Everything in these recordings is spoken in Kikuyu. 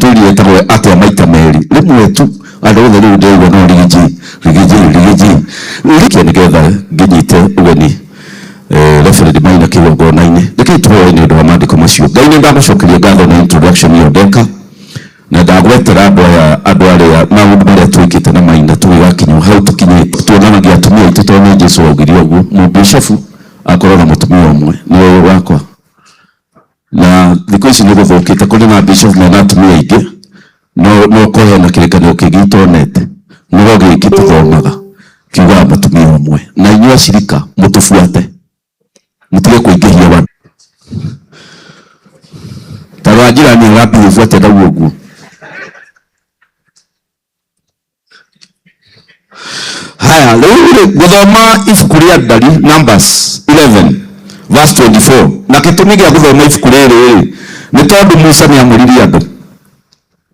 Njũrie ĩtagwo atĩa maita merĩ rĩmwe tu andũ othe rĩu ndĩraigua no Riggy Riggy Riggy Riggy nĩgetha ngĩnyite ũgeni Reverend Maina kĩgongona-inĩ. Rekei tũhoe nĩ ũndũ wa maandĩko macio. Ngai nĩ ndagũcokeria ngatho nĩ introduction ĩyo ndeka na ndagwetera andũ aya andũ arĩa maũndũ marĩa twĩkĩte na Maina tũgĩgakinya hau tũkinyĩte. Tuonanagia atumia aitũ tondũ nĩ Jesu waugire ũguo, mũbishofu akorwo na mũtumia ũmwe nĩ ũyũ wakwa. Na thikũ ici nĩ gũthũkĩte kũrĩ na bishop mena atumia aingĩ no no kũhe na kĩrĩkanĩro kĩngĩ itonete no gĩkĩ tũthomaga kiugaga mũtumia ũmwe na inyuĩ acirika mũtũbuate mũtige kũingĩhia wa ta rora njirani ũrambia ũbuate ndauga ũguo. Haya, rĩu rĩ gũthoma ibuku rĩa Ndari Numbers 11 verse 24. Na gĩtũmi gĩa gũthoma ibuku rĩrĩ rĩ nĩ tondũ Musa nĩ amũririe andũ.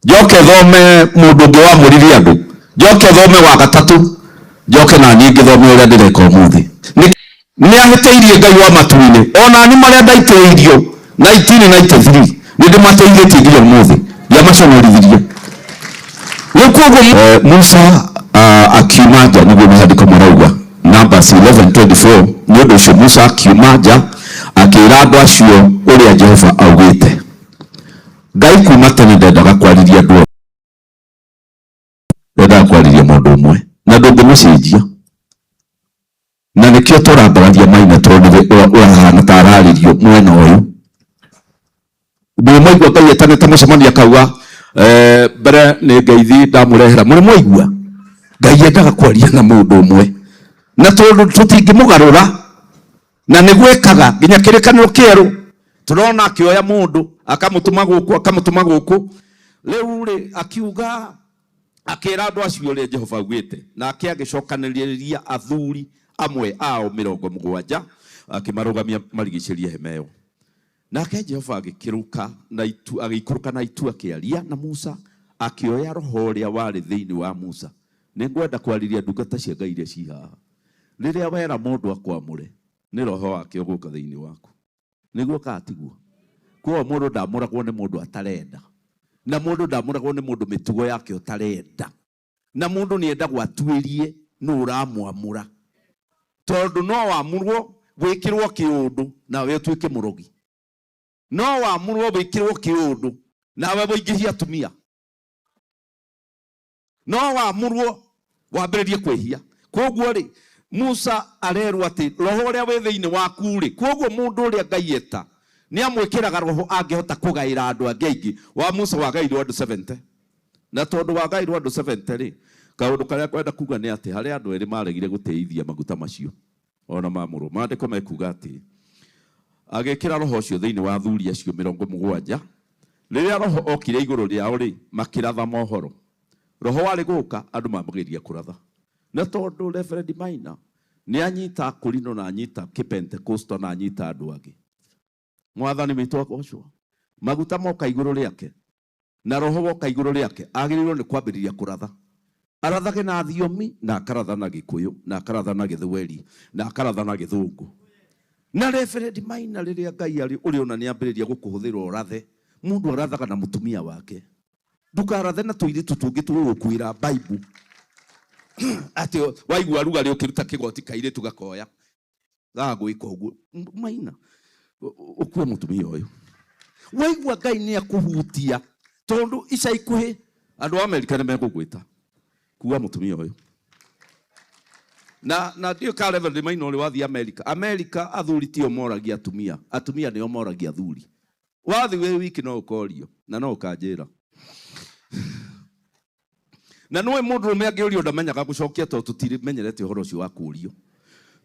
Njoke thome mũndũ ũngĩ wamũririe andũ. Njoke thome wa gatatũ. Njoke na niĩ ngĩthome ũrĩa ndĩreka ũmũthĩ. Nĩ ahĩtĩirie Ngai wa matu-inĩ. O na niĩ marĩa ndaitĩrĩirio 1993 nĩ ndĩmateithĩtie nginya ũmũthĩ. Ndiamaconorithirie. Rĩu koguo Musa akiuma nja nĩguo maandĩko marauga. Numbers 11:24 Nĩ ũndũ ũcio Musa akiuma nja akĩĩra andũ acio ũrĩa Jehova augĩte. Ngai kuma tene ndendaga kwarĩria andũ othe. Ndendaga kwarĩria mũndũ ũmwe na ndũngĩmũcenjia. Na nĩkĩo tũrambararia maina tondũ nĩwe ũrahana ta ararĩrio mwena ũyũ. Ndũrĩ mwaigua Ngai etanĩte mũcemanio akauga mbere nĩ ngeithi ndamũrehera. Mũrĩ mwaigua? Ngai endaga kwaria na mũndũ ũmwe. Na tondũ tũtingĩmũgarũra na nĩguo ekaga nginya kĩrĩkanĩro kĩerũ tũrona akĩoya mũndũ akamũtũma gũkũ akamũtũma gũkũ. Rĩu rĩ akiuga akĩra andũ acio ũrĩa Jehova augĩte, nake agĩcokanĩrĩria athuri amwe ao 70 akĩmarũgamia marigicĩrie hema ĩyo. Nake Jehova agĩkĩrũka na itu, agĩikũrũka na itu akĩaria na Musa, akĩoya roho ũrĩa warĩ thĩinĩ wa Musa. Nĩ ngwenda kwarĩria ndungata cia Ngai iria ci haha. Rĩrĩa wera mũndũ akwamũre, nĩ roho wake ũgũka thĩinĩ waku. Nĩguo kana tiguo? Koguo mũndũ ndamũragwo nĩ mũndũ atarenda. Na mũndũ ndamũragwo nĩ mũndũ mĩtugo yake ũtarenda. Na mũndũ nĩ endagwo atuĩrie nũ ũramwamũra. Tondũ no wamũrwo wĩkĩrwo kĩũndũ nawe ũtuĩke mũrogi. No wamũrwo wĩkĩrwo kĩũndũ nawe ũingĩhie atumia. No wamũrwo wambĩrĩrie kwĩhia. Koguo rĩ, Musa arerwo atĩ roho ũrĩa wĩ thĩinĩ waku rĩ, koguo mũndũ ũrĩa Ngai eta nĩ amwĩkĩraga roho angĩhota kũgaĩra andũ angĩ aingĩ. Wa Musa wagaĩirwo andũ 70. Na tondũ wagaĩirwo andũ 70 rĩ, kaũndũ karĩa ngwenda kuga nĩ atĩ harĩ andũ erĩ maregire gũtĩithia maguta macio ona mamũrwo. Maandĩko mekuga atĩ agĩkĩra roho ũcio thĩinĩ wa athuri acio 70. Rĩrĩa roho okire igũrũ rĩao rĩ, makĩratha mohoro. Roho warĩ gũka, andũ mambagĩrĩria kũratha. Na tondũ Reverend Maina nĩ anyita akũrinũ na anyita kĩpentekosto na anyita andũ angĩ, Mwathani witũ agocwo, maguta moka igũrũ rĩake na roho woka igũrũ rĩake, agĩrĩirwo nĩ kwambĩrĩria kũratha. Arathage na thiomi na akaratha na Gĩkũyũ na akaratha na Gĩthweri na akaratha na Gĩthũngũ. Na Reverend Maina rĩrĩa Ngai arĩ ũrĩona nĩ ambĩrĩria gũkũhũthĩra ũrathe, mũndũ arathaga na mũtumia wake. Ndũkarathe na tũirĩtu tũngĩ tũgũgũkuĩra Bible. Atĩ waigua rugarĩ ũkĩruta kĩgoti kairĩtu gakoya. Gagwĩka ũguo. Maina, ũkue mũtumia ũyũ. Waigua Ngai nĩ akũhutia tondũ ica ikuhĩ andũ a Amerika nĩ megũgwĩta. Kua mũtumia ũyũ. Na na ndiũĩ kana Reverend Maina ũrĩ wathiĩ Amerika. Amerika athuri tio moragia atumia. Atumia nĩo moragia athuri. Wathiĩ wĩ wiki no ũkorio na no ũkanjĩra. Na nĩũĩ mũndũrũme angĩũrio ndamenyaga gũcokia tondũ tũtimenyerete ũhoro ũcio wa kũũrio.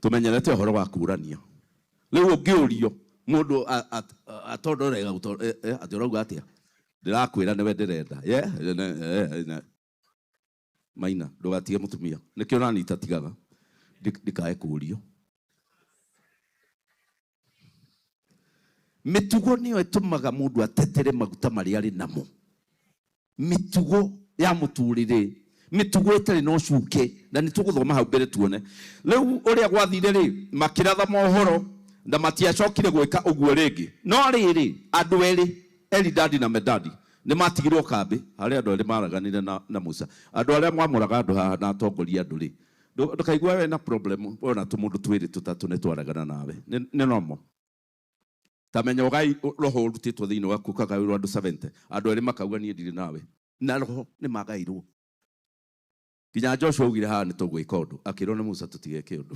Tũmenyerete ũhoro wa kũũrania. Rĩu ũngĩũrio mũndũ atondorega atĩ ũrauga atĩa? Ndĩrakwĩra nĩwe ndĩrenda. Maina, ndũgatige mũtumia. Nĩkĩo nani itatigaga ndikae kũũrio. Mĩtugo nĩyo ĩtũmaga mũndũ atetere maguta marĩa arĩ namo. Mĩtugo ya mũtũrĩre, mĩtugo ĩtarĩ na ũcuke, na nĩ tũgũthoma hau mbere tuone. Rĩu ũrĩa gwathire rĩ, makĩratha mohoro na matiacokire gwĩka ũguo rĩngĩ. No rĩrĩ, andũ erĩ, Elidadi na Medadi, Nĩ matigirwo kambĩ harĩ andũ arĩa maraganire na Musa. Andũ arĩa mwamũraga andũ haha na atongoria andũ rĩ, ndũkaigua wena problem wona tũmũndũ twĩrĩ tũtatũ nĩ twaregana nawe. Nĩ normal. Ta menya ũgai roho ũrutĩtwo thĩinĩ waku ũkagaĩrwo andũ 70, andũ erĩ makauga niĩ ndirĩ nawe. Na roho nĩ magairwo. Nginya Joshua augire haha nĩ tũgwĩka ũndũ, akĩrwo nĩ Musa tũtigeke ũndũ.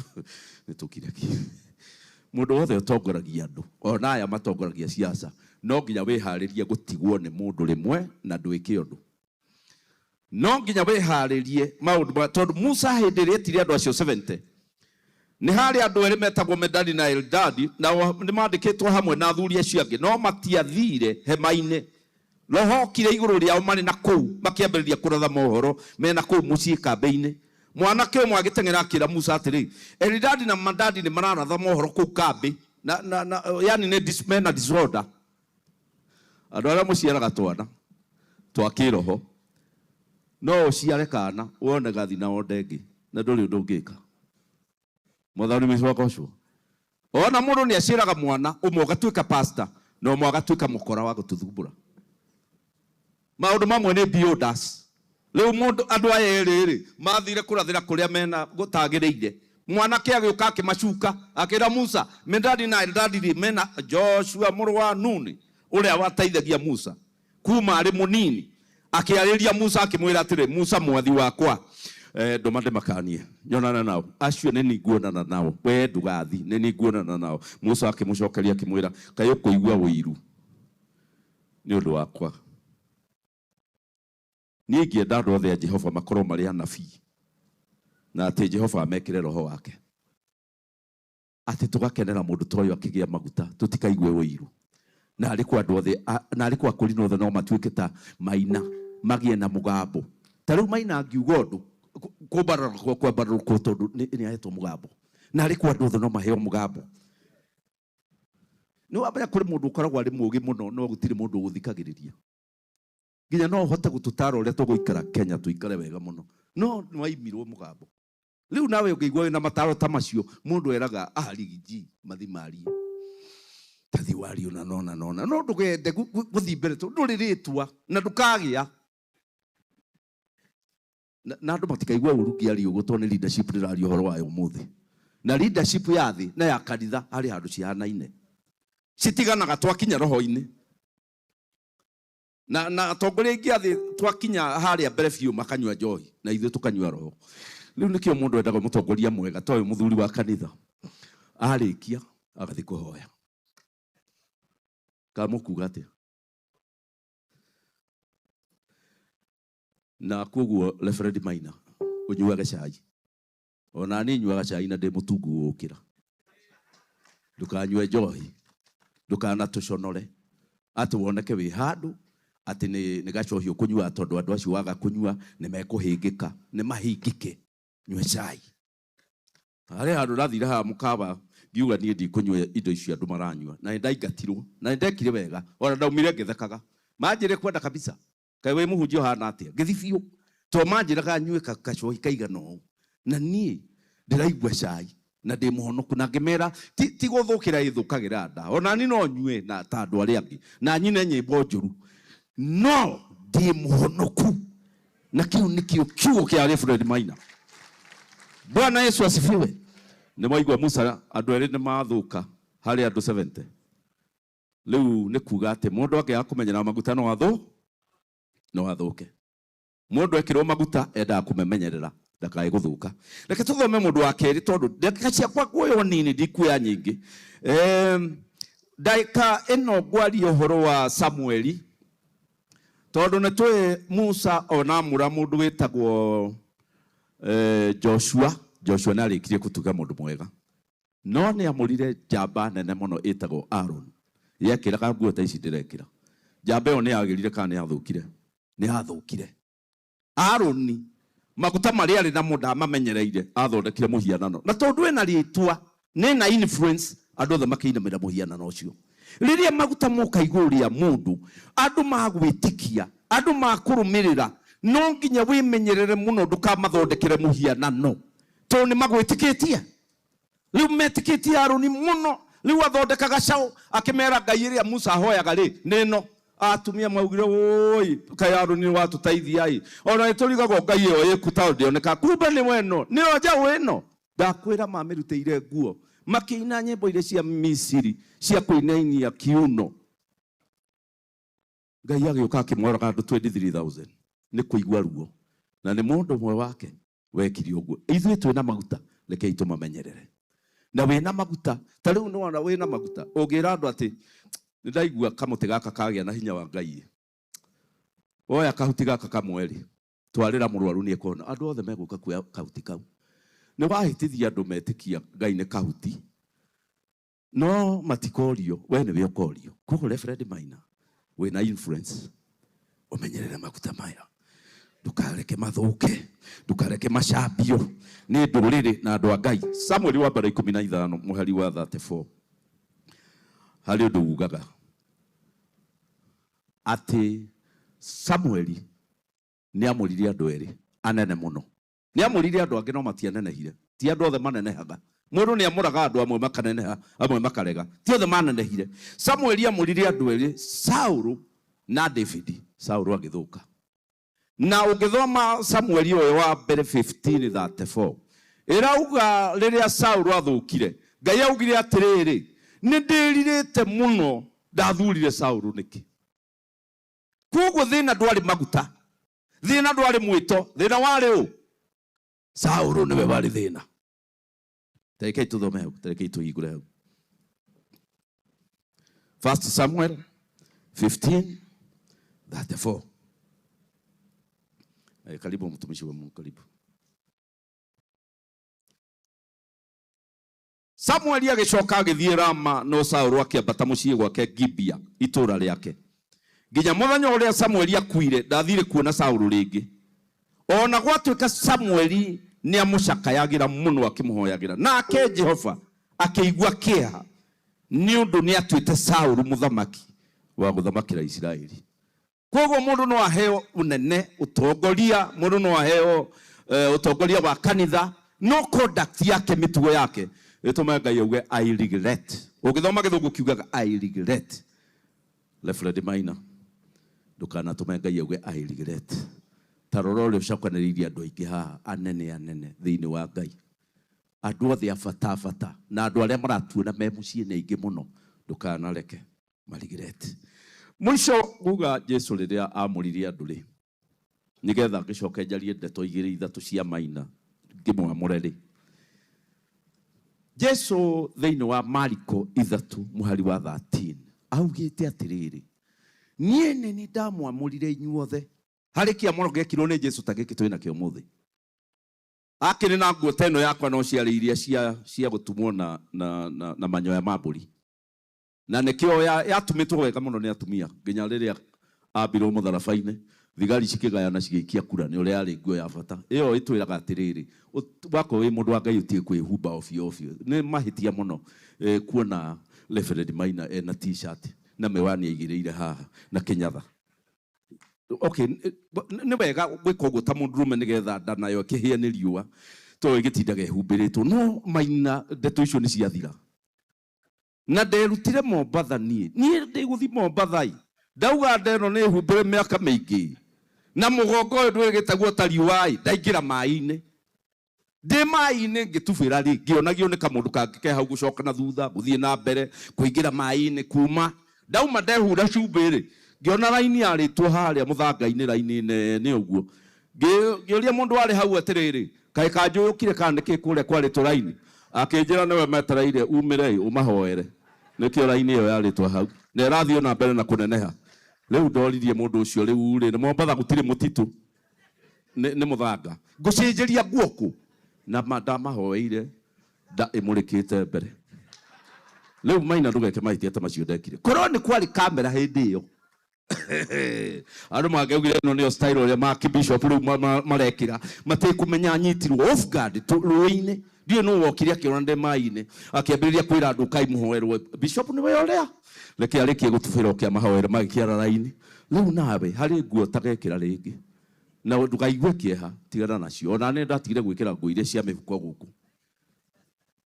Nĩ tũkiragie. Mũndũ wothe ũtongoragia andũ, ona aya matongoragia siasa, no nginya wĩharĩrie gũtigwo nĩ mũndũ rĩmwe na ndwĩke ũndũ. No nginya wĩharĩrie maũndũ ma, tondũ Musa hĩndĩ ĩrĩa etire andũ acio 70, nĩ harĩ andũ erĩ metagwo Medadi na Eldadi, nao nĩ mandĩkĩtwo hamwe na athuri acio angĩ, no matiathire hema-inĩ. Roho okire igũrũ rĩao marĩ na kũu, makĩambĩrĩria kũratha mohoro mena kũu mũciĩ kambĩ-inĩ. Mwanake ũmwe agĩteng'era akĩra Musa atĩrĩ, Elidadi na Madadi nĩ mararatha mohoro kũu kambĩ, na yani nĩ mena disorder. Andũ arĩa mũciaraga twana twa kĩroho, no ũciare kana wone gathi na wonde ĩngĩ, na ndũrĩ ũndũ ũngĩka. Mwathani witũ agocwo. Ona mũndũ nĩ aciaraga mwana ũmwe ũgatuĩka pastor na ũmwe agatuĩka mũkora wa gũtũthumbũra. Maũndũ mamwe nĩ beyond us. Rĩu mũndũ andũ aya erĩ rĩ mathire kũrathĩra kũrĩa mena gũtagĩrĩire. Mwanake agĩũka akĩmacuka akĩra Musa, Medadi na Eldadi rĩ mena Joshua mũrũ wa Nuni ũrĩa wateithagia Musa kuma arĩ mũnini. Akĩarĩria Musa akĩmwĩra atĩrĩ, Musa mwathi wakwa, ndũma ndĩmakanie nyonana nao acio nĩ niĩ nguonana nao, we ndũgathi, nĩ niĩ nguonana nao. Musa akĩmũcokeria akĩmwĩra, kaĩ ũkũigua ũiru nĩ ũndũ wakwa? Niĩ ingĩenda andũ othe a Jehova makorwo marĩ anabii na atĩ Jehova amekĩre roho wake, atĩ tũgakenera mũndũ ta ũyũ akĩgĩa maguta, tũtikaigue ũiru. Na arĩ kwa andũ othe, na arĩ kwa kũrinwo othe no matuĩke ta Maina, magĩe na mũgambo. Ta rĩu Maina angiuga ũndũ, kũmbarũrũkwo, kwambarũrũkwo tondũ nĩ ahetwo mũgambo. Na arĩ kwa andũ othe no maheo mũgambo. Nĩ wamenya kũrĩ mũndũ ũkoragwo arĩ mũũgĩ mũno, no gũtirĩ mũndũ ũgũthikagĩrĩria. Nginya no ũhote gũtũtara ũrĩa tũgũikara Kenya tũikare wega mũno, no nĩ waimirwo mũgambo. Rĩu nawe ũngĩigua wĩna mataro ta macio, mũndũ eraga arigiji mathi marie, tathi warie ona nona nona, no ndũgende gũthiĩ mbere tondũ ndũrĩ rĩtwa na ndũkagĩa. Na andũ matikaigua ũru ngĩaria ũguo tondũ nĩ leadership ndĩraria ũhoro wayo ũmũthĩ. Na leadership ya thĩ na ya kanitha harĩ handũ cihanaine, citiganaga twakinya roho-inĩ. Na atongoria aingĩ a thĩ twakinya harĩa mbere biũ makanyua njohi na ithuĩ tũkanyua roho. Rĩu nĩkĩo mũndũ endaga mũtongoria mwega ta ũyũ mũthuri wa kanitha. Arĩkia agathiĩ kũhoya. Kana mũkuga atĩa? Na koguo Reverend Maina, ũnyuage cai. Ona niĩ nyuaga cai na ndĩ mũtungu gũkĩra. Ndũkanyue njohi, ndũkanatũconore atĩ woneke wĩ handũ atĩ nĩ gacohi ũkũnyua tondũ andũ acio waga kũnyua nĩ mekũhĩngĩka, nĩ mahingĩke. Nyua cai. Harĩ handũ ndathire haha mũkawa ngiuga niĩ ndikũnyua indo icio andũ maranyua, na nĩ ndaingatirwo, na nĩ ndekire wega, ona ndaumire ngĩthekaga. Manjĩrire kwenda kabisa, kaĩ wĩ mũhunjia ũhana atĩa? Ngĩthiĩ biũ, tondũ manjĩraga nyue gacohi kaigana ũũ, na niĩ ndĩraigua cai na ndĩ mũhonoku, na ngĩmera ti gũthũkĩra ĩthũkagĩra nda, ona niĩ no nyue na ta andũ arĩa angĩ na nyine nyĩmbo njũru, no ndĩ mũhonoku. Na kĩu nĩkĩo kiugo kĩa Reverend Maina. Bwana Yesu asifiwe. Nĩ mwaigua Musa andũ erĩ nĩ mathũka harĩ andũ 70. Rĩu nĩ kuga atĩ mũndũ angĩaga kũmenyera maguta no no athũke. Mũndũ ekĩrwo maguta endaga kũmemenyerera ndakae gũthũka. Reke tũthome mũndũ wa kerĩ tondũ ndagĩka ciakwa nguoywo nini ndikuoya nyingĩ. Ndagĩka ĩno ngwaria ũhoro wa Samueli tondũ nĩ tũĩ Musa ona amũra mũndũ wĩtagwo Joshua. Joshua nĩ arĩkirie gũtuĩka mũndũ mwega, no nĩ amũrire njamba nene mũno ĩtagwo Aaron. Yekĩraga nguo ta ici ndĩrekĩra. Njamba ĩyo nĩ yagĩrire kana nĩ yathũkire? Nĩ yathũkire. Aaron maguta marĩa arĩ namo ndamamenyereire, athondekire mũhianano, na tondũ ena rĩtwa nĩ na influence, andũ othe makĩinamĩra mũhianano ũcio. Rĩrĩa maguta moka igũrũ rĩa mũndũ, andũ magwĩtĩkia, andũ makũrũmĩrĩra, no nginya wĩmenyerere mũno ndũkamathondekere mũhianano, tondũ nĩ magwĩtĩkĩtie. Rĩu metĩkĩtie Aaron mũno. Rĩu athondeka gacaũ akĩmera Ngai ĩrĩa Musa ahoyaga rĩ nĩ ĩno. Atumia maugire woi kaĩ Aroni nĩ watũteithia ĩ. Ona nĩtũrigagwo Ngai ĩyo ĩku tondũ ndĩoneka. Kumbe nĩ weno, nĩyo njaũ ĩno. Ndakwĩra mamĩrutĩire nguo. Makĩina nyĩmbo iria cia Misiri cia kũinainia kiuno. Ngai agĩũka akĩmoraga andũ 23,000 nĩ kũigua ruo. Na nĩ mũndũ ũmwe wake wekire ũguo. Ithuĩ twĩna maguta, rekei tũmamenyerere. Na wĩna maguta, ta rĩu nĩwona wĩna maguta, ũngĩra andũ atĩ nĩ ndaigua kamũtĩ gaka kagĩa na hinya wa Ngai. Woya kahuti gaka kamwe rĩ, twarĩra mũrwaru nĩ ekũhona. Andũ othe megũka kuoya kahuti kau. Nĩ wahĩtithia andũ metĩkia Ngai nĩ kahuti. No matikorio, we nĩwe ũkorio. Koguo Reverend Maina, wĩna influence, ũmenyerere maguta maya. Ndũkareke mathũke, ndũkareke macambio nĩ ndũrĩrĩ na andũ a Ngai. Samueli wa mbere 15 mũhari wa 34. Harĩ ũndũ ugaga atĩ Samueli nĩ amũrire andũ erĩ anene mũno. Nĩ amũrire andũ angĩ no matianenehire. Ti andũ othe manenehaga. Mũndũ nĩ amũraga andũ amwe makaneneha, amwe makarega. Ti othe manenehire. Samueli amũrire andũ erĩ, Saũlũ na David. Saũlũ agĩthũka. Na ũngĩthoma Samueli ũyũ wa mbere 15:34, ĩrauga rĩrĩa Saũlũ athũkire, Ngai augire atĩrĩrĩ, nĩ ndĩrirĩte mũno ndathurire Saũlũ nĩkĩ? Koguo thĩna ndwarĩ maguta, thĩna ndwarĩ mwĩto, thĩna warĩ ũ? Saũlũ nĩwe warĩ thĩna. Tarekei tũthome hau, tarekei tũhingũre hau. 1 Samuel 15:34. Karibu mtumishi wa Mungu, karibu. Samueli agĩcoka agĩthiĩ Rama, no Saũlũ akĩambata mũciĩ gwake Gibea, itũũra rĩake. Nginya mũthenya ũrĩa Samueli akuire, ndathire kuona Saũlũ rĩngĩ. Ona gwatuĩka Samueli nĩ amũcakayagĩra mũno akĩmũhoyagĩra. Nake Jehova akĩigua kĩeha nĩ ũndũ nĩ atuĩte Saũlũ mũthamaki wa gũthamakĩra Isiraeli. Koguo mũndũ no aheo ũnene, ũtongoria, mũndũ no aheo ũtongoria wa kanitha, no conduct yake, mĩtugo yake ĩtũmaga Ngai auge I regret. Ũngĩthoma gĩthũngũ kiugaga I regret. Reverend Maina, ndũkanatũme Ngai auge I regret. Ta rora ũrĩa ũcokanĩrĩirie andũ aingĩ haha anene anene thĩinĩ wa Ngai. Andũ othe a bata bata na andũ arĩa maratuona me mũciĩ nĩ aingĩ mũno, ndũkanareke marigret. Mũico nguga Jesu rĩrĩa amũririe andũ rĩ, nĩgetha ngĩcoke njarie ndeto igĩrĩ ithatũ cia Maina ngĩmwamũre rĩ. Jesu thĩinĩ wa Mariko 3 mũhari wa 13 augĩte atĩrĩrĩ, niĩ nĩ niĩ ndamwamũrire inyuothe. Harĩ kĩamũro gĩekirwo nĩ Jesu ta gĩkĩ twĩ nakĩo ũmũthĩ. Akĩrĩ na nguo ta ĩno yakwa no ciarĩ iria cia gũtumwo na manyoya ma mbũri. Na nĩkĩo yatumĩtwo wega mũno nĩ atumia nginya rĩrĩa ambirwo mũtharaba-inĩ, thigari cikĩgayana cigĩikia kura nĩ ũrĩa yarĩ nguo ya bata. Ĩyo ĩtwĩraga atĩrĩrĩ, wakorwo wĩ mũndũ wa Ngai ũtige kwĩhumba ovyo ovyo. Nĩ mahĩtia mũno kuona Reverend Maina ena t-shirt na mĩwani aigĩrĩire haha na kĩnyatha. Okay, nĩ wega gwĩka ũguo ta mũndũrũme nĩgetha nda nayo ĩkĩhĩe nĩ riũa tondũ ĩgĩtindaga ĩhumbĩrĩtwo. No Maina ndeto icio nĩ ciathira. Na nderutire Mombatha niĩ. Niĩ ndĩgũthiĩ Mombatha ĩ. Ndauga nda ĩno nĩ humbĩre mĩaka mĩingĩ. Na mũgongo ũyũ ndwĩgĩtagwo ta riũa ĩ, ndaingĩra maĩ-inĩ. Ndĩ maĩ-inĩ ngĩtubĩra rĩ, ngĩonagio nĩ kamũndũ kangĩ ke hau gũcoka na thutha, gũthiĩ na mbere, kũingĩra maĩ-inĩ, kuma. Ndauma ndehura cumbĩ rĩ, ngĩona raini yarĩtwo harĩa mũthanga-inĩ, raini nene ũguo. Ngĩũria mũndũ warĩ hau atĩrĩrĩ, kaĩ kanjũyũkire kana nĩkĩ kũrĩa kwarĩtwo raini? Akĩnjĩra nĩwe metereire umĩre ĩ, ũmahoere. Nĩkĩo raini ĩyo yarĩtwo hau. Na ĩrathiĩ ona mbere na kũneneha. Rĩu ndoririe mũndũ ũcio rĩu rĩ, nĩ Mombatha gũtirĩ mũtitũ. Nĩ mũthanga. Ngũcenjeria nguo kũ? Na ndamahoeire nda ĩmũrĩkĩte mbere. Rĩu Maina ndũgeke mahĩtia ta macio ndekire. Korwo nĩ kwarĩ kamera hĩndĩ ĩyo. Andũ mangĩaugire ĩno nĩyo style ũrĩa ma kĩbishop rĩu marekĩra. Matikũmenya nyitirwo off guard rũĩ-inĩ. Ndiũĩ nũ wokire akĩona ndĩ maĩ-inĩ. Akĩambĩrĩria kwĩra andũ ũkai mũhoerwo. Bishop nĩwe ũrĩa? Reke arĩkie gũtubĩra oke amahoere magĩkĩara raini. Rĩu nawe harĩ nguo ũtagekĩra rĩngĩ. Na ndũkaigue kĩeha, tigana nacio. Ona nĩ ndatigire gwĩkĩra nguo iria cia mĩhuko gũkũ.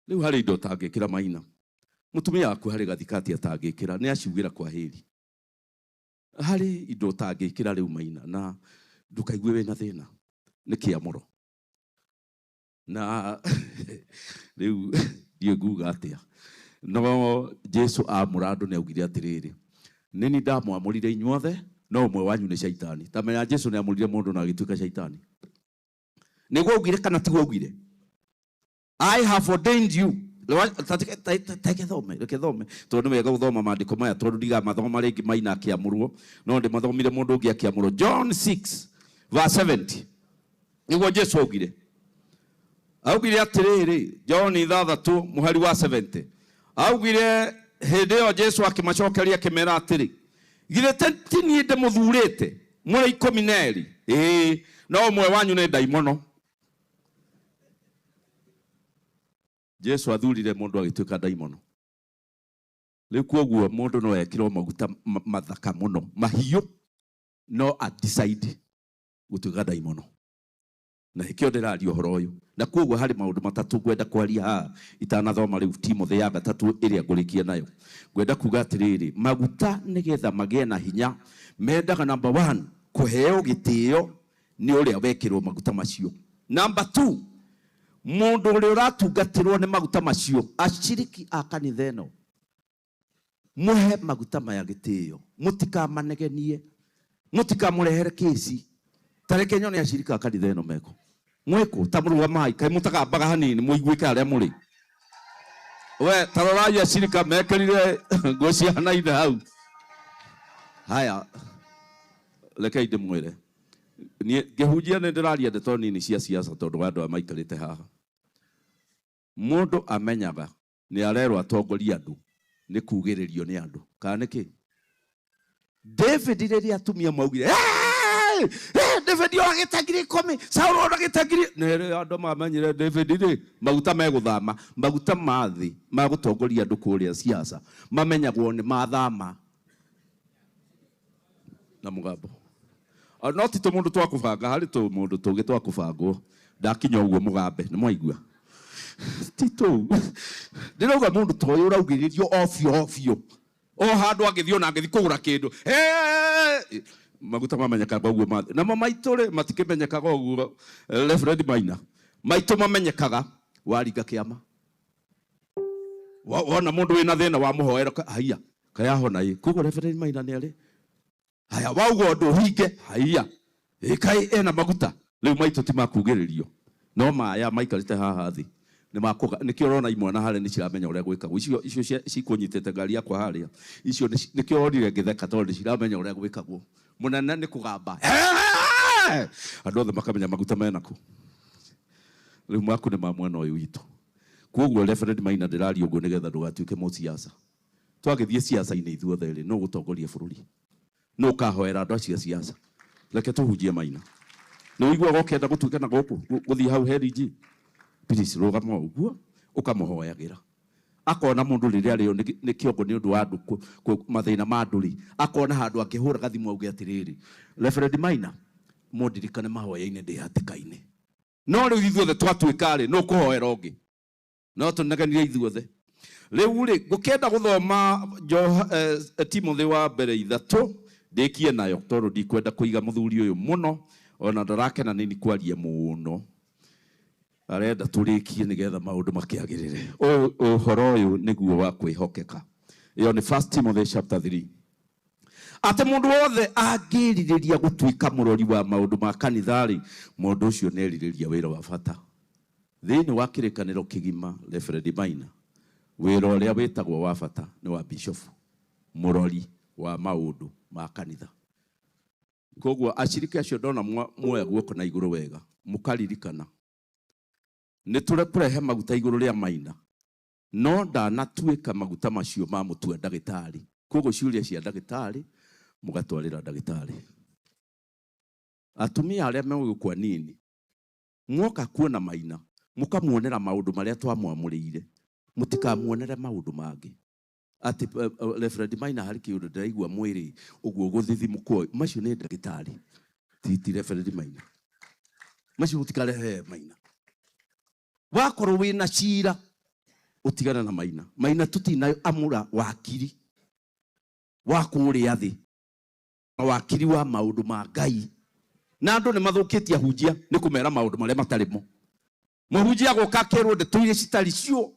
Rĩu harĩ indo ũtangĩkĩra Maina. Mũtumia waku harĩ gathikati atangĩkĩra, nĩ aciugĩra kwa heri. Harĩ indo ũtangĩkĩra rĩu Maina na ndũkaigue wĩna thĩna nĩ kĩamũro. Na rĩu ndiũĩ nguga atĩa. No Jesu amũra andũ nĩ augire atĩrĩrĩ, nĩ niĩ ndamwamũrire inyuothe, no ũmwe wanyu nĩ caitani. Ta menya Jesu nĩ amũrire mũndũ na agĩtuĩka caitani. Nĩguo augire kana tiguo augire? I have ordained you. Reke thome, reke thome. Tondũ nĩ wega gũthoma maandĩko maya tondũ ndigamathoma rĩngĩ Maina akĩamũrwo, no ndĩmathomire mũndũ ũngĩ akĩamũrwo. John 6 verse 70. Nĩguo Jesu augire. Augire atĩrĩrĩ, John 6 mũhari wa 70. Augire hĩndĩ ĩyo Jesu akĩmacokeria akĩmera atĩrĩ, githĩ ti niĩ ndĩmũthurĩte mũrĩ 12? Ĩĩ, no ũmwe wanyu nĩ ndaimono. Jesu athurire mundu agituika ndaimono. Riu koguo mundu no ekirwo maguta mathaka muno mahiũ no a decide gutuika ndaimono. Na ikio ndiraria uhoro uyu. Na koguo hari maundu matatu ngwenda kwaria haha itanathoma riu Timothy ya gatatu iria ngurikia nayo. Ngwenda kuga atiriri, maguta nigetha magie na hinya mendaga number 1 kuheo gitio ni uria wekirwo maguta macio. Number 2, mundu uria uratungatirwo ni maguta macio, ashiriki a kanitha ino muhe maguta maya gitio, mutikamanegenie, mutikamurehere kesi. Tareke nyone ashiriki a kanitha ino meko mwiku ta murugamai kai mutagambaga hanini muiguike aria muri. We tarorai ashirika mekirire nguo cihanaine hau. Haya, rekei ndimwire niĩ ngĩhunjia nĩ ndĩraria ndeto nini cia siasa tondũ wa andũ aya maikarĩte haha. Mũndũ amenyaga nĩ arerwo atongorie andũ nĩ kugĩrĩrio nĩ andũ kana nĩ kĩ? David rĩrĩa atumia maugire, Hey! Hey, David oragĩte ngiri ikũmi, Saul oragĩte ngiri. Nĩ rĩo andũ mamenyire David rĩ, maguta megũthama, maguta ma thĩ ma gũtongoria andũ kũrĩa siasa mamenyagwo nĩ mathama na mũgambo. No ti tũmũndũ twa kũbanga, harĩ tũmũndũ tũngĩ twa kũbangwo. Ndakinya ũguo mũgambe, nĩ mwaigua? Ti tũu. Ndĩrauga mũndũ ta ũyũ ũraugĩrĩrio o biũ o biũ. O handũ angĩthiĩ ona angĩthiĩ kũgũra kĩndũ. Hey! Maguta mamenyekaga ũguo ma thĩ. Namo maitũ rĩ, matikĩmenyekaga ũguo. Reverend Maina. Maitũ mamenyekaga waringa kĩama. Wona mũndũ wĩna thĩna wamũhoera, haiya, kayahona ĩ. Koguo Reverend Maina nĩ arĩ. Haya, wauga ũndũ ũhinge, haiya. Ĩ, kaĩ ena maguta. Rĩu maitũ ti makugĩrĩrio. No maya maikarĩte haha thĩ. Nĩ makũga, nĩkĩo ũrona imwana harĩa nĩ ciramenya ũrĩa gwĩkagwo. Icio, icio cikũnyitĩte ngari yakwa harĩa. Icio nĩkĩo wonire ngĩtheka tondũ nĩ ciramenya ũrĩa gwĩkagwo. Mũnene nĩ kũgamba. Hey! Andũ othe makamenya maguta mena kũ. Rĩu maku nĩ ma mwena ũyũ witũ. Koguo Reverend Maina ndĩraria ũguo nĩgetha ndũgatuĩke mũsiasa. Twagĩthiĩ siasa-inĩ ithuothe rĩ, nũ ũgũtongoria bũrũri? Nũ ũkahoera andũ acio a siasa? Reke tũhunjie Maina. Nĩ ũiguaga ũkĩenda gũtuĩka na gũkũ, gũthiĩ hau heriji? Please, rũgama ũguo, ũkamũhoyagĩra. Akona mũndũ rĩrĩa arĩo nĩ kĩongo nĩ ũndũ wa andũ mathĩna ma andũ rĩ, akona handũ angĩhũra gathimũ auge atĩrĩrĩ, Reverend Maina, mũndirikane mahoya-inĩ ndĩ hatĩka-inĩ. No rĩu ithuothe twatuĩka rĩ, nũ ũkũhoera ũngĩ? No tũnegenire ithuothe. Rĩu rĩ, ngũkĩenda gũthoma Timothy wa mbere 3, ndĩkie nayo tondũ ndikwenda kũiga mũthuri ũyũ mũno, ona ndarakena nĩ kwaria mũno. Arenda tũrĩkie nĩgetha maũndũ makĩagĩrĩre. Ũhoro ũyũ nĩguo wa kwĩhokeka. Ĩyo nĩ 1 Timothy chapter 3. Atĩ mũndũ wothe angĩrirĩria gũtuĩka mũrori wa maũndũ ma kanitha rĩ, mũndũ ũcio nĩerirĩria wĩra wa bata. Thĩinĩ wa kĩrĩkanĩro kĩgima, Reverend Maina, wĩra ũrĩa wĩtagwo wa bata nĩ wa bishofu, mũrori wa maũndũ ma kanitha. Koguo ashiriki acio ndona muoya guoko na igũrũ wega, mũkaririkana nĩ tũrekũrehe maguta igũrũ rĩa Maina, no ndanatuĩka maguta macio ma mũtua ndagĩtarĩ. Koguo ciũria cia ndagĩtarĩ mũgatwarĩra ndagĩtarĩ. Atumia arĩa megũkua nini mwoka kuona Maina, mũkamuonera maũndũ marĩa twamwamũrĩire, mũtikamuonere maũndũ mangĩ. Atĩ Reverend Maina harĩ kĩũndũ ndĩraigua mwĩrĩ ũguo gũthithimũkwo, macio nĩ ndagĩtarĩ, ti Reverend Maina. Macio mũtikarehe Maina. Wakorwo wĩna cira ũtigane na Maina. Maina tũtina amũra wakiri wa kũrĩa thĩ. Wakiri wa maundu ma Ngai na andu ni mathukitie ahunjia ni kumera maundu maria matari mo. Muhunjia agoka akerwo ndeto iria citari cio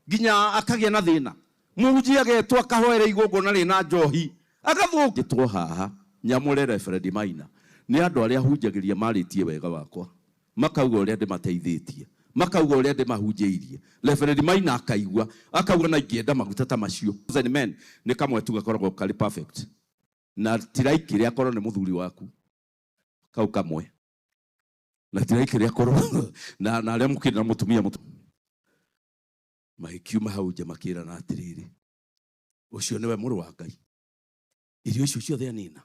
nginya akagia na thina. Muhunjia agetwo akahoera igongona rina njohi agathũkĩtwo haha. Nyamũre Reverend Maina nĩ andũ arĩa hunjagĩria marĩtie wega wakwa, makauga ũrĩa ndĩmateithĩtie, makauga ũrĩa ndĩmahunjĩirie. Reverend Maina akaigua akauga na ingĩenda maguta ta macio. Men nĩ kamwe tu gakoragwo karĩ perfect na tiraikire akorwo nĩ mũthuri waku kau kamwe, na tiraikire akorwo na arĩa mũkĩrĩ na mũtumia magĩkiuma hau nja makĩrana atĩrĩrĩ, ũcio nĩwe mũrũ wa Ngai, irio icio ciothe anina.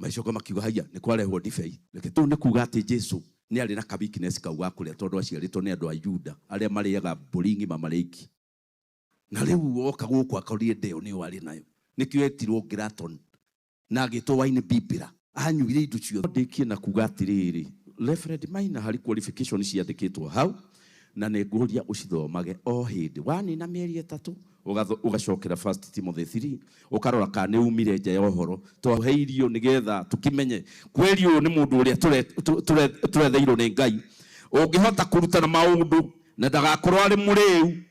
Magĩcoka makiuga haiya nĩ kwarehwo ndibei. Reke tu nĩ kuga atĩ Jesu nĩ arĩ na ka weakness kau ga kũrĩa tondũ aciarĩtwo nĩ andũ a Juda arĩa marĩaga mbũri ng'ima marĩ aiki. Na rĩu oka gũkũ akorire ndeo nĩyo arĩ nayo, nĩkĩo etirwo Graton na agĩtwo wine bibira, anyuire indo ciothe. Ndĩkie na kuga atĩrĩrĩ, Reverend Maina harĩ qualification ciandĩkĩtwo hau na nĩ ngũria ũcithomage o hĩndĩ wanina mĩeri 3 ũgacokera 1 Timothy 3 ũkarora kana nĩ umire nja ya ũhoro twaheirio nĩgetha tũkĩmenye kweri ũyũ nĩ mũndũ ũrĩa tũretheirwo nĩ Ngai ũngĩhota kũrutana maũndũ na ndagakorwo arĩ mũrĩu.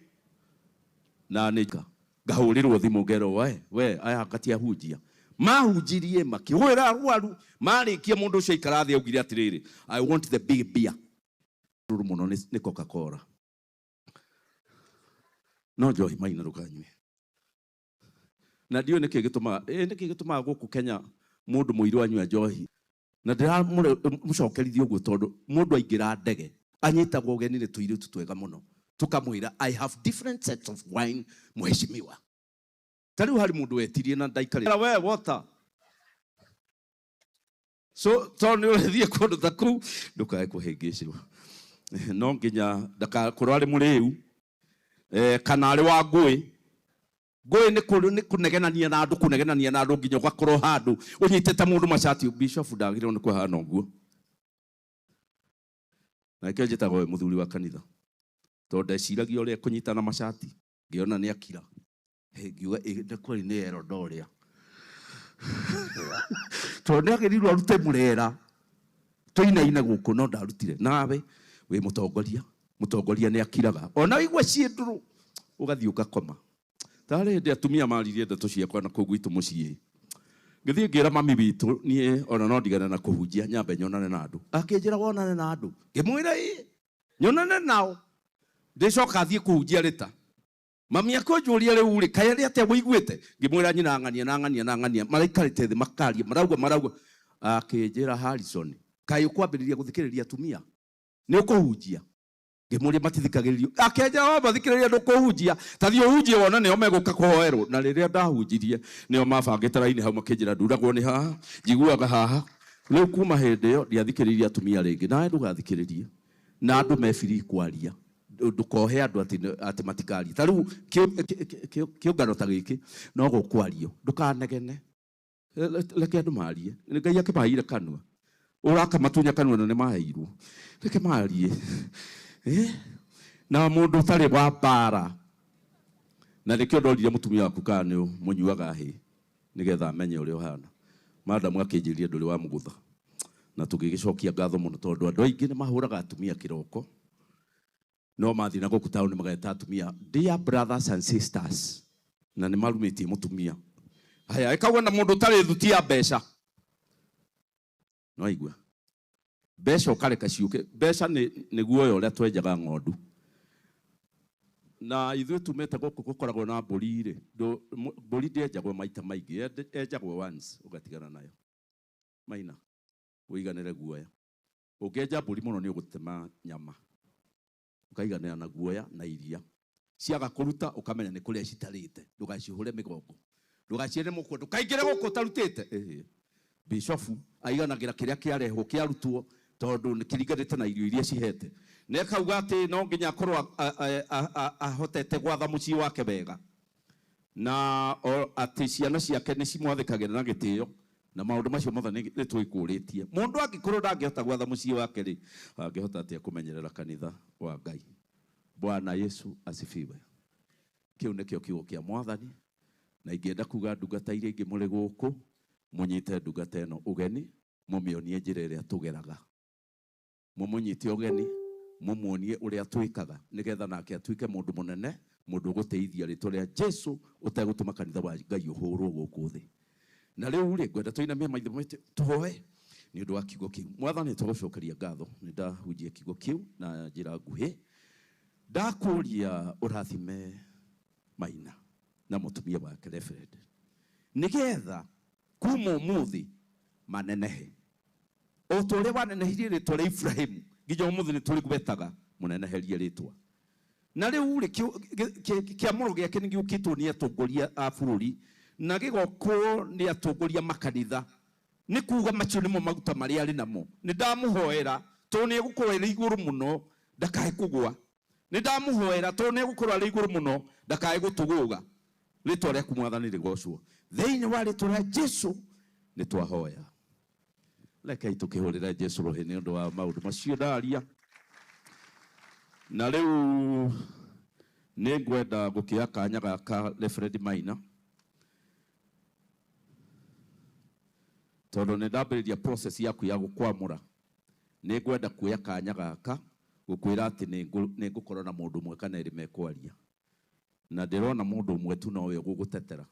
Na nĩ ngahũrĩrwo thimũ ngerwo we aya ngati ahunjia mahunjirie makĩhũra arwaru marĩkia mũndũ ũcio aikara thĩ augire atĩrĩrĩ, I want the big beer. Rũrũ mũno nĩ Coca-Cola. No njohi Maina ndũkanyue. Na ndiũĩ nĩkĩ gĩtũmaga, nĩkĩ gĩtũmaga gũkũ Kenya mũndũ mũirũ anyua njohi. Na ndĩramũcokerithia ũguo tondũ mũndũ aingĩra ndege anyitagwo ũgeni nĩ tũirĩtu twega mũno tũkamwĩra I have different sets of wine mheshimiwa. Ta rĩu harĩ mũndũ wetirie na ndaikarĩte. We water. So tondũ nĩ ũrathiĩ kũndũ ta kũu ndũkae kũhĩngĩcĩrwo. No nginya ndakakorwo arĩ mũrĩu kana arĩ wa ngũĩ. Ngũĩ nĩ kũnegenania na andũ, kũnegenania na andũ nginya ũgakorwo handũ ũnyitĩte mũndũ macati. Bishop ndagĩrĩirwo nĩ kũhana ũguo. Na nĩkĩo njĩtagwo we mũthuri wa kanitha, tondũ ndeciragia ũrĩa kũnyitana macati ngĩona nĩ akira. Ngiuga nĩ kweli nĩ erondo ũrĩa tondũ nĩ agĩrĩirwo arute mũrera tũinaine gũkũ, no ndarutire. Nawe wĩ mũtongoria, mũtongoria nĩ akiraga ona waigua ciĩ ndũrũ ũgathiĩ ũgakoma. Tarĩ hĩndĩ atumia maririe ndeto ciakwa na kũu gwitũ mũciĩ, ngĩthiĩ ngĩra mami witũ niĩ ona no ndigane na kũhunjia nyambe nyonane na andũ. Akĩnjĩra wonane na andũ, ngĩmwĩra ĩĩ nyonane nao ndĩcoka thiĩ kũhunjia rĩta. Mami akũnjũria rĩu rĩ kaĩ arĩ atĩa wĩiguĩte, ngĩmwĩra nyina ng'ania na ng'ania na ng'ania maraikarĩte thĩ makaria marauga marauga. Akĩnjĩra Harrison, kaĩ ũkwambĩrĩria gũthikĩrĩria atumia nĩ ũkũhunjia? Ngĩmũria matithikagĩrĩrio. Akĩnjĩra wa mathikĩrĩria ndũkũhunjia, ta thiĩ ũhunjie wone nĩo megũka kũhoerwo. Na rĩrĩa ndahunjirie nĩo mabangĩte raini hau makĩnjĩra nduragwo nĩ haha njiguaga haha. Rĩu kuma hĩndĩ ĩyo ndiathikĩrĩirie atumia rĩngĩ. Nawe ndũgathikĩrĩrie na andũ me free kwaria, ndũkohe andũ atĩ matikarie. Ta rĩu kĩũngano ta gĩkĩ no gũkwario, ndũkanegene, reke andũ marie. Ngai akĩmaheire kanua, ũrakamatunya kanua na nĩ maheirwo, reke marie. Na mũndũ ũtarĩ wa mbara, na nĩkĩo ndorire mũtumia waku kana nĩ mũnyuaga hĩ nĩgetha amenye ũrĩa ũhana. Madamu akĩnjĩrire ndũrĩ wa mũgũtha, na tũgĩgĩcokia ngatho mũno tondũ andũ aingĩ nĩ mahũraga atumia kĩroko, no mathiĩ na gũkũ taũni mageta atumia dear brothers and sisters, na nĩ marumĩtie mũtumia. Haya, ĩkauga na mũndũ ũtarĩ thuti ya mbeca. No aigua mbeca ũkareka ciũke. Mbeca nĩ guoya ũrĩa twenjaga ng'ondu. Na ithuĩ tumĩte gũkũ gũkoragwo na mbũri rĩ, mbũri ndĩenjagwo maita maingĩ, yenjagwo once ũgatigana nayo. Maina ũiganĩre guoya. Ũngĩenja mbũri mũno nĩ ũgũtema nyama, ũkaiganĩra na guoya na iria. Ciaga kũruta ũkamenya nĩ kũrĩa citarĩte, ndũgacihũre mĩgongo, ndũgaciĩre mũkwa, ndũkaingĩre gũkũ ũtarutĩte. Bishofu aiganagĩra kĩrĩa kĩarehwo kĩarutwo tondũ nĩ kĩringanĩte na irio iria cihete. Na ĩkauga atĩ no nginya akorwo ahotete gwatha mũciĩ wake wega, na atĩ ciana ciake nĩ cimwathĩkagĩra na gĩtĩo, na maũndũ macio mothe nĩ twĩkũrĩtie. Mũndũ angĩkorwo ndangĩhota gwatha mũciĩ wake rĩ, angĩhota atĩa kũmenyerera kanitha wa Ngai? Bwana Yesu asifiwe. Kĩu nĩkĩo kiugo kĩa Mwathani, na ingĩenda kuga ndungata iria ingĩ mũrĩ gũkũ. Mũnyite ndungata ĩno ũgeni, mũmĩonie njĩra ĩrĩa tũgeraga. Mũmũnyite ũgeni, mũmuonie ũrĩa twĩkaga, nĩgetha nake atuĩke mũndũ mũnene, mũndũ ũgũteithia rĩtwa rĩa Jesu, ũtegũtũma kanitha wa Ngai ũhũrwo gũkũ thĩ. Na rĩu rĩ, ngwenda tũinamie maitho maitũ tũhoe nĩ ũndũ wa kiugo kĩu. Mwathani, tũgũcokeria ngatho, nĩ ndahunjia kiugo kĩu na njĩra nguhĩ. Ndakũria ũrathime Maina na mũtumia wake Reverend, nĩgetha kuma ũmũthĩ manenehe o ta ũrĩa wanenehirie rĩtwa rĩa Ibrahimu, nginya ũmũthĩ nĩ tũrĩgwetaga mũneneherie rĩtwa. Na rĩu rĩ, kĩamũro gĩake nĩ gĩũkĩtwo nĩ atongoria a bũrũri na gĩgokwo nĩ atongoria makanitha, nĩ kuga macio nĩmo maguta marĩa arĩ namo. Nĩ ndamũhoera tondũ nĩ egũkorwo arĩ igũrũ mũno ndakae kũgũa. Nĩ ndamũhoera tondũ nĩ egũkorwo arĩ igũrũ mũno ndakae gũtũgũga. Rĩtwa rĩaku Mwathani rĩgocwo. Thĩinĩ wa rĩtwa rĩa Jesu nĩ twahoya. Rekei tũkĩhũrĩre Jesu rũhĩ nĩ ũndũ wa maũndũ macio ndaria. Na rĩu nĩ ngwenda gũkĩoya kanya gaka Reverend Maina, tondũ nĩ ndambĩrĩria process yaku ya gũkwamũra. Nĩ ngwenda kuoya kanya gaka gũkwĩra atĩ nĩ ngũkorwo na mũndũ ũmwe kana erĩ mekwaria. Na ndĩrona mũndũ ũmwe tu nowe ũgũgũtetera.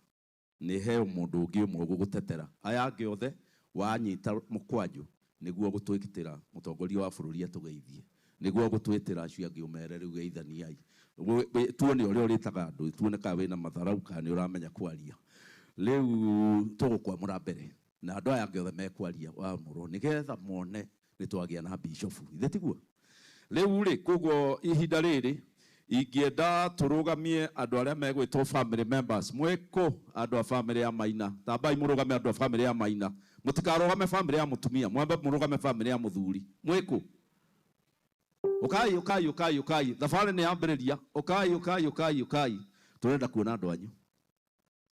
Nĩ heo mũndũ ũngĩ ũmwe ũgũgũtetera. Aya angĩ othe wanyita mũkwanjũ nĩguo gũtwĩtĩra mũtongoria wa bũrũri atũgeithie, nĩguo gũtwĩtĩra acio angĩ ũmere rĩu geithaniai. Tuone ũrĩa ũrĩtaga andũ, tuone kana wĩna matharau kana nĩ ũramenya kwaria. Rĩu tũgũkwamũra mbere na andũ aya angĩ othe mekwaria wamũrwo, nĩgetha mone nĩ twagĩa na bishofu. Ithe tiguo? Rĩu rĩ, koguo ihinda rĩrĩ ingĩenda tũrũgamie andũ arĩa megwĩtwo family members. Mwĩkũ andũ a family ya Maina? Tambai mũrũgame andũ a family ya Maina. Mũtikarũgame family ya mũtumia, mwambe mũrũgame family ya mũthuri. Mwĩkũ? Ũkai, ũkai, ũkai, ũkai. Thabarĩ nĩ yambĩrĩria. Ũkai, ũkai, ũkai, ũkai. Tũrenda kuona andũ anyu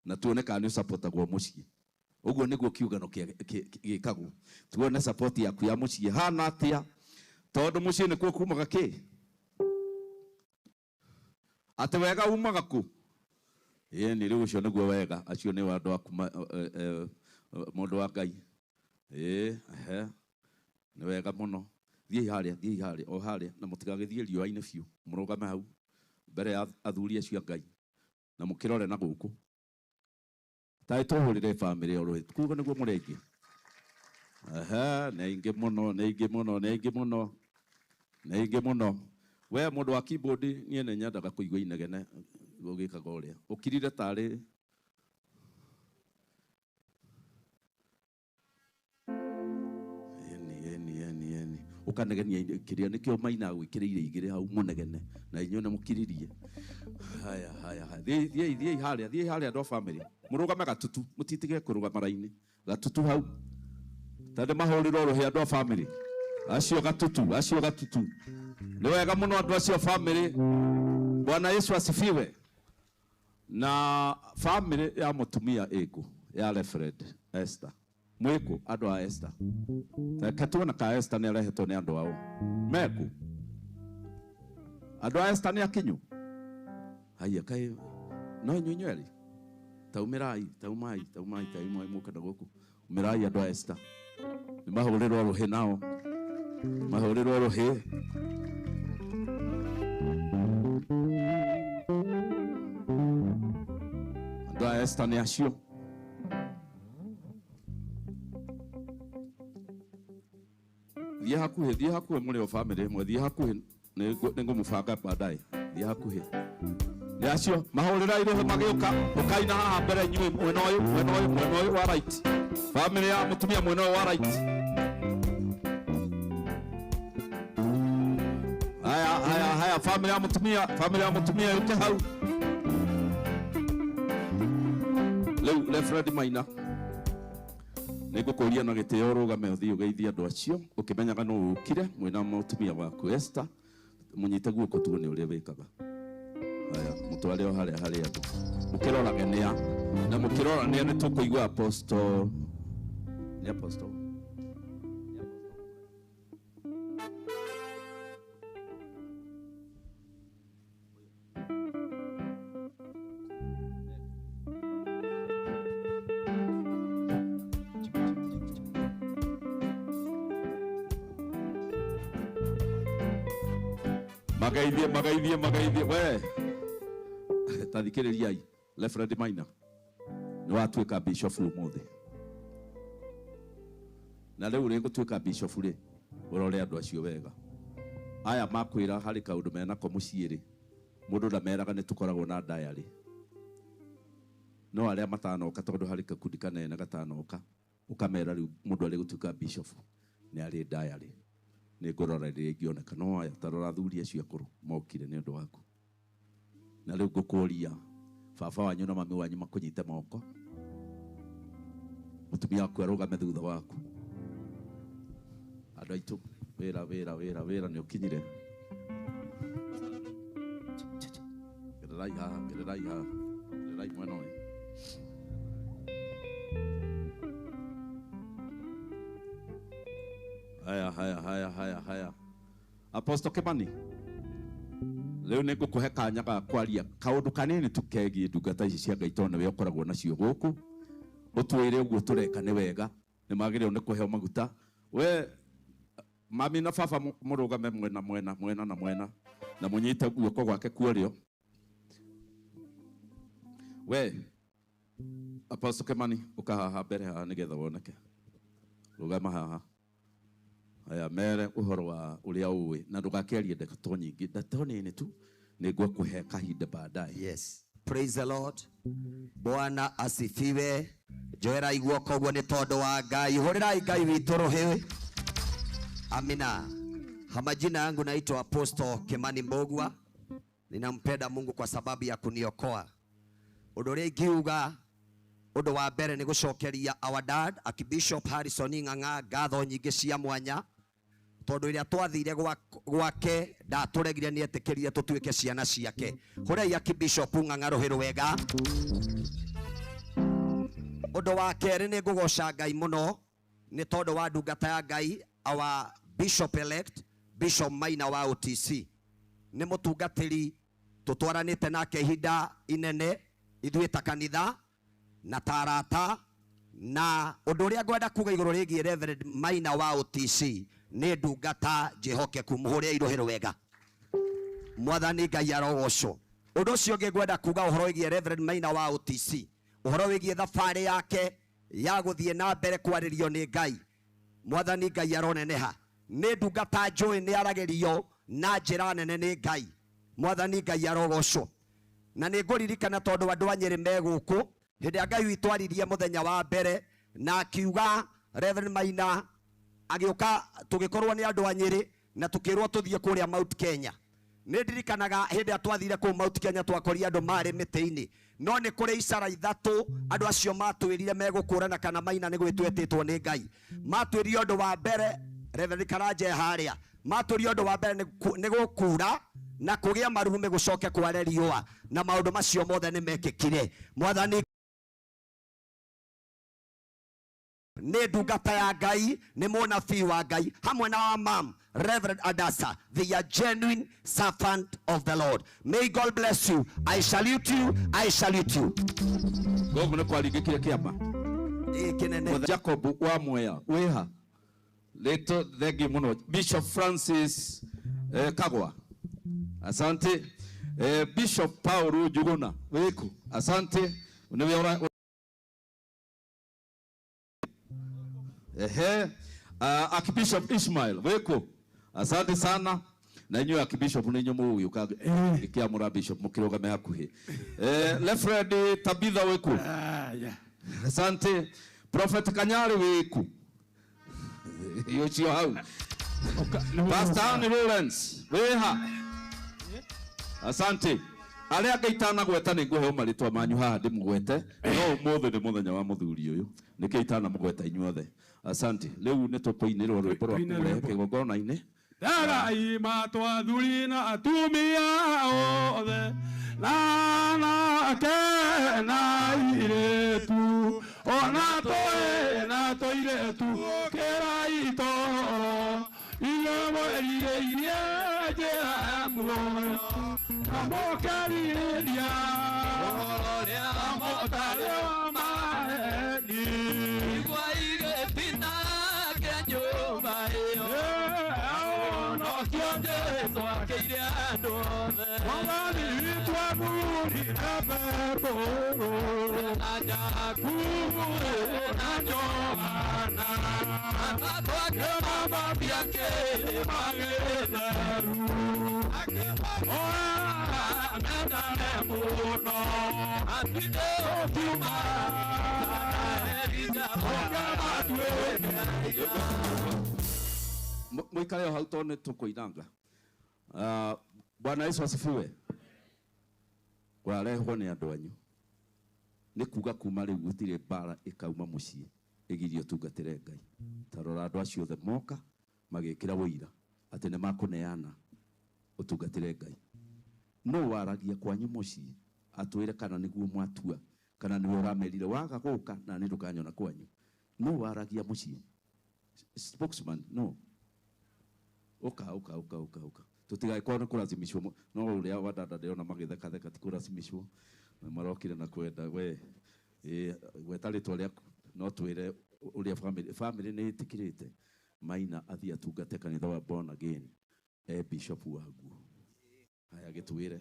na tuone kana nĩ ũsupportagwo mũciĩ. Ũguo nĩguo kiũngano gĩkagwo. Tuone support yaku ya mũciĩ hana atĩa, tondũ mũciĩ nĩkuo kumaga kĩ? Atĩ wega umaga kũ? Ĩĩ, nĩ rĩu ũcio nĩguo wega. Acio nĩ andũ aku mũndũ wa Ngai. Ĩĩ, ehe. Nĩ wega mũno. Thiĩi harĩa, thiĩi harĩa, o harĩa, na mũtigagĩthiĩ riũa-inĩ biũ. Mũrũgame hau mbere ya athuri acio a Ngai na mũkĩrore na gũkũ. Taĩ tũhũrĩre family o rũhĩ. Kuga nĩguo mũrĩ aingĩ. Ehe, nĩ aingĩ mũno, nĩ aingĩ mũno, nĩ aingĩ mũno. Nĩ aingĩ mũno. We mũndũ wa keyboard, niĩ nĩ nyendaga kũigua inegene ũgĩkaga ũrĩa. Ũkirire tarĩ Eni, eni, eni, eni. Ũkanegenia kĩrĩa nĩkĩo Maina agwĩkĩrĩire igĩrĩ hau mũnegene na inyuĩ nĩ mũkiririe. Haya, haya, haya. Thiĩi, thiĩi, thiĩi harĩa, thiĩi harĩa andũ a family. Mũrũgame gatutu, mũtitige kũrũgama raini. Gatutu hau. Ta nĩ mahũrĩrwo rũhĩ andũ a family. Acio gatutu, acio gatutu. Nĩ wega mũno andũ acio a family. Bwana Yesu asifiwe. Na family ya mũtumia ĩkũ ya Reverend Esther. Mwĩkũ andũ a Esther. Reke tuone ka Esther nĩ arehetwo nĩ andũ ao. Meku. Andũ a Esther nĩ akinyu. Haiya kaĩ no inyuĩ inyuerĩ. Taumĩrai, taumai, taumai, taumai mũke na gũkũ. Umĩrai andũ a Esther. Nĩ mahũrĩrwo rũhĩ nao. Mahũrĩrwo rũhĩ. Andũ a Esther nĩ acio. Thiĩ hakuhĩ, thiĩ hakuhĩ mũrĩ o family ĩmwe, thiĩ hakuhĩ, nĩ ngũmũbanga baadaye. Thiĩ hakuhĩ. Nĩ acio mahũrĩrai rũhĩ magĩũka, ũkai na haha mbere inyuĩ mwena ũyũ, mwena ũyũ, mwena ũyũ wa right. Family ya mũtumia mwena ũyũ wa right. Haya, haya, haya, family ya mũtumia, family ya mũtumia yũke hau. Rĩu Reverend Maina, nĩ ngũkũria na gĩtĩo ũrũgame ũthiĩ ũgeithie andũ acio, ũkĩmenyaga nũ ũkire mwĩna mũtumia waku Esther, mũnyite guoko tuone ũrĩa wĩkaga. Haya, mũtware o harĩa harĩ andũ. Mũkĩrorage nĩa, na mũkĩrora nĩa nĩ tũkũigua apostle. Nĩ apostle. Magaithie magaithie magaithie we tathikĩrĩriai Reverend Maina nĩ watuĩka bishop ũmũthĩ na rĩu rĩgũtuĩka bishop rĩ ũrore andũ acio wega aya makwĩra harĩ kaũndũ menako mũciĩ rĩ mũndũ ndameraga nĩ tũkoragwo na diary no arĩa matanoka tondũ harĩ gakundi kanene gatanoka ũkamera rĩu mũndũ arĩ gũtuĩka bishop nĩ arĩ diary nĩ ngũrora rĩrĩa ingĩoneka no aya tarora athuri acio akũrũ mokire nĩ ũndũ waku na rĩu ngũkũria baba wanyu na mami wanyu makũnyite moko mũtumia waku arũgame thutha waku andũ aitũ wĩra wĩra wĩra wĩra nĩ ũkinyire gererai haha gererai haha gererai mwena ũyũ haya haya haya haya haya Apostle Kimani rĩu nĩ ngũkũhe kanya ga kwaria kaũndũ kanini tu kegiĩ ndungata ici cia Ngai tondũ nĩwe ũkoragwo nacio gũkũ ũtwĩre ũguo tũreka nĩ wega nĩ magĩrĩirwo nĩ kũheo maguta we mami na baba mũrũgame mwena mwena mwena na mwena na mũnyite guoko gwake kuorio we Apostle Kimani ũka haha mbere haha nĩgetha woneke rũgama haha aya mere ũhoro wa ũrĩa ũĩ na ndũgakĩarie ndeto nyingĩ ndeto nini tu nĩngũkũhe kahinda baadaye. Yes. Praise the Lord. Bwana asifiwe. Njoerai guoko ũguo nĩ tondũ wa Ngai. Hũrĩrai Ngai witũ rũhĩ. Amina. Majina yangu naitwa Apostle Kimani Mbugua. Ninampenda Mungu kwa sababu ya kuniokoa. Ũndũ ũrĩa ingiuga ũndũ wa mbere nĩ gũcokeria our dad Archbishop Harrison Ng'ang'a ngatho nyingĩ cia mwanya tondũ ĩrĩa twathire gwake ndatũregire nĩ etĩkĩrire tũtuĩke ciana ciake. Hũrai Archbishop Ng'ang'a rũhĩ rwega. Ũndũ wa kerĩ nĩ ngũgoca Ngai mũno nĩ tondũ wa ndungata ya Ngai our Bishop elect Bishop Maina wa OTC. Nĩ mũtungatĩri tũtwaranĩte nake ihinda inene ithuĩ ta kanitha na tarata na ũndũ ũrĩa ngwenda kuga igũrũ rĩgiĩ Reverend Maina wa OTC nĩ ndungata njĩhokeku mũhũre irũhĩ rwega. Mwathani Ngai arogocwo. Ũndũ ũcio ũngĩ ngwenda kuga ũhoro wĩgiĩ Reverend Maina wa OTC ũhoro wĩgiĩ thabarĩ yake ya gũthiĩ na mbere kwarĩrio nĩ Ngai. Mwathani Ngai aroneneha. Nĩ ndungata njũĩ nĩ aragĩrio na njĩra nene nĩ Ngai. Mwathani Ngai arogocwo. Na nĩ ngũririkana tondũ andũ a Nyĩrĩ me gũkũ hĩndĩ ĩrĩa Ngai witũ aririe mũthenya wa mbere na akiuga Reverend Maina agĩũka tũgĩkorwo nĩ andũ a Nyĩrĩ na tũkĩrwo tũthiĩ kũrĩa Mount Kenya. Nĩ ndirikanaga hĩndĩ ĩrĩa twathire kũu Mount Kenya twakorire andũ marĩ mĩtĩ-inĩ no nĩ kũrĩ icara ithatũ andũ acio matwĩrire megũkũrana kana Maina nĩ gwĩtwo etĩtwo nĩ Ngai. Matwĩrire ũndũ wa mbere Reverend Karanja harĩa matwĩrire ũndũ wa mbere nĩ gũkura na kũgĩa marurumĩ gũcoke kware riũa na maũndũ macio mothe nĩ mekĩkire. Mwathani nĩ ndungata ya Ngai nĩ mũnabii wa Ngai hamwe na wa mam Reverend Adasa. They are genuine servant of the Lord. May God bless you. I salute you. I salute you. Gogo nĩ kwaringĩkire kĩama Ĩ kĩnene. Jacob wa Mwea wĩha Leto thengi mũno Bishop Francis Kagwa asante Bishop Paul Njuguna wĩkũ asante nĩwe ũra ehe Archbishop Ishmael wĩkũ asante sana na inyuĩ Archbishop nĩ inyuĩ mũgũgĩũka ngĩkĩamũra Bishop mũkĩrũgame hakuhĩ Reverend Tabitha wĩkũ asante Prophet Kanyari wĩkũ ũcio hau Pastor Ann Lawrence wĩha asante arĩa angĩ itanagweta nĩ ngũheo marĩtwa manyu haha ndĩmũgwete no ũmũthĩ nĩ mũthenya wa mũthuri ũyũ nĩkĩo itanamũgweta inyuothe asante rĩu nĩ tũkũinĩrwo rwĩmbo rwa kũrehe kĩgongona-inĩ Ndarai matwathuri na atumia othe na anake na airĩtu ona tũĩ na tũirĩtu kĩrai toro inyuĩ mwerirĩirie njĩra ya muoyo na mũkerirĩria ũhoro ũrĩa mũtarĩ wa maheni Igwa igĩtina kĩa nyũmba ĩyo. Nĩkĩo Jesũ akĩire andũ othe. Mwathani witũ athurire Petero na Jakubu na Johana, atatũ akĩmathambia kĩrĩma gĩtheru. Akĩmahoya mendane mũno, atinde ũkiuma Elija ũkĩmatuĩke. Mwikare o hau tondũ nĩ tũkũinanga. Bwana Yesu asifiwe. Warehwo nĩ andũ anyu. Nĩ kuga kuma rĩu gũtirĩ mbara ĩkauma mũciĩ ĩgirie ũtungatĩre Ngai. Ta rora andũ acio othe moka magĩkĩra ũira atĩ nĩ makũneana ũtungatĩre Ngai. No waragia kwanyu mũciĩ atwĩre kana nĩguo mwatua kana nĩwe ũramerire waga gũka na nĩ ndũkanyona kwanyu. No waragia mũciĩ. Spokesman no. Ũka ũka ũka ũka ũka. Tũtigagĩkorwo nĩ kũracimicwo no ũrĩa wa dada ndĩrona magĩthekatheka ti kũracimicwo. Marokire na kwenda we gweta rĩtwa rĩaku no twĩre ũrĩa family nĩ ĩtĩkĩrĩte Maina athiĩ atungate kanitha wa Born Again e bishop waguo. Haya gĩtwĩre.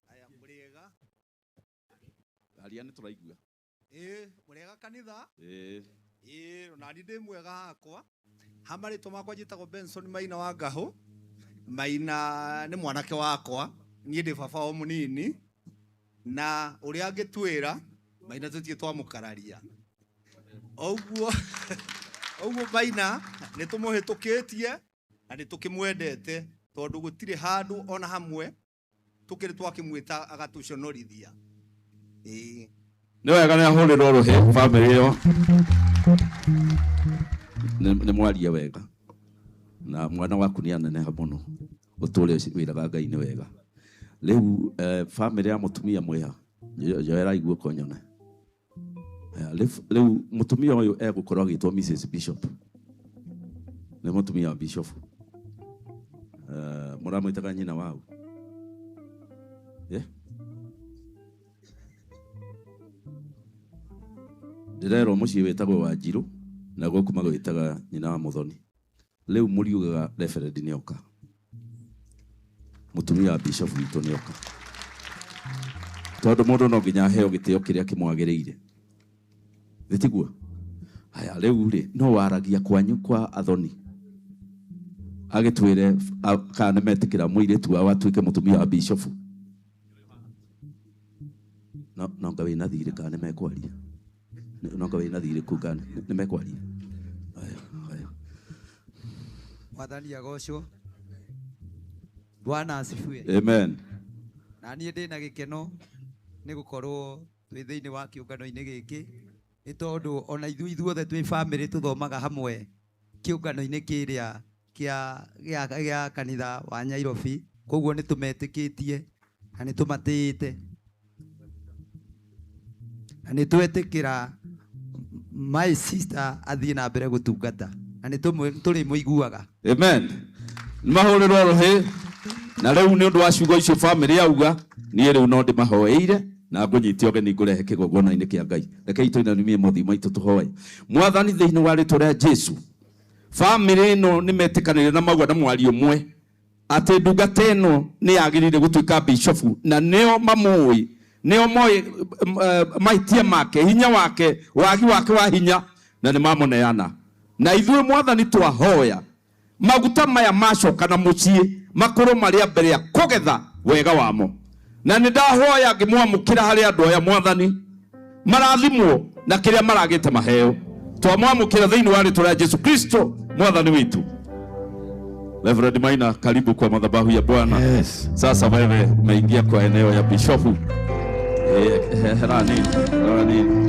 Aya mũrĩega. Aria nĩ tũraigua. Ĩĩ mũrĩega kanitha. Ĩĩ. Ĩĩ ona niĩ ndĩ mwega hakwa. Ha marĩtwa makwa njĩtagwo Benson Maina wa Ngahũ. Maina nĩ mwanake wakwa, niĩ ndĩ baba wao mũnini, na ũrĩa angĩtwĩra Maina tũtirĩ twamũkararia. Ũguo ũguo Maina nĩ tũmũhĩtũkĩtie na nĩ tũkĩmwendete tondũ gũtirĩ handũ ona hamwe tũkĩrĩ twakĩmwĩta agatũconorithia. Ĩĩ. Nĩ wega nĩ ahũrĩrwo rũhĩ family ĩyo. Nĩ mwaria wega. Na mwana waku nĩ aneneha mũno. Ũtũre wĩraga Ngai nĩ wega. Rĩu family ya mũtumia mwĩha njoerai guoko nyone. Rĩu mũtumia ũyũ egũkorwo agĩtwo Mrs Bishop. Nĩ mũtumia wa Bishop. Mũramwĩtaga nyina wau? Ndĩrerwo mũciĩ wĩtagwo Wanjirũ na gũkũ magwĩtaga nyina wa Mũthoni. Rĩu mũriugaga reverend nĩoka. Mũtumia wa Bishop witũ nĩoka. Tondũ mũndũ no nginya aheo gĩtĩo kĩrĩa kĩmwagĩrĩire. Nĩ tiguo? Haya rĩu rĩ no waragia kwanyu kwa Athoni. Agĩtwĩre kana nĩmetĩkĩra mũirĩtu wao atuĩke mũtumia wa Bishop. No no nga wĩna thirĩ kana nĩmekwaria. No nga wĩna thirĩ kuu kana nĩmekwaria. Haya haya. Mwathani agocwo. Bwana asifiwe. Amen. Na niĩ ndĩna gĩkeno nĩ gũkorwo twĩ thĩinĩ wa kĩũngano-inĩ gĩkĩ nĩ tondũ ona ithuĩ ithuothe twĩ family tũthomaga hamwe kĩũngano-inĩ kĩrĩa kĩa kanitha wa Nyairobi, koguo nĩ tũmetĩkĩtie na nĩ tũmatĩĩte na nĩ twetĩkĩra my sister athiĩ na mbere gũtungata na nĩ tũrĩmũiguaga. Amen. Nĩ mahũrĩrwo rũhĩ na rĩu nĩ ũndũ wa ciugo icio family yauga niĩ rĩu no ndĩmahoeire na ngũnyite ũgeni ngũrehe kĩgongona-inĩ kĩa Ngai. Rekei tũinamie mothiũ maitũ tũhoe. Mwathani thĩinĩ wa rĩtwa rĩa Jesu, family ĩno nĩ metĩkanĩire na mauga na mwario ũmwe atĩ ndungata ĩno nĩ yagĩrĩire gũtuĩka bishofu na nĩo mamũĩ, nĩo moĩ mahĩtia make, hinya wake, wagi wake wa hinya, na nĩ mamũneana. Na ithuĩ Mwathani twahoya maguta maya macoka na mũciĩ makorwo marĩ mbere ya kũgetha wega wamo. Na nĩ ndahoya ngĩmwamũkĩra harĩ andũ aya Mwathani marathimwo na kĩrĩa maragĩte maheo. Twamwamũkĩra thĩinĩ wa rĩtwa rĩa Jesu Kristo Mwathani witũ. Reverend Maina, karibu kwa madhabahu ya Bwana. Yes. Sasa wewe umeingia kwa eneo ya bishofu. Hera nini? Hera nini?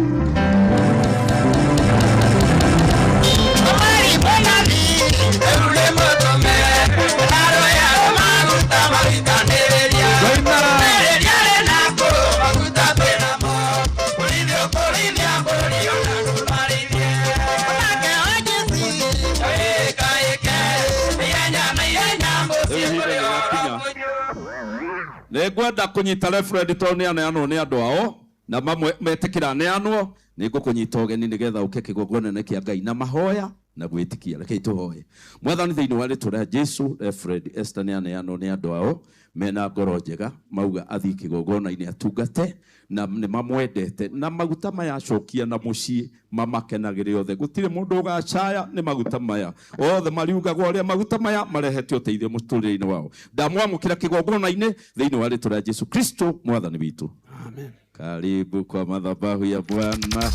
Nĩngwenda kũnyita reverend tondũ nĩ aneanwo nĩ andũ ao na mamwe metĩkĩra aneanwo Nĩ ngũkũnyita ũgeni nĩgetha ũke kĩgongona-inĩ kĩa Ngai na mahoya na gwĩtikia. Rekei tũhoe. Mwathani, thĩinĩ wa rĩtwa rĩa Jesu, Reverend Esther nĩ aneanwo nĩ andũ ao mena ngoro njega, mauga athiĩ kĩgongona-inĩ atungate, na nĩ mamwendete, na maguta maya acokia na mũciĩ mamakenagĩre othe. Gũtirĩ mũndũ ũgacaya nĩ maguta maya, othe mariugaga ũrĩa maguta maya marehete ũteithio mũtũrĩre-inĩ wao. Ndamwamũkĩra kĩgongona-inĩ thĩinĩ wa rĩtwa rĩa Jesu Kristo mwathani witũ. Amen. Karibu kwa madhabahu ya Bwana.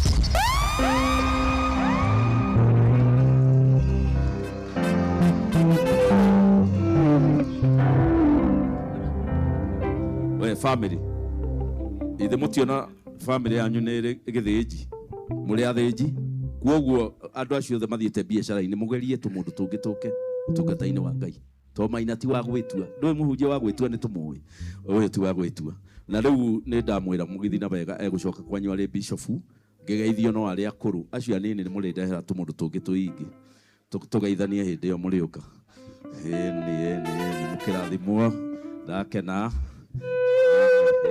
We family, ithe mutiona family yanyu nĩ ĩrĩ gĩthĩnji, mũrĩ athĩnji, kwoguo andũ acio othe mathiĩte biacara-inĩ mũgerie tũmũndũ tũngĩ tũke ũtungata-inĩ wa Ngai. To Maina ti wa gwĩtua, ndũĩ mũhunjia wa gwĩtua nĩ tũmũĩ, ũyũ ti wa gwĩtua. Na rĩu nĩ ndamwĩra mũgĩthiĩ na wega egũcoka kwanyu arĩ bishofu, ngĩgeithio no arĩa akũrũ, acio anini nĩ mũrĩndehera tũmũndũ tũngĩ tũingĩ, tũgeithanie hĩndĩ ĩyo mũrĩũka. Ĩni, ĩni, ĩni, mũkĩrathimwo, ndakena.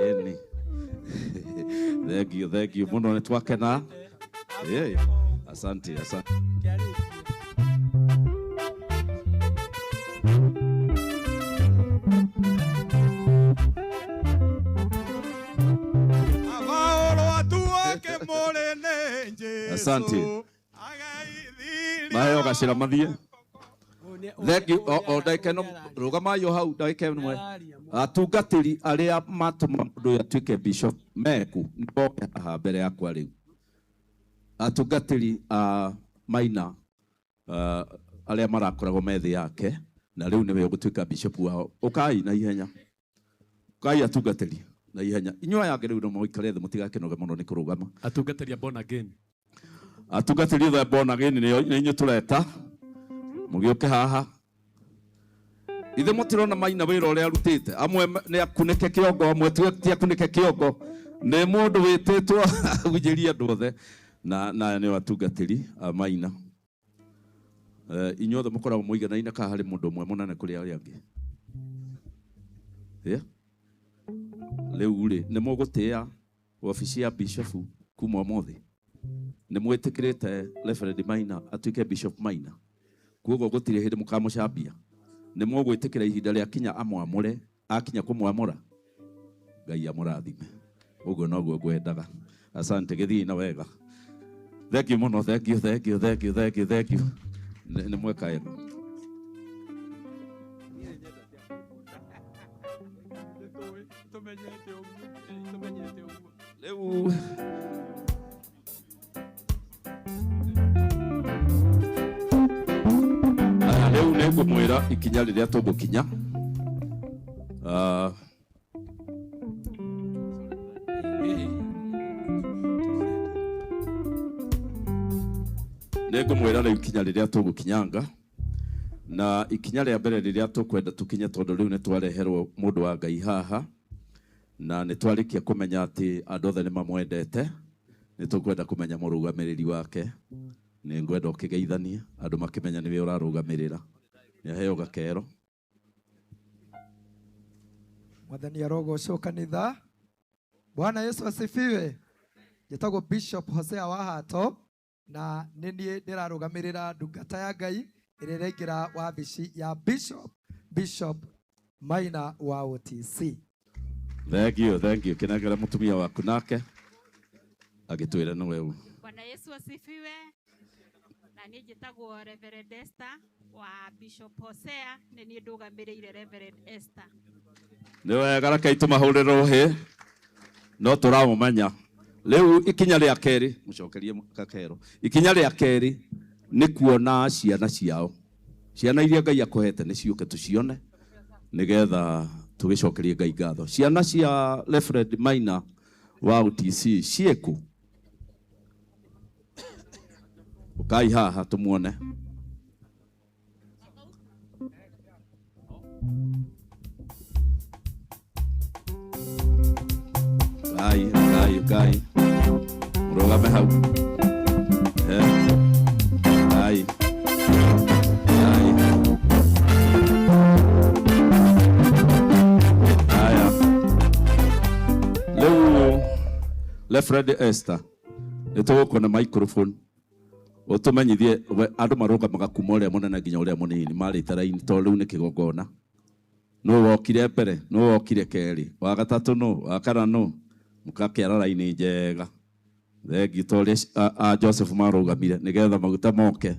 Ĩni. Thank you, thank you mũno, nĩ twakena. Ĩĩ, asante, asante. Asante. Maheo gacĩra mathiĩ. Thank you. O ndagĩka ĩno rũgamai o hau ndagĩka ĩmwe. Atungatĩri arĩa matũma mũndũ ũyũ atuĩke bishop meku nĩ moke haha mbere yakwa rĩu. Atungatĩri a Maina, arĩa marakoragwo me thĩ yake na rĩu nĩwe ũgũtuĩka bishop wao. Ũkai na ihenya. Ũkai atungatĩri na ihenya. Inyuĩ aya angĩ rĩu no mũikare thĩ mũtigakĩnoge mũno nĩ kũrũgama. Atungatĩri a born again. Atungatĩri othe born again nĩ inyuĩ tũreta. Mũgĩũke haha. Ithe mũtirona Maina wĩra ũrĩa arutĩte. Amwe nĩ akunĩke kĩongo, amwe ti akunĩke kĩongo. Nĩ mũndũ wĩtĩtwo ahunjĩrie andũ othe. Na nĩo atungatĩri a Maina. Inyuĩ othe mũkoragwo mũiganaine kana harĩ mũndũ ũmwe mũnene kũrĩ arĩa angĩ? Yeah? Rĩu rĩ, nĩ mũgũtĩĩa wabici ya bishofu kuma ũmũthĩ? Nĩ mwĩtĩkĩrĩte Reverend Maina atuĩke Bishop Maina? Koguo gũtirĩ hĩndĩ mũkamũcambia. Nĩ mũgwĩtĩkĩra ihinda rĩa kinya amwamũre, akinya kũmwamũra? Ngai amũrathime. Ũguo noguo ngwendaga. Asante, gĩthiĩ na wega. Thank you mũno, thank you, thank you, thank you, thank you, thank you. Nĩ mweka wega. Rĩu rĩu nĩ ngũmwĩra ikinya rĩrĩa tũgũkinya. Nĩ ngũmwĩra rĩu ikinya rĩrĩa tũgũkinyanga. Na ikinya rĩa mbere rĩrĩa tũkwenda tũkinye, tondũ rĩu nĩ twareherwo mũndũ wa Ngai haha, na nĩ twarĩkia kũmenya atĩ andũ othe nĩ mamwendete, nĩ tũkwenda kũmenya mũrũgamĩrĩri wake. Nĩ ngwenda ũkĩgeithanie andũ makĩmenya nĩwe ũrarũgamĩrĩra. Nĩ aheo gakero. Mwathani arogocwo kanitha. Bwana Yesu asifiwe. Njĩtagwo Bishop Hosea wa Hato, na nĩ niĩ ndĩrarũgamĩrĩra ndungata ya Ngai ĩrĩa ĩraingĩra wabici ya Bishop Maina wa OTC. Thank you, thank you. Kĩnengere mũtumia waku nake agĩtwĩre nĩwe ũ. Bwana Yesu asifiwe. Na niĩ njĩtagwo Reverend Esther wa Bishop Hosea, nĩ niĩ ndũgamĩrĩire Reverend Esther. Nĩ wega, rekei tũmahũrĩre rũhĩ, no tũramũmenya. Rĩu ikinya rĩa kerĩ, mũcokerie gakero. Ikinya rĩa kerĩ nĩ kuona ciana ciao. Ciana iria Ngai akũhete nĩ ciũke tũcione nĩgetha tũgĩcokerie Ngai ngatho. Ciana cia Reverend Maina wa OTC ciĩkũ? Ũkai haha tũmuone. Kai, kai, kai. Mũrũgame hau. Kai. Kai. Haya. Rĩu Reverend Esther, Nĩ tũgũkũne microphone ũtũmenyithie andũ marũgamaga kuma ũrĩa mũnene nginya ũrĩa mũnini marĩte raini tondũ rĩu nĩ kĩgongona. Nũ wokire mbere, nũ wokire kerĩ, wa gatatũ nũ, wa kana nũ, mũgakĩara raini njega. Thengiũ ta ũrĩa a Joseph marũgamire nĩgetha maguta moke.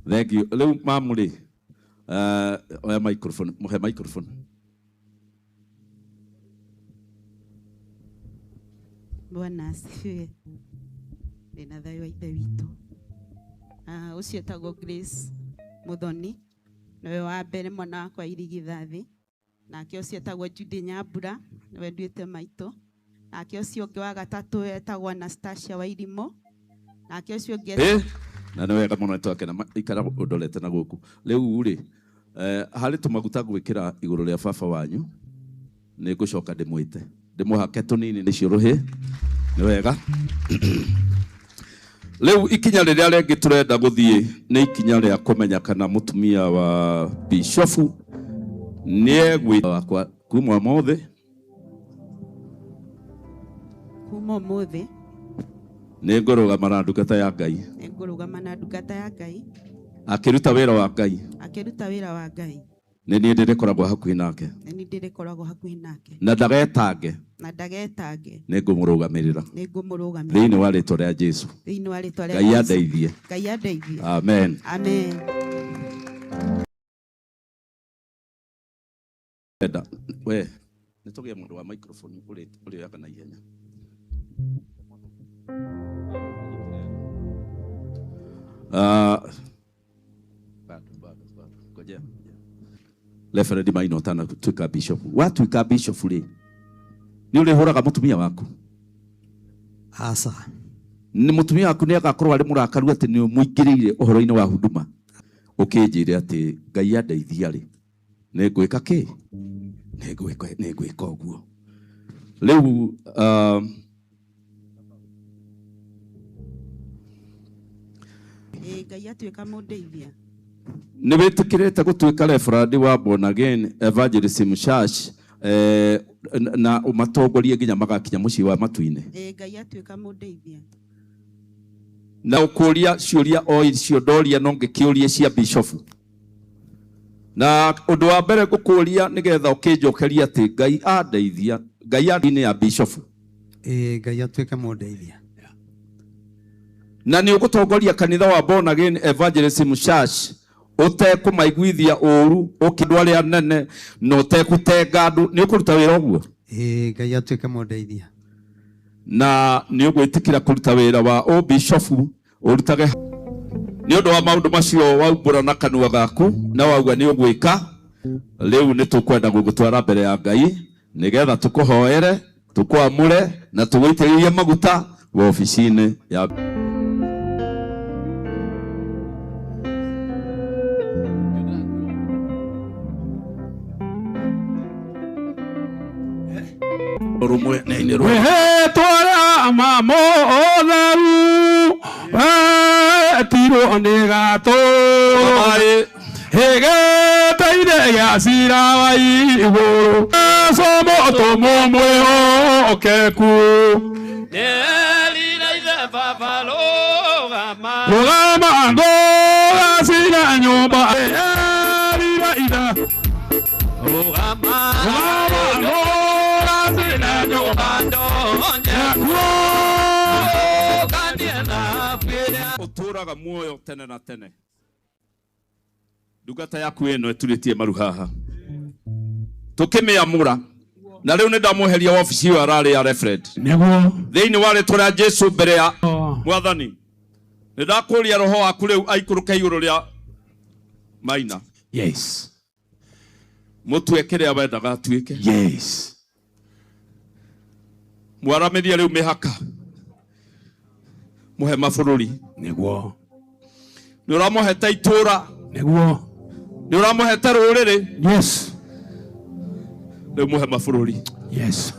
Thengiũ. Rĩu mamu rĩ, oya microphone, mũhe microphone. Bwana asifiwe. Ndĩna thayũ wa Ithe witũ. Ũcio etagwo Grace Muthoni, nĩwe wa mbere mwana wakwa irigithathi. Nake ũcio etagwo Judy Nyambura, nĩwe nduĩte maitũ. Nake ũcio ũngĩ wa gatatũ etagwo Anastasia Wairimũ. Nake ũcio ũngĩ Na nĩ wega mũno nĩtwakena, ikara ũndorete na gũkũ. Rĩu rĩ, harĩ tũmaguta gwĩkĩra igũrũ rĩa baba wanyu, nĩ ngũcoka ndĩmwĩte. Ndĩmũhake tũnini nĩcio rũhĩ. Nĩ wega. Rĩu ikinya rĩrĩa rĩngĩ tũrenda gũthiĩ nĩ ikinya rĩa kũmenya kana mũtumia wa bishofu nĩ wakwa kuma ũmũthĩ. Kuma ũmũthĩ nĩ ngũrũgama na ndungata ya Ngai. Nĩ ngũrũgama na ndungata ya Ngai. Akĩruta wĩra wa Ngai. Akĩruta wĩra wa Ngai. Nĩ niĩ ndĩrĩkoragwo hakuhĩ nake. Nĩ niĩ ndĩrĩkoragwo hakuhĩ nake. Na ndagetange. Na ndagetange. Nĩ ngũmũrũgamĩrĩra. Nĩ ngũmũrũgamĩrĩra. Thĩinĩ wa rĩtwa rĩa Jesũ. Thĩinĩ wa rĩtwa rĩa Ngai Jesũ. andeithie. Ngai andeithie. Amen. Amen. Enda, we, nĩ tũgĩe mũndũ wa microphone ũrĩoyaga na ihenya. Bado, bado, bado. Ngojea. Reverend Maina ũtanatuĩka bishop. Watuĩka bishop rĩ, nĩ ũrĩhũraga mũtumia waku? Aca. Nĩ mũtumia waku nĩ agakorwo arĩ mũrakaru atĩ nĩ ũmũingĩrĩire ũhoro-inĩ wa huduma. Ũkĩnjĩre atĩ Ngai andeithia rĩ, nĩ ngwĩka kĩ? Nĩ ngwĩka ũguo. Rĩu Ngai atuĩka mũndeithia. Nĩ wĩtĩkĩrĩte gũtuĩka reverend wa Born Again Evangelism Church na ũmatongorie nginya magakinya mũciĩ wa matu-inĩ. Ngai atuĩka mũndeithia. Na ũkũria ciũria o icio ndoria no ngĩkĩũrie cia bishofu. Na ũndũ wa mbere ngũkũria nĩgetha ũkĩnjokeria atĩ Ngai andeithia, Ngai andeithia ya bishofu. Ngai atuĩke mũndeithia. Na nĩ ũgũtongoria kanitha wa Born Again Evangelism Church ũtekũmaiguithia ũru, ũkĩndũ arĩa nene na ũtekũtenga andũ, nĩ ũkũruta wĩra ũguo? Ngai atuĩke mũndeithia. Na nĩ ũgwĩtĩkĩra kũruta wĩra wa ũbishofu ũrutage nĩ ũndũ wa maũndũ macio waumbũra na kanua gaku na wauga nĩ ũgwĩka. Rĩu nĩ tũkwenda gũgũtwara mbere ya Ngai nĩgetha tũkũhoere, tũkwamũre na tũgũitĩrĩrie maguta wabici-inĩ ya rũmwe nĩ rũmwe. Wĩhĩtwa mamũtheru wetirwo nĩ gatũrũ ĩgĩteire gĩa cira wa igũrũ Jesũ mũtũmwo mwĩhokeku rũgama ngũgacira nyũmba erire ithe rũgama ngũgacira nyũmba ũtũraga muoyo tene na tene. Ndungata yaku ĩno ĩturĩtie maru haha tũkĩmĩamũra na rĩu nĩ ndamweheria wabici ĩyo ararĩ ya reverend nĩguo thĩinĩ wa rĩtwa rĩa Jesũ mbere ya Mwathani. Nĩ ndakũria roho waku rĩu aikũrũke igũrũ rĩa Maina. Yes. Mũtue kĩrĩa wendaga atuĩke. Yes. Mwaramĩrie rĩu mĩhaka, mũhe mabũrũri nĩguo. Nĩ ũramũhete itũra nĩguo. Nĩ ũramũhete rũrĩrĩ. Yes. Rĩu mũhe mabũrũri. Yes.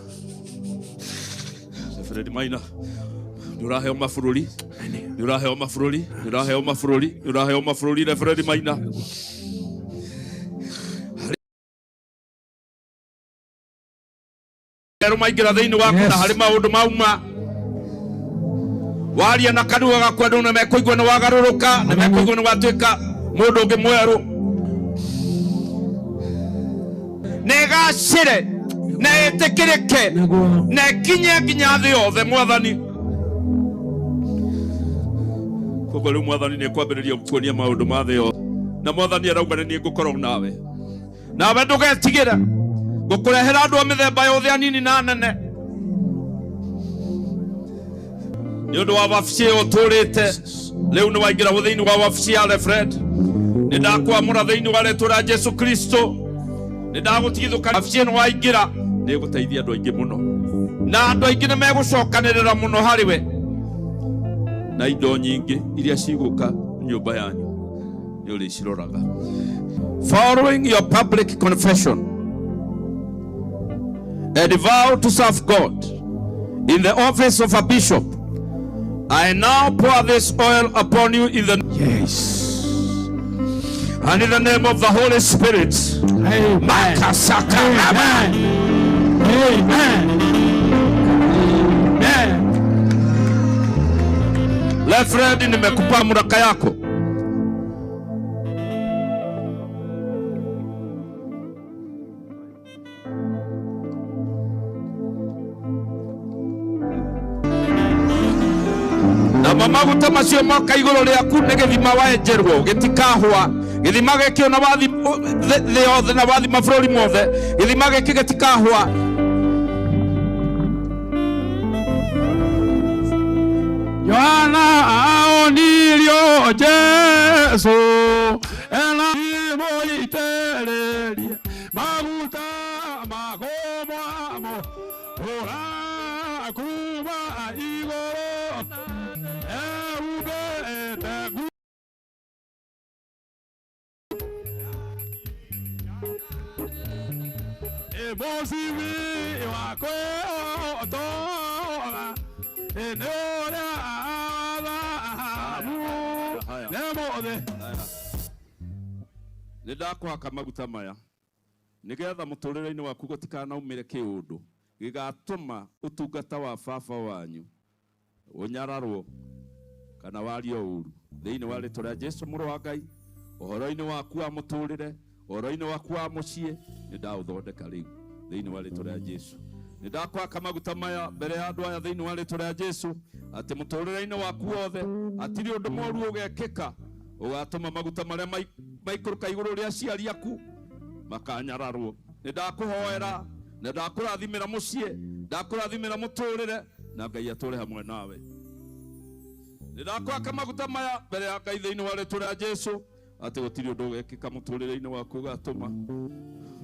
Reverend Maina, nĩ ũraheo mabũrũri, nĩ ũraheo mabũrũri, nĩ ũraheo mabũrũri, nĩ ũraheo mabũrũri Reverend Maina. Erũ maingĩra thĩinĩ waku na harĩ maũndũ mauma. Waria na kanua gaku andu ni mekuigua ni wagaruruka, ni mekuigua ni watuika mundu ungi mweru. Ni gacire na itikirike na ikinye nginya thi yothe Mwathani. Koguo riu Mwathani ni ekwambiriria gukuonia maundu ma thi yothe, na Mwathani arauga ni ngukorwo nawe, nawe ndugetigire ngukurehera andu a mithemba yothe anini na anene. Ni undu wa wabici iyo uturite riu ni waingira thiini wa wabici ya Alfred. Ni ndakwamura thiini wa ritwa ria Jesu Kristo, ni ndagutigithuka wabici ino waingira ni guteithia andu aingi muno, na andu aingi ni megucokanirira muno hari we, na indo nyingi iria ciguka nyumba yanyu ni uriciroraga. Following your public confession and vow to serve God in the office of a bishop, I now pour this oil upon you in the Yes. and in the name of the Holy Spirit. Amen. Amen. Amen. Amen. Lefred, nimekupa mamlaka yako. Na maguta macio moka iguru riaku ni githima wenjerwo gitikahwa, githima giki ona wathi thi yothe na wathi mabũrũri mothe, githima giki gitikahwa. Yohana aonirio Jesu ena imuitĩrĩrie maguta magomwamo ura kuma igũrũ ehumbĩte nguo. Mũcibi wa kwĩhotora nĩ ũrĩa thahabu nĩ mũthĩ. Nĩ ndakwaka maguta maya nigetha mũtũrĩre-inĩ waku gũtikanaumĩre kĩũndũ gĩgatũma ũtungata wa baba wanyu ũnyararwo kana wario ũru thĩinĩ wa rĩtwa rĩa Jesu mũrũ wa Ngai. Ũhoro-inĩ waku wa mũtũrĩre, ũhoro-inĩ waku wa mũciĩ, nĩ ndaũthondeka rĩu thĩinĩ wa rĩtwa rĩa Jesu. Nĩ ndakwaka maguta maya mbere ya andũ aya thĩinĩ wa rĩtwa rĩa Jesu, atĩ mũtũrĩre-inĩ waku wothe hatirĩ ũndũ mũru ũgekĩka ũgatũma maguta marĩa maikũrũka igũrũ rĩa aciari aku makanyararwo. Nĩ ndakũhoera na ndakũrathimĩra mũciĩ, ndakũrathimĩra mũtũrĩre, na Ngai atũre hamwe nawe. Nĩ ndakwaka maguta maya mbere ya Ngai thĩinĩ wa rĩtwa rĩa Jesu, atĩ gũtirĩ ũndũ ũgekĩka mũtũrĩre-inĩ waku ũgatũma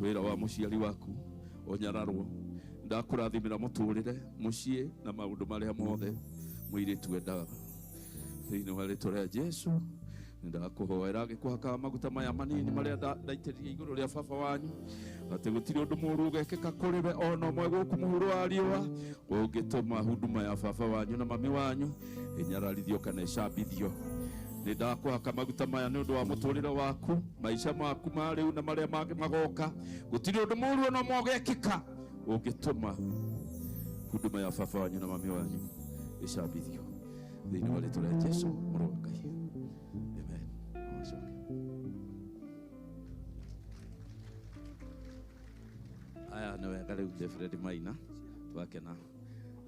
wĩra wa mũciari waku ũnyararwo. Ndakũrathimĩra mũtũrĩre, mũciĩ na maũndũ marĩa mothe mũirĩtu endaga thĩinĩ wa rĩtwa rĩa Jesu. Ndakũhoera ngĩkũhakaga maguta maya manini marĩa ndaitĩrĩria igũrũ rĩa baba wanyu, atĩ gũtirĩ ũndũ mũũru ũgekĩka kũrĩ we ona ũmwe gũkũ mũhuro wa riũa ũngĩtũma huduma ya baba wanyu na mami wanyu ĩnyararithio kana ĩcambithio. Nĩ ndakũhaka maguta maya nĩ ũndũ wa mũtũrĩre waku, maica maku ma rĩu na marĩa mangĩ magoka. Gũtirĩ ũndũ mũũru ona ũmwe ũgekĩka ũngĩtũma huduma ya baba wanyu na mami wanyu ĩcambithio thĩinĩ wa rĩtwa rĩa Jesu mũrũ wa Ngai. Amen. Aya nĩ wega rĩu Fred Maina twakena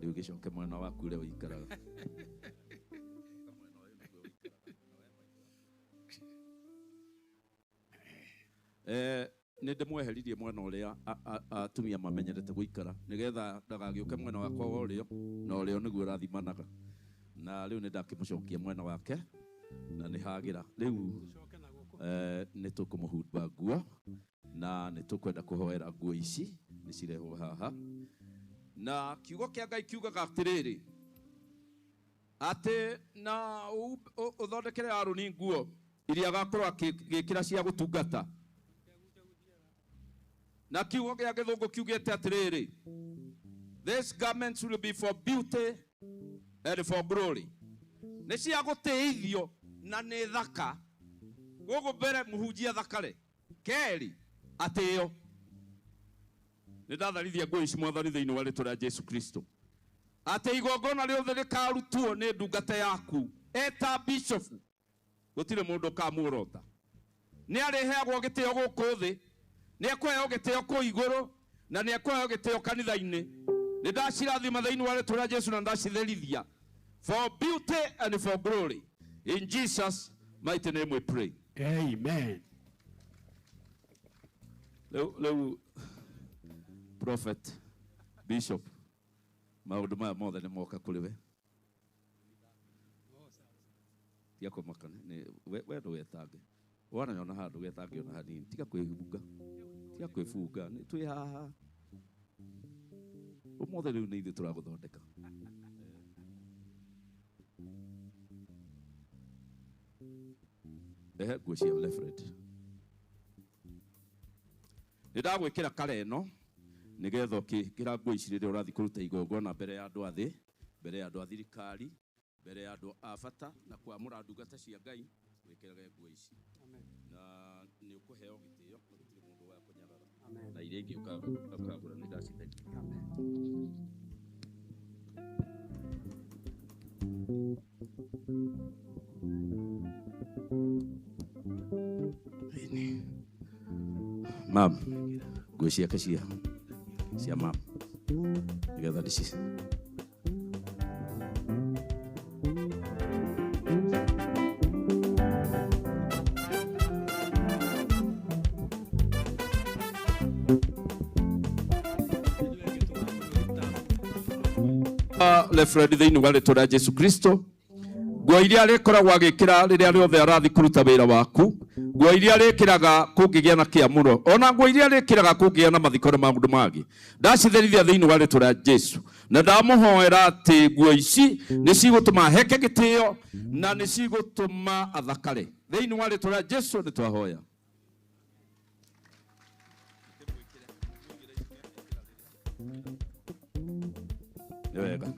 rĩu gĩcoke mwena waku ũrĩa ũikaraga. Nĩ ndĩmweheririe mwena ũrĩa atumia mamenyerete gũikara nĩgetha ndagagĩũke mwena wakwa wa ũrĩo, na ũrĩo nĩguo ũrathimanaga, na rĩu nĩ ndakĩmũcokia mwena wake na nĩ hagĩra rĩu. Nĩ tũkũmũhumba nguo na nĩ tũkwenda kũhoera nguo ici nĩ cirehwo haha, na kiugo kĩa Ngai kiugaga atĩrĩrĩ, atĩ na ũthondekere Harũni nguo iria agakorwo agĩkĩra cia gũtungata. Na kiugo gĩa gĩthũngũ kiugĩte atĩrĩrĩ, these garments will be for beauty and for glory. Nĩ cia gũtĩithio na nĩ thaka. Gũkũ mbere mũhunjia thakare, kerĩ atĩo. Nĩ ndatharithia nguo ici Mwathani thĩinĩ wa rĩtwa rĩa Jesu Kristo. Atĩ igongona rĩothe rĩkarutwo nĩ ndungata yaku eta bishop, gũtirĩ mũndũ ũkamuorota. Nĩ arĩheagwo gĩtĩo gũkũ thĩ, nĩ ekũheo gĩtĩo kũu igũrũ, na nĩ ekũheo gĩtĩo kanitha-inĩ. Nĩ ndacirathima thĩinĩ wa rĩtwa rĩa Jesu na ndacitherithia for beauty and for glory. In Jesus mighty name we pray. Amen. Rĩu prophet, bishop, maũndũ maya mothe nĩ moka kũrĩ we. Tiga kũmaka, we ndũgetange. Wona ona handũ getange ona hanini, tiga kwĩhunga. Tiga kwĩbunga, nĩ twĩ haha. Ũmũthĩ rĩu nĩ ithuĩ tũragũthondeka. Rehe nguo cia Alfred. Nĩ ndagwĩkĩra kara ĩno nĩgetha ũkĩkĩra nguo ici rĩrĩa ũrathiĩ kũruta igongona mbere ya andũ a thĩ, mbere ya andũ a thirikari, mbere ya andũ a bata na kwamũra ndungata cia Ngai, wĩkĩrage nguo ici. Na nĩ ũkũheo gĩtĩo na gũtirĩ mũndũ wa kũnyarara. Na iria ingĩ ũkagũra nĩ ndacitheria. Mam, nguo ciake cia mam nĩgetha ndĩci Lefred thĩinĩ wa rĩtwa rĩa Jesu Kristo, nguo iria arĩkoragwo agĩkĩra rĩrĩa rĩothe arathiĩ kũruta wĩra waku, nguo iria arĩkĩraga kũngĩgĩa na kĩamũro, ona nguo iria arĩkĩraga kũngĩgĩa na mathiko na maũndũ mangĩ, ndacitherithia thĩinĩ wa rĩtwa rĩa Jesu, na ndamũhoera atĩ nguo ici nĩ cigũtũma heke gĩtĩo na nĩ cigũtũma athakare. Thĩinĩ wa rĩtwa rĩa Jesu nĩ twahoya. Nĩ wega.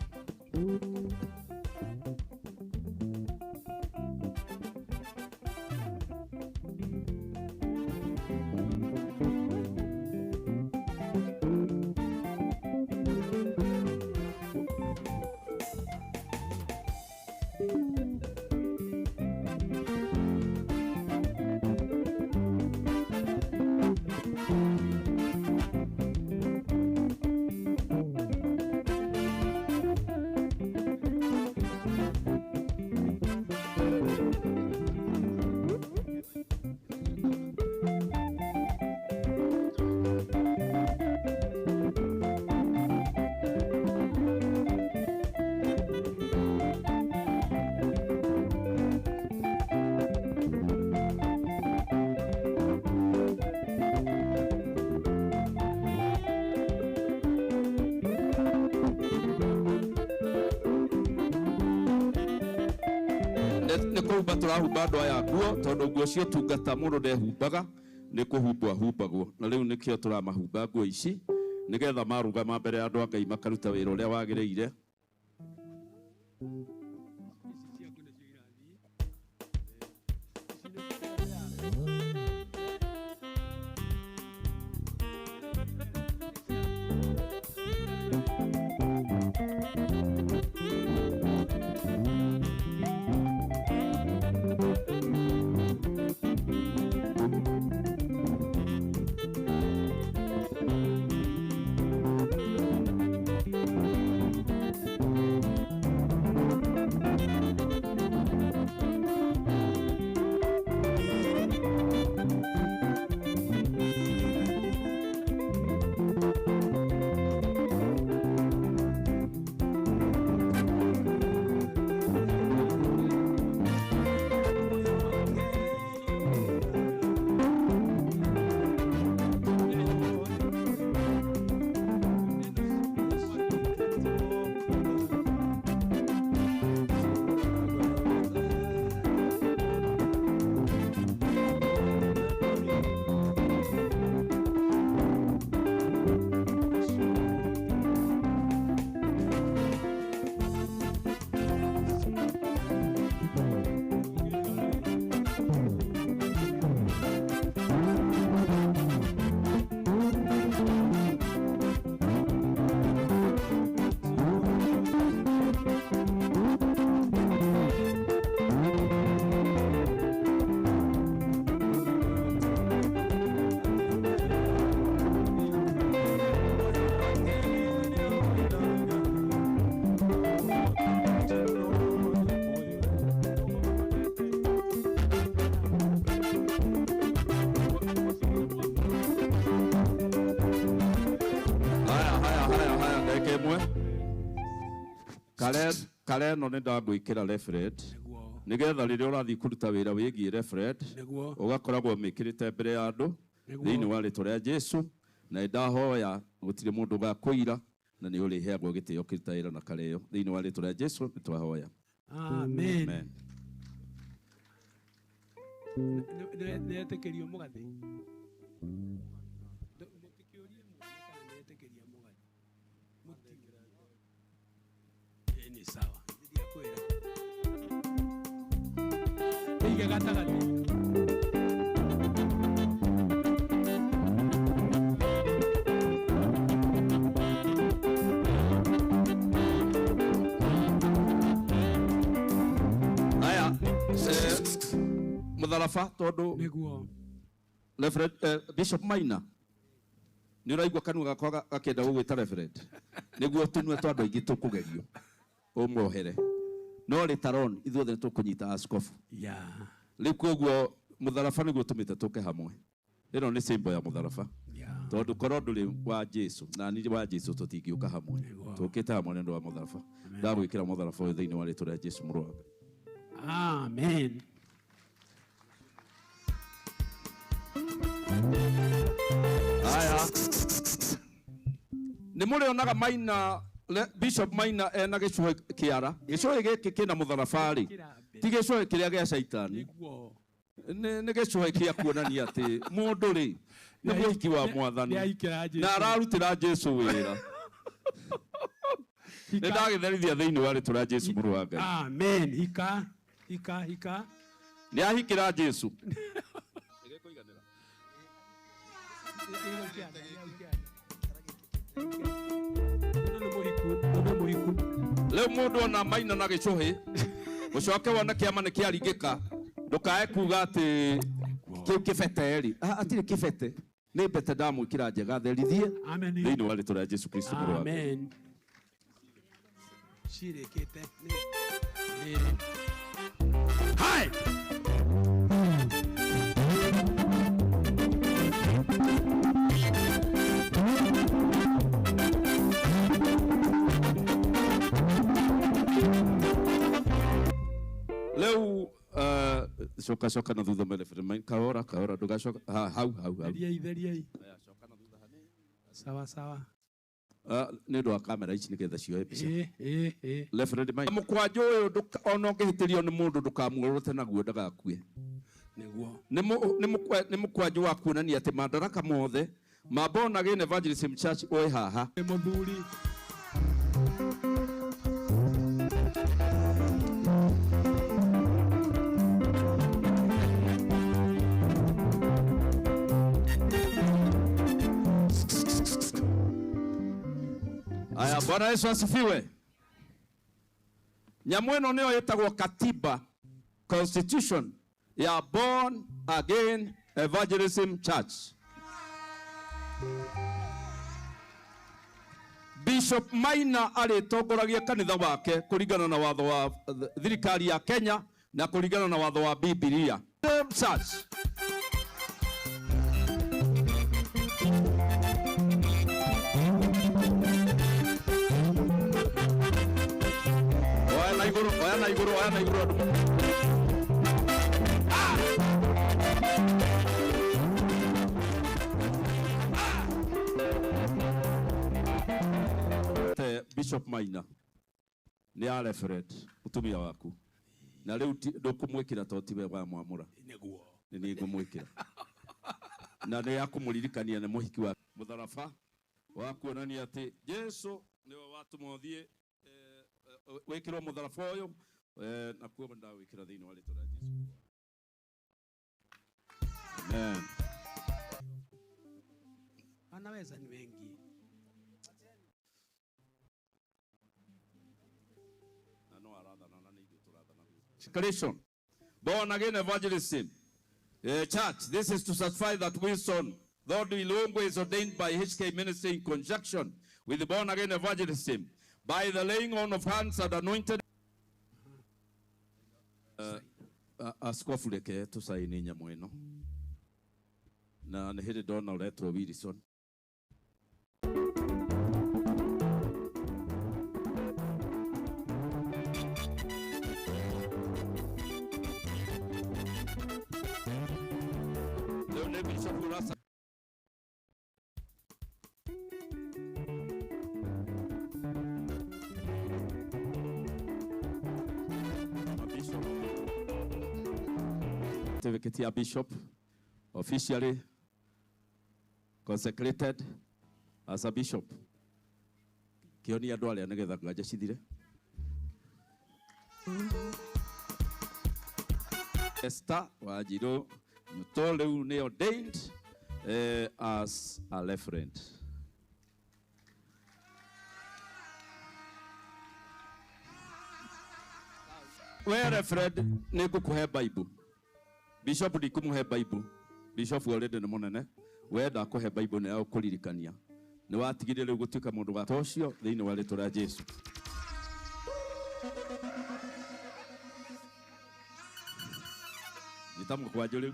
Nĩ kũhumba tũrahumba andũ aya nguo, tondũ nguo cia ũtungata mũndũ ndehumbaga, nĩ kũhumbwo ahumbagwo. Na rĩu nĩkĩo tũramahumba nguo ici, nĩgetha marũgama mbere ya andũ a Ngai makaruta wĩra ũrĩa wagĩrĩire. Ndagĩka ĩmwe. Kare ĩno nĩ ndagwĩkĩra referent. Nĩgetha rĩrĩa ũrathiĩ kũruta wĩra wĩgiĩ referent, ũgakoragwo ũmĩkĩrĩte mbere ya andũ thĩinĩ wa rĩtwa rĩa Jesu, na ndahoya gũtirĩ mũndũ ũgakũira na nĩ ũrĩheagwo gĩtĩo ũkĩruta wĩra na kareo thĩinĩ wa rĩtwa rĩa Jesu nĩ twahoya. Amen. Amen. Nĩetĩkĩrio mũgathĩ. Mũtikĩũrie mũndũ kana nĩetĩkĩria mũgathĩ. Nĩ sawa. Ndiakwĩra. Ige gatagatĩ. Aya, mũtharaba tondũ nĩguo Reverend Bishop Maina nĩ ũraigua kanua gakwa gakĩenda gũgwĩta Reverend nĩguo tũnue twa andũ aingĩ tũkũgerio ũmuohere no rĩtaron ithuothe nĩ tũkũnyita askofu rĩu koguo mũtharaba nĩguo tũmĩte tũke hamwe. Ĩno nĩ symbol ya mũtharaba tondũ korwo ndũrĩ wa Jesu na niĩ wa Jesu tũtingĩũka hamwe, tũkĩte hamwe nĩ ũndũ wa mũtharaba. Ndagwĩkĩra mũtharaba ũyũ thĩinĩ wa rĩtwa rĩa Jesu mũrũ wa Ngai. Amen. Aya. Nĩ mũrĩonaga Maina, Bishop Maina ena gĩcũhĩ kĩara. Gĩcũhĩ gĩkĩ kĩna mũtharaba rĩ, ti gĩcũhĩ kĩrĩa gĩa caitani. Nĩ gĩcũhĩ kĩa kuonania atĩ mũndũ rĩ nĩ mũhiki wa mwathani na ararutĩra Jesu wĩra. Nĩ ndagĩtherithia thĩinĩ wa rĩtwa rĩa Jesu mũrũ wa Ngai. Amen. Hika, hika, hika. Nĩ ahikĩra Jesu. Rĩu mũndũ ona Maina na gĩcũhĩ ũcoke wone kĩama nĩ kĩaringĩka ndũkae kuga atĩ kĩu kĩbete rĩ, atirĩ kĩbete, nĩ mbete ndamwĩkĩra njega therithie thĩinĩ wa rĩtwa rĩa Jesu Kristo mũrũ wa Ngai. Amen. Cirĩkĩte nĩ rĩrĩ. Hai! Leo coka coka na thutha mere Reverend kahora kahora ndugacoka hau hau hau. Theriai theriai. Sawa sawa. Nĩ ũndũ wa kamera ici nĩgetha cioe mbica. Ĩ. Reverend Maina mũkwanjũ ũyũ ona ũngĩhĩtĩrio nĩ mũndũ ndũkamuororote naguo ndagakue. Nĩguo. Nĩ mũkwanjũ wa kuonania atĩ madaraka mothe ma Born Again Evangelism Church ũĩ haha. Nĩ mũthuri. Aya, Bwana Yesu asifiwe. Nyamũ ĩno nĩyo ĩtagwo katiba, constitution ya Born Again Evangelism Church. Bishop Maina arĩtongoragia kanitha wake kũringana na watho wa thirikari ya Kenya na kũringana na watho wa Bibilia. Church. Oya na igũrũ, oya na igũrũ, oya na igũrũ andũ. Bishop Maina nĩ a referent mũtumia waku na rĩu ndũkũmwĩkĩra to tiwe wamwamũra. Nĩguo. Nĩ niĩ ngũmwĩkĩra na nĩ akũmũririkania nĩ mũhiki wa mũtharaba wa kuonania atĩ Jesu nĩwe watũma ũthiĩ wĩkĩrwo mũtharaba ũyũ na kuoguo ndawĩkĩra thĩinĩ wa rĩtwa rĩa Jesu. Amen. Wanaweza ni wengi. Creation. Born Again Evangelism Church. This is to certify that Wilson Thodu Ilongo is ordained by HK Ministry in conjunction with the Born Again Evangelism by the laying on of hands and anointed. Askofu reke tũcaini nyamũ ĩno na nĩ hĩndĩ ndona ũretwo Wilson. Certificate ya bishop officially consecrated as a bishop. Kĩonia andũ arĩa nĩgetha nganja cithire. Esther Wanjiru Nyuto rĩu nĩ ordained as a reverend. We reverend nĩ ngũkũhe Bible. Bishop ndikũmũhe Bible. Bishop already nĩ mũnene. We ndakũhe Bible nĩ agũkũririkania. Nĩ watigire rĩu gũtuĩka mũndũ wa tocio thĩinĩ wa rĩtwa rĩa Jesu. Nyita mũkwanjũ rĩu.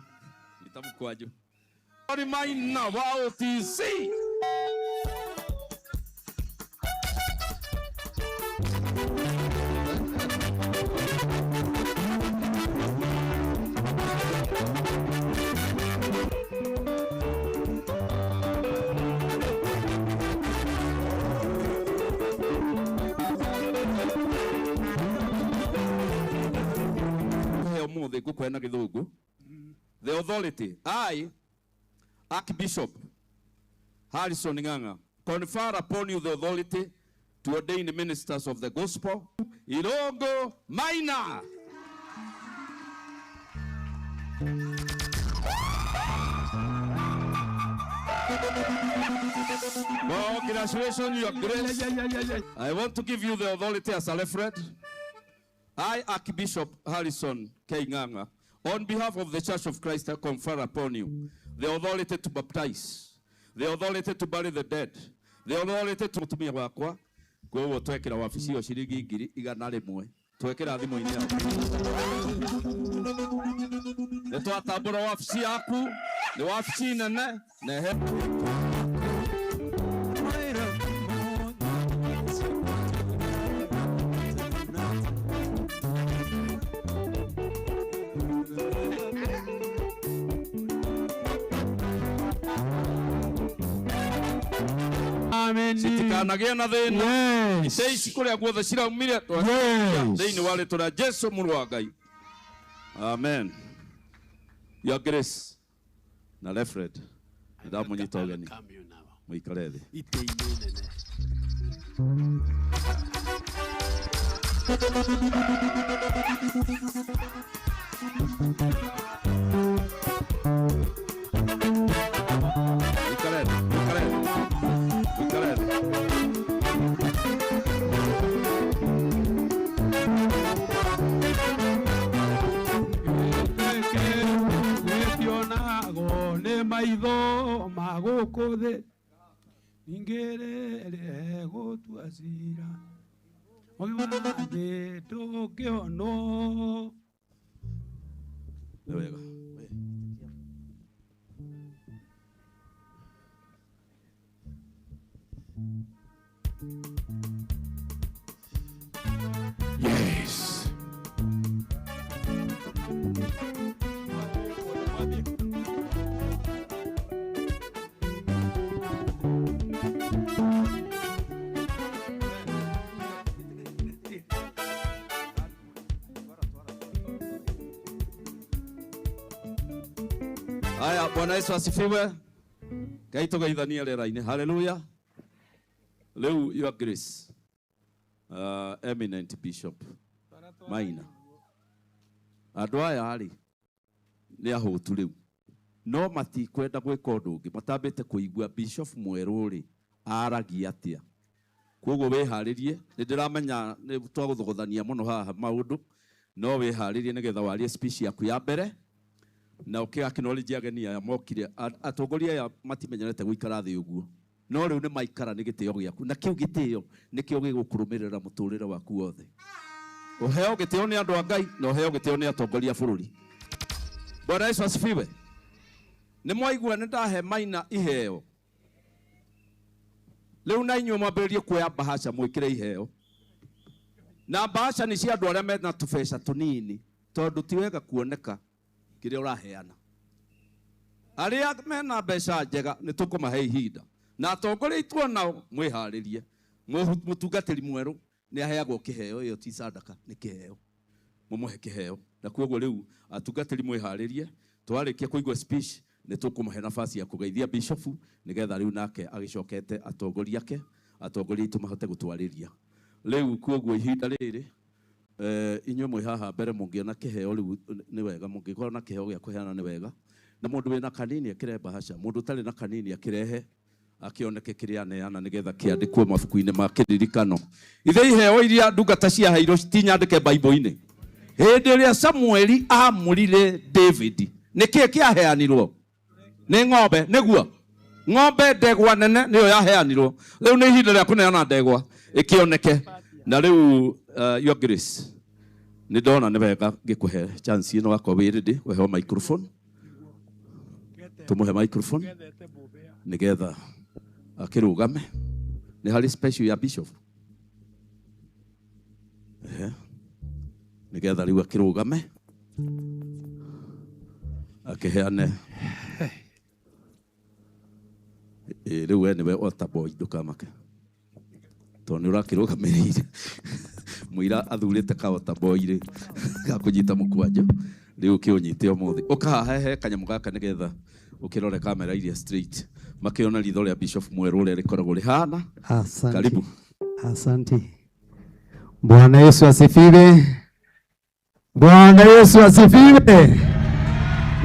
Nyita mũkwanjũ. Maina wa OTC. Umuthi ngũkũhe na gĩthũngũ. The authority, I, Archbishop Harrison Ng'ang'a, confer upon you the authority to ordain ministers of the gospel. Irongo Maina. Congratulations, Your Grace. I want to give you the authority as a reverend. I, Archbishop Harrison K. Ng'ang'a, on behalf of the Church of Christ, I confer upon you the authority to baptize, the authority to bury the dead, the authority to mutumia wakwa. Koguo twekira wabici ĩyo ciringi 100,000 twekira thimũ-inĩ yaku. Nĩ twatambũra wabici yaku, nĩ wabici nene na he citikanagĩe na thĩna. Itĩ ici kũrĩa guothe ciraumire thĩinĩ wa rĩtwa rĩa Jesu mũrũ wa Ngai. Amen. Your Grace na Reverend ndamũnyita ũgeni mũikare thĩ. Itĩ-inĩ nene. Mũikare thĩ, mũikare thĩ. Mũikare thĩ. Gĩtionagwo nĩ maitho ma gũkũ thĩ, ningĩ rĩrĩ gũtua cira, ũgĩ wa thĩ ndũngĩonwo. Nĩ wega. Yes. Haya, Bwana Yesu asifiwe. Ngai tũgeithanie rĩera-inĩ. Hallelujah. Rĩu Your Grace, eminent Bishop Maina, andũ aya rĩ nĩ ahũtu rĩu, no matikwenda gwĩka ũndũ ũngĩ matambĩte kũigua bishop mwerũ rĩ aragia atĩa. Koguo wĩharĩrie, nĩ ndĩramenya nĩ twagũthogothania mũno haha maũndũ, no wĩharĩrie nĩgetha warie speech yaku ya mbere na ũkĩ acknowledge ageni aya mokire. Atongoria aya matimenyerete gũikara thĩ ũguo, no rĩu nĩ maikara nĩ gĩtĩo gĩaku, na kĩu gĩtĩo nĩkĩo gĩgũkũrũmĩrĩra mũtũrĩre waku wothe. Ũheo gĩtĩo nĩ andũ a Ngai na ũheo gĩtĩo nĩ atongoria a bũrũri. Bwana Yesu asifiwe. Nĩ mwaigua nĩ ndahe Maina iheo. Rĩu na inyuĩ mwambĩrĩrie kuoya bahasha mwĩkĩre iheo. Na bahasha nĩ cia andũ arĩa mena tũbeca tũnini, tondũ ti wega kuoneka kĩrĩa ũraheana. Arĩa mena mbeca njega nĩ tũkũmahe ihinda. Na atongoria aitũ onao mwĩharĩrie. Mũtungatĩri mwerũ nĩ aheagwo kĩheo, ĩyo ti sadaka, nĩ kĩheo. Mũmũhe kĩheo. Na kwoguo rĩu atungatĩri mwĩharĩrie, twarĩkia kũigua speech nĩ tũkũmũhe nafasi ya kũgeithia bishofu nĩgetha rĩu nake agĩcokete atongoria ake, atongoria aitũ mahote gũtwarĩria. Rĩu kwoguo ihinda rĩrĩ inyuĩ mwĩ haha mbere mũngĩona kĩheo rĩu nĩ wega, mũngĩkorwo na kĩheo gĩa kũheana nĩ wega. Na mũndũ wĩna kanini akĩrehe bahasha, mũndũ ũtarĩ na kanini akĩrehe akĩoneke kĩrĩa aneana nĩgetha kĩandĩkwo mabuku-inĩ ma kĩririkano. Ithe iheo iria ndungata ciaheirwo citinyandĩke Bible-inĩ. Hĩndĩ ĩrĩa Samueli aamũrire David, nĩkĩĩ kĩaheanirwo? Nĩ ng'ombe, nĩguo ng'ombe ndegwa nene nĩyo yaheanirwo. Rĩu nĩ ihinda rĩa kũneana ndegwa ĩkĩoneke. Na rĩu Your Grace, nĩ ndona nĩ wega ngĩkũhe chance ĩno wakorwo wĩ ready ũheo microphone. Tũmũhe microphone nĩgetha akĩrũgame. Nĩ harĩ special ya bishop. Ehe. Nĩgetha rĩu akĩrũgame akĩheane. Ĩ, rĩu we nĩwe altar boy, ndũkamake tondũ nĩ ũrakĩrũgamĩrĩire mũira athurĩte ka altar boy rĩ ga kũnyita mũkwanjũ, rĩu ũkĩũnyite ũmũthĩ. Ũka haha he kanyamũ gaka nĩgetha ũkĩrore kamera iria straight makĩona ritho rĩa bishop mwerũ ũrĩa rĩkoragwo rĩhana. Asante. Karibu. Asante. Bwana Yesu asifiwe. Bwana Yesu asifiwe.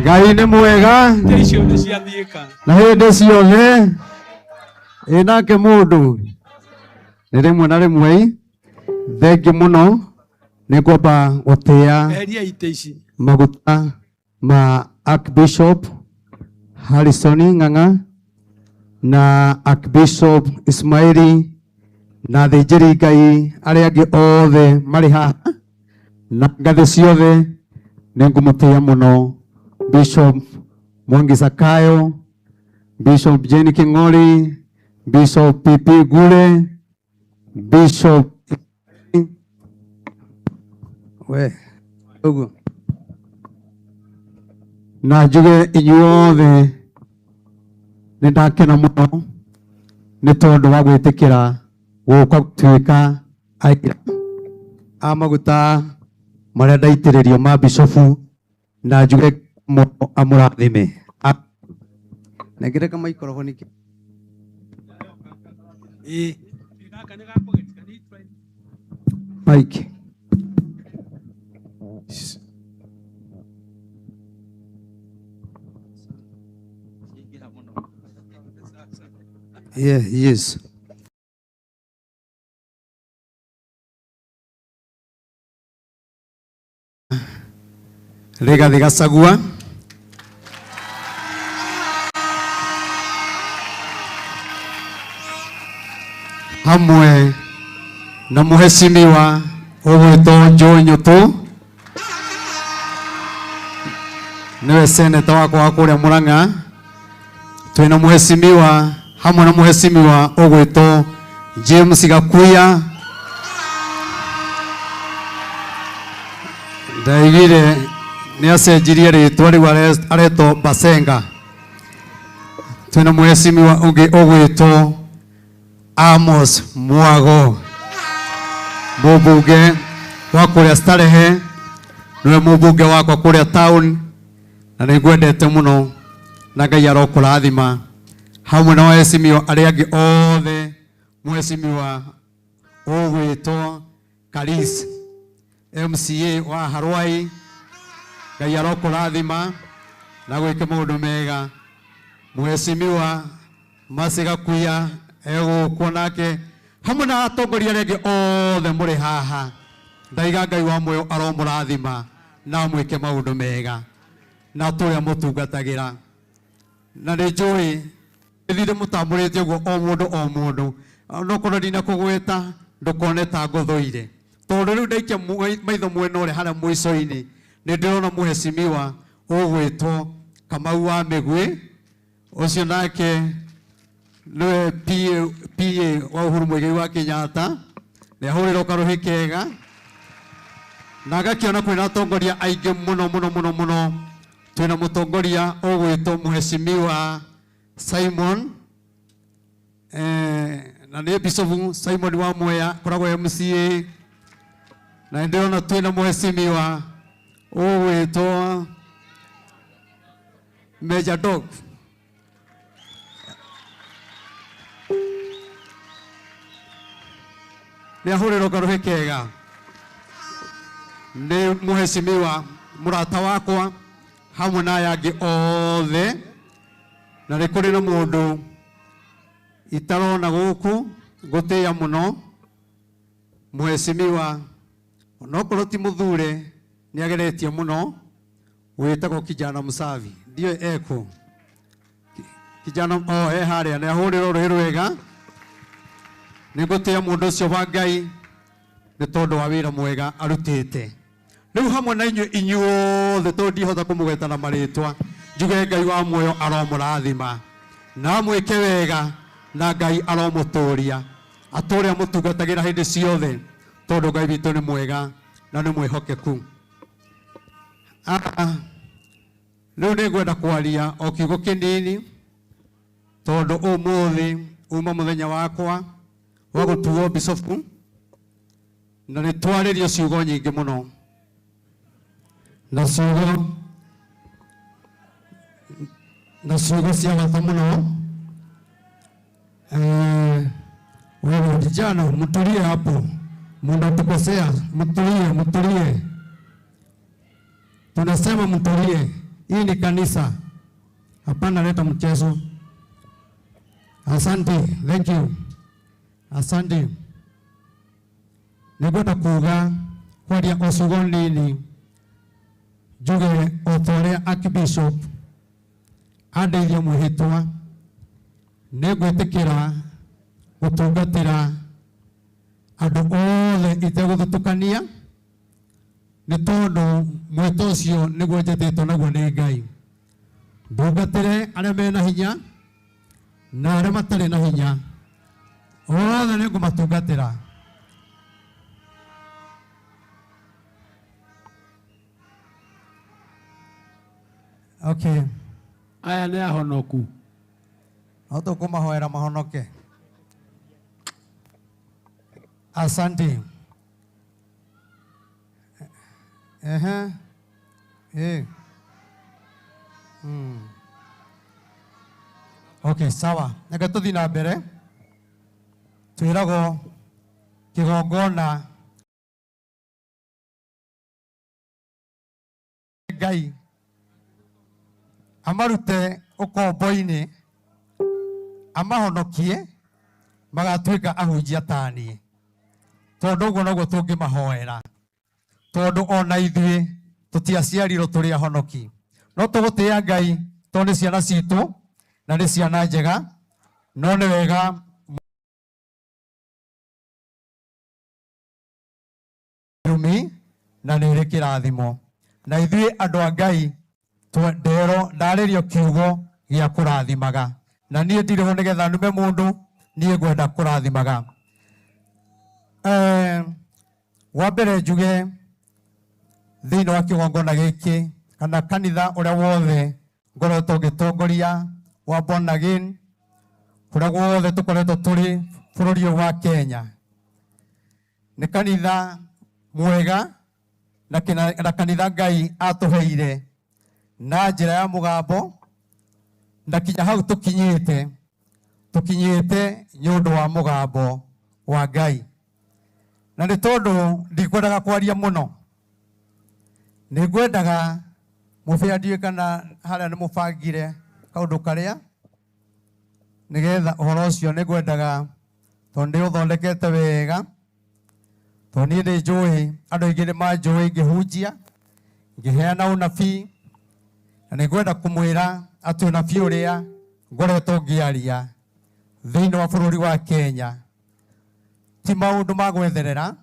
Ngai nĩ mwega Icio nĩ ciathiĩka. na hĩndĩ ciothe. Ĩ nake mũndũ nĩ rĩmwe na rĩmwe thengi mũno nĩ ngwamba gũtĩa Eheria itĩ ici. maguta ma Archbishop Harrison Ng'ang'a na Archbishop Ismaili na athĩnjĩri Ngai arĩa angĩ othe marĩ haha na ngathĩ ciothe, nĩ ngũmũtĩa mũno Bishop Mwangi Zakayo, Bishop Jane King'ori, Bishop PP Gule, Bishop we ũguo na njuge inyuothe nĩ ndakena mũno nĩ tondũ wa gwĩtĩkĩra gũka gũtuĩka aira a maguta marĩa ndaitĩrĩrio ma bishofu, na njuge mũno amũrathime. Nengere maikoroboni. Ĩ. Gaka nĩ gakũgeria, nĩ Mike. Yeah, yes. Rigathi Gachagua. Hamwe na muheshimiwa ũgwĩtwo Joe Nyutu, niwe seneta wakwa wa kũrĩa Murang'a. Twĩna muheshimiwa hamwe na muheshimiwa ũgwĩtwo James Gakuya. Ndaiguire nĩ acenjirie rĩtwa, rĩu aretwo Basenga. Twĩna muheshimiwa ũngĩ ũgwĩtwo Amos Mwago, mũmbunge wa kũrĩa Starehe, nĩwe mũmbunge wakwa kũrĩa town, na nĩ ngwendete mũno na Ngai arokũrathima hamwe na waheshimiwa arĩa angĩ othe. Mheshimiwa ũgwĩtwo Karis, MCA wa Harwai, Ngai arokũrathima na gwĩke maũndũ mega. Mheshimiwa Mercy Gakuya egũkwo nake hamwe na atongoria arĩa angĩ othe mũrĩ haha, ndaiga Ngai wa muoyo aromũrathima na amwĩke maũndũ mega na tũrĩa mũtungatagĩra. Na nĩ njũĩ thire mũtambũrĩte ũguo o mũndũ o mũndũ, no korwo ndinakũgweta ndũkone ta ngũthũire, tondũ rĩu ndaikia maitho mwena ũrĩa harĩa mũico-inĩ nĩ ndĩrona mũheshimiwa ũgwĩtwo Kamau wa Mĩgwĩ, ũcio nake nĩwe PA wa Uhuru Muigai wa Kenyatta, nĩ ahũrĩrwo karũhĩ kega na ngakĩona kwĩna atongoria aingĩ mũno mũno mũno mũno. Twĩna mũtongoria ũgwĩtwo mũheshimiwa Simon, na nĩ Bishop Simon wa Mwea, koragwo MCA, Na ndĩrona twĩna mheshimiwa ũgwĩtwo Major Dog. Nĩ ahũrĩrwo karũhĩ kega nĩ mheshimiwa mũrata wakwa hamwe na aya angĩ othe. Na nĩ kũrĩ na mũndũ itarona gũkũ ngũtĩĩa mũno, mheshimiwa onokorwo ti mũthure nĩ ageretie mũno, wĩtagwo Kijana Msavi. Ndiũĩ ekũ kijana. Oh, e harĩa, nĩ ahũrĩrwo rũhĩ rwega. Nĩ ngũtĩĩa mũndũ ũcio wa Ngai nĩ tondũ wa wĩra mwega arutĩte. Rĩu hamwe na inyuĩ inyuothe, tondũ ndihota kũmũgweta na marĩtwa, njuge Ngai wa muoyo aromũrathima na amwĩke wega, na Ngai aromũtũria atũre amũtungatagĩra hĩndĩ ciothe, tondũ Ngai witũ nĩ mwega na nĩ mwĩhokeku. Rĩu nĩ ngwenda kwaria o kiugo kĩnini, tondũ ũmũthĩ uma mũthenya wakwa wa gũtuo bicobu, na nĩ twarĩrio ciugo nyingĩ mũno, na ciugo cia bata mũno. Wewe vijana mtulie hapo, mnatukosea. Mtulie, mtulie, tunasema mtulie. Hii ni kanisa, hapana leta mchezo. Asante, thank you, asante. Nĩngwenda kuga kwaria o ciugo nini, njuge o ta ũrĩa Archbishop andeithia mwĩhĩtwa, nĩngwĩtĩkĩra gũtungatĩra andũ othe itegũthutũkania, nĩ tondũ mwĩto ũcio nĩguo njĩtĩtwo naguo nĩ Ngai. Ndungatĩre arĩa mena hinya na arĩa matarĩ na hinya, othe nĩngũmatungatĩra. Okay. Aya nĩ ahonoku. No tũkũmahoera mahonoke. Asante. Ehe. Eh. Okay, sawa. Reke tũthiĩ na mbere. Twĩragwo kĩgongona Ngai amarute ũkombo-inĩ, amahonokie, magatuĩka ahunjia ta niĩ, tondũ ũguo noguo tũngĩmahoera, tondũ ona ithuĩ tũtiaciarirwo tũrĩ ahonoki. No tũgũtĩĩa Ngai tondũ nĩ ciana citũ na nĩ ciana njega, no nĩ wega rumi na nĩ ĩrĩ kĩrathimo. Na ithuĩ andũ a Ngai nderwo ndarĩrio kiugo gĩa kũrathimaga, na niĩ ndirĩ ho nĩgetha nume mũndũ, niĩ ngwenda kũrathimaga. Wa mbere njuge thĩinĩ wa kĩgongona gĩkĩ kana kanitha ũrĩa wothe ngoretwo ngĩtongoria wa Born Again, kũrĩa guothe tũkoretwo tũrĩ bũrũri ũyũ wa Kenya, nĩ kanitha mwega na kanitha Ngai atũheire na njĩra ya mũgambo, na kinya hau tũkinyĩte, tũkinyĩte nĩ ũndũ wa mũgambo wa Ngai. Na nĩ tondũ ndikwendaga kwaria mũno, nĩ ngwendaga mũbĩa, ndiũĩ kana harĩa nĩ mũbangire kaũndũ karĩa, nĩgetha ũhoro ũcio nĩ ngwendaga, tondũ nĩ ũthondekete wega, tondũ niĩ nĩ njũĩ andũ aingĩ nĩ manjũĩ ngĩhunjia, ngĩheana ũnabii, na nĩ ngwenda kũmwĩra atĩ ũnabii ũrĩa ngoretwo ngĩaria thĩinĩ wa bũrũri wa Kenya ti maũndũ ma gwetherera,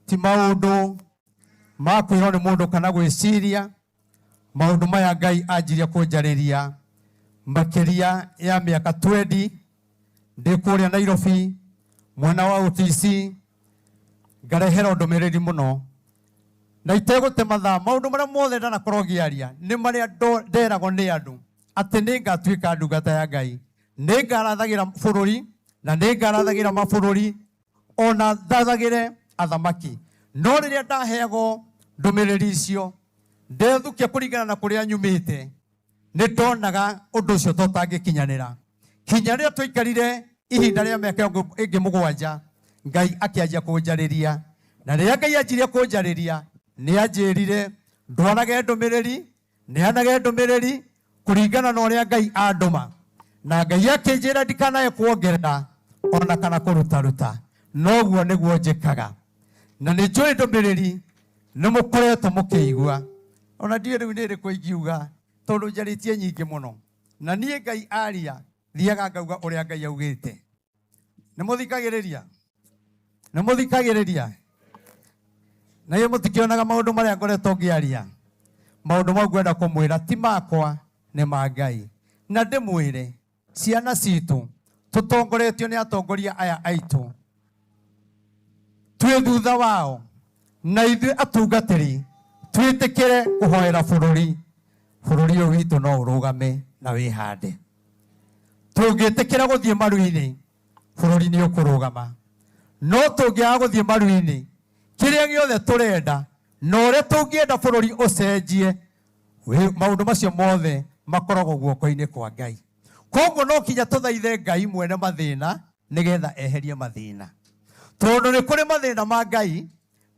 ti maũndũ ma kwĩrwo nĩ mũndũ kana gwĩciria. Maũndũ maya Ngai anjirie kũnjarĩria makĩria ya mĩaka 20 ndĩ kũrĩa Nairobi mwena wa OTC, ngareherwo ndũmĩrĩri mũno na itegũte mathaa. Maũndũ marĩa mothe ndanakorwo ngĩaria nĩ marĩa nderagwo nĩ andũ atĩ nĩ ngatuĩka ndungata ya Ngai, nĩ ngarathagĩra bũrũri na nĩ ngarathagĩra mabũrũri, ona ndathagĩre athamaki. No rĩrĩa ndaheagwo ndũmĩrĩri icio ndethukia kũringana na kũrĩa nyumĩte, nĩ ndonaga ũndũ ũcio ta ũtangĩkinyanĩra. Kinya rĩrĩa twaikarire ihinda rĩa mĩaka ĩngĩ 7, Ngai akĩanjia kũnjarĩria. Na rĩrĩa Ngai anjirie kũnjarĩria, nĩ anjĩrire ndwarage ndũmĩrĩri, neanage ndũmĩrĩri kũringana na ũrĩa Ngai andũma. Na Ngai akĩnjĩra ndikanae kuongerera ona kana kũrutaruta. Noguo nĩguo njĩkaga. Na nĩ njũĩ ndũmĩrĩri nĩ mũkoretwo mũkĩigua. Ona ndiũĩ rĩu nĩ ĩrĩkũ ingiuga tondũ njarĩtie nyingĩ mũno. Na niĩ Ngai aria thiaga ngauga ũrĩa Ngai augĩte. Nĩ mũthikagĩrĩria? Nĩ mũthikagĩrĩria? Na inyuĩ mũtikĩonaga maũndũ marĩa ngoretwo ngĩaria? Maũndũ mau ngwenda kũmwĩra ti makwa, nĩ ma Ngai. Na ndĩmwĩre ciana citũ tũtongoretio nĩ atongoria aya aitũ, twĩ thutha wao, na ithuĩ atungatĩri twĩtĩkĩre kũhoera bũrũri. Bũrũri ũyũ witũ no ũrũgame na wĩhande. Tũngĩtĩkĩra gũthiĩ maru-inĩ, bũrũri nĩ ũkũrũgama. No tũngĩaga gũthiĩ maru-inĩ, kĩrĩa gĩothe tũrenda na ũrĩa tũngĩenda bũrũri ũcenjie, maũndũ macio mothe makoragwo guoko-inĩ kwa Ngai. Koguo no kinya tũthaithe Ngai mwene mathĩna nĩgetha eherie mathĩna. Tondũ nĩ kũrĩ mathĩna ma Ngai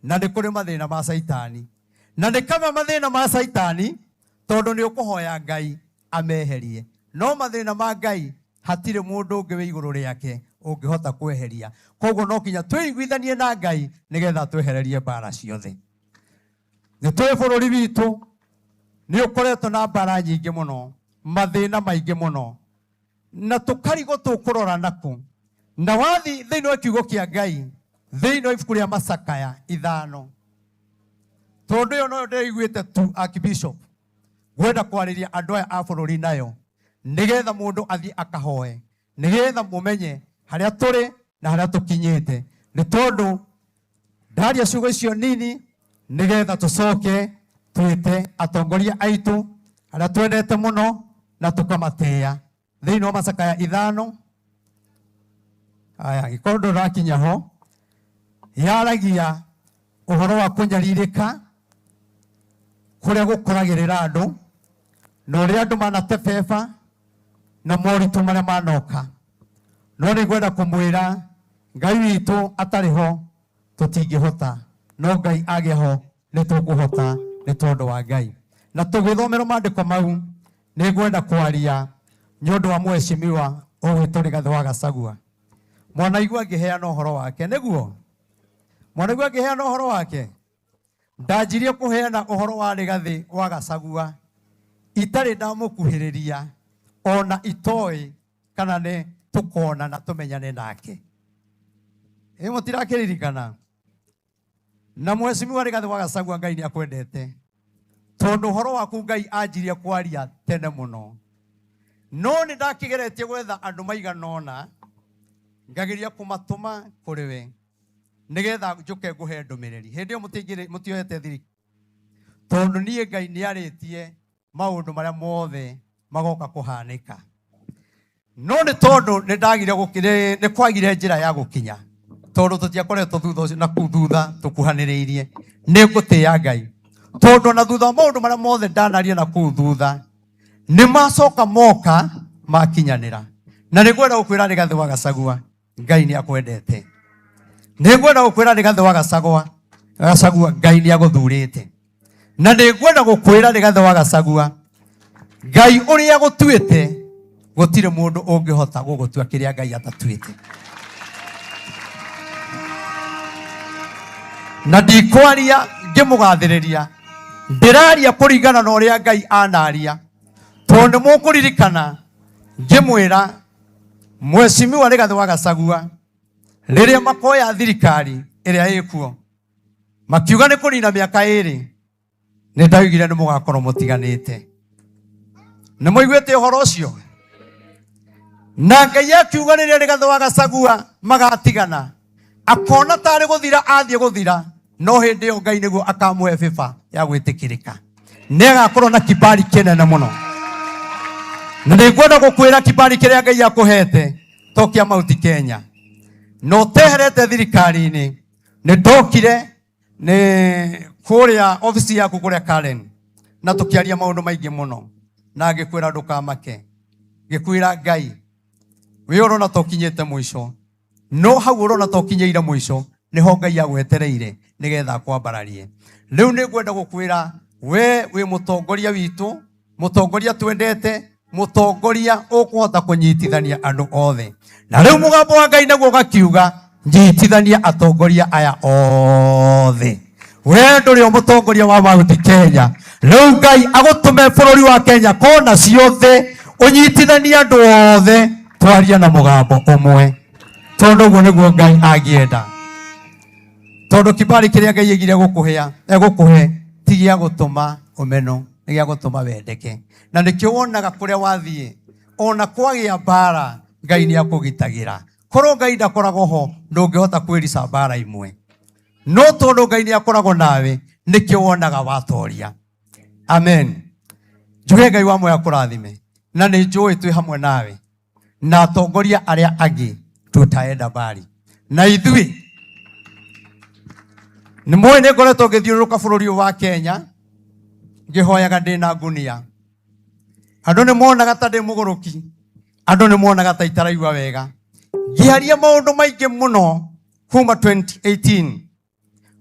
na nĩ kũrĩ mathĩna ma Caitani. Na nĩ kaba mathĩna ma Caitani tondũ nĩ ũkũhoya Ngai ameherie. No mathĩna ma Ngai hatirĩ mũndũ ũngĩ wĩ igũrũ rĩake ũngĩhota kweheria. Koguo no kinya twĩiguithanie na Ngai nĩgetha twehererie mbara ciothe. Nĩ tũĩ bũrũri witũ nĩ ũkoretwo na mbara nyingĩ mũno, mathĩna maingĩ mũno, na tũkarigwo tũkũrora nakũ. Na wathi thĩinĩ wa kiugo kĩa Ngai, thĩinĩ wa ibuku rĩa Macakaya 5, tondũ ĩyo noyo ndĩraiguĩte tu Archbishop ngwenda kwarĩria andũ aya a bũrũri nayo, nĩgetha mũndũ athiĩ akahoe, nĩgetha mũmenye harĩa tũrĩ na harĩa tũkinyĩte. Nĩ tondũ ndaria ciugo icio nini nĩgetha tũcoke twĩte atongoria aitũ arĩa twendete mũno na tũkamatĩĩa. Thĩinĩ wa Macakaya 5, aya gĩkorwo ndũrakinya ho, yaragia ũhoro wa kũnyarirĩka kũrĩa gũkoragĩrĩra andũ na ũrĩa andũ manatebeba na moritũ marĩa manoka. No nĩ ngwenda kũmwĩra Ngai witũ atarĩ ho tũtingĩhota, no Ngai agĩa ho nĩ tũkũhota nĩ tondũ wa Ngai. Na tũgĩthomerwo maandĩko mau, nĩ ngwenda kwaria nĩ ũndũ wa mheshimiwa ũgwĩtwo Rigathĩ wa Gachagua. Mwanaigua ngĩheana ũhoro wake, nĩguo? Mwanaigua ngĩheana ũhoro wake? Ndanjirie kũheana ũhoro wa Rigathĩ wa Gachagua itarĩ ndamũkuhĩrĩria, ona itoĩ kana nĩ tũkona na tũmenyane nake. Ĩ mũtirakĩririkana? Na mheshimiwa Rigathĩ wa Gachagua, Ngai nĩ akwendete, tondũ ũhoro waku Ngai anjirie kwaria tene mũno. No nĩ ndakĩgeretie gwetha andũ maigana ũna, ngageria kũmatũma kũrĩ we nĩgetha njũke ngũhe ndũmĩrĩri. Hĩndĩ ĩyo mũtioete thirikari, tondũ niĩ Ngai nĩ arĩtie maũndũ marĩa mothe magoka kũhanĩka. No nĩ tondũ nĩ ndagire gũkĩ-, nĩ kwagire njĩra ya gũkinya, tondũ tũtiakoretwo thutha ũcio na kũu thutha tũkuhanĩrĩirie. Nĩ ngũtĩĩa Ngai, tondũ ona thutha wa maũndũ marĩa mothe ndanaria na kũu thutha, nĩ macoka moka makinyanĩra. Na nĩ ngwenda gũkwĩra Rigathĩ wa Gachagua, Ngai nĩ akwendete. Nĩ ngwenda gũkwĩra Rigathĩ wa Gachagua, Gachagua, Ngai nĩ agũthurĩte. Na nĩ ngwenda gũkwĩra Rigathĩ wa Gachagua, Ngai ũrĩa agũtuĩte, gũtirĩ mũndũ ũngĩhota gũgũtua kĩrĩa Ngai atatuĩte. Na ndikwaria ngĩmũgathĩrĩria, ndĩraria kũringana na ũrĩa Ngai anaria, tondũ nĩ mũkũririkana ngĩmwĩra Mheshimiwa Rigathĩ wa Gachagua rĩrĩa makoya thirikari ĩrĩa ĩkuo, makiuga nĩ kũnina mĩaka 2, nĩ ndaugire nĩ mũgakorwo mũtiganĩte. Nĩ mũiguĩte ũhoro ũcio? Na Ngai akiuga rĩrĩa Rigathĩ wa Gachagua magatigana, akona tarĩ gũthira athiĩ gũthira, no hĩndĩ ĩyo Ngai nĩguo akamũhe favor ya gwĩtĩkĩrĩka. Nĩ agakorwo na kibali kĩnene mũno. Na nĩ ngwenda gũkwĩra kibali kĩrĩa Ngai akũhete to kĩa Mount Kenya. Na ũteherete thirikari-inĩ, nĩ ndokire Nĩ kũrĩa obici yaku kũrĩa Karen, na tũkĩaria maũndũ maingĩ mũno, na ngĩkwĩra ndũkamake, ngĩkwĩra Ngai wĩ ũrona ta ũkinyĩte mũico, no hau ũrona ta ũkinyĩire mũico nĩho Ngai agwetereire nĩgetha akwambararie. Rĩu nĩ ngwenda gũkwĩra we wĩ mũtongoria witũ, mũtongoria twendete, mũtongoria ũkũhota kũnyitithania andũ othe. Na rĩu mũgambo wa Ngai naguo ũgakiuga nyitithania atongoria aya othe. We ndũrĩ o mũtongoria wa Mount Kenya, rĩu Ngai agũtũme bũrũri wa Kenya kona ciothe ũnyitithanie andũ othe, twarie na mũgambo ũmwe, tondũ ũguo nĩguo Ngai angĩenda. Tondũ kibali kĩrĩa Ngai aigire gũkũhea, egũkũhe ti gĩa gũtũma ũmeno, nĩ gĩa gũtũma wendeke. Na nĩkĩo wonaga kũrĩa wathiĩ ona kwagĩa mbara Ngai nĩ akũgitagĩra. Korwo Ngai ndakoragwo ho ndũngĩhota kwĩrica mbara imwe, no tondũ Ngai nĩ akoragwo nawe nĩkĩo wonaga watoria. Amen. Njuge Ngai wa muoyo akũrathime, na nĩ njũĩ twĩ hamwe nawe na atongoria arĩa angĩ tutaenda mbali na ithuĩ. Nĩ mũĩ nĩ ngoretwo ngĩthiũrũrũka bũrũri ũyũ wa Kenya ngĩhoyaga ndĩna ngunia. Andũ nĩ monaga ta ndĩ mũgũrũki, andũ nĩ monaga ta itaraigua wega. Ngĩaria maũndũ maingĩ mũno kuma 2018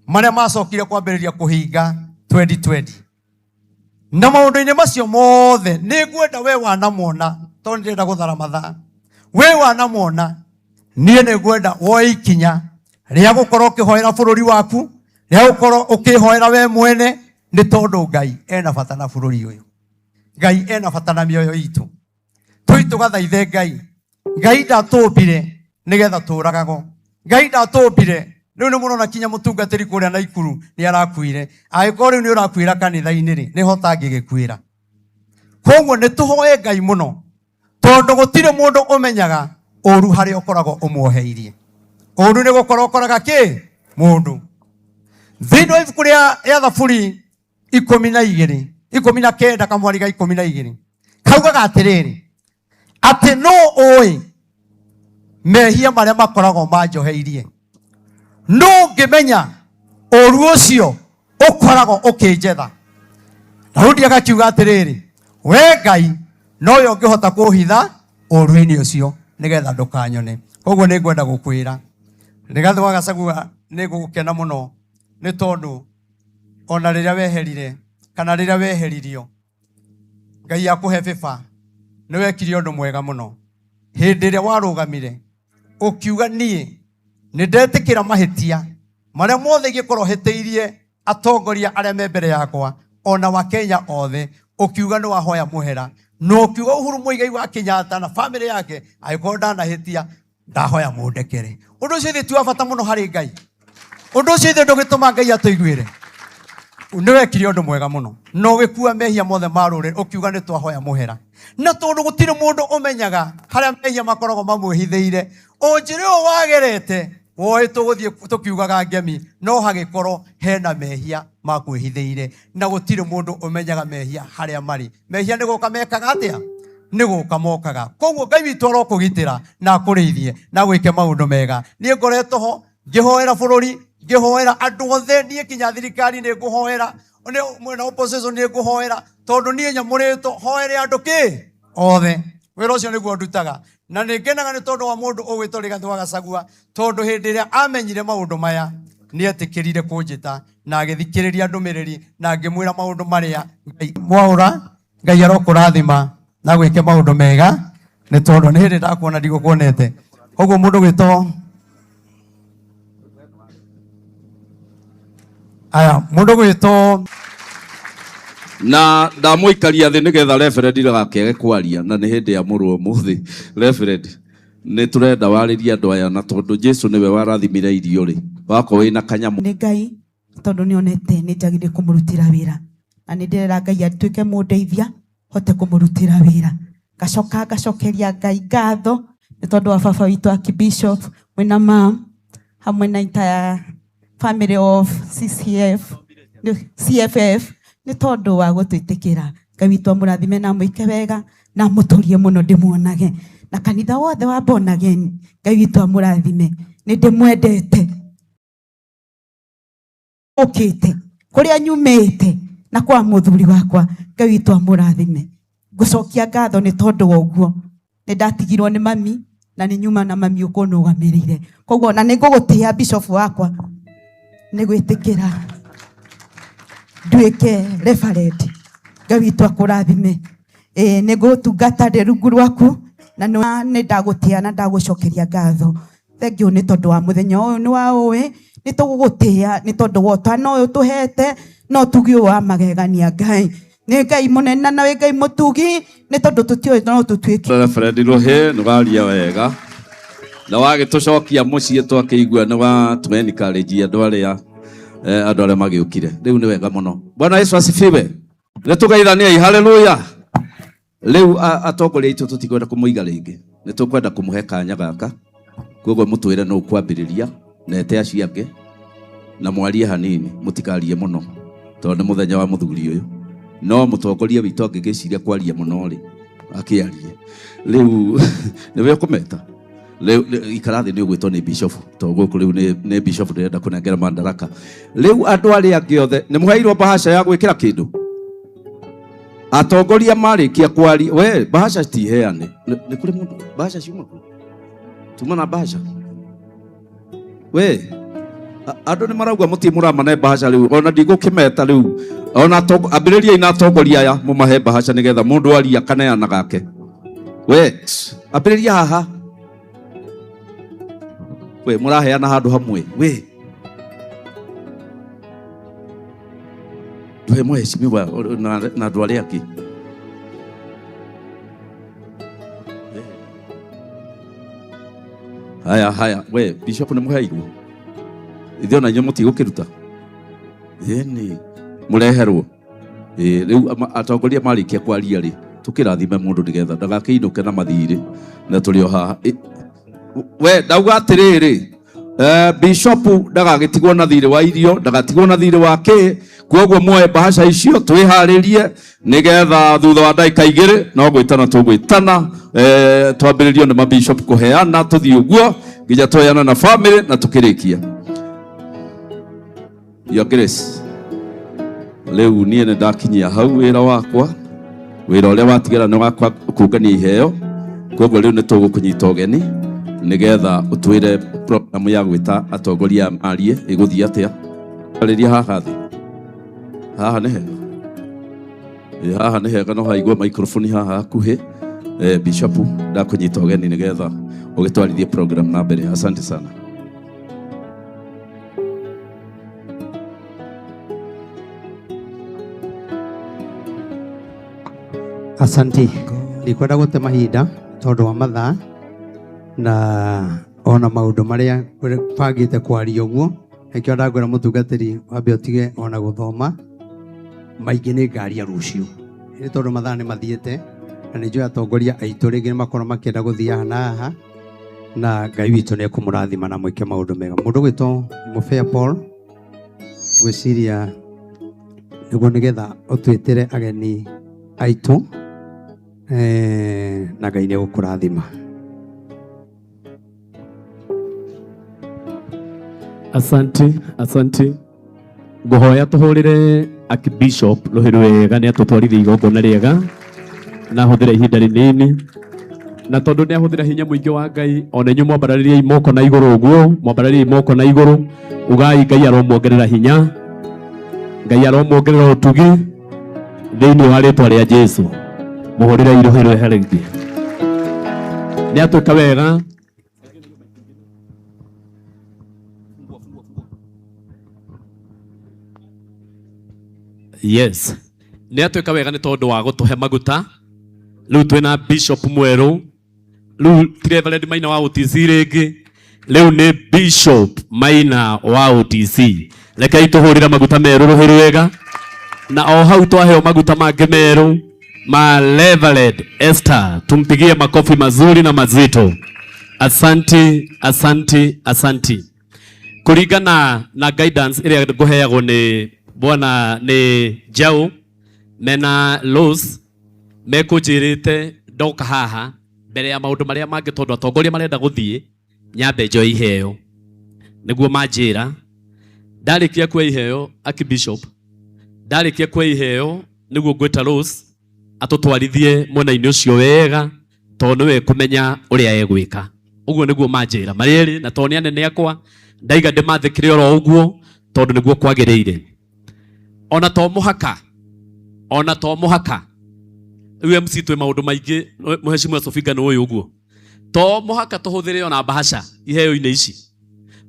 marĩa macokire kwambĩrĩria kũhinga 2020. Na maũndũ-inĩ macio mothe nĩ ngwenda we wanamona, tondũ ndĩrenda gũthara mathaa. We wanamona, niĩ nĩ ngwenda woe ikinya rĩa gũkorwo ũkĩhoera bũrũri waku, rĩa gũkorwo ũkĩhoera we mwene, nĩ tondũ Ngai ena bata na bũrũri ũyũ. Ngai ena bata na mĩoyo itũ. Tũi tũgathaithe Ngai. Ngai ndatũmbire nĩgetha tũragagwo. Ngai ndatũmbire. Rĩu nĩ mũrona kinya mũtungatĩri kũrĩa Naikuru nĩ arakuire. Angĩkorwo rĩu nĩ ũrakuĩra kanitha-inĩ rĩ, nĩho ũtangĩgĩkuĩra. Koguo nĩ tũhoe Ngai mũno, tondũ gũtirĩ mũndũ ũmenyaga ũru harĩa ũkoragwo ũmuoheirie. Ũru nĩ gũkorwo ũkoraga kĩ? Mũndũ. Thĩinĩ wa ibuku rĩa Thaburi 12, 19 kamwari ga 12, kaugaga atĩrĩrĩ, atĩ nũ ũĩ mehia marĩa makoragwo manjoheirie? Nũ ũngĩmenya ũru ũcio ũkoragwo ũkĩnjetha? Daudi agakiuga atĩrĩrĩ, we Ngai nowe ũngĩhota kũhitha ũru-inĩ ũcio nĩgetha ndũkanyone. Koguo nĩ ngwenda gũkwĩra Rigathĩ wa Gachagua, nĩ ngũgũkena mũno nĩ tondũ ona rĩrĩa weherire kana rĩrĩa weheririo Ngai akũhe bĩba, nĩ wekire ũndũ mwega mũno. Hĩndĩ ĩrĩa warũgamire ũkiuga niĩ nĩ ndetĩkĩra mahĩtia marĩa mothe ingĩkorwo hĩtĩirie atongoria arĩa me mbere yakwa ona wa Kenya othe, ũkiuga nĩ wahoya mũhera, na ũkiuga Uhuru Muigai wa Kenyatta na famĩlĩ yake angĩkorwo ndanahĩtia ndahoya mũndekere. Ũndũ ũcio ithuĩ ti wa bata mũno harĩ Ngai. Ũndũ ũcio ithuĩ ndũgĩtũma Ngai atũiguĩre. Nĩ wekire ũndũ mwega mũno na ũgĩkua mehia mothe ma rũrĩrĩ, ũkiuga nĩ twahoya mũhera. Na tondũ gũtirĩ mũndũ ũmenyaga harĩa mehia makoragwo mamwĩhithĩire, o njĩra ĩyo wagerete woĩ tũgũthiĩ tũkiugaga ngemi, no hagĩkorwo hena mehia makwĩhithĩire, na gũtirĩ mũndũ ũmenyaga mehia harĩa marĩ. Mehia nĩ gũka mekaga atĩa? Nĩ gũka mokaga. Koguo Ngai witũ arokũgitĩra na akũrĩithie na agwĩke maũndũ mega. Niĩ ngoretwo ho ngĩhoera bũrũri, ngĩhoera andũ othe, niĩ kinya thirikari nĩ ngũhoera, mwena opposition nĩ ngũhoera, tondũ niĩ nyamũrĩtwo hoere andũ kĩ othe. Wĩra ũcio nĩguo ndutaga, na nĩ ngenaga nĩ tondũ wa mũndũ ũgwĩtwo Rigathĩ wa Gachagua, tondũ hĩndĩ ĩrĩa amenyire maũndũ maya nĩ etĩkĩrire kũnjĩta na agĩthikĩrĩria ndũmĩrĩri na ngĩmwĩra maũndũ marĩa Ngai mwaũra. Ngai arokũrathima na gwĩke maũndũ mega, nĩ tondũ nĩ hĩndĩ ndakuona ndigũkuonete. Koguo mũndũ gwĩtwo aya, mũndũ gwĩtwo na ndamũikaria thĩ nĩgetha reverend ndagakĩage kwaria, na nĩ hĩndĩ ya mũrũ ũmũthĩ. Reverend, nĩ tũrenda warĩrie andũ aya, na tondũ Jesu nĩwe warathimire irio rĩ, wakorwo wĩna kanyamũ. Nĩ Ngai, tondũ nĩ onete nĩ njagĩrĩire kũmũrutĩra wĩra, na nĩ ndĩrera Ngai atuĩke mũndeithia hote kũmũrutĩra wĩra. Ngacoka ngacokeria Ngai ngatho nĩ tondũ wa baba witũ Archbishop mwĩna mam hamwe na entire family of CCF, CFF nĩ tondũ wa gũtwĩtĩkĩra. Ngai witũ amũrathime na amwĩke wega na amũtũrie mũno ndĩmuonage, na kanitha wothe wa Born Again Ngai witũ amũrathime, nĩ ndĩmwendete. Ũkĩte kũrĩa nyumĩte na kwa mũthuri wakwa, Ngai witũ amũrathime. Ngũcokia ngatho nĩ tondũ wa ũguo nĩ ndatigirwo nĩ mami na nĩ nyuma na mami ũkũnũgamĩrĩire. Koguo na nĩ ngũgũtĩa bishop wakwa nĩ gwĩtĩkĩra nduĩke reverend. Ngai witũ akũrathime. Ĩĩ nĩ ngũtungata ndĩ rungu rwaku na nĩ ndagũtĩa na ndagũcokeria ngatho. Thank you nĩ tondũ wa mũthenya ũyũ nĩ wa ũĩ nĩ tũgũgũtĩa nĩ tondũ wa ũtana ũyũ tũhete no tugi ũyũ wa magegania. Ngai nĩ Ngai mũnene na wĩ Ngai mũtugi nĩ tondũ tũtiũĩ no tũtuĩke. Reverend Rũhĩ nĩ waria wega na wagĩtũcokia mũciĩ twakĩigua nĩ watũ encourage andũ arĩa andũ arĩa magĩũkire. Rĩu nĩ wega mũno. Bwana Yesu asifiwe. Nĩ tũgeithaniei, haleluya. Rĩu atongoria aitũ tũtikwenda kũmũiga rĩngĩ, nĩ tũkwenda kũmũhe kanya gaka, koguo mũtwĩre nũ ũkwambĩrĩria na ete acio angĩ na mwarie hanini, mũtikarie mũno tondũ nĩ mũthenya wa mũthuri ũyũ. No mũtongoria witũ angĩgĩciria kwaria mũno rĩ, akĩarie. Rĩu nĩwe ũkũmeta. Rĩu ikara thĩ nĩ ũgwĩtwo nĩ bishop, tondũ gũkũ rĩu nĩ bishop ndĩrenda kũnengera madaraka. Rĩu andũ arĩa angĩ othe nĩ mũheirwo bahasha ya gwĩkĩra kĩndũ? Atongoria marĩkia kwaria, we bahasha tiheane. Nĩ kũrĩ mũndũ bahasha ciuma kũ? Tuma na bahasha. We andũ nĩ marauga mũtirĩ mũramane bahasha rĩu, ona ndigũkĩmeta rĩu. Ona ambĩrĩriai na atongoria aya mũmahe bahasha nĩgetha mũndũ aria kaneana gake. We ambĩrĩria haha. We mũraheana handũ hamwe. We ndũhe mheshimiwa na andũ arĩa angĩ. Haya haya, we bishop nĩ mũheirwo? Ithuĩ ona inyuĩ mũtigũkĩruta? Ĩni mũreherwo. Ĩĩ rĩu atongoria marĩkia kwaria rĩ, tũkĩrathime mũndũ nĩgetha ndagakĩinũke na mathirĩ na tũrĩ o haha. We ndauga atĩrĩrĩ, bishop ndagagĩtigwo na thirĩ wa irio, ndagatigwo na thirĩ wa kĩ, koguo muoe bahasha icio twĩharĩrie nĩgetha thutha wa ndagĩka igĩrĩ no gwĩtana tũgwĩtana, twambĩrĩrio nĩ mabishop kũheana, tũthiĩ ũguo nginya tũheana na family na tũkĩrĩkia. Your Grace, rĩu niĩ nĩ ndakinyia hau wĩra wakwa, wĩra ũrĩa watigara nĩ wakwa kũngania iheo, koguo rĩu nĩ tũgũkũnyita ũgeni nĩgetha ũtwĩre program ya gwĩta atongoria marie ĩgũthiĩ atĩa. Arĩria haha thĩ. Haha nĩ hega. Ĩ, haha nĩ hega, no haigua microphone haha hakuhĩ. Bishop ndakũnyita ũgeni nĩgetha ũgĩtwarithie program na mbere. Asante sana. Asante. Ndikwenda gũte mahinda tondũ wa mathaa na ona maũndũ marĩa bangĩte kwaria ũguo, nĩkĩo ndangwĩra mũtungatĩri wambe ũtige ona gũthoma maingĩ, nĩ ngaria rũciũ nĩ tondũ mathaa nĩ mathiĩte na nĩ njũĩ atongoria aitũ rĩngĩ nĩ makorwo makĩenda gũthiĩ haha na haha, na Ngai witũ nĩ ekũmũrathima na mwĩke maũndũ mega. Mũndũ ũgwĩtwo Mũbea Paul, ngwĩciria nĩguo nĩgetha ũtwĩtĩre ageni aitũ, na Ngai nĩ egũkũrathima. Asante, asante. Ngũhoya tũhũrĩre Archbishop rũhĩ rwega nĩ atũtwarithia igongona rĩega na ahũthĩre ihinda rĩnini, na tondũ nĩ ahũthĩra hinya mũingĩ wa Ngai, ona inyuĩ mwambararĩriei moko na igũrũ ũguo, mwambararĩriei moko na igũrũ, ugai Ngai aromuongerera hinya, Ngai aromuongerera ũtugi thĩinĩ wa rĩtwa rĩa Jesu. Mũhũrĩrei rũhĩ rwega rĩngĩ. Nĩ atwĩka wega. Yes. Nĩ atwĩka wega nĩ tondũ wa gũtũhe maguta. Rĩu twĩna bishop mwerũ. Rĩu ti Reverend Maina wa OTC rĩngĩ. Rĩu nĩ Bishop Maina wa OTC. Rekei tũhũrĩre maguta merũ rũhĩ rwega. Na o hau twaheo maguta mangĩ merũ ma Reverend Esther. Tumpigie makofi mazuri na mazito. Asante, asante, asante. Kuringana na guidance ĩrĩa ngũheagwo nĩ bwana nĩ Njaũ mena Rose, mekũnjĩrĩte ndoka haha mbere ya maũndũ marĩa mangĩ, tondũ atongoria marenda gũthiĩ nyambe njoe iheo nĩguo manjĩra. Ndarĩkia kuoya iheo Archbishop, ndarĩkia kuoya iheo nĩguo ngwĩta Rose atũtwarithie mwena-inĩ ũcio wega tondũ nĩwe kũmenya ũrĩa egwĩka. Ũguo nĩguo manjĩra marĩ erĩ, na tondũ nĩ anene akwa ndaiga ndĩmathĩkĩre oro ũguo tondũ nĩguo kwagĩrĩire. Ona to mũhaka, ona to mũhaka rĩu MC twĩ maũndũ maingĩ, Mheshimiwa Sofinga nĩ ũyũ ũguo, to mũhaka tũhũthĩre ona bahasha iheo-inĩ ici,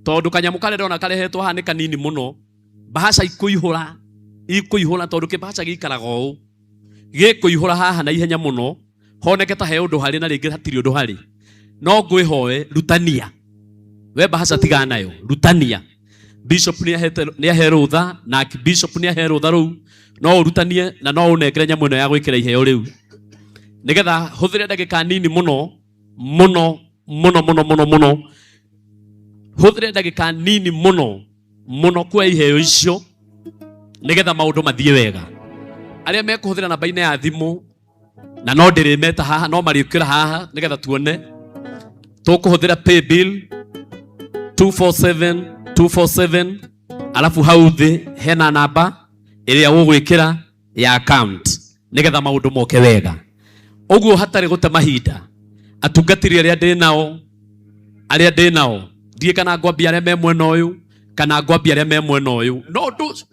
tondũ kanyamũ karĩa ndona karehetwo haha nĩ kanini mũno. Bahasha ikũihũra, ikũihũra tondũ kĩbahasha gĩikaraga ũũ, gĩkũihũra haha na ihenya mũno, honeke ta he ũndũ harĩ na rĩngĩ hatirĩ ũndũ harĩ. No ngwĩhoe rutania, we bahasha tigana nayo, rutania. Bishop nĩ ahe rũtha, na Bishop nĩ ahe rũtha rũu, no ũrutanie na no ũnengere nyamũ ĩno ya gwĩkĩra iheo rĩu, nĩgetha hũthĩre ndagĩka nini mũno mũno mũno mũno mũno mũno, hũthĩre ndagĩka nini mũno mũno kuoya iheo icio, nĩgetha maũndũ mathiĩ wega. Arĩa mekũhũthĩra namba-inĩ ya thimũ, na no ndĩrĩmeta haha, no marĩũkĩra haha nĩgetha tuone. Tũkũhũthĩra paybill 247 247, alafu hau thĩ hena namba ĩrĩa ũgwĩkĩra ya account nĩgetha maũndũ moke wega. Ũguo hatarĩ gũte mahinda, atungatĩri arĩa ndĩ nao, arĩa ndĩ nao, ndiĩ kana ngwambia arĩa me mwena ũyũ kana ngwambia arĩa me mwena ũyũ, no ndũ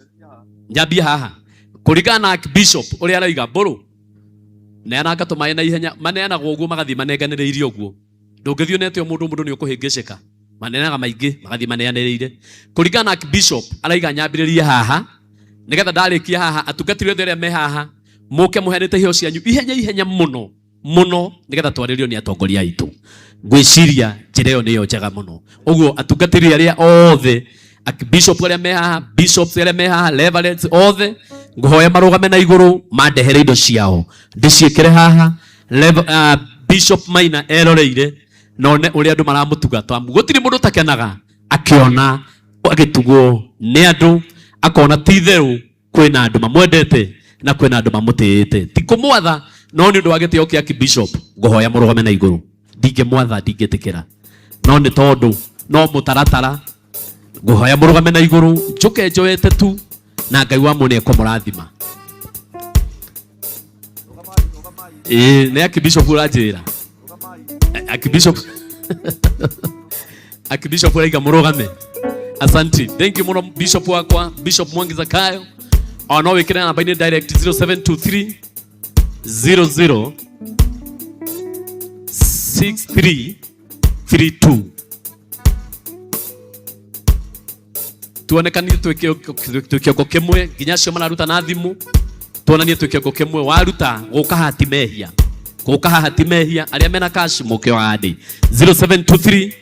nyambie haha kũringana na Archbishop ũrĩa arauga. Mbũrũ neananga tũmaĩ na ihenya, maneanagwo ũguo magathiĩ manenganĩrĩire ũguo, ndũngĩthiĩ ũnete o mũndũ, mũndũ nĩ ũkũhĩngĩcĩka, maneanaga maingĩ magathiĩ maneanĩrĩire. Kũringana na Archbishop araiga nyambĩrĩrie haha, nĩgetha ndarĩkia haha atungatĩri othe arĩa me haha mũke mũheanĩte iheo cianyu ihenya ihenya mũno mũno, nĩgetha twarĩrio nĩ atongoria aitũ. Ngwĩciria njĩra ĩyo nĩyo njega mũno. Ũguo atungatĩri arĩa othe, bishop arĩa me haha, bishops arĩa me haha, reverends othe, ngũhoya marũgame na igũrũ mandehere indo ciao ndĩciĩkĩre haha. Bishop Maina eroreire none ũrĩa andũ maramũtuga, tondũ gũtirĩ mũndũ ũtakenaga akĩona agĩtugwo nĩ andũ, akona ti itherũ kwĩna andũ mamwendete na kwĩna andũ mamũtĩĩte. Ti kũmwatha, no nĩ ũndũ wa gĩtĩo kĩa Archbishop ngũhoya mũrũgame na igũrũ. Ndingĩmwatha, ndingĩtĩkĩra, no nĩ tondũ no mũtaratara, ngũhoya mũrũgame na igũrũ, njũke njoete tu, na Ngai wa mũnĩ ekũmũrathima. Ĩĩ, nĩ Archbishop ũranjĩra. Archbishop, Archbishop ũraiga mũrũgame. Asante, thank you mũno Bishop wakwa, Bishop Mwangi Zakayo. O no wĩkĩre namba-inĩ direct 0723 00 6332. Tuonekanie twĩ kĩongo kĩmwe, nginya acio mararuta na thimũ, tuonanie twĩ kĩongo kĩmwe. Waruta gũka haha ti mehia, gũka haha ti mehia. Arĩa mena cash mũke o haha ndĩ 0723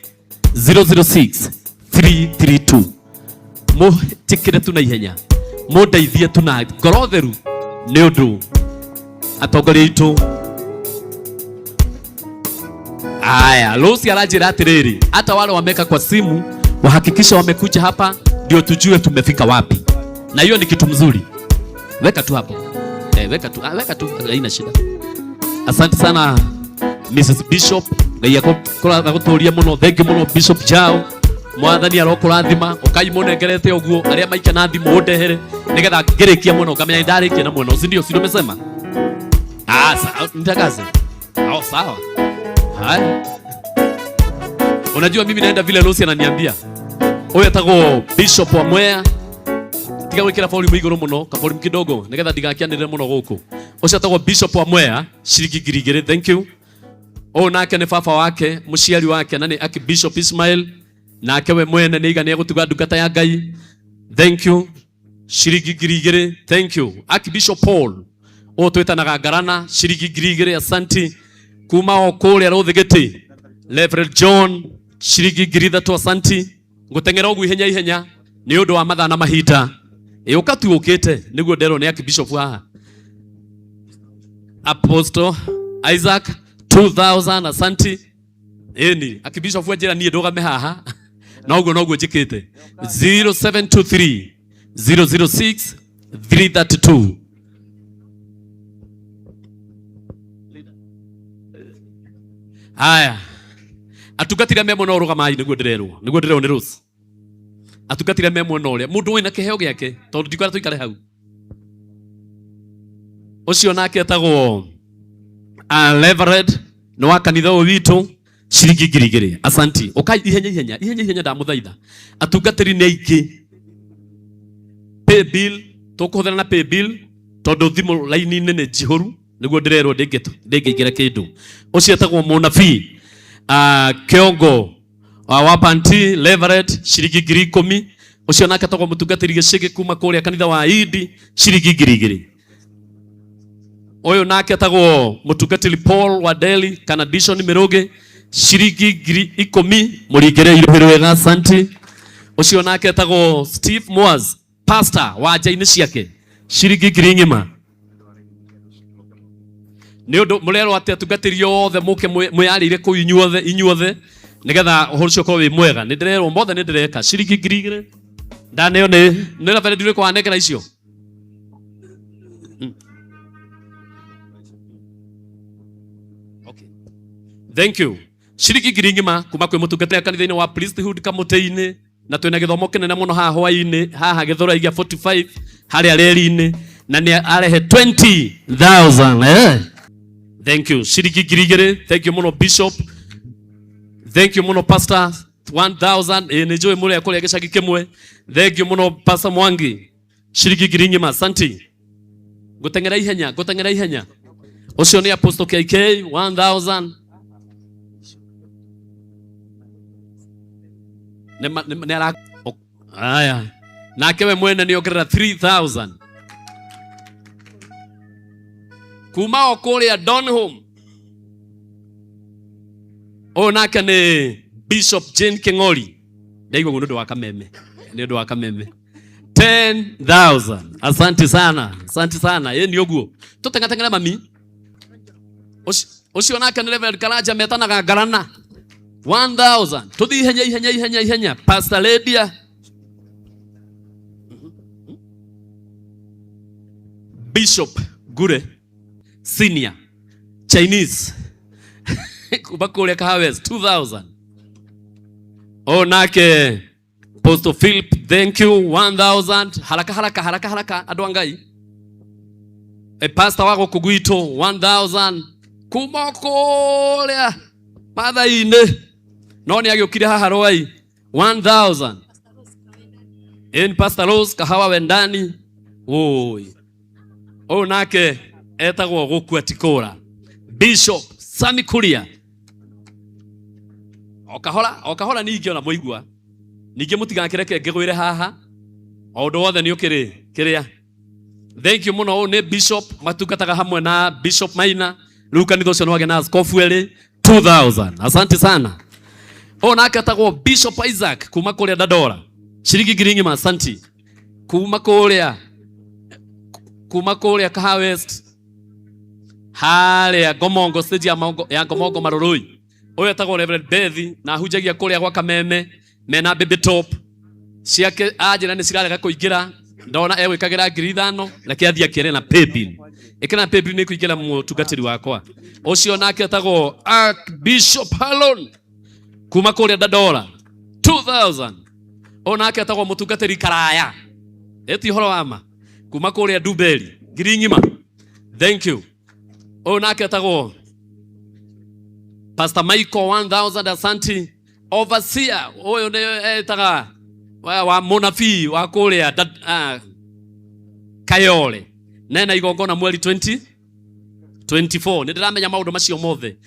006 332. Mũtikĩre tu na ihenya, mũndeithie tu na ngoro theru, nĩ ũndũ atongoria aitũ aya. Lucy aranjĩra atĩrĩrĩ, hata wale wameka kwa simu wahakikisha wamekuja hapa ndio tujue tumefika wapi, na hiyo ni kitu mzuri. Weka tu hapo weka tu, weka tu, haina shida. Asante sana Mrs Bishop, Ngai agũtũrie mũno. Thank you mũno Bishop Jao, Mwathani arokũrathima. Ũkai mũnengerete ũguo, arĩa maika na thimũ ũndehere nĩgetha ngĩrĩkia mũno ngamenya nĩndarĩkia na mwena ũcio, ndio si nimesema? Nitakaze. Oh, sawa. Haya. Unajua mimi naenda vile Lucy ananiambia. Huyu etagwo Bishop wa Mwea. Tiga gwikira volume iguru muno, ka volume kidogo nigetha ndigakianirire muno guku. Ucio etagwo Bishop wa Mwea, ciringi ngiri igĩrĩ. Thank you. Ũyũ nake nĩ baba wake, mũciari wake, na nĩ Archbishop Ismail. Nake we mwene nĩ iga nĩ egũtuga ndungata ya Ngai. Thank you. Ciringi ngiri igĩrĩ. Thank you. Archbishop Paul, ũyũ twĩtanaga Ngarana, ciringi ngiri igĩrĩ. Asanti. Kuma o kũrĩa Rũthigĩtĩ, Reverend John, ciringi ngiri ithatũ. Asanti. Ngũteng'era ũguo ihenya ihenya nĩ ũndũ wa mathaa na mahinda. Ĩ ũka tu ũkĩte nĩguo nderwo nĩ Archbishop haha. Apostle Isaac 2000. Asanti. Ĩni Archbishop anjĩra niĩ ndũgame haha, noguo noguo njĩkĩte. 0723 006 332. Haya, atungatĩri arĩa me mwena ũrũgamai, nĩguo ndĩrerwo, nĩguo ndĩrerwo nĩ Rose. Atungatĩri me mwena ũrĩa mũndũ wĩna kĩheo gĩake, tondũ ndikwenda tũikare hau. Ũcio nake etagwo Reverend nĩ wa kanitha ũyũ witũ, ciringi 2000. Asanti. Ũkai ihenya ihenya ihenya ihenya, ndamũthaitha. Atungatĩri nĩ aingĩ. Pay bill tũkũhũthĩra na pay bill tondũ thimũ raini-inĩ nĩ njihũru, nĩguo ndĩrerwo ndĩngĩingĩra kĩndũ. Ũcio etagwo mũnabii Kĩongo wa Panti Reverend, ciringi 10,000. Ũcio nake etagwo mũtungatĩri Gĩcĩgĩ kuma kũrĩa kanitha wa Idi, ciringi 2000. Ũyũ nake etagwo mũtungatĩri Paul wa Delhi kana Dishon Mĩrũgĩ, ciringi 10,000. Mũringĩre irũhĩ rwega, asanti. Ũcio nake etagwo Steve Moaz, pastor wa nja-inĩ ciake, ciringi 10,000. Nĩ ũndũ mũrerwo atĩ atungatĩri othe mũke mwĩyarĩire kũu inyuothe inyuothe, nĩgetha ũhoro ũcio ũkorwo wĩ mwega. Nĩ ndĩrerwo mothe nĩ ndĩreka. Ciringi 2000 ndaneo nĩ Reverend ũrĩkũ wanengera icio? Okay. Thank you. Ciringi 10,000 kuma kwĩ mũtungatĩri kanitha-inĩ wa Priesthood Kamũtĩ-inĩ, na twĩna gĩthomo kĩnene mũno haha hwaĩ-inĩ haha Gĩthũrai gĩa 45 harĩa reri-inĩ, na nĩ arehe 20,000. Thank you. Ciringi 2000. Thank you mũno Bishop. Thank you mũno Pastor. 1000. Nĩ njũĩ mũrĩa kũrĩa gĩcagi kĩmwe. Thank you mũno Pastor Mwangi. Ciringi 10,000. Asante. Ngũteng'era ihenya, ngũteng'era ihenya. Ũcio nĩ Apostle KK 1000. Nĩ ara aya. Nake we mwene nĩ ongerera 3000. Kuma o kũrĩa Donholm. Ũyũ nake nĩ Bishop Jane King'ori. Ndaigua ũguo nĩ ũndũ wa kameme. Nĩ ũndũ wa kameme. 10,000. Asante sana. Asante sana. Ĩ nĩ ũguo. Tũteng'ateng'ere mami. Ũcio nake nĩ Reverend Karanja metanaga Ngarana. 1000. Tũthiĩ ihenya ihenya ihenya ihenya. Pastor Lydia. Bishop Gure Senior Chinese kuma kũrĩa Kahawa West 2000. O nake Apostle Philip, thank you 1000. Haraka haraka haraka haraka andũ a Ngai. Pastor wa gũkũ gwitũ 1000 kuma kũrĩa Mathai-inĩ, no nĩ agĩũkire haha Rwai 1000. In Pastor Rose Kahawa Wendani. Woi. Ũyũ nake etagwo gũkua tikũra. Bishop Sami Kuria. O kahora, o kahora ningĩ ona mũigua. Ningĩ mũtigakĩreke ngĩgwĩre haha. O ũndũ wothe nĩ ũkĩrĩ kĩrĩa. Thank you mũno. Ũyũ nĩ Bishop matungataga hamwe na Bishop Maina. Rĩu kanitha ũcio nĩ wagĩa na askofu erĩ 2000. Asante sana. Ũyũ nake etagwo Bishop Isaac kuma kũrĩa Dandora. Ciringi 10,000, asante. Kuma kũrĩa Kahawa West harĩa Ngomongo, stage ya Ngomongo Marũrũi. Ũyũ etagwo Reverend Bethi na ahunjagia kũrĩa gwa Kameme mena baby top ciake. Anjĩra nĩ cirarega kũingĩra, ndona egwĩkagĩra 5,000, reke athiĩ akĩre na paybill. Ĩkĩra na paybill nĩ kũingĩra mũtungatĩri wakwa. Ũcio nake etagwo Archbishop Halon kuma kũrĩa Dandora 2000. Ũyũ nake etagwo mũtungatĩri Karaya, ĩti ũhoro wa ma, kuma kũrĩa Ndumberi 10,000. Thank you. Ũyũ nake etagwo Pastor Michael 1000, asante. Overseer ũyũ nĩ etaga wa mũnabii wa kũrĩa Kayole, nena igongona mweri 2024. Nĩ ndĩramenya maũndũ macio mothe.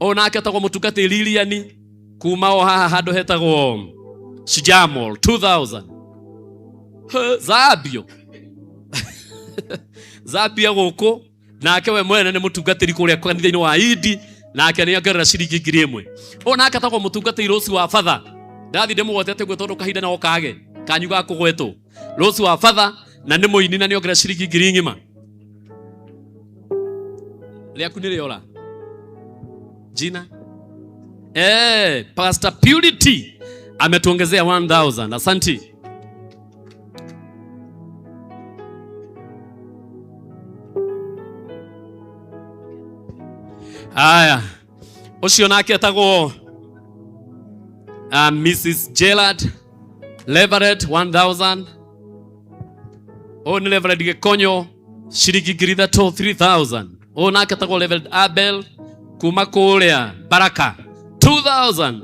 Ũyũ nake etagwo mũtungatĩri Lilian kuma o haha handũ hetagwo Shijamol 2000. He, Zabio. Zabia gũkũ nake we mwene nĩ mũtungatĩri kũrĩa kanitha-inĩ wa Idi, nake nĩ ongerera ciringi 1000. Ũyũ nake etagwo mũtungatĩri Rose wa Father. Ndathi ndĩmũgwetete ũguo tondũ kahinda no kage kanyu ga kũgwetwo. Rose wa Father na nĩ mũini na nĩ ongerera ciringi 10,000. Rĩaku nĩ rĩora jina. Pastor Purity ametuongezea 1000. Asante. Aya, ũcio nake etagwo Mrs Gerard. Reverend 1000. Ũyũ nĩ Reverend Gĩkonyo ciringi 3000, 3000. Ũyũ nake etagwo Reverend Abel kuma kũrĩa Baraka 2000.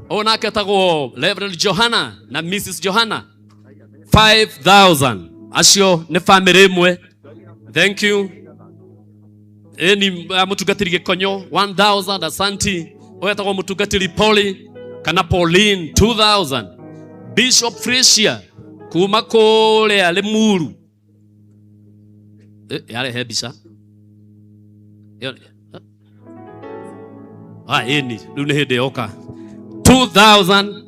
Ũyũ nake etagwo Reverend Johanna na Mrs Johanna 5000. Acio nĩ family ĩmwe. Thank you. Ĩni mũtungatĩri Gĩkonyo 1000, asanti. Ũyũ etagwo mũtungatĩri Poli kana Pauline 2000. Bishop Frisia kuma kũrĩa Limuru. Yarehe mbica. Ĩni rĩu nĩ hĩndĩ yoka 2000.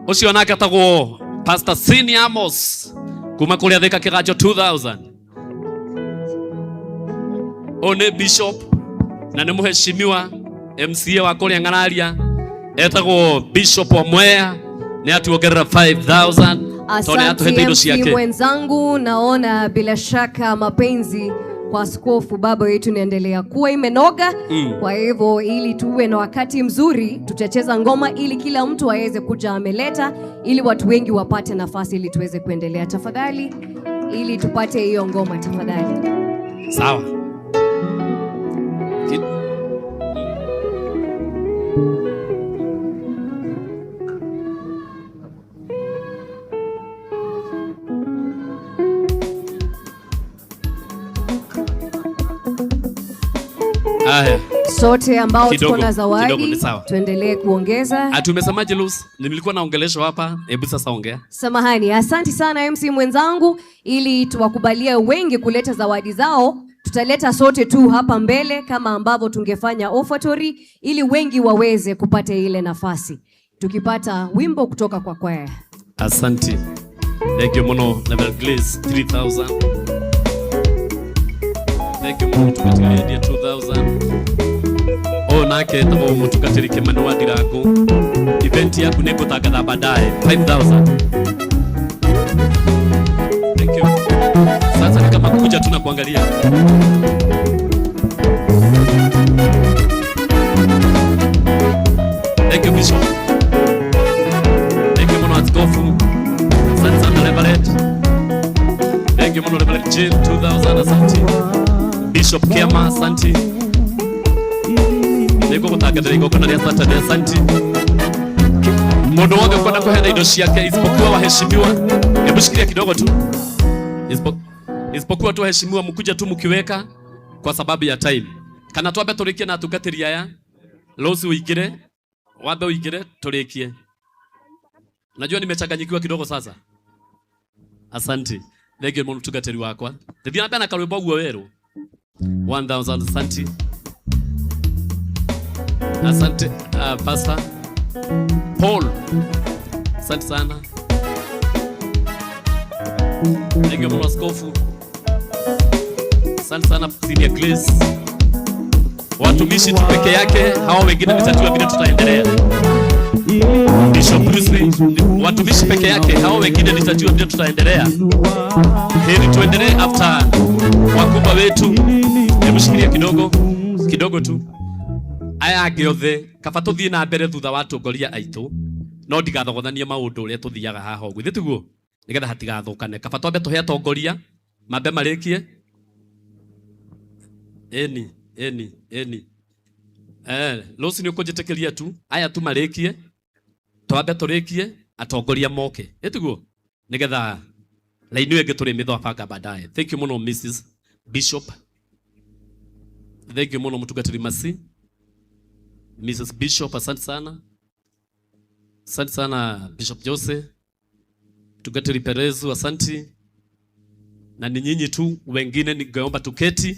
Ũcio nake etagwo Pastor Sini Amos kuma kũrĩa Thika Kĩganjo 2000. Ũyũ nĩ Bishop na nĩ mũheshimiwa MCA wa kũrĩa Ng'araria etagwo Bishop wa Mwea nĩ atuongerera 5000 tondũ nĩ atuhete Asante indo MC ciake. mwenzangu, naona bila shaka mapenzi kwa askofu baba wetu inaendelea kuwa imenoga. Kwa hivyo ili tuwe na wakati mzuri, tutacheza ngoma ili kila mtu aweze kuja ameleta, ili watu wengi wapate nafasi ili tuweze kuendelea. Tafadhali, ili tupate hiyo ngoma tafadhali. Sawa. Haya. Sote ambao Kidogo, tuko na kidogo, zawadi ni sawa. tuendelee kuongeza. Ati umesemaje Luz? Nilikuwa naongeleshwa hapa. Hebu sasa ongea. Samahani, asanti sana MC mwenzangu, ili tuwakubalie wengi kuleta zawadi zao, tutaleta sote tu hapa mbele kama ambavyo tungefanya offertory, ili wengi waweze kupata ile nafasi, tukipata wimbo kutoka kwa kwaya. Asante. Thank you muno Level Glaze 3000. Thank you muno mũtungatĩri Lydia 2000. Ũyũ nake etagwo mũtungatĩri Kimani wa Ndirangu. Event yaku nĩ ngũtangatha baadaye 5000. Thank you. Sasa ni kama kuja tu na kuangalia. Thank you Bishop. Thank you muno Askofu. Asante sana Reverend. Thank you muno Reverend Jill 2000, asante. Bishop Kiama, asante. Nĩngũgũtangathĩra igongona rĩa Saturday, asante. Mũndũ wothe ũkwenda kũheana indo ciake isipokuwa waheshimiwa, hebu shikilia kidogo tu. Isipokuwa tu waheshimiwa, mkuja tu mkiweka kwa sababu ya time. Kana twambe tũrĩkie na atungatĩri aya. Rose uingire, wambe uingire tũrĩkie. Najua nimechanganyikiwa kidogo sasa. Asante. Thank you mũno mũtungatĩri wakwa. Thiĩ na mbere na karwĩmbo ũguo werũ. 1000, asante. Asante Pastor Paul. Asante sana. Thank you muno askofu. Asante sana Senior Grace. Watumishi tu peke yake, hao wengine nitajua vile tutaendelea. Bishop Bruce, watumishi peke yake, hao wengine nitajua vile tutaendelea. Heri tuendelee after wakubwa wetu. Hebu shikilia kidogo, kidogo tu. Aya angĩ othe kaba tũthiĩ na mbere thutha wa atongoria aitũ, no ndigathogothanie maũndũ ũrĩa tũthiaga haha ũguo, ithuĩ tiguo, nĩgetha hatigathũkane. Kaba twambe tũhe atongoria mambe marĩkie. Ĩni, ĩni, ĩni. Rũciũ nĩ ũkũnjĩtĩkĩria tu aya tu marĩkie, twambe tũrĩkie atongoria moke, ĩtiguo, nĩgetha raini ĩyo ĩngĩ tũrĩmĩthobanga baadaye. Thank you mũno Mrs Bishop. Thank you mũno mũtungatĩri Masi. Mrs Bishop, asante sana. Asante sana Bishop Jose. Mtungatĩri Perezu, asante. Na ni nyinyi tu, wengine ningeomba tuketi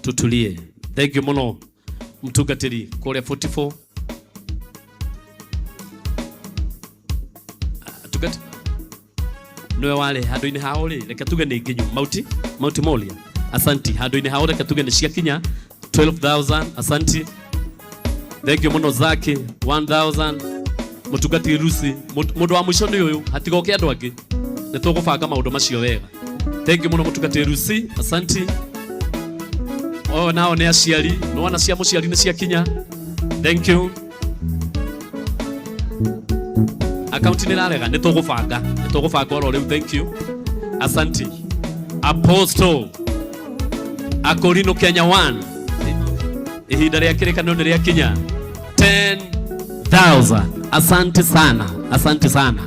tutulie. Thank you mũno mtungatĩri kũrĩa 44. Tugati niwe warĩ handũ-inĩ hao rĩ, reke tuge nĩ nginyu. Mauti Molia, asanti. Handũ-inĩ hao reke tuge nĩ ciakinya 12000, asanti. Thank you mũno Zaki 1000. Mũtungatĩri Lucy, mũndũ wa mũico nĩ ũyũ, hatigoke andũ angĩ, nĩ tũgũbanga maũndũ macio wega. Thank you mũno mũtungatĩri Lucy, asanti. O nao nĩ aciari, nĩwona cia mũciari nĩ ciakinya. Thank you. Akaunti nĩ rarega, nĩ tũgũbanga, nĩ tũgũbanga oro rĩu. Thank you. Asanti. Apostle Akorino Kenya 1. Ihinda rĩa kĩrĩkanĩro nĩ rĩakinya. 10,000. Asante sana. Asante sana.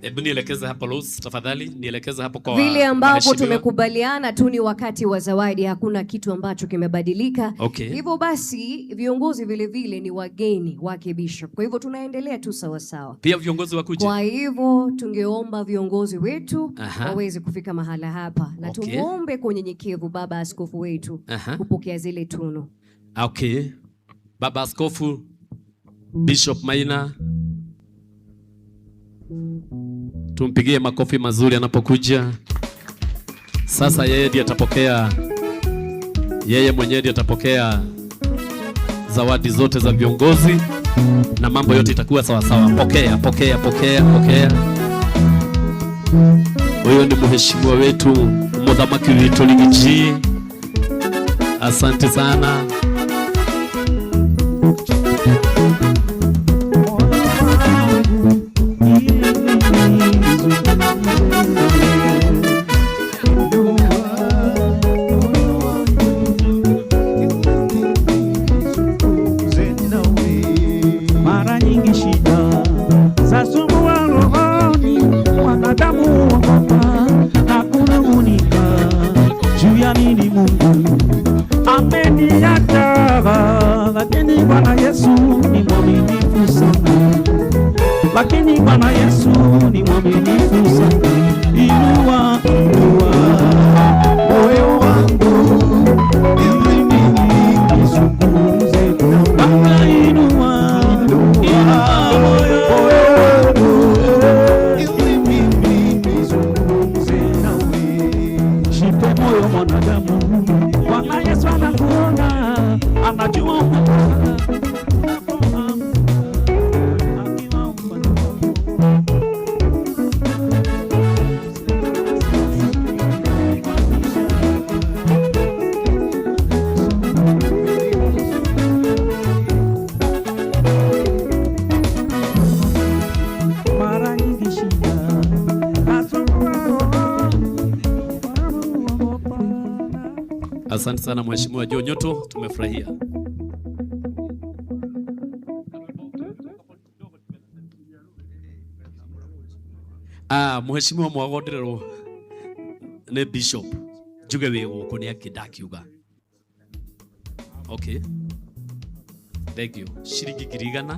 Hebu nielekeze hapo Rose, tafadhali nielekeze hapo kwa vile ambavyo waheshimiwa. Tumekubaliana tu ni wakati wa zawadi, hakuna kitu ambacho kimebadilika. Okay. Hivyo basi viongozi vile vile ni wageni wake Bishop, kwa hivyo tunaendelea tu sawa sawa. Pia viongozi wakuje. Kwa hivyo tungeomba viongozi wetu Aha. waweze kufika mahala hapa na Okay. tumuombe kwa unyenyekevu Baba Askofu wetu Aha. kupokea zile tunu. Okay. Baba Askofu Bishop Maina, tumpigie makofi mazuri anapokuja. Sasa yeye ndiye atapokea, yeye mwenyewe ndiye atapokea zawadi zote za viongozi na mambo yote itakuwa sawa sawa. Pokea, pokea, pokea, pokea. Huyo ni mheshimiwa wetu muthamaki wetu Riggy G. Asante sana. Mara nyingi shida zasumbua rohoni, wanadamu huogopa na kunung'unika juu ya nini Mungu ameniacha, lakini Bwana Yesu ni mwaminifu sana, lakini Bwana Yesu ni mwaminifu sana. Inua, inua moyo wangu ili mimi nizungumze. Baba, inua, inua moyo wangu ili mimi nizungumze nawe. Jipe moyo mwanadamu, Bwana Yesu anakuona, anajua umechoka. Mara nyingi shida Asante sana Mheshimiwa Joe Nyoto, tumefurahia. Mheshimiwa mwagondererwo nĩ Bishop njuge wĩ gũkũ nĩ akĩ ndakiuga. Okay. Thank you. Ciringi ngiri igana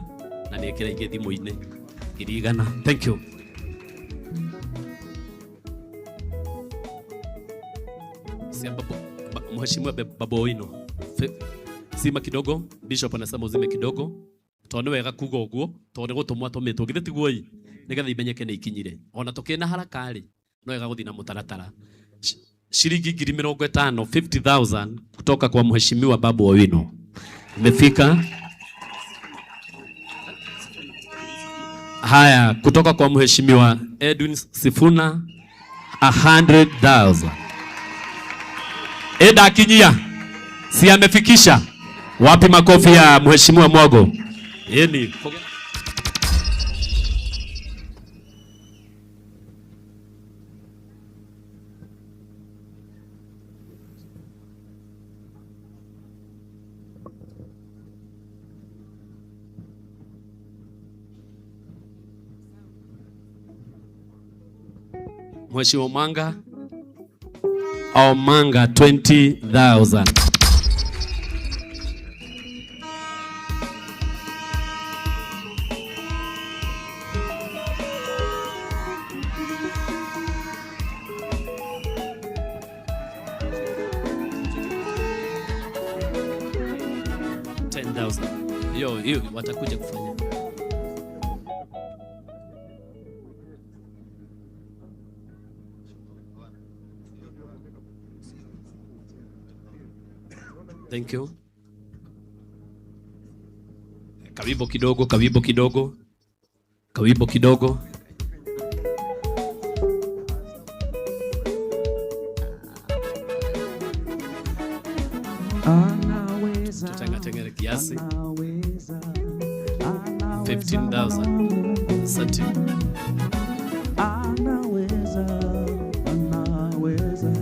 na nĩ ekĩra ingĩ thimũ-inĩ. Ngiri igana. Thank you. Sia babu, Mheshimiwa Babu Owino. Zima kidogo, Bishop anasema uzime kidogo. Tondũ nĩ wega kuga ũguo, tondũ nĩ gũtũmwo atũmĩtwo. Githĩ tiguo ĩ? Nĩgetha imenyeke nĩ ikinyire. Ona tũkĩna haraka rĩ, no wega gũthiĩ na mũtaratara. Shilingi ngiri mĩrongo ĩtano, 50,000 kutoka kwa Mheshimiwa Babu Owino. Imefika. Haya, kutoka kwa Mheshimiwa Edwin Sifuna 100,000. Eda akinyia. Si amefikisha. Wapi makofi ya Mheshimiwa Mwago? Yeni. Mheshimiwa Mwanga. Omanga 20,000. 10,000. Hiyo, hiyo watakuja kufanya. Thank you. Kawibo kidogo, kawibo kidogo. Kawibo kidogo. Anaweza, Tutengatengere kiasi. anaweza, 15,000. Asante. anaweza, anaweza,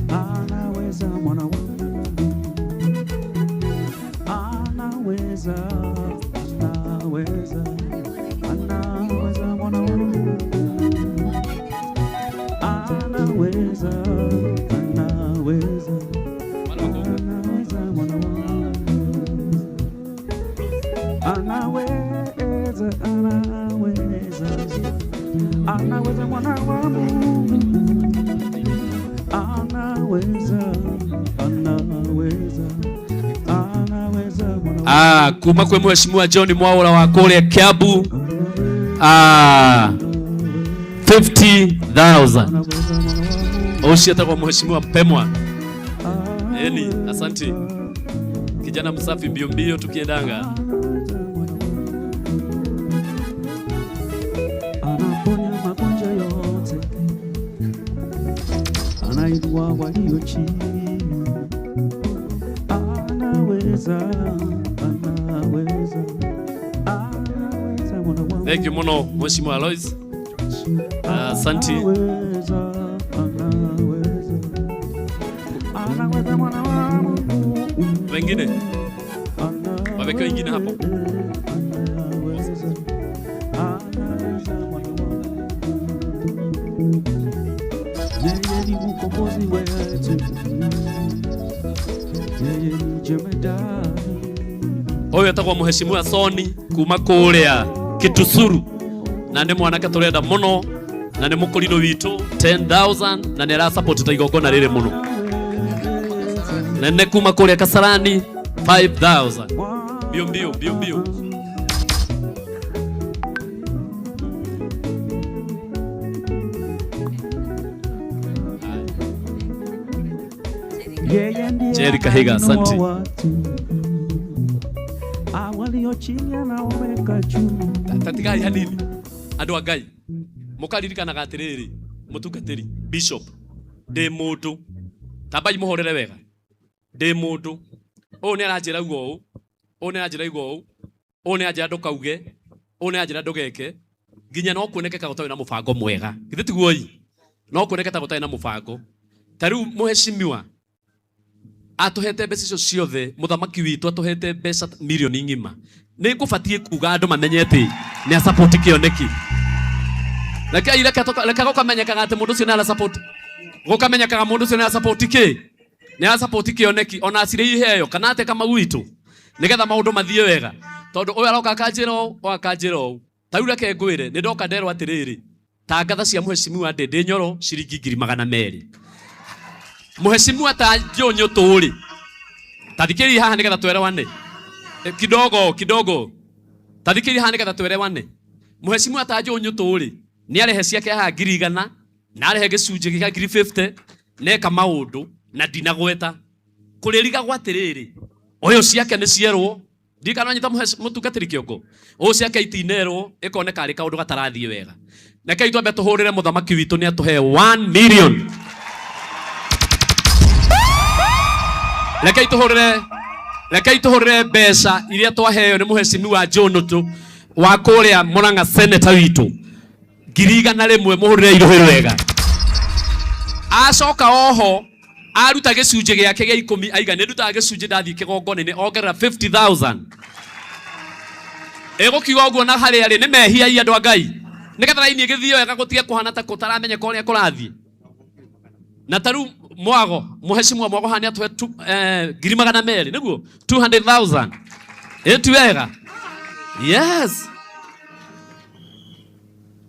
anaweza mwana wa Mungu. Anaweza, anaweza, anaweza mwana wa Mungu. Anaweza, anaweza, anaweza mwana wa Mungu. Anaweza, anaweza, anaweza mwana wa Mungu. Anaweza, anaweza, anaweza mwana wa Kuma kwi mheshimiwa John Mwaura wa kuria Kiambu, 50,000. Ucio etagwo mheshimiwa Mpemwa. Eni, asante. Kijana msafi mbio mbio tukiendanga. Anaponya magonjwa yote, anainua walio chini. Anaweza, anaweza, anaweza mwana wa Thank you muno mheshimiwa Alois. Asante. Anaweza, anaweza, anaweza mwana wa Mungu. Wengine waweke wengine hapo. Anaweza, anaweza mwana wa Mungu. Yeye ni mkombozi wetu, yeye ni jemedari. Uyu etagwo mheshimiwa Soni kuma kuria Kitusuru, na nĩ mwanake tũrenda mũno na nĩ mũkũrinũ witũ 10,000 na nĩ arasupport ta igongona rĩrĩ mũno. Nene kuma kuria Kasarani 5,000. Mbio mbio mbio mbio. Yeye ndiye Jerry Kahiga, anainua asante. watu. Walio chini anaweka juu. Tatigai hanini andu a Ngai mukaririkanaga atiriri, mutungatiri bishop ndi mundu tambai muhorere wega, ndi mundu uyu ni aranjira ugo uu, uyu ni aranjira ugo uu, uyu ni aranjira ndukauge, uyu ni aranjira ndugeke, nginya no kuoneke ta gutari na mubango mwega. Githĩ tiguo ii? No kuoneke ta gutari na mubango. Ta riu muheshimiwa atuhete mbeca icio ciothe, muthamaki witu atuhete mbeca milioni ng'ima, nĩ ngũbatiĩ kuga andũ mamenye atĩ nĩ asupport kĩoneki. Reke reke gũkamenyekaga atĩ mũndũ ũcio nĩ arasupport, gũkamenyekaga mũndũ ũcio nĩ arasupport kĩ, nĩ arasupport kĩoneki, ona acirĩ iheo kana ate kama gwitũ, nĩgetha maũndũ mathiĩ wega. Tondũ ũyũ aroka akanjĩra ũũ, ũyũ akanjĩra ũũ. Ta rĩu reke ngwĩre, nĩ ndoka nderwo atĩrĩrĩ, tangatha cia mheshimiwa Ndĩndĩ Nyoro ciringi ngiri magana merĩ. Mheshimiwa ta Njũnyũ tũrĩ, ta thikĩrĩria haha nĩgetha twerewane. Kidogo kidogo, ta thikĩrĩria haha nĩgetha twerewane. Mheshimiwa ta Njũnyũ tũrĩ nĩ arehe ciake haha ngiri igana, na arehe gĩcunjĩ gĩa ngiri 50, neka maũndũ na ndinagweta. Kũrĩrigagwo atĩrĩrĩ, ũyũ ciake nĩ cierwo, ndiũĩ kana wanyita mũtungatĩri kĩongo, ũyũ ciake itinerwo, ĩkoneka arĩ kaũndũ gatarathiĩ wega. Rekei twambe tũhũrĩre mũthamaki witũ nĩ atũhe 1 million. Rekei tũhũrĩre mbeca iria twaheo nĩ mũheshimiwa John Otu wa kũrĩa Murang'a senator witũ ngiri igana rĩmwe, mũhũrĩre iruhĩ wega. Acoka oho aruta gĩcunjĩ gĩake gĩa ikũmi, aiga nĩ ndutaga gĩcunjĩ ndathiĩ kĩgongona-inĩ, ongerera 50,000. Ĩgũkiuga ũguo na harĩa rĩ nĩ mehia i andũ a Ngai, nĩgetha raini ĩgĩthiĩ wega gũtige kũhana ta gũtaramenyeka ũrĩa kũrathiĩ. Na ta rĩu Mwago, mũheshimiwa Mwago haha nĩ atũhe ngiri magana merĩ, nĩguo 200,000. Ĩ ti wega? Yes.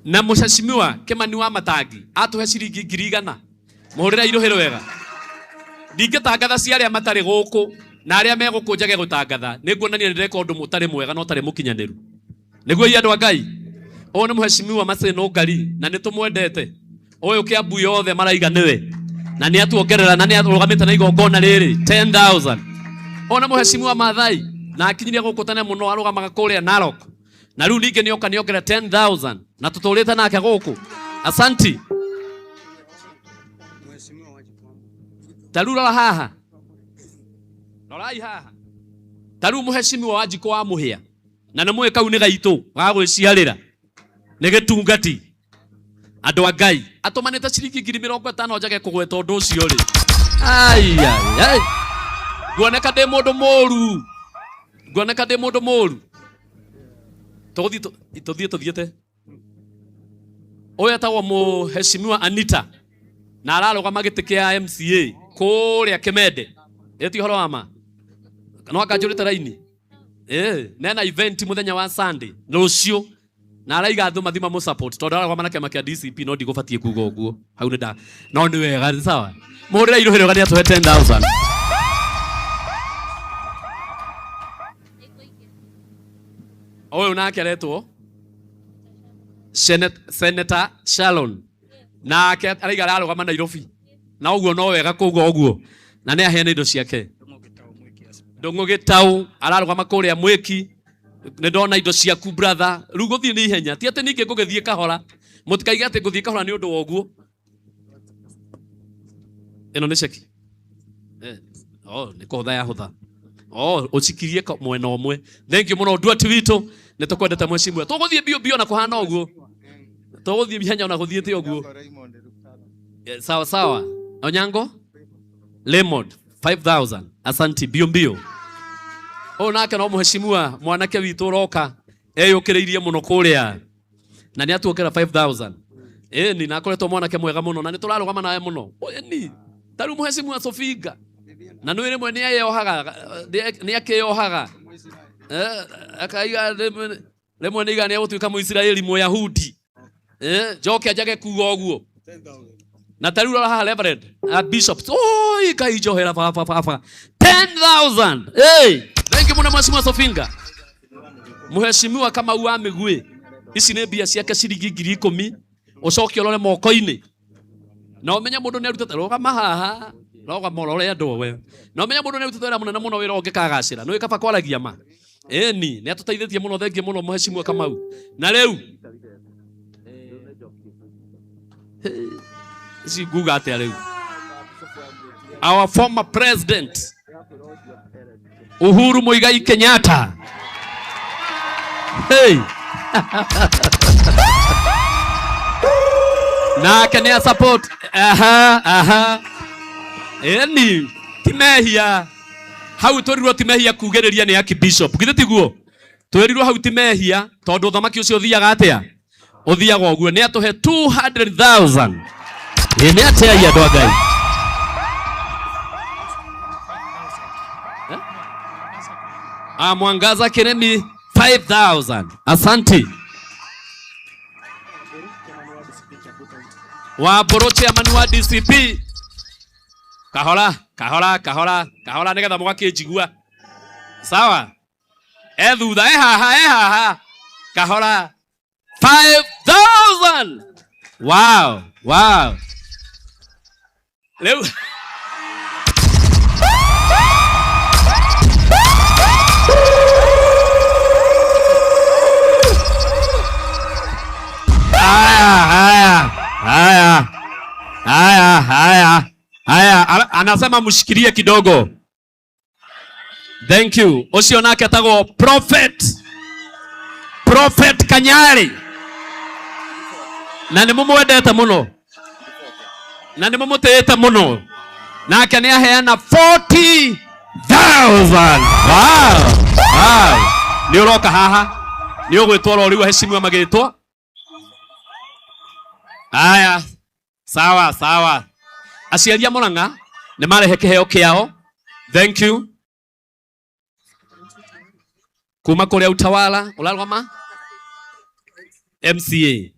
Na mũheshimiwa Kimani wa Matangi atũhe ciringi ngiri igana, mũhũrĩre iruhĩ wega. Ndingĩtangatha cia arĩa matarĩ gũkũ na arĩa me gũkũ njage gũtangatha, nĩ nguonania nĩ ndĩreka ũndũ mũtarĩ mwega na ũtarĩ mũkinyanĩru. Nĩguo i andũ a Ngai, ũyũ nĩ mũheshimiwa Maseno Ngari na nĩ tũmwendete. Ũyũ Kiambu yothe maraiga nĩwe, na nĩ atuongerera na nĩ arũgamĩte na igongona rĩrĩ 10,000. Ũyũ nĩ mũheshimiwa Maathai na akinyirie gũkũ tene mũno, arũgamaga kũrĩa Narok, na rĩu ningĩ nĩoka nĩongerera 10,000 na tũtũrĩte nake gũkũ. Asanti. Ta rĩu rora haha, Rorai haha. Ta rĩu mũhecimiwa wa njikũ wa mũhĩa na nĩ mũĩ kau nĩ gaitũ ga gwĩciarĩra nĩ gĩtungati andũ a Ngai atũmanĩte ciringi 50,000 njage kũgweta ũndũ ũcio rĩ. Ai ai ai, nguoneka ndĩ mũndũ mũru, nguoneka ndĩ mũndũ mũru. Tũgũthiĩ tũthiĩ tũthiĩte. Ũyũ etagwo mũhecimiwa Anita na ararũgama gĩtĩ kĩa MCA kũrĩa Kĩmende. Ĩti ũhoro wa ma no akanjũrĩte raini nena event mũthenya wa Sunday rũciũ na araiga andũ mathi mamũ support tondũ ararũgama na kĩama kĩa DCP no ndigũbatiĩ kuga ũguo hau nĩ nda no nĩ wega nĩ sawa. Mũhũrĩre irũhĩ rwega nĩ atũhe 10,000. Ũyũ nake aretwo Senator Sharon nake araiga ararũgama Nairobi na ũguo no wega kuga ũguo na nĩ aheana indo ciake. Ndũng'ũ Gĩtaũ ararũgama kũrĩa Mwĩki nĩ ndona indo ciaku brother. Rĩu gũthiĩ nĩ ihenya ti atĩ ningĩ ngũgĩthiĩ kahora, mũtikaige atĩ ngũthiĩ kahora nĩ ũndũ wa ũguo. Ĩno nĩ ceki oh nĩ kũhũtha yahũtha. Oh ũcikirie mwena ũmwe. Thank you mũno Nduati witũ nĩ tũkwendete mwecimwe. Tũgũthiĩ mbio mbio na kũhana ũguo, tũgũthiĩ ihenya ona gũthiĩte ũguo. Sawa sawa. Onyango Lemon 5000 asanti mbio mbio. Ũyũ nake no mũheshimiwa mwanake witũ ũroka eyũkĩrĩirie mũno kũrĩa na nĩ atuokera 5000. Ĩni na akoretwo mwanake mwega mũno na nĩ tũrarũgama nawe mũno. Ĩni ta rĩu mũheshimiwa Sofinga na nĩ rĩmwe nĩ eyohaga, nĩ akĩyohaga akaiga rĩmwe nĩ iga nĩ egũtuĩka Mũisiraeli Mũyahudi. Njoke njage kuga ũguo. Na ta rĩu rora haha Reverend Bishop oi Ngai njohera baba baba 10,000. Hey, thank you mũno Mheshimiwa Sofinga. Mheshimiwa Kamau wa Mĩguĩ ici nĩ mbia ciake ciringi 10,000 ũcoke ũrore moko-inĩ na ũmenye mũndũ nĩ arutĩte rũgama haha rũgama ũrore andũ we na ũmenye mũndũ nĩ arutĩte wĩra mũnene mũno wĩra ũngĩkagacĩra nĩ kaba kwaragia ma ĩni nĩ atũteithĩtie mũno thengiũ mũno Mheshimiwa Kamau. Na rĩu ici nguga atĩa rĩu our former president Uhuru Muigai Kenyatta. Hey. Nake nĩ a support. Aha, aha. Eni ti mehia. Hau twĩrirwo ti mehia kugĩrĩria nĩ archbishop. Githĩ tiguo? Twĩrirwo hau ti mehia tondũ ũthamaki ũcio ũthiaga atĩa? Ũthiaga ũguo. Nĩ atũhe 200,000. Ĩ nĩ atĩa andũ a Ngai? Mwangaza Kiremi 5,000. Asanti. Wambũrũ chairman wa DCP. Kahora, kahora, kahora, kahora nĩgetha mũgakĩnjigua. Sawa? E thutha, e haha, e haha. Kahora 5,000. Wow, wow. Rĩu Haya, haya, haya. Haya, haya. Haya, anasema mshikilie kidogo. Thank you. Ucio nake atagwo Prophet. Prophet Kanyari. Na nĩ mũmwendete mũno. Na nĩ mũmũtĩĩte mũno. Nake nĩ aheana 40,000. Wow. Wow. Nĩ ũroka haha. Nĩ ũgwĩtwo oro rĩu aheshimiwa magĩtwo. Haya. Sawa, sawa. Aciari a Murang'a nĩ marehe kĩheo kĩao. Thank you. Kuma kũrĩa Utawala, ũrarũgama? MCA.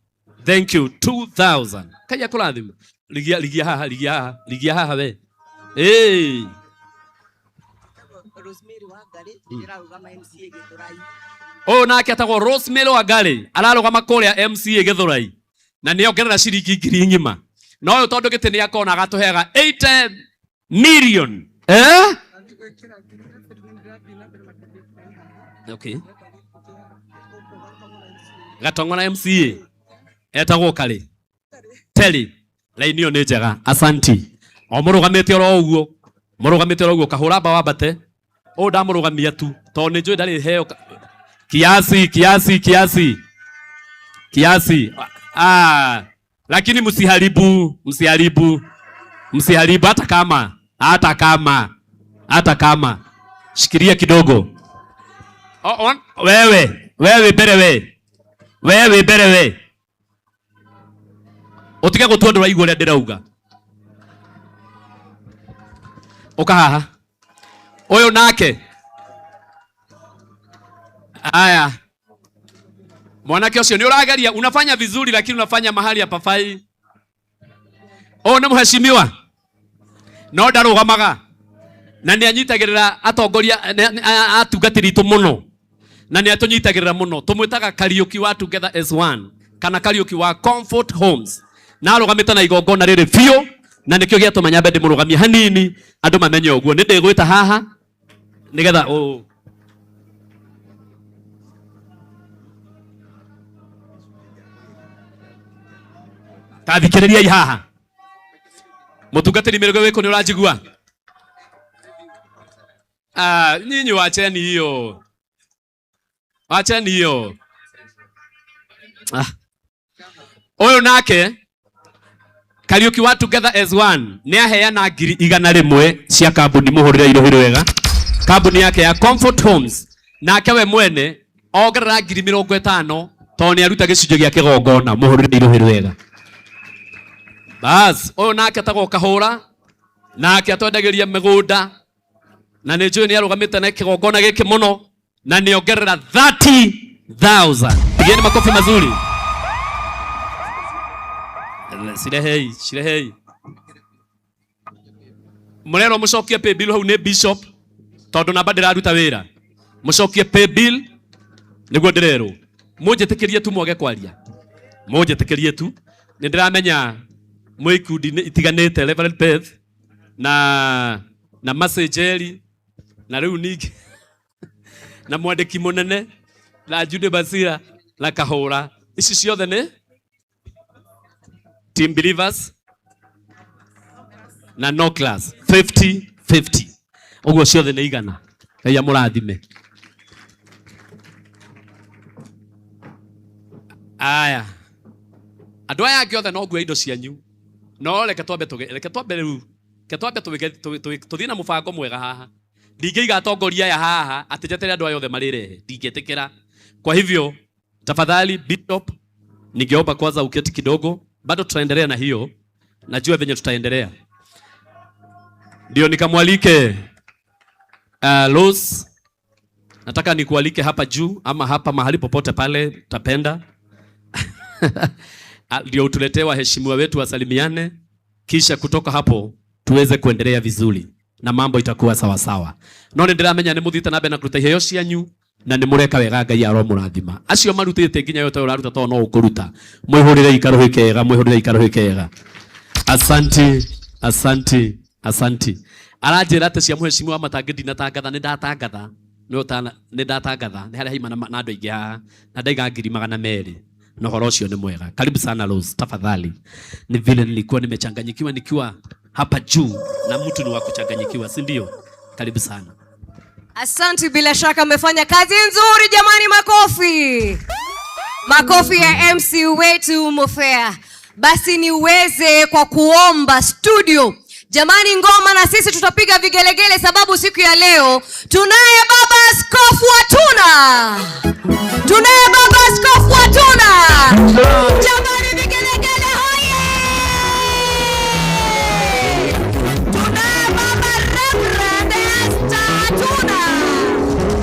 Thank you. 2,000. Kaya kũrathima. Rigia, rigia haha, rigia haha, rigia haha we. Hey. Rosemary Wangari, ndĩrarũgama MCA Gĩthũrai. Ũyũ nake etagwo Rosemary Wangari, ararũgama kũrĩa MCA Gĩthũrai. Na nĩ ongerera ciringi ngiri ng'ima. Na ũyũ tondũ gĩtĩ nĩ akona agatũheaga 80 million. Okay. Gatong'ora MCA etagwo Karĩ Terry. Raini ĩyo nĩ njega. Asanti. O mũrũgamĩte oro ũguo. Mũrũgamĩte oro ũguo kahũra mbawa mbate. Ũyũ ndamũrũgamia tu tondũ nĩ njũĩ ndarĩ heo kiasi kiasi kiasi kiasi. Ah, lakini msiharibu, msiharibu, msiharibu hata kama, hata kama, hata kama. Shikilia kidogo. Oh, on. Wewe, wewe mbere we. Wewe mbere we. Utige gutua nduraigua uria ndirauga. Uka haha. Uyu nake. Aya. Mwanake ucio ni urageria, unafanya vizuri lakini unafanya mahali hapafai. Oh, nĩ mũheshimiwa. No ndarũgamaga. Na nĩ anyitagĩrĩra atongoria atungatĩri itũ mũno. Na nĩ atũnyitagĩrĩra mũno. Tũmwĩtaga Kariũki wa Together as One kana Kariũki wa Comfort Homes. Na arũgamĩte na igongona rĩrĩ biũ na nĩkĩo gĩatũma nyambe ndĩmũrũgamie hanini andũ mamenye ũguo. Nĩ ndĩgwĩta haha nĩgetha ũ ta thikĩrĩriai haha. Mũtungatĩri mĩrũgo wĩkũ nĩ ũranjigua? Ah, nyinyi wacheni hiyo. Wacheni hiyo. Ah. Ũyũ nake Kariũki wa Together as One nĩ aheana 100,000 cia kambuni, mũhũrĩre irũhi rwega. Kambuni yake ya Comfort Homes. Nake we mwene ongerera 50,000 tondũ nĩ aruta gĩcunjĩ gĩa kĩgongona, mũhũrĩre irũhi rwega. Bas, ũyũ nake etagwo Kahũra, nake atwendagĩria mĩgũnda na nĩ njũĩ nĩ arũgamĩte na kĩgongona gĩkĩ mũno na nĩ ongerera 30,000. Pigeni makofi mazuri. Cirehei, cirehei. Mũrerwo mũcokie pay bill hau nĩ bishop tondũ namba ndĩraruta wĩra. Mũcokie pay bill nĩguo ndĩrerwo. Mũnjĩtĩkĩrie tu mwage kwaria. Mũnjĩtĩkĩrie tu. Nĩ ndĩramenya mwĩ ikundi-inĩ itiganĩte Reverend Beth na Mercy Njeri na rĩu ningĩ na mwandĩki mũnene na Jude Basira na Kahũra. Ici ciothe nĩ Team Believers na no class 50-50. Ũguo ciothe nĩ igana. Ngai amũrathime. Aya. Andũ aya angĩ othe no ngue indo cianyu. No reke twambe tũge, reke twambe rĩu, reke twambe tũge, tũ, tũ, tũthiĩ na mũbango mwega haha. Ndingĩiga atongoria aya haha atĩ njetere andũ aya othe marĩrehe. Ndingĩtĩkĩra. Kwa hivyo tafadhali Bishop, ningeomba kwanza uketi kidogo, bado tutaendelea na hiyo, najua venye tutaendelea. Ndio nikamwalike Rose, nataka nikualike hapa juu ama hapa mahali popote pale utapenda. Ndio utuletee waheshimiwa wetu wasalimiane, kisha kutoka hapo tuweze kuendelea vizuri na mambo itakuwa sawa sawa. No nĩ ndĩramenya nĩ mũthiĩte na mbere na kũruta iheo cianyu na nĩ mũreka wega, Ngai aromũrathima. Acio marutĩte nginya yote ũraruta tondũ no ũkũruta. Mwĩhũrĩre ikarũhĩ kega, mwĩhũrĩre ikarũhĩ kega. Asanti, asanti, asanti. Aranjĩra atĩ cia mũheshimiwa Matangi ndinatangatha, nĩ ndatangatha. Nĩ ũtana, nĩ ndatangatha. Nĩ harĩa haima na andũ aingĩ haha na ndaiga 200,000. Na ũhoro ũcio nĩ mwega. Karibu sana Rose, tafadhali. Ni vile nilikuwa nimechanganyikiwa nikiwa hapa juu na mtu ni wa kuchanganyikiwa, si ndio? Karibu sana. Asante, bila shaka mmefanya kazi nzuri jamani, makofi. Makofi ya MC wetu Mofea. Basi niweze kwa kuomba studio. Jamani, ngoma na sisi tutapiga vigelegele sababu siku ya leo tunaye Baba Askofu Watuna. Tunaye Baba Askofu Watuna. Jamani, vigelegele hoye! Tunaye Baba Reverend Esther Hatuna.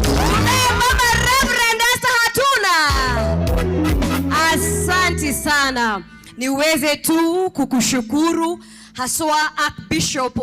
Tunaye Baba Reverend Esther Hatuna. Asante sana. Niweze tu kukushukuru haswa Archbishop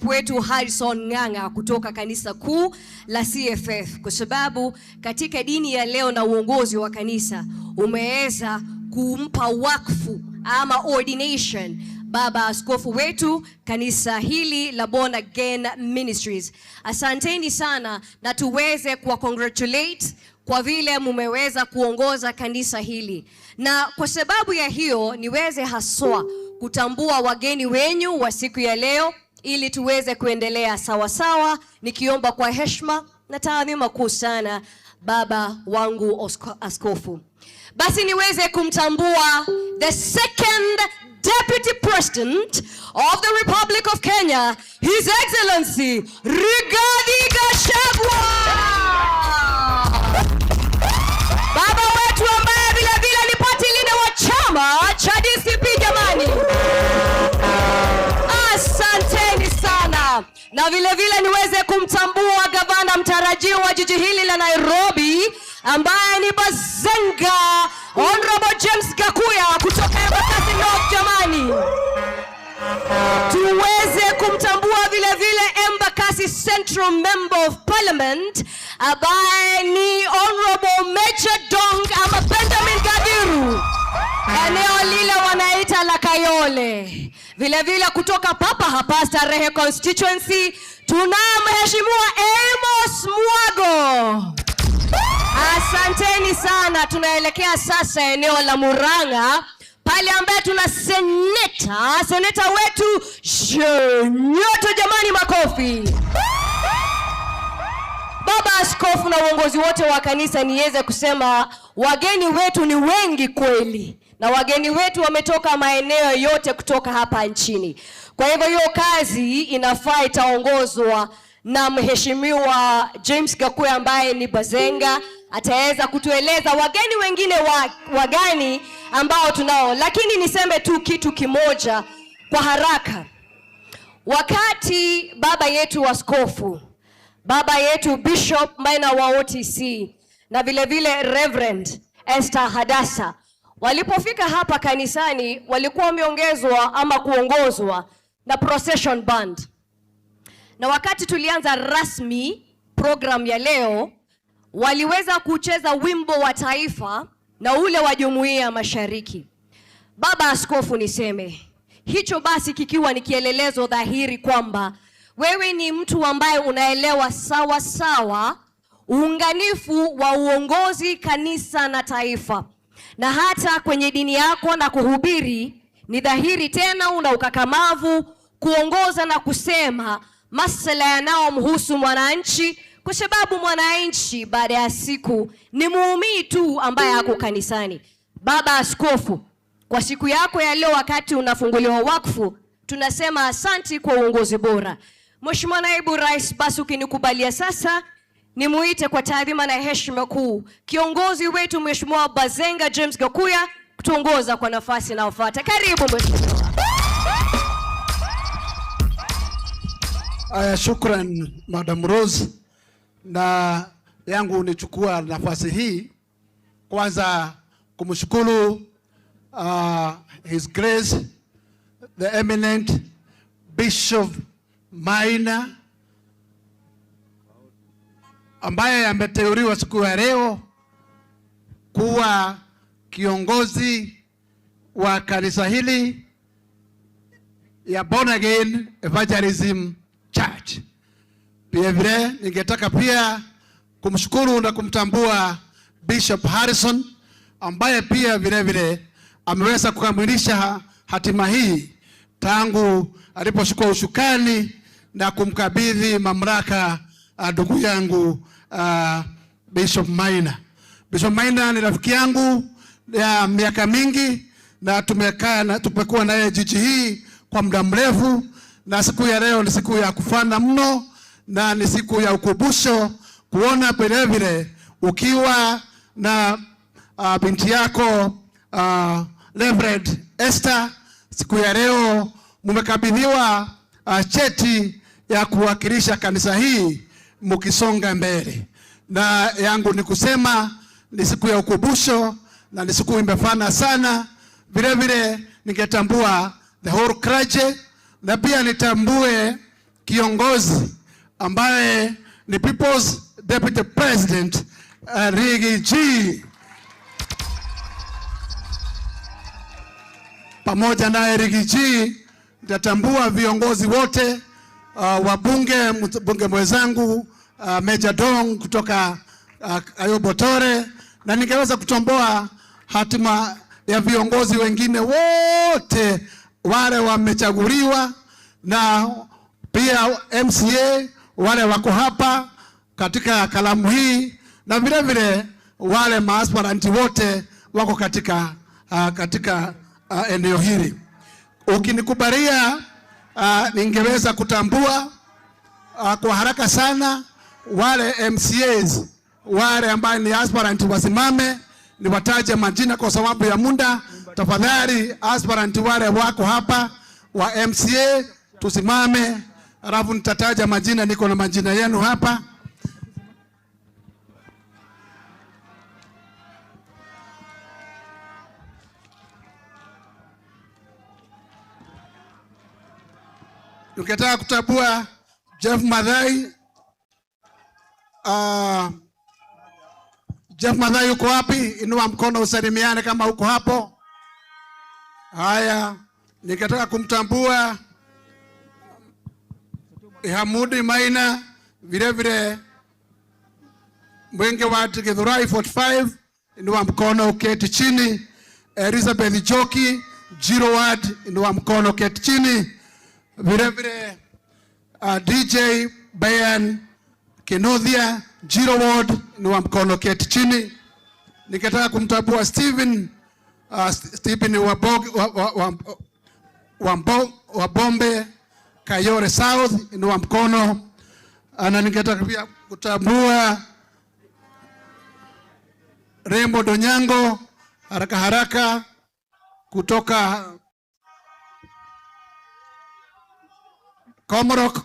wetu Harrison Ng'ang'a kutoka kanisa kuu la CFF, kwa sababu katika dini ya leo na uongozi wa kanisa umeweza kumpa wakfu ama ordination Baba Askofu wetu kanisa hili la Born Again Ministries. Asanteni sana na tuweze kuwa congratulate kwa vile mumeweza kuongoza kanisa hili. Na kwa sababu ya hiyo niweze haswa kutambua wageni wenyu wa siku ya leo. Ili tuweze kuendelea sawasawa, nikiomba kwa heshima na taadhima kuu sana baba wangu askofu. Basi niweze kumtambua the second Deputy President of the Republic of Kenya, His Excellency Rigathi Gachagua. Baba wetu ambaye vile vile ni party leader wa chama cha DCP, jamani. Asanteni sana. Na vile vile niweze kumtambua gavana mtarajiwa wa jiji hili la Nairobi ambaye ni Bazenga Honorable James Gakuya kutoka Embakasi North, jamani. Tuweze kumtambua vile vile Embakasi Central Member of Parliament ambaye ni Honorable Major Dong ama Benjamin Gathiru, eneo lile wanaita la Kayole. Vile vile kutoka papa hapa Starehe constituency tunaye Mheshimiwa Amos Mwago. Asanteni sana. Tunaelekea sasa eneo la Murang'a pale ambaye tuna seneta wetu Nyoto, jamani, makofi. Baba Askofu na uongozi wote wa kanisa, niweze kusema wageni wetu ni wengi kweli, na wageni wetu wametoka maeneo yote kutoka hapa nchini. Kwa hivyo hiyo kazi inafaa itaongozwa na Mheshimiwa James Gakuya ambaye ni Bazenga, ataweza kutueleza wageni wengine wagani ambao tunao. Lakini niseme tu kitu kimoja kwa haraka. Wakati baba yetu askofu, baba yetu Bishop Maina wa OTC na vile vile Reverend Esther Hadassa walipofika hapa kanisani, walikuwa wameongezwa ama kuongozwa na procession band. Na wakati tulianza rasmi program ya leo, waliweza kucheza wimbo wa taifa na ule wa Jumuiya Mashariki. Baba Askofu, niseme hicho basi kikiwa ni kielelezo dhahiri kwamba wewe ni mtu ambaye unaelewa sawa sawa uunganifu wa uongozi, kanisa na taifa, na hata kwenye dini yako na kuhubiri, ni dhahiri tena una ukakamavu kuongoza na kusema masuala yanayomhusu mwananchi, kwa sababu mwananchi baada ya siku ni muumini tu ambaye ako kanisani. Baba Askofu, kwa siku yako ya leo, wakati unafunguliwa wakfu, tunasema asanti kwa uongozi bora. Mheshimiwa Naibu Rais, basi ukinikubalia sasa nimuite kwa taadhima na heshima kuu kiongozi wetu Mheshimiwa Bazenga James Gakuya kutuongoza kwa nafasi inayofuata. Karibu Mheshimiwa. Aya, shukran Madam Rose, na yangu nichukua nafasi hii kwanza kumshukuru His Grace the Eminent Bishop Maina ambaye ameteuliwa siku ya leo kuwa kiongozi wa kanisa hili ya Born Again Evangelism Church. Pia vile ningetaka pia kumshukuru na kumtambua Bishop Harrison ambaye pia vile vile ameweza kukamilisha hatima hii tangu alipochukua usukani na kumkabidhi mamlaka ndugu yangu Bishop Maina. Bishop Maina ni rafiki yangu ya miaka mingi na tumekaa na tumekuwa naye jiji hii kwa muda mrefu, na siku ya leo ni siku ya kufana mno na ni siku ya ukumbusho kuona vile vile ukiwa na binti yako Reverend Esther, siku ya leo mmekabidhiwa cheti ya kuwakilisha kanisa hii mkisonga mbele. Na yangu ni kusema ni siku ya ukumbusho na ni siku imefana sana. Vile vile ningetambua the whole clergy na pia nitambue kiongozi ambaye ni People's Deputy President Riggy G. Pamoja naye Riggy G nitatambua viongozi wote wabunge, mbunge mwenzangu Major Dong kutoka Ayobo Tore, na ningeweza kutomboa hatima ya viongozi wengine wote wale wamechaguliwa na Pia MCA wale wako hapa katika kalamu hii na vile vile wale maaspiranti wote wako katika eneo hili. Ukinikubalia, ningeweza kutambua kwa haraka sana wale MCAs wale ambao ni aspirant wasimame, niwataje majina kwa sababu ya muda. Tafadhali aspirant wale wako hapa wa MCA tusimame, alafu nitataja majina, niko na majina yenu hapa. Tukitaka kutambua Jeff Madhai, Jeff Madhai uko wapi? Inua mkono usalimiane kama uko hapo. Haya, nikataka kumtambua Hamudi Maina, vile vile Mwenge wa Githurai 45, inua mkono uketi chini. Elizabeth Joki, Jiro Ward, inua mkono uketi chini. Vile vile DJ Bayan Kenothia, Jiro Ward, inua mkono keti chini. Nikataka kumtambua Stephen wa Bombe Kayore South, inua mkono. Na ningetaka pia kutambua Rembo Donyango haraka haraka kutoka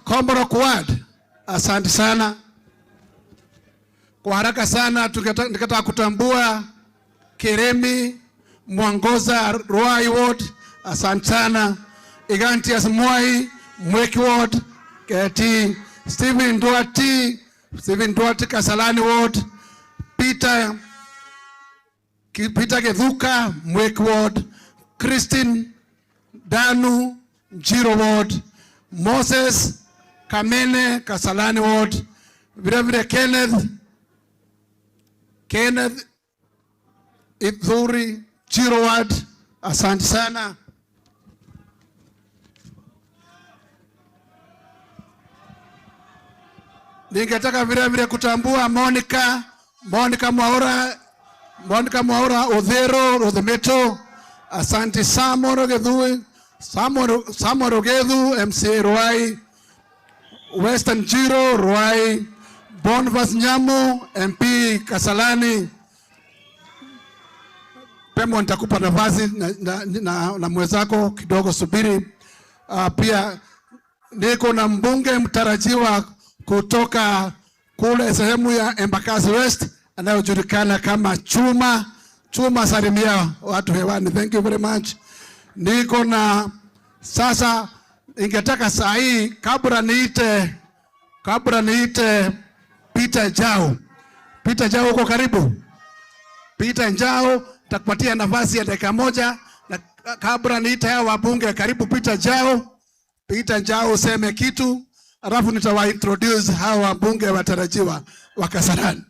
Komorok Ward. Asante sana. Kwa haraka sana nikataka kutambua Keremi Mwangoza Ruai Ward. Asante sana. Igantias Mwai Mweki Ward, KT Stephen Duarte, Stephen Duarte Kasalani Ward, Peter Gethuka Mweki Ward, Christine Danu Njiro Ward, Moses Kamene Kasalani Ward, vile vile Kenneth Ithuri Njiro Ward. Asante sana. Ningetaka vile vile kutambua Monica Mwaura Odhero Rodhemeto. Asante. Samuel Gethu, Samuel Gethu MCA Ruai, Western Jiro Ruai, Bonfas Nyamu MP Kasalani. Pemo, nitakupa nafasi na mwenzako kidogo, subiri. Pia niko na mbunge mtarajiwa kutoka kule sehemu ya Embakasi West anayojulikana kama Chuma. Chuma, salimia watu hewani. Thank you very much. Niko na sasa, ningetaka saa hii kabla niite Peter Njau. Peter Njau uko karibu? Peter Njau, nitakupatia nafasi ya dakika moja, na kabla niite hao wabunge, karibu Peter Njau. Peter Njau useme kitu, alafu nitawa introduce hao wabunge watarajiwa wa Kasarani.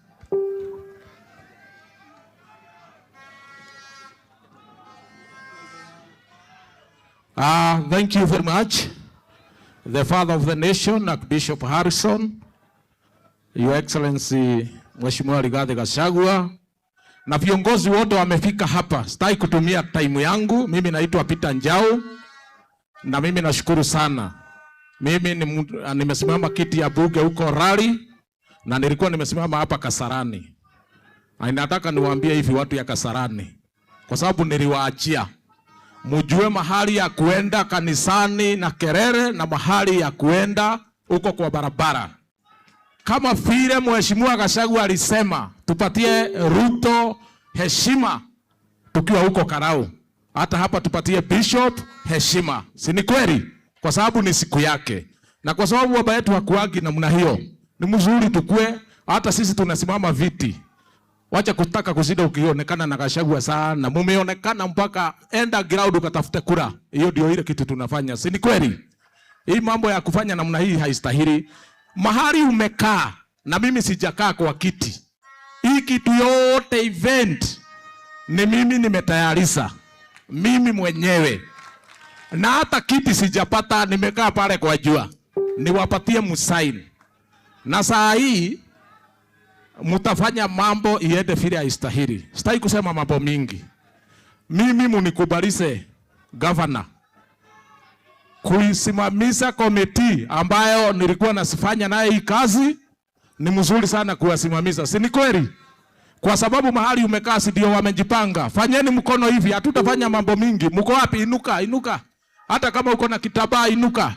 Thank you very much. The father of the nation, Archbishop Harrison, Your Excellency Mheshimiwa Rigathi Gachagua, na viongozi wote wamefika hapa. Sitaki kutumia time yangu. Mimi naitwa Peter Njau na mimi nashukuru sana. Mimi nimesimama kiti ya bunge huko Rari na nilikuwa nimesimama hapa Kasarani. Na nataka niwaambie hivi watu ya Kasarani, kwa sababu niliwaachia mjue mahali ya kuenda kanisani na kelele na mahali ya kuenda huko kwa barabara. Kama vile Mheshimiwa Gachagua alisema tupatie Ruto heshima tukiwa huko Karau, hata hapa tupatie Bishop heshima, si ni kweli? Kwa sababu ni siku yake, na kwa sababu baba yetu hakuagi namna hiyo, ni mzuri tukue. Hata sisi tunasimama viti. Wacha kutaka kuzida ukionekana na Gachagua sana. Mumeonekana mpaka enda ground ukatafute kura. Hiyo ndio ile kitu tunafanya. Si ni kweli? Hii mambo ya kufanya namna hii haistahili. Mahali umekaa na mimi sijakaa kwa kiti. Hii kitu yote event ni mimi nimetayarisha. Mimi mwenyewe. Na hata kiti sijapata, nimekaa pale kwa jua. Niwapatie msaini. Na saa hii mtafanya mambo iende vile haistahili. Sitaki kusema mambo mingi. Mimi munikubalize governor kuisimamisha komiti ambayo nilikuwa nasifanya naye hii kazi. Ni mzuri sana kuwasimamisha, si ni kweli? Kwa sababu mahali umekaa si ndio wamejipanga. Fanyeni mkono hivi, hatutafanya mambo mingi. Mko wapi? Inuka, inuka. Hata kama uko na kitabaa inuka.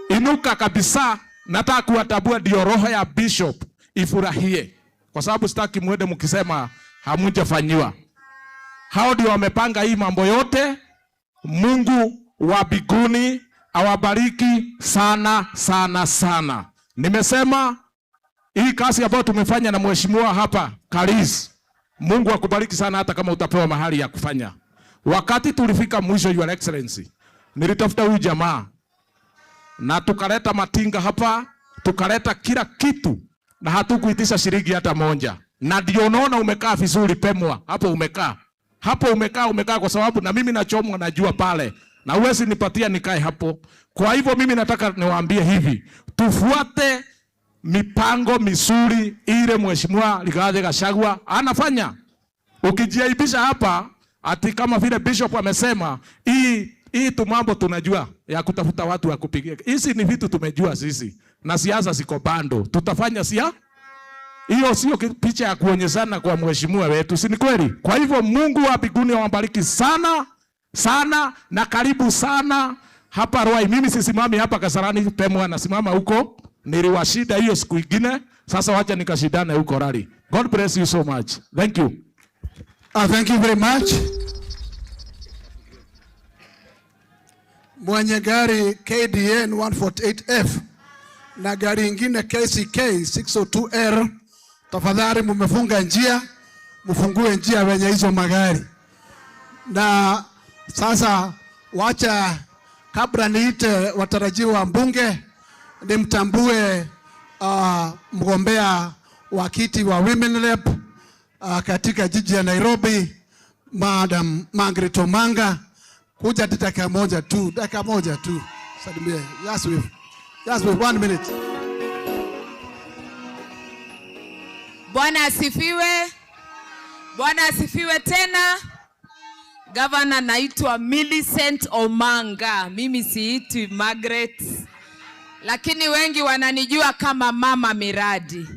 Inuka kabisa. Nataka kuwatabua ndio roho ya bishop ifurahie. Kwa sababu sitaki muende mkisema hamujafanyiwa. Hao ndio wamepanga hii mambo yote. Mungu wa mbinguni awabariki sana sana sana. Nimesema hii kazi ambayo tumefanya na mheshimiwa hapa Karis, Mungu akubariki sana, hata kama utapewa mahali ya kufanya. Wakati tulifika mwisho, Your Excellency, nilitafuta huyu jamaa na tukaleta matinga hapa, tukaleta kila kitu na hatukuitisha shilingi hata moja. Na ndio unaona umekaa vizuri Pemwa, hapo umekaa. Hapo umekaa, umekaa kwa sababu na mimi nachomwa najua pale. Na huwezi nipatia nikae hapo. Kwa hivyo mimi nataka niwaambie hivi, tufuate mipango mizuri ile Mheshimiwa Rigathi Gachagua anafanya. Ukijiaibisha hapa ati kama vile bishop amesema, hii tu mambo tunajua ya kutafuta watu wa kupigia. Hizi ni vitu tumejua sisi. Na siasa ziko bando. Tutafanya sia? Hiyo sio picha ya kuonyeshana kwa mheshimiwa wetu, si ni kweli? Kwa hivyo Mungu wa mbinguni awabariki sana sana na karibu sana hapa Ruai. Mimi sisimami hapa Kasarani, Pemwa nasimama huko. Niliwashinda hiyo siku ingine, sasa wacha nikashindane huko Rari. God bless you so much. Thank you. Thank you very much. Mwenye gari KDN 148F na gari ingine KCK 602R, tafadhali mumefunga njia, mfungue njia wenye hizo magari. Na sasa wacha kabla niite watarajiwa mbunge nimtambue mgombea wa kiti wa Women Rep katika jiji ya Nairobi, Madam Margaret Omanga. Kuja tu dakika moja tu, dakika moja tu. Salimie. Just with 1 minute. Bwana asifiwe. Bwana asifiwe tena. Governor, naitwa Millicent Omanga. Mimi siitwi Margaret, lakini wengi wananijua kama Mama Miradi.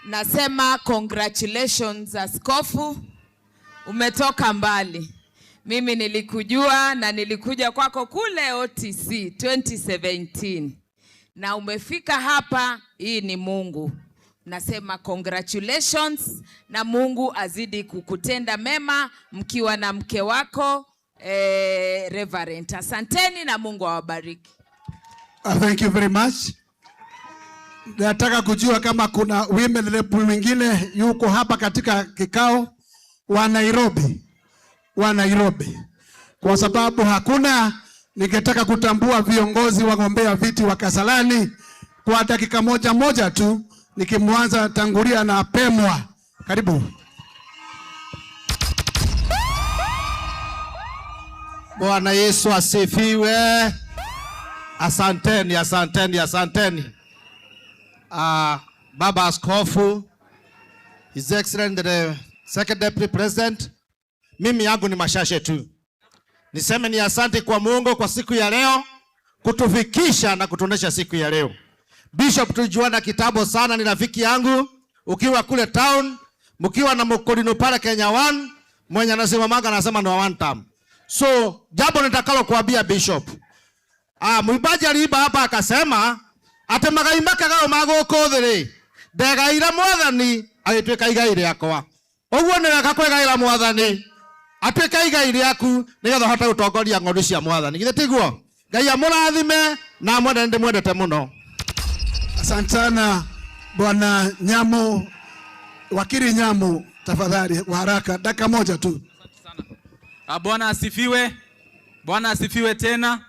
Nasema congratulations askofu, umetoka mbali. Mimi nilikujua na nilikuja kwako kule OTC 2017 na umefika hapa. Hii ni Mungu. Nasema congratulations na Mungu azidi kukutenda mema mkiwa na mke wako Reverend. Asanteni na Mungu awabariki. Thank you very much. Nataka kujua kama kuna women rep mwingine yuko hapa katika kikao wa Nairobi. Wa Nairobi. Kwa sababu hakuna, ningetaka kutambua viongozi wagombea viti wa Kasarani kwa dakika moja moja tu, nikimwanza tangulia na Pemwa. Karibu. Bwana Yesu asifiwe. Asanteni, asanteni, asanteni. Baba Askofu, His Excellency the Second Deputy President, mimi yangu ni mashashe tu. Niseme ni asante kwa Mungu kwa siku ya leo kutufikisha na kutuonesha siku ya leo. Bishop tulijuana kitambo sana, ni rafiki yangu. Ukiwa kule town, mkiwa na mkolino pale Kenya One, mwenye anasimamaga anasema ni one term. So, jambo nitakalo kuambia Bishop. Mwimbaji aliimba hapa akasema ate magai makagao magũkũ thĩ rĩ, ndegaire Mwathani agĩtuĩka igai rĩakwa. Ũguo nĩ wega kwĩgaĩra Mwathani atuĩke igai rĩaku nĩgetha ũhote gũtongoria ng'ondu cia Mwathani. Githĩ tiguo? Ngai amũrathime na amwende, ndĩmwendete mũno. Asante sana Bwana Nyamu, Wakili Nyamu, tafadhali kwa haraka, dakika moja tu. Bwana asifiwe. Bwana asifiwe tena.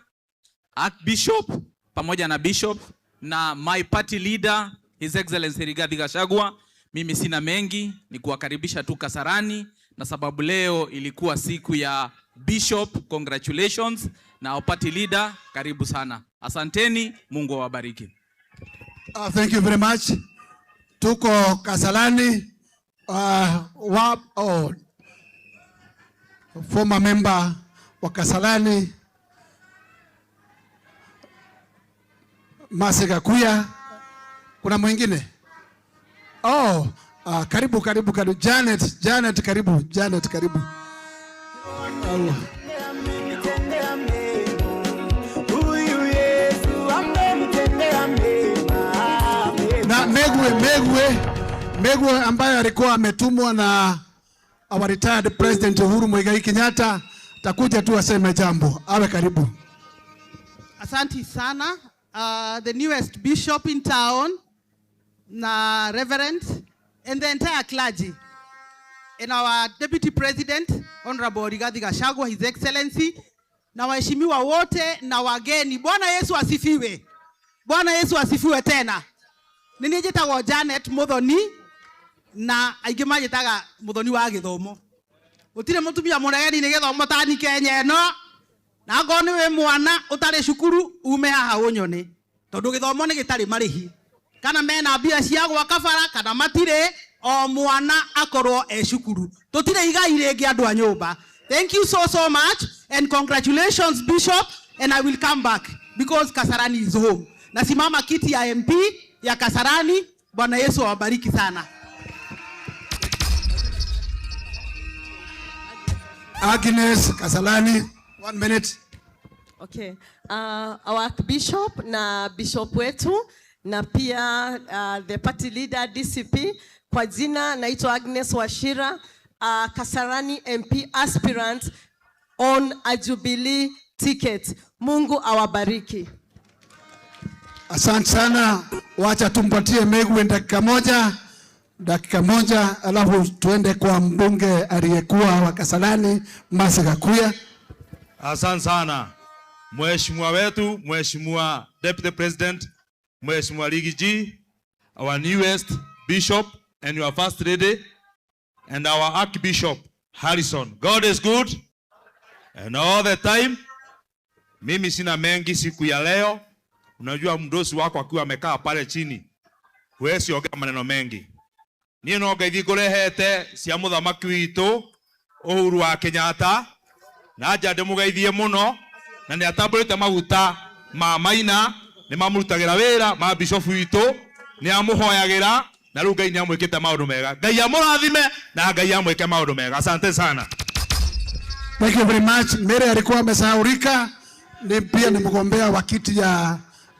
Archbishop pamoja na Bishop na my party leader His Excellency Rigathi Gachagua. Mimi sina mengi, ni kuwakaribisha tu Kasarani, na sababu leo ilikuwa siku ya Bishop, congratulations, na our party leader, karibu sana. Asanteni, Mungu awabariki. Thank you very much. Tuko Kasarani, former member wa Kasarani Mercy Gakuya. Kuna mwingine? Oh, karibu, karibu, karibu. Janet, Janet, karibu, Janet, karibu. Allah. Na Megwe ambaye alikuwa ametumwa na our retired President Uhuru Muigai Kenyatta, takuja tu aseme jambo. Awe karibu. Asante sana. The newest bishop in town, na reverend, and the entire clergy, and our deputy president, Honorable Rigathi Gachagua, His Excellency, na waheshimiwa wote na wageni. Bwana Yesu asifiwe. Bwana Yesu asifiwe tena. Nini njĩtagwo Janet Muthoni, na aingĩ manjĩtaga Muthoni wa gĩthomo. Gũtirĩ mũtumia mũregani nĩ gĩthomo tani Kenya ĩno. Na angorwo nĩ wĩ mwana ũtarĩ cukuru ume haha ũnyone, tondũ gĩthomo nĩ gĩtarĩ marĩhi. Kana mena mbia cia gwaka bara kana matirĩ, o mwana akorwo e cukuru. Tũtirĩ igai rĩngĩ andũ a nyũmba. Thank you so, so much and congratulations Bishop, and I will come back because Kasarani is home. Nasimama kiti ya MP ya Kasarani. Bwana Yesu awabariki sana. Agnes Kasarani, 1 minute. Okay. Our Archbishop na Bishop wetu na pia the party leader DCP. Kwa jina naitwa Agnes Wachira, Kasarani MP aspirant on a Jubilee ticket. Mungu awabariki. Asante sana. Wacha tumpatie Megwe dakika moja. Dakika moja alafu tuende kwa mbunge aliyekuwa wa Kasarani Mercy Gakuya. Asante sana. Mheshimiwa wetu, Mheshimiwa Deputy President, Mheshimiwa Riggy G, our newest bishop and your first lady, and our Archbishop Harrison. God is good and all the time. Mimi sina mengi siku ya leo. Unajua mdosi wako akiwa amekaa pale chini, huwezi ongea maneno mengi. Niĩ no ngeithi ngũrehete cia mũthamaki witũ Uhuru wa Kenyatta, na nja ndĩmũgeithie mũno, na nĩ atambũrĩte maguta ma Maina, nĩ mamũrutagĩra wĩra ma bishop witũ, nĩ amũhoyagĩra, na rĩu Ngai nĩ amwĩkĩte maũndũ mega. Ngai amũrathime na Ngai amwĩke maũndũ mega. Asante sana. Thank you very much. Mary alikuwa amesahaulika, ni pia ni mgombea wa kiti ya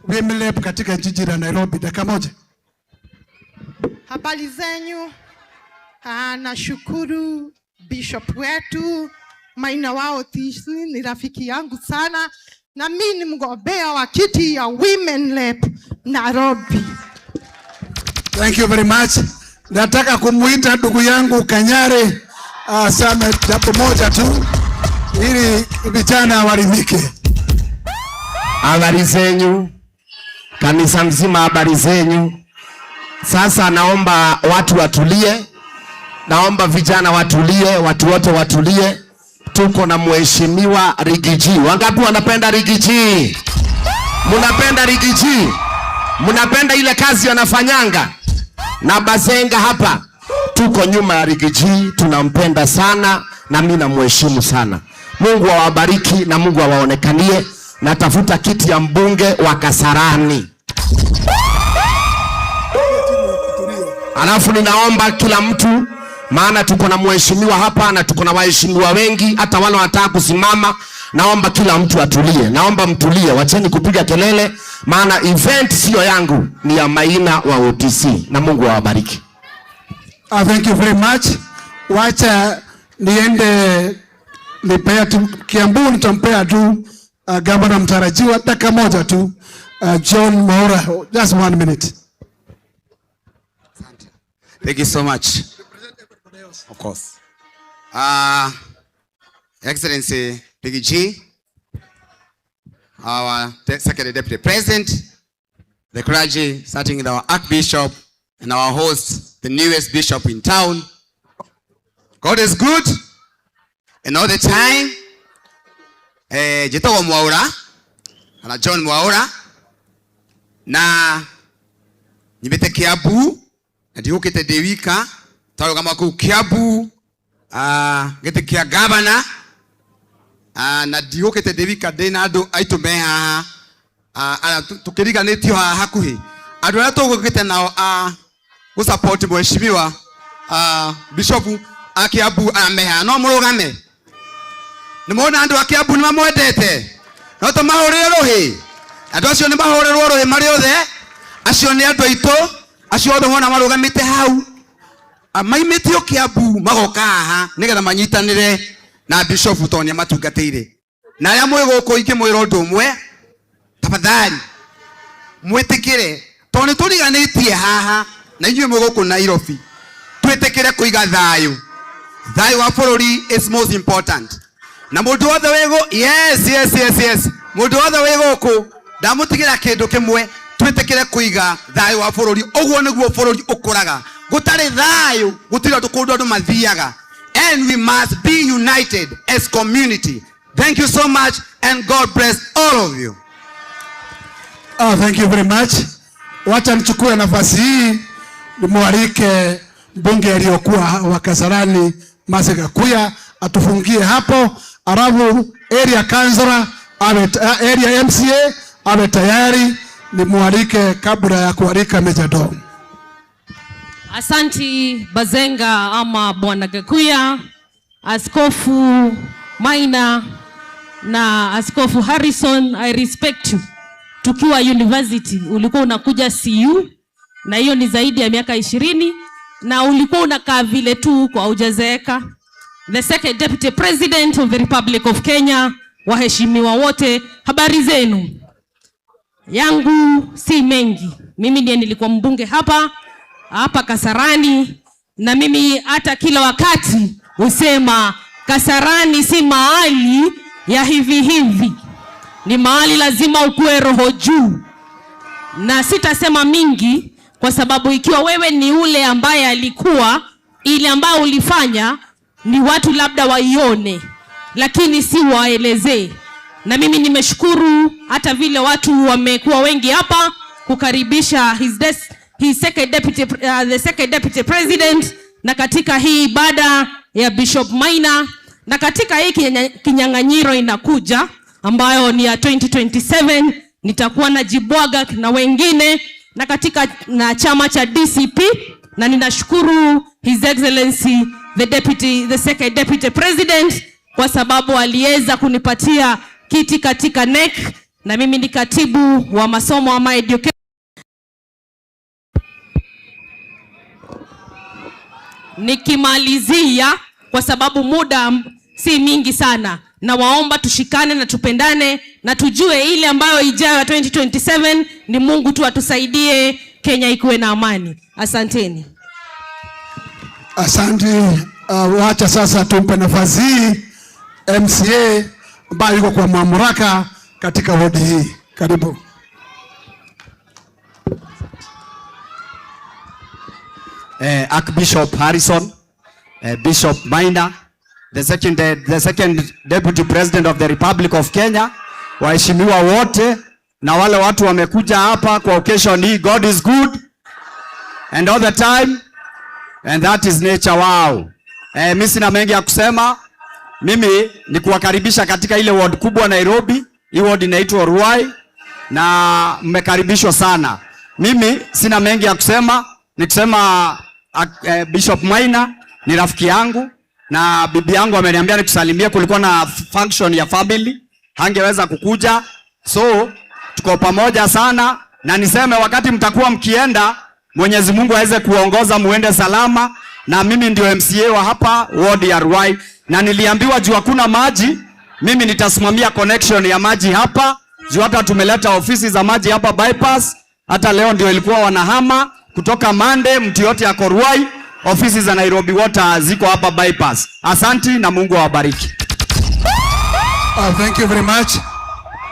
Women katika jiji la Nairobi. Dakika moja. Habari zenyu. Nashukuru bishop wetu Maina wao Tisi, ni rafiki yangu sana, na mimi ni mgombea wa kiti ya Women Rep Nairobi. Thank you very much. Nataka kumuita ndugu yangu Kanyari aseme jambo moja tu ili vijana waridhike. Habari zenyu kanisa mzima, habari zenyu. Sasa naomba watu watulie, naomba vijana watulie, watu wote watulie. Tuko na Mheshimiwa Riggy G. Wangapi wanapenda Riggy G? Mnapenda Riggy G? Mnapenda ile kazi anafanyanga? Na Bazenga hapa tuko nyuma ya Riggy G, tunampenda sana na mimi namheshimu sana. Mungu awabariki na Mungu awaonekanie. Natafuta kiti ya mbunge wa Kasarani. Alafu ninaomba kila mtu, maana tuko na mheshimiwa hapa na tuko na waheshimiwa wengi, hata wale wanataka kusimama. Naomba kila mtu atulie, naomba mtulie, wacheni kupiga kelele, maana event sio yangu, ni ya Maina wa OTC, na Mungu awabariki. Thank you very much. Wacha niende nipea tu Kiambu, nitampea tu gavana mtarajiwa dakika moja tu, John Mwaura, just 1 minute. Thank you so much. Of course. Excellency Riggy G, our Second Deputy President, the clergy, starting with our Archbishop and our host, the newest bishop in town. God is good and all the time. Njĩtagwo Mwaũra kana John Mwaũra, na nyumĩte Kiambu na ndigũkĩte ndĩ wika, twarũgama kũu Kiambu gĩtĩ kĩa gavana, na ndigũkĩte ndĩ wika, ndĩ na andũ aitũ me haha, tũkĩriganĩtio haha hakuhĩ andũ arĩa tũgũkĩte nao a gũsupport mheshimiwa Bishop a Kiambu arĩa me haha, no mũrũgame. Nĩ muona andũ a Kiambu nĩ mamwendete, no tũmahũrĩre rũhĩ. Andũ acio nĩ mahũrĩrwo rũhĩ marĩ othe, acio nĩ andũ aitũ, acio othe wona marũgamĩte hau maimĩtio Kiambu magoka haha nĩgetha manyitanĩre na Bishop tondũ nĩ amatungatĩire. Na arĩa mwĩ gũkũ ingĩmwĩra ũndũ ũmwe, tafadhali mwĩtĩkĩre, tondũ nĩ tũriganĩtie haha na inyuĩ mwĩ gũkũ Nairobi, twĩtĩkĩre kũiga thayũ. Thayũ wa bũrũri is most important. Na mũndũ wothe wĩ yes, yes, yes, yes. Mũndũ wothe wĩ gũkũ ndamũtigĩra kĩndũ kĩmwe, twĩtĩkĩre kũiga thayũ wa bũrũri. Ũguo nĩguo bũrũri ũkũraga. Gũtarĩ thayũ gũtirĩ ũndũ kũndũ andũ mathiaga. And we must be united as community. Thank you so much and God bless all of you. Oh, thank you very much. Wacha nichukue nafasi hii nimwalike mbunge aliyokuwa wa Kasarani Mercy Gakuya atufungie hapo, alafu area councillor awe area MCA awe tayari, nimwalike kabla ya kualika Major Dom. Asanti Bazenga ama Bwana Gakuya, Askofu Maina na Askofu Harrison, I respect you. Tukiwa university ulikuwa unakuja CU na hiyo ni zaidi ya miaka 20 na ulikuwa unakaa vile tu huko, haujazeeka. The second deputy president of the Republic of Kenya, waheshimiwa wote, habari zenu? Yangu si mengi. Mimi ndiye nilikuwa mbunge hapa Kasarani, na mimi hata kila wakati husema Kasarani si mahali ya hivi hivi, ni mahali lazima ukue roho juu. Na sitasema mingi kwa sababu ikiwa wewe ni ule ambaye alikuwa, ile ambayo ulifanya ni watu labda waione, lakini si waelezee. Na mimi nimeshukuru hata vile watu wamekuwa wengi hapa kukaribisha his second deputy, the second deputy president, na katika hii ibada ya Bishop Maina, na katika hii kinyang'anyiro inakuja ambayo ni ya 2027, nitakuwa na Jibwaga na wengine, na katika na chama cha DCP, na ninashukuru His Excellency the second deputy president kwa sababu aliweza kunipatia kiti katika NEC, na mimi ni katibu wa masomo ama education. Nikimalizia, kwa sababu muda si mingi sana, na waomba tushikane na tupendane na tujue ile ambayo ijayo ya 2027 ni Mungu tu atusaidie Kenya ikuwe na amani. Asanteni. Asante. Wacha sasa tumpe nafasi hii MCA ambaye yuko kwa mamlaka katika wodi hii. Karibu. Archbishop Harrison, Bishop Maina, the second deputy president of the Republic of Kenya, waheshimiwa wote na wale watu wamekuja hapa kwa occasion hii. God is good and all the time, and that is nature. Wow. Mimi sina mengi ya kusema. Mimi ni kuwakaribisha katika ile ward kubwa Nairobi. Hii ward inaitwa Ruai na mmekaribishwa sana. Mimi sina mengi ya kusema, nikisema Bishop Maina ni rafiki yangu na bibi yangu ameniambia nikusalimie. Kulikuwa na function ya family, hangeweza kukuja, so tuko pamoja sana, na niseme wakati mtakuwa mkienda, Mwenyezi Mungu aweze kuongoza muende salama. Na mimi ndio MCA wa hapa ward ya Ruai, na niliambiwa juu hakuna maji, mimi nitasimamia connection ya maji hapa, juu hata tumeleta ofisi za maji hapa bypass. Hata leo ndio ilikuwa wanahama kutoka Mande, mtu yote ako Ruai, ofisi za Nairobi Water ziko hapa bypass. Asanti na Mungu awabariki. Thank you very much.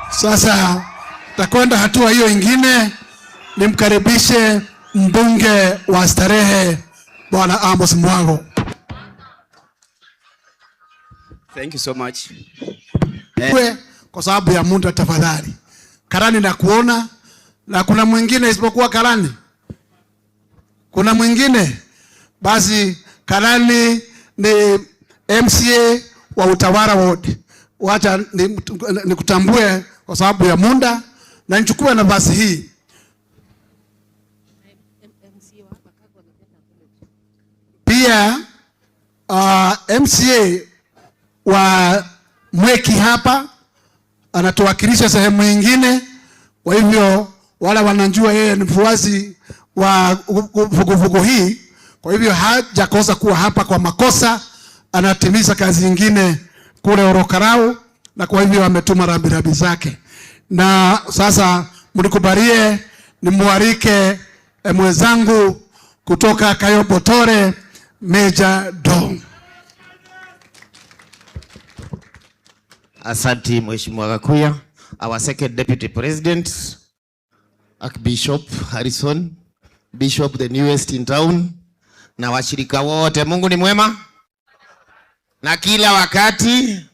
Sasa takwenda hatua hiyo ingine, nimkaribishe mbunge wa Starehe Bwana Amos Mwago. Thank you so much. kwa sababu ya muda tafadhali. Karani nakuona, na kuna mwingine isipokuwa Karani? Kuna mwingine? Basi Karani ni MCA wa Utawala Ward. Wacha nikutambue kwa sababu ya muda na nichukue nafasi hii pia MCA wa Mweki hapa anatuwakilisha sehemu nyingine. Kwa hivyo wala wanajua yeye ni mfuasi wa vuguvugu hii, kwa hivyo hajakosa kuwa hapa kwa makosa, anatimiza kazi nyingine kule Orokarau, na kwa hivyo ametuma rambirambi zake. Na sasa mnikubalie nimwarike mwenzangu kutoka Kayobotore, Major Dong. Asante Mheshimiwa Gakuya, our second deputy president, Archbishop Harrison, Bishop the newest in town, na washirika wote. Mungu ni mwema na kila wakati.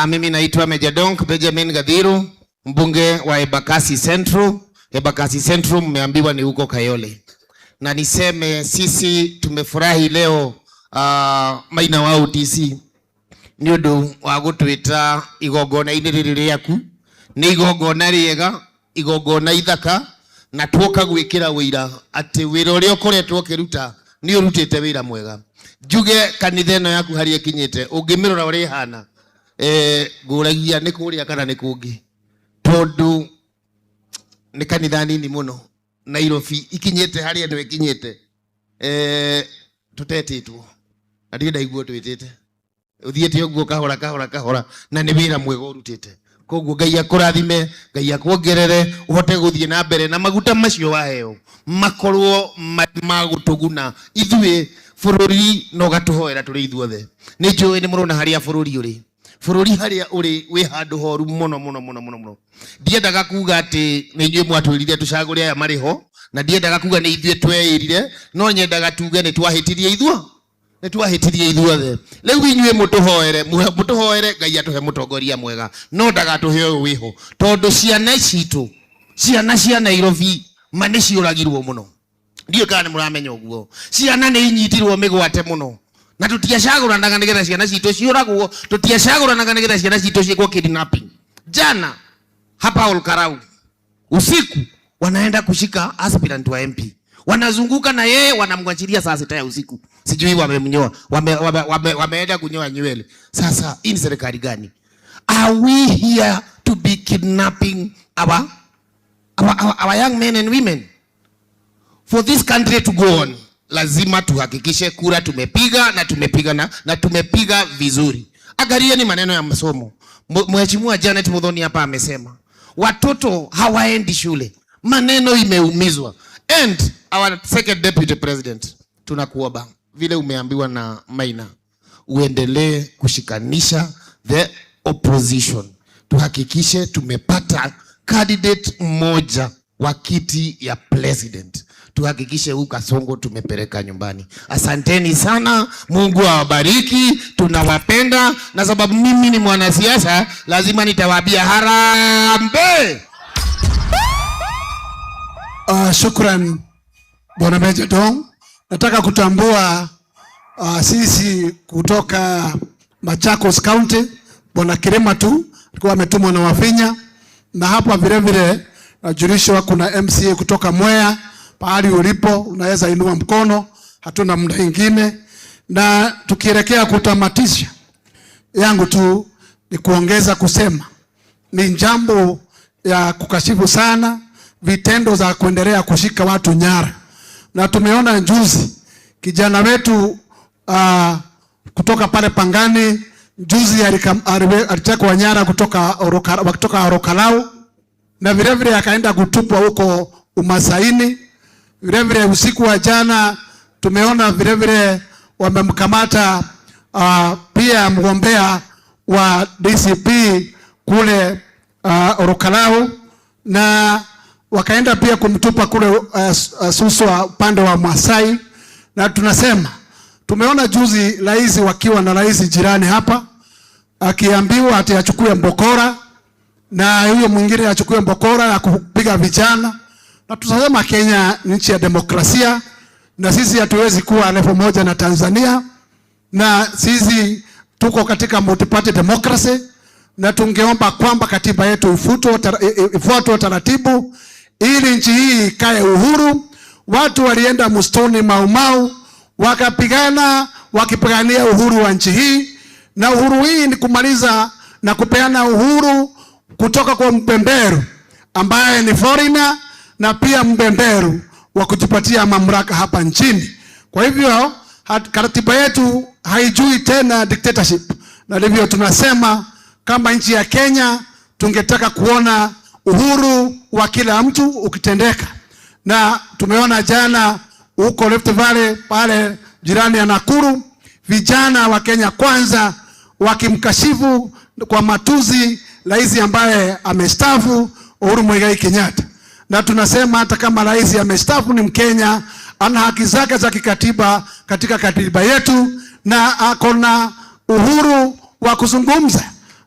Mimi naitwa Major Donk Benjamin Gathiru, mbunge wa Embakasi Central. Embakasi Central mmeambiwa ni huko Kayole. Na niseme sisi tumefurahi leo Maina wa OTC ni undu wa gutwita igongona-inĩ rĩrĩ rĩaku. Nĩ igongona rĩega, igongona ithaka, na tuoka gwĩkĩra wĩira atĩ wĩra ũrĩa ũkoretwo ũkĩruta nĩ ũrutĩte wĩra mwega. Njuge kanitha ĩno yaku harĩa ĩkinyĩte, ũngĩmĩrora ũrĩa ĩhana, ngũragia nĩ kũrĩa kana nĩ kũngĩ, tondũ nĩ kanitha nini mũno Nairobi ikinyĩte harĩa ĩno ĩkinyĩte. Tũtetĩtwo na ndirĩ ndaigua twĩtĩte, ũthiĩte ũguo kahora kahora kahora, na nĩ wĩra mwega ũrutĩte. Koguo Ngai akũrathime, Ngai akuongerere, ũhote gũthiĩ na mbere na maguta macio waheo makorwo ma gũtũguna ithuĩ bũrũri, na ũgatũhoera tũrĩ ithuothe. Nĩ njũĩ nĩ mũrona harĩa bũrũri ũrĩ, bũrũri harĩa ũrĩ wĩ handũ horu mũno mũno mũno mũno mũno. Ndiendaga kuga atĩ nĩ inyuĩ mwatwĩrire tũcagũre aya marĩ ho, na ndiendaga kuga nĩ ithuĩ tweĩrire, no nyendaga tuge nĩ twahĩtirie ithuo, nĩ twahĩtirie ithuothe. Rĩu inyuĩ mũtũhoere, mũtũhoere Ngai atũhe mũtongoria mwega, no ndagatũhe ũyũ wĩho, tondũ ciana citũ, ciana cia Nairobi ma nĩ ciũragirwo mũno. Ndiũĩ kana nĩ mũramenya ũguo. Ciana nĩ inyitirwo mĩgwate mũno, na tũtiacagũranaga nĩgetha ciana citũ ciũragwo, tũtiacagũranaga nĩgetha ciana citũ ciĩkwo kidnapping. Jana hapa Olkarau usiku wanaenda kushika aspirant wa MP, wanazunguka na yeye, wanamwachilia saa 6 ya usiku, sijui wamemnyoa, wameenda kunyoa nywele. Sasa hii ni serikali gani? Are we here to be kidnapping our young men and women? For this country to go on, lazima tuhakikishe kura tumepiga na tumepiga na tumepiga vizuri. Angalieni maneno ya masomo. Mheshimiwa Janet Muthoni hapa amesema watoto hawaendi shule, maneno imeumizwa. And our second deputy president, tunakuomba vile umeambiwa na Maina, uendelee kushikanisha the opposition, tuhakikishe tumepata candidate mmoja wa kiti ya president, tuhakikishe huyu Kasongo tumepeleka nyumbani. Asanteni sana, Mungu awabariki, tunawapenda. Na sababu mimi ni mwanasiasa, lazima nitawaambia harambee. Shukran Bwana Major Dong. Nataka kutambua sisi kutoka Machakos County, Bwana Kirima tu alikuwa ametumwa na Wafinya, na hapa vile vile najulishwa kuna MCA kutoka Mwea. Pahali ulipo unaweza inua mkono, hatuna muda mwingine. Na tukielekea kutamatisha, yangu tu ni kuongeza kusema ni jambo ya kukashifu sana vitendo za kuendelea kushika watu nyara. Na tumeona juzi kijana wetu kutoka pale Pangani juzi alitekwa nyara kutoka Orokalau, na vile vile akaenda kutupwa huko Umasaini. Vile vile usiku wa jana tumeona vile vile wamemkamata pia mgombea wa DCP kule Orokalau, na wakaenda pia kumtupa kule Suswa upande wa Masai. Na tunasema tumeona juzi rais wakiwa na rais jirani hapa akiambiwa ati achukue mbokora, na huyo mwingine achukue mbokora ya kupiga vijana. Na tunasema Kenya ni nchi ya demokrasia, na sisi hatuwezi kuwa level moja na Tanzania, na sisi tuko katika multi-party democracy, na tungeomba kwamba katiba yetu ifuatwe taratibu ili nchi hii ikae uhuru. Watu walienda msituni Mau Mau wakapigana, wakipigania uhuru wa nchi hii, na uhuru hii ni kumaliza na kupeana uhuru kutoka kwa mbemberu ambaye ni foreigner na pia mbemberu wa kujipatia mamlaka hapa nchini. Kwa hivyo katiba yetu haijui tena dictatorship, na ndivyo tunasema kama nchi ya Kenya tungetaka kuona uhuru wa kila mtu ukitendeka, na tumeona jana huko Rift Valley pale jirani ya Nakuru, vijana wa Kenya Kwanza wakimkashifu kwa matuzi rais ambaye amestaafu Uhuru Muigai Kenyatta. Na tunasema hata kama rais amestaafu ni Mkenya, ana haki zake za kikatiba katika katiba yetu, na ako na uhuru wa kuzungumza,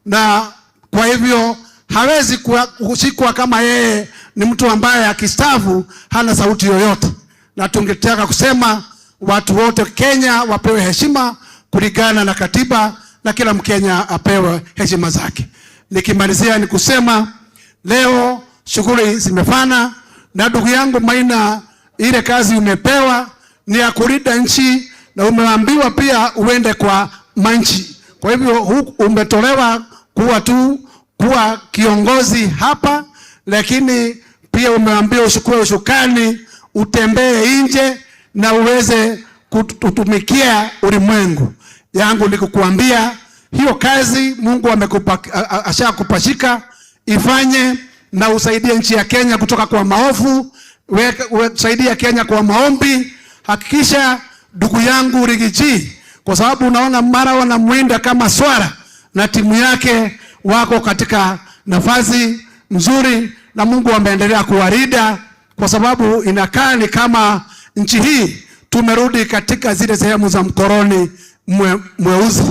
na kwa hivyo hawezi kushikwa kama yeye ni mtu ambaye akistaafu hana sauti yoyote. Na tungetaka kusema watu wote Kenya wapewe heshima kulingana na katiba, na kila Mkenya apewe heshima zake. Nikimalizia ni kusema leo shughuli zimefana, na ndugu yangu Maina, ile kazi umepewa ni ya kulinda nchi, na umeambiwa pia uende kwa manchi. Kwa hivyo umetolewa kuwa tu kuwa kiongozi hapa, lakini pia umeambiwa uchukue usukani, utembee nje na uweze kutumikia ulimwengu. Yangu ni kukuambia hiyo kazi Mungu ashakupashika, ifanye na usaidie nchi ya Kenya kutoka kwa maovu, saidia Kenya kwa maombi. Hakikisha ndugu yangu Rigiji, kwa sababu unaona mara wanamwinda kama swara na timu yake wako katika nafasi nzuri, na Mungu ameendelea kuwalinda, kwa sababu inakaa ni kama nchi hii tumerudi katika zile sehemu za mkoroni mweusi.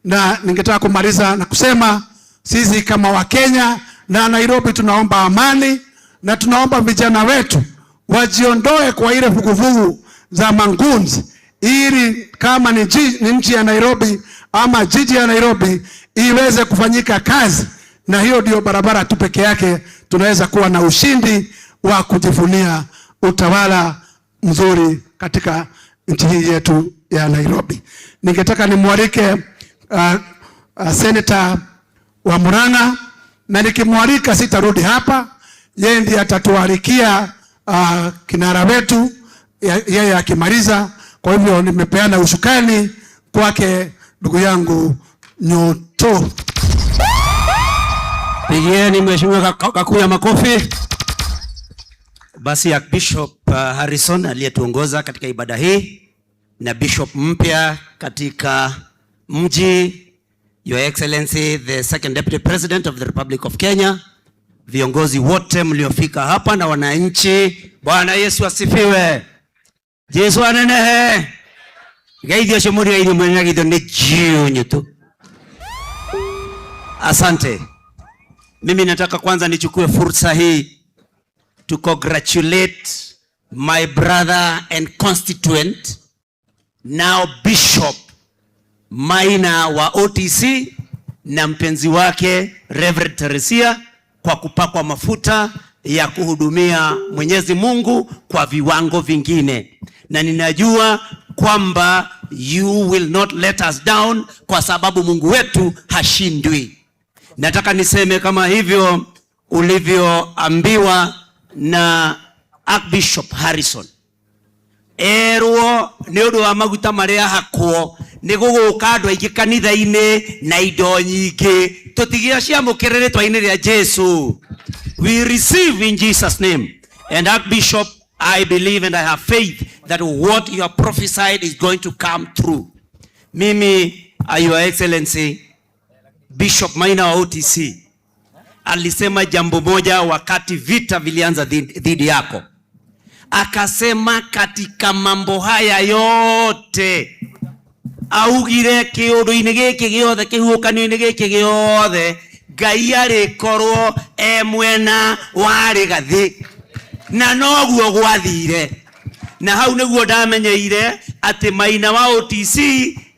Na ningetaka kumaliza na kusema sisi kama Wakenya na Nairobi tunaomba amani, na tunaomba vijana wetu wajiondoe kwa ile vuguvugu za mangunzi, ili kama ni nchi ya Nairobi ama jiji ya Nairobi iweze kufanyika kazi, na hiyo ndio barabara tu peke yake tunaweza kuwa na ushindi wa kujivunia utawala mzuri katika nchi hii yetu ya Nairobi. Ningetaka nimwalike Senator wa Murang'a, na nikimwalika sitarudi hapa, yeye ndiye atatualikia kinara wetu yeye akimaliza. Kwa hivyo nimepeana usukani kwake ndugu yangu Nyoto. Pigieni Mheshimiwa Gakuya makofi. Basi ya Bishop Harrison aliyetuongoza katika ibada hii na Bishop mpya katika mji, Your Excellency the Second Deputy President of the Republic of Kenya, viongozi wote mliofika hapa na wananchi, Bwana Yesu asifiwe. Yesu anenehe. Geithio cio muri airi mwene geithio ni jiunyu tu. Asante. Mimi nataka kwanza nichukue fursa hii to congratulate my brother and constituent, now Bishop Maina wa OTC na mpenzi wake Reverend Teresia kwa kupakwa mafuta ya kuhudumia Mwenyezi Mungu kwa viwango vingine. Na ninajua kwamba you will not let us down kwa sababu Mungu wetu hashindwi. Nataka niseme kama hivyo ulivyoambiwa na Archbishop Harrison. Erwo ni undu wa maguta maria hakwo ni guguka andu aingi kanitha-ini na indo nyingi tutigira ciamukire ritwa-ini ria Jesu. We receive in Jesus name. And Archbishop, I believe and I have faith that what you have prophesied is going to come true. Mimi, Your Excellency, Bishop Maina wa OTC alisema jambo moja wakati vita vilianza dhidi yako. Akasema katika mambo haya yote augire kiundu-ini giki giothe kihuukanio-ini giki giothe Ngai arĩkorwo e mwena wa Rigathĩ, na noguo gwathire. Na hau nĩguo ndamenyeire atĩ Maina wa OTC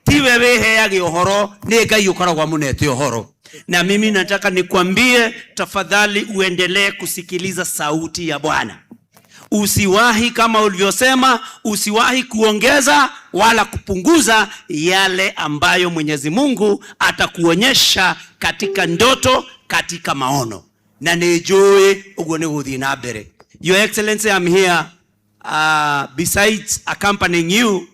tiwe wĩheage ũhoro, nĩ Ngai ũkoragwo amũnete ũhoro. Na mimi nataka nikwambie, tafadhali uendelee kusikiliza sauti ya Bwana. Usiwahi, kama ulivyosema, usiwahi kuongeza wala kupunguza yale ambayo Mwenyezi Mungu atakuonyesha katika ndoto, katika maono. Na nĩnjũĩ ũguo nĩ gũthiĩ na mbere. Your Excellency, I'm here besides accompanying you,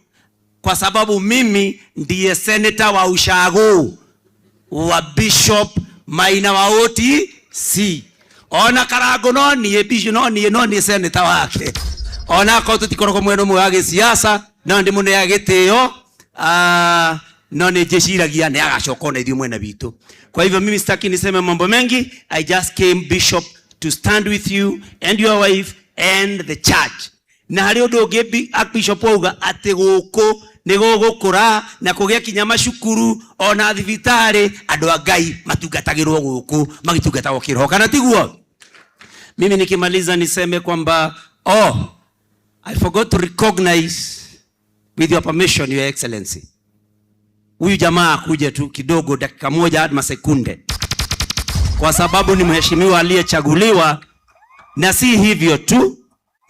kwa sababu mimi ndiye senator wa ushago wa Bishop Maina wa OTC. Ona Karango no niĩ bishop, no niĩ, no niĩ senator wake. Ona akorwo tũtikoragwo mwena ũmwe wa gĩsiasa, no ndĩmũneaga gĩtĩo, no nĩ njĩciragia nĩ agacoka ona ithuĩ mwena witũ. Kwa hivyo mimi sitaki niseme mambo mengi. I just came, Bishop, to stand with you and your wife and the church. Na harĩ ũndũ ũngĩ Archbishop auga atĩ gũkũ nĩ gũgũkũra na kũgĩa kinya macukuru ona thibitarĩ, andũ a Ngai matungatagĩrwo gũkũ magĩtungatagwo kĩroho, kana tiguo? Mimi nikimaliza niseme kwamba, oh, I forgot to recognize, with your permission, Your Excellency, huyu jamaa akuje tu kidogo, dakika moja hadi masekunde, kwa sababu ni mheshimiwa aliyechaguliwa. Na si hivyo tu,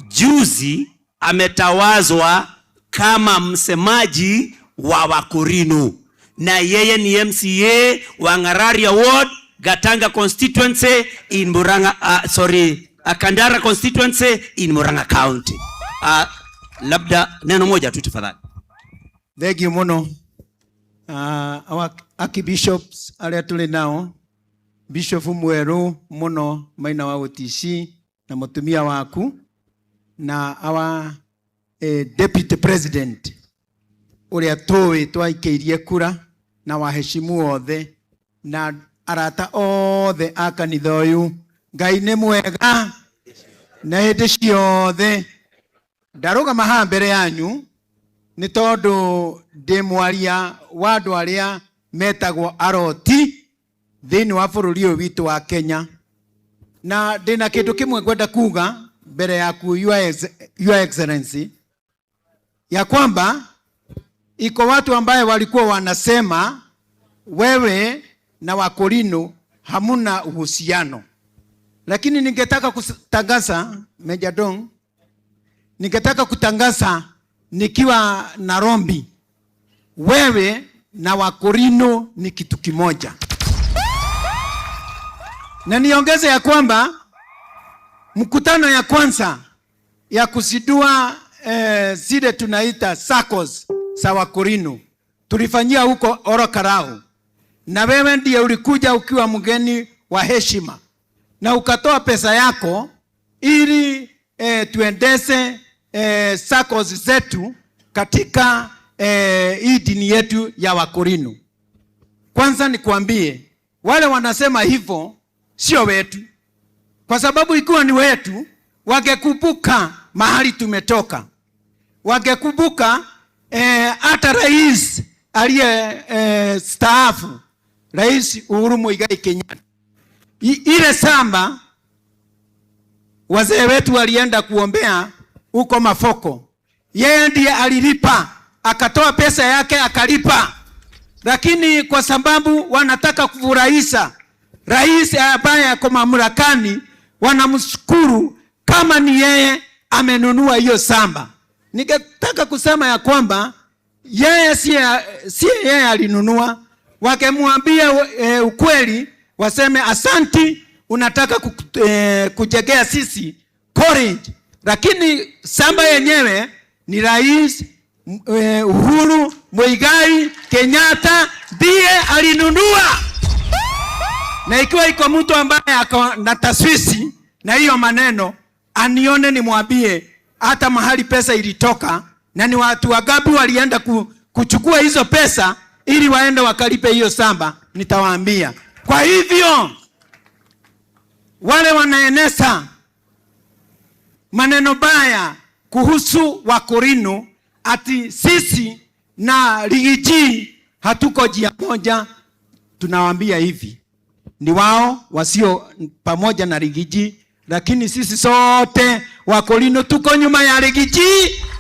juzi ametawazwa kama msemaji wa Wakorino, na yeye ni MCA wa Ngararia Ward, Gatanga constituency in Murang'a, sorry, Kandara constituency in Murang'a County. Labda neno moja tu tafadhali. Thank you muno. Our archbishops arĩa tũrĩ nao, Bishop mwerũ mũno Maina wa OTC na mũtumia waku, na our deputy president ũrĩa tũĩ twaikĩirie kura, na waheshimu othe na arata othe a kanitha ũyũ. Ngai nĩ mwega na hĩndĩ ciothe. Ndarũgama haha mbere yanyu nĩ tondũ ndĩ mwaria wa andũ arĩa metagwo aroti thĩinĩ wa bũrũri ũyũ witũ wa Kenya, na ndĩna kĩndũ kĩmwe ngwenda kuga mbere yaku, Your Excellency, ya kwamba iko watu ambaye walikuwa wanasema wewe na Wakorino hamuna uhusiano, lakini ningetaka kutangaza, Major Dong, ningetaka kutangaza nikiwa Nairobi, wewe na Wakorino ni kitu kimoja. Na niongeze ya kwamba mkutano ya kwanza ya kuzindua zile tunaita SACCOS za Wakorino tulifanyia huko Ol Kalou, na wewe ndiye ulikuja ukiwa mgeni wa heshima na ukatoa pesa yako ili tuendeze SACCOS zetu katika hii dini yetu ya Wakorino. Kwanza nikuambie, wale wanasema hivyo sio wetu, kwa sababu ikiwa ni wetu wangekumbuka mahali tumetoka, wangekumbuka hata rais aliye staafu, Rais Uhuru Muigai Kenyatta, ile samba wazee wetu walienda kuombea huko Mafoko, yeye ndiye alilipa, akatoa pesa yake akalipa, lakini kwa sababu wanataka kufurahisha rais ambaye ako mamlakani, wanamshukuru kama ni yeye amenunua hiyo samba. Ningetaka kusema ya kwamba yeye si yeye alinunua. Wakemwambia ukweli, waseme asanti, unataka kujengea sisi college, lakini samba yenyewe ni Rais Uhuru Muigai Kenyatta ndiye alinunua. Na ikiwa iko mtu ambaye ako na taswisi na hiyo maneno, anione nimwambie hata mahali pesa ilitoka na ni watu wangapi walienda kuchukua hizo pesa ili waende wakalipe hiyo samba, nitawaambia. Kwa hivyo wale wanaeneza maneno baya kuhusu Wakorino ati sisi na Riggy G hatuko njia moja, tunawaambia hivi, ni wao wasio pamoja na Riggy G, lakini sisi sote Wakorino tuko nyuma ya Riggy G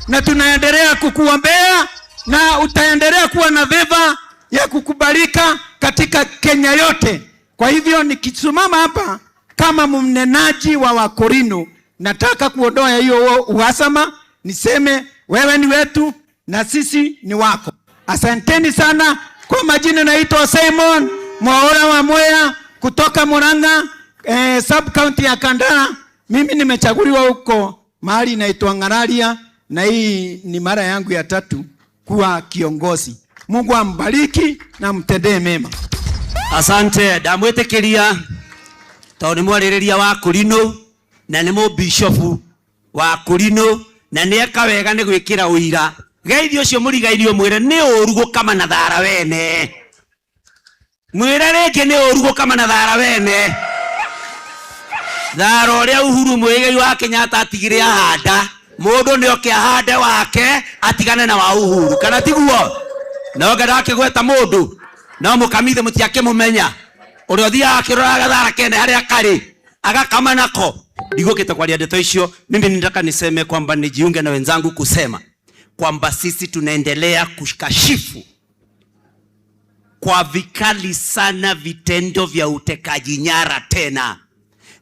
na tunaendelea kukuombea na utaendelea kuwa na veva ya kukubalika katika Kenya yote. Kwa hivyo nikisimama hapa kama mnenaji wa Wakorino, nataka kuondoa hiyo uhasama, niseme wewe ni wetu na sisi ni wako. Asanteni sana. Kwa majina naitwa Simon Mwaura wa Mwea kutoka Murang'a, sub county ya Kandara. Mimi nimechaguliwa huko mahali inaitwa Ng'araria, na hii ni mara yangu ya tatu kuwa kiongozi. Mungu ambariki na mtendee mema. Asante, ndamwĩtĩkĩria tondũ nĩ mwarĩrĩria wa Kũrinũ na nĩ mũbishofu wa Kũrinũ na nĩ eka wega nĩ gwĩkĩra ũira. Geithio ũcio mũrigairie ũmwĩre nĩ ũru gũkama na thara wene. Mwĩre rĩngĩ nĩ ũru gũkama na thara wene. Thara ũrĩa Uhuru Muigai wa Kenyatta atigire ahanda, mũndũ nĩ oke ahande wake atigane na wa Uhuru, kana tiguo? No nga ndakĩgweta mũndũ no mũkamithe mũtiakĩmũmenya ũrĩa ũthiaga akĩroraga thara kene harĩa karĩ agakama nako. Ndigũkĩte kwaria ndeto icio. Mimi nataka niseme kwamba nijiunge na wenzangu kusema kwamba sisi tunaendelea kukashifu kwa vikali sana vitendo vya utekaji nyara tena,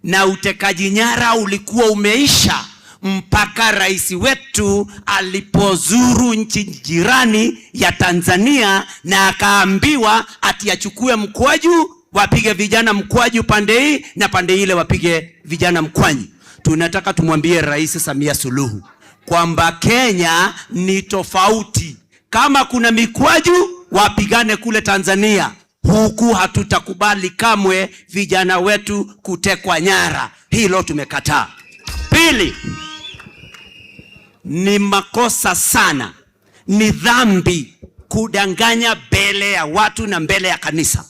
na utekaji nyara ulikuwa umeisha mpaka rais wetu alipozuru nchi jirani ya Tanzania na akaambiwa ati achukue mkwaju, wapige vijana mkwaju pande hii na pande ile wapige vijana mkwanyu. Tunataka tumwambie Rais Samia Suluhu kwamba Kenya ni tofauti. Kama kuna mikwaju wapigane kule Tanzania, huku hatutakubali kamwe vijana wetu kutekwa nyara. Hilo tumekataa. Pili, ni makosa sana, ni dhambi kudanganya mbele ya watu na mbele ya kanisa.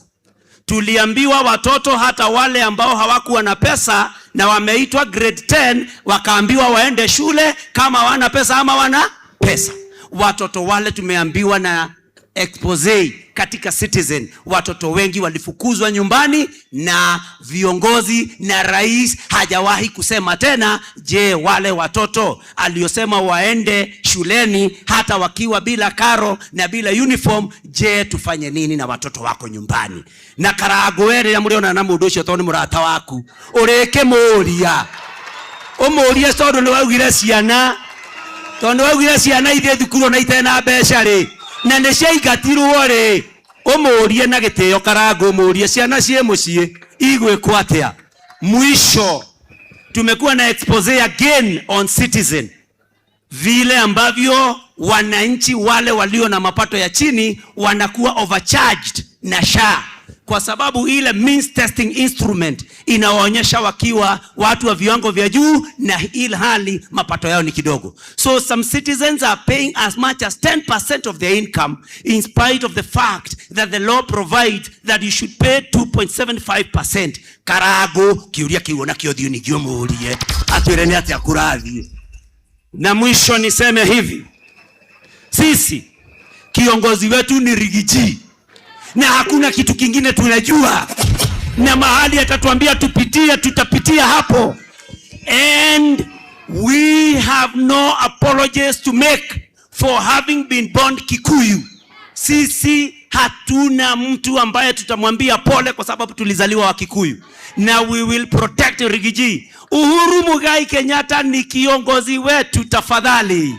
Tuliambiwa watoto hata wale ambao hawakuwa na pesa na wameitwa grade 10 wakaambiwa waende shule kama wana pesa ama wana pesa. Watoto wale tumeambiwa na expose katika Citizen, watoto wengi walifukuzwa nyumbani na viongozi, na rais hajawahi kusema tena. Je, wale watoto aliosema waende shuleni hata wakiwa bila karo na bila uniform, je, tufanye nini na watoto wako nyumbani? Na Karangũ we rĩrĩa mũrĩonana na mũndũ ũcio tondũ nĩ mũrata waku, ũrĩkĩmũria ũmũrie tondũ nĩ waugire ciana, tondũ nĩ waugire ciana ithiĩ thukuru ona itarĩ na mbeca rĩ, na nĩ ciaingatirwo rĩ, ũmũrie na gĩtĩo Karangũ, ũmũrie ciana ciĩ mũciĩ igwĩkwo atĩa. Mwisho, tumekuwa na expose again on Citizen, vile ambavyo wananchi wale walio na mapato ya chini wanakuwa overcharged na SHA kwa sababu ile means testing instrument inawaonyesha wakiwa watu wa viwango vya juu na ilhali mapato yao ni kidogo. So some citizens are paying as much as 10% of their income in spite of the fact that the law provides that you should pay 2.75%. Karago kiuria kiu na kio thiu ningio murie atwire ni atia kurathie. Na mwisho niseme hivi, sisi kiongozi wetu ni Riggy G na hakuna kitu kingine tunajua, na mahali atatuambia tupitie tutapitia hapo, and we have no apologies to make for having been born Kikuyu. Sisi hatuna mtu ambaye tutamwambia pole kwa sababu tulizaliwa wa Kikuyu, na we will protect Riggy G. Uhuru Muigai Kenyatta ni kiongozi wetu, tafadhali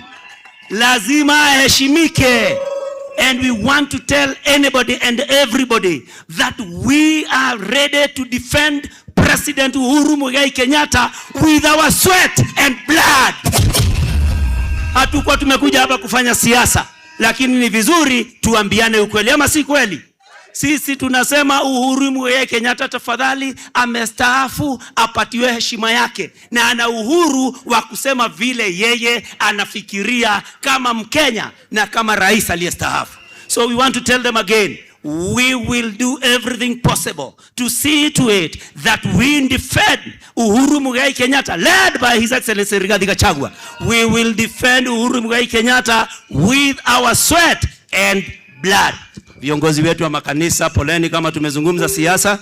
lazima aheshimike. And we want to tell anybody and everybody that we are ready to defend President Uhuru Muigai Kenyatta with our sweat and blood. Hatukuwa tumekuja hapa kufanya siasa, lakini ni vizuri tuambiane ukweli, ama si kweli? Sisi tunasema Uhuru Muigai Kenyatta tafadhali, amestaafu, apatiwe heshima yake, na ana uhuru wa kusema vile yeye anafikiria kama Mkenya na kama rais aliyestaafu. So we want to tell them again, we will do everything possible to see to it that we defend Uhuru Muigai Kenyatta, led by His Excellency Rigathi Gachagua. We will defend Uhuru Muigai Kenyatta with our sweat and blood. Viongozi wetu wa makanisa, poleni kama tumezungumza siasa.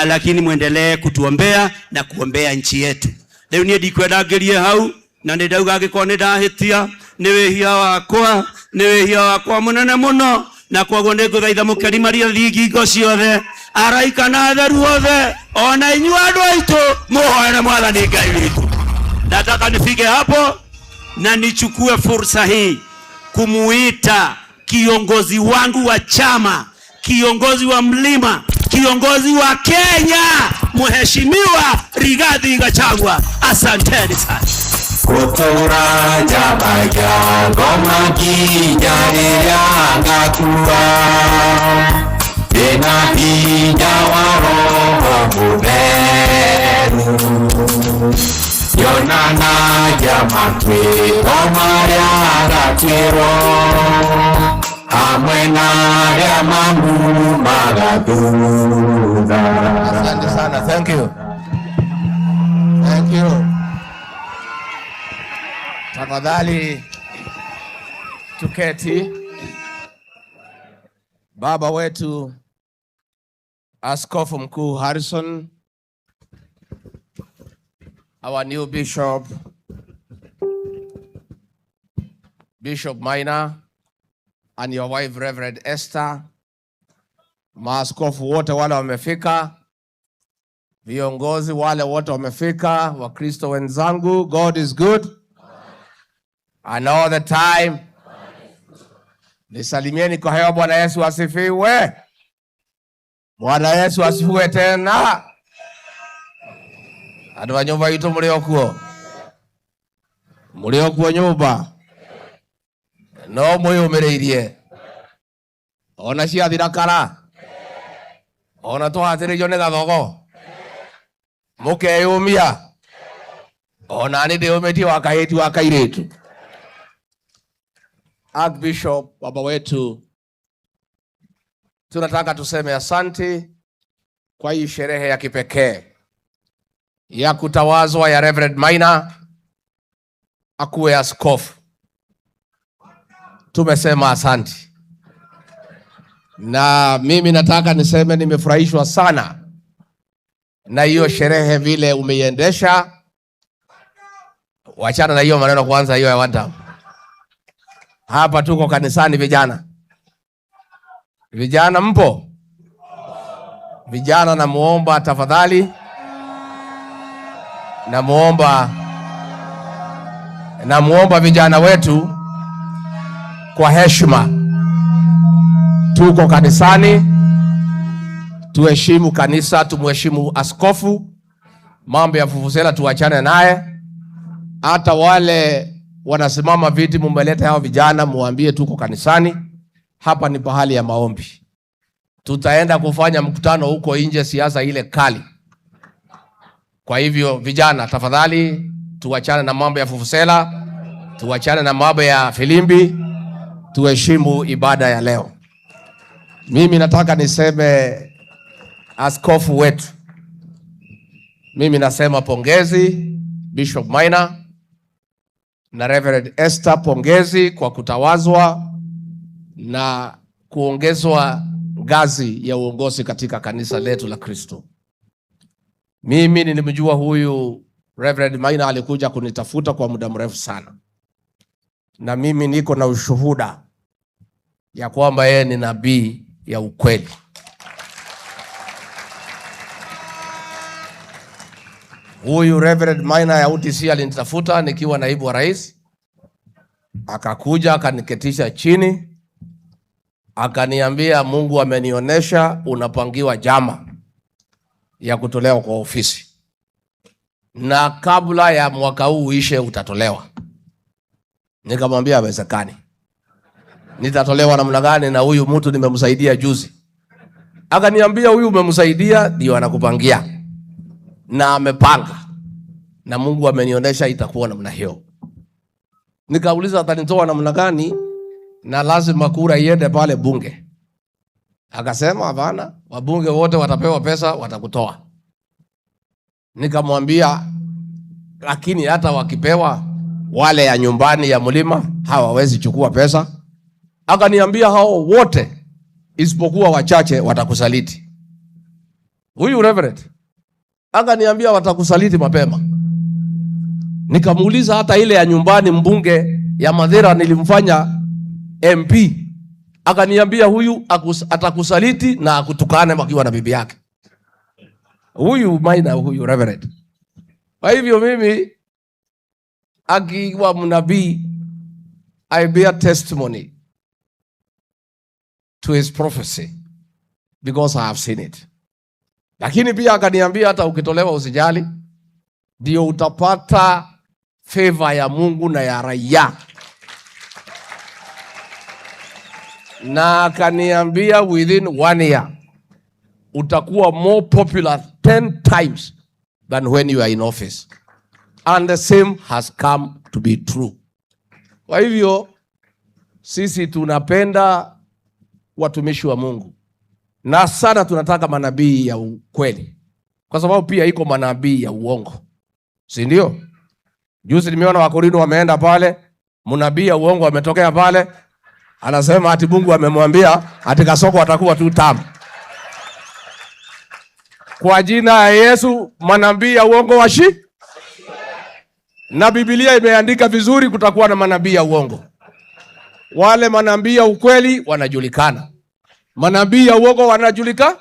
Lakini mwendelee kutuombea na kuombea nchi yetu. Riu nie ndikwenda ngerie hau na nĩ ndauga angĩkorwo nĩ ndahĩtia nĩ wĩhia wakwa, nĩ wĩhia wakwa mũnene mũno, na koguo nĩ ngũthaitha mũkerimaria thingingo ciothe, araika na atheru othe, ona inyuĩ andũ aitũ mũhoere Mwathani Ngai witũ. Nataka nifike hapo na nichukue fursa hii kumuita kiongozi wangu wa chama, kiongozi wa mlima, kiongozi wa Kenya, Mheshimiwa Rigathi Gachagua. Asanteni sana. Gũtũra njambagia ngoma nginya rĩrĩa ngakua, ndĩna hinya wa Roho Mũtheru, nyonanagia matuĩro marĩa ngatuĩrwo, hamwe na arĩa mamumaga thutha. Asante sana, thank you. Thank you. Tafadhali tuketi. Baba wetu Askofu Mkuu Harrison, our new bishop, Bishop Maina, and your wife Reverend Esther, maaskofu wote wale wamefika, viongozi wale wote wamefika, Wakristo wenzangu, God is good and all the time. Nisalimieni kwa hewa. Bwana Yesu asifiwe. Bwana Yesu asifiwe tena. Andu a nyumba itu muri okuo, muri okuo nyumba no mwiyumiriirie ona ciathira kara ona twahatĩrĩirio nĩ gathogo mũkeyũmia ona nĩ ndĩyũmĩtie wa kahĩti wa kairĩtu. Archbishop, baba wetu, tunataka tuseme asante kwa hii sherehe ya kipekee ya kutawazwa ya Reverend Maina akuwe askofu. Tumesema asante, na mimi nataka niseme nimefurahishwa sana na hiyo sherehe vile umeiendesha. Wachana na hiyo maneno kwanza, hiyo ya one time. Hapa tuko kanisani, vijana. Vijana mpo? Vijana namuomba tafadhali, namuomba vijana wetu kwa heshima. Tuko kanisani, tuheshimu kanisa, tumuheshimu askofu. Mambo ya vuvuzela tuachane naye. Hata wale wanasimama viti, mumeleta hao vijana, muambie tuko kanisani. Hapa ni pahali ya maombi. Tutaenda kufanya mkutano huko nje, siasa ile kali. Kwa hivyo vijana, tafadhali tuachane na mambo ya vuvuzela, tuachane na mambo ya filimbi, tuheshimu ibada ya leo. Mimi nataka niseme askofu wetu, mimi nasema pongezi Bishop Maina na Reverend Esther, pongezi kwa kutawazwa na kuongezwa ngazi ya uongozi katika kanisa letu la Kristo. Mimi nilimjua huyu Reverend Maina, alikuja kunitafuta kwa muda mrefu sana, na mimi niko na ushuhuda ya kwamba yeye ni nabii ya ukweli. Huyu Reverend Maina ya UTC alinitafuta nikiwa naibu wa rais, akakuja akaniketisha chini, akaniambia Mungu amenionyesha unapangiwa jama ya kutolewa kwa ofisi, na kabla ya mwaka huu uishe utatolewa. Nikamwambia haiwezekani, nitatolewa namna gani na huyu mtu nimemsaidia juzi? Akaniambia huyu umemsaidia ndio anakupangia na amepanga, na Mungu amenionyesha itakuwa namna hiyo. Nikauliza atanitoa namna gani, na lazima kura iende pale bunge. Akasema hapana, wabunge wote watapewa pesa, watakutoa. Nikamwambia lakini hata wakipewa wale ya nyumbani ya mlima hawawezi chukua pesa. Akaniambia hao wote isipokuwa wachache watakusaliti. Huyu Reverend akaniambia watakusaliti mapema. Nikamuuliza hata ile ya nyumbani mbunge ya Madhira nilimfanya MP. Akaniambia huyu atakusaliti na akutukane wakiwa na bibi yake. Huyu Maina, huyu Reverend. Kwa hivyo mimi akiwa mnabii, I bear testimony to his prophecy because I have seen it. Lakini pia akaniambia hata ukitolewa usijali, ndio utapata favor ya Mungu na ya raia. Na akaniambia within 1 year utakuwa more popular 10 times than when you are in office. And the same has come to be true. Kwa hivyo sisi tunapenda watumishi wa Mungu na sana tunataka manabii ya ukweli, kwa sababu pia iko manabii ya uongo, si ndio? Juzi nimeona Wakorino wameenda pale, mnabii ya uongo ametokea pale, anasema ati Mungu amemwambia ati Kasoko atakuwa tu tamu. Kwa jina ya Yesu, manabii ya uongo washi. Na Biblia imeandika vizuri, kutakuwa na manabii ya uongo. Wale manabii ya ukweli wanajulikana, manabii ya uongo wanajulika.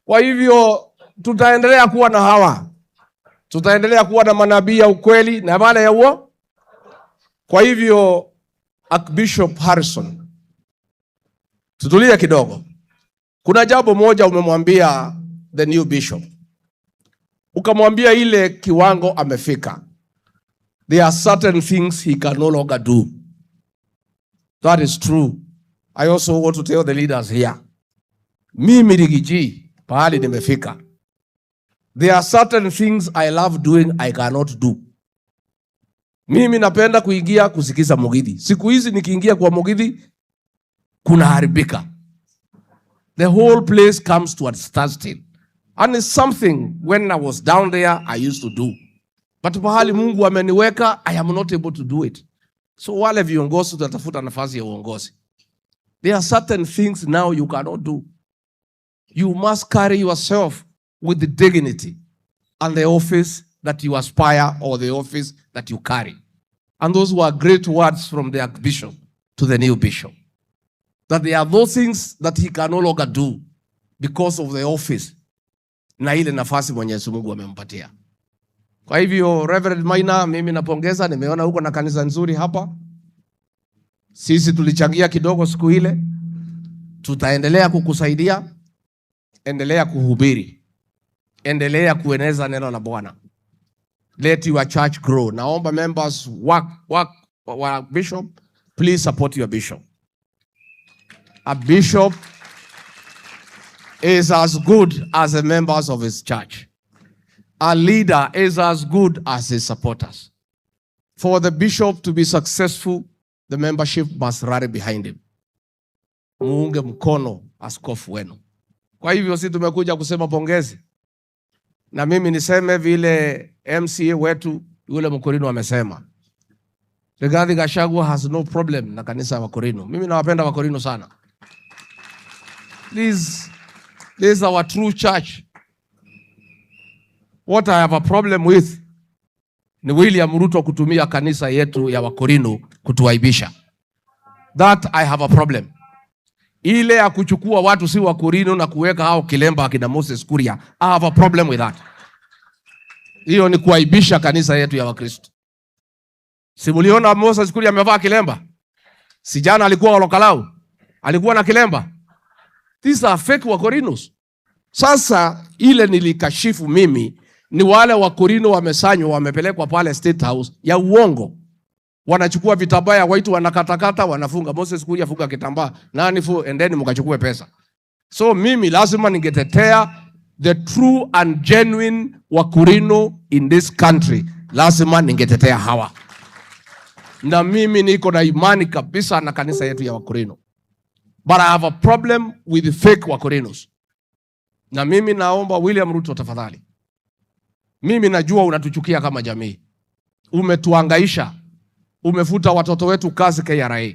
Kwa hivyo tutaendelea kuwa na hawa, tutaendelea kuwa na manabii ya ukweli na wale ya uongo. Kwa hivyo Archbishop Harrison, tutulie kidogo. Kuna jambo moja umemwambia the new bishop, ukamwambia ile kiwango amefika, there are certain things he can no longer do. That is true. I also want to tell the leaders here, mimi Rigiji pahali nimefika, there are certain things I love doing I cannot do. Mimi napenda kuingia kusikiza Mugithi. Siku hizi nikiingia kwa Mugithi kunaharibika. The whole place comes to a standstill. And it's something when I was down there I used to do. But pahali Mungu ameniweka, I am not able to do it. So wale viongozi tutatafuta nafasi ya uongozi. There are certain things now you cannot do. You must carry yourself with the dignity and the office that you aspire or the office that you carry. And those were great words from the Archbishop to the new bishop. That there are those things that he can no longer do because of the office na ile nafasi Mwenyezi Mungu amempatia. Kwa hivyo Reverend Maina, mimi napongeza, nimeona huko na kanisa nzuri hapa. Sisi tulichangia kidogo siku ile, tutaendelea kukusaidia. Endelea kuhubiri, endelea kueneza neno la Bwana. Let your church grow. Naomba members work, bishop, please support your bishop. A bishop is as good as the members of his church. A leader is as good as his supporters. For the bishop to be successful, the membership must rally behind him. Muunge mkono askofu wenu. Kwa hivyo si tumekuja kusema pongezi. Na mimi niseme vile MCA wetu yule Mkorino amesema. Rigathi Gachagua has no problem na kanisa ya Wakorino. Mimi nawapenda Wakorino sana. Please, this is our true church. What I have a problem with ni William Ruto kutumia kanisa yetu ya Wakorino kutuaibisha. That I have a problem. Ile ya kuchukua watu si Wakorino na kuweka hao kilemba akina Moses Kuria, I have a problem with that. Hiyo ni kuaibisha kanisa yetu ya Wakristo. Si muliona Moses Kuria amevaa kilemba? Si jana alikuwa Olokalau? Alikuwa na kilemba? These are fake Wakorinos. Sasa ile nilikashifu mimi ni wale Wakorino wamesanywa wamepelekwa pale State House ya uongo. Wanachukua vitambaa ya waitu wanakatakata wanafunga. Moses Kuria funga kitambaa. Nani fu endeni mkachukue pesa. So mimi lazima ningetetea the true and genuine Wakorino in this country. Lazima ningetetea hawa. Na mimi niko na imani kabisa na kanisa yetu ya Wakorino. But I have a problem with the fake Wakorinos. Na mimi naomba William Ruto tafadhali. Mimi najua unatuchukia kama jamii. Umetuangaisha. Umefuta watoto wetu kazi KRA.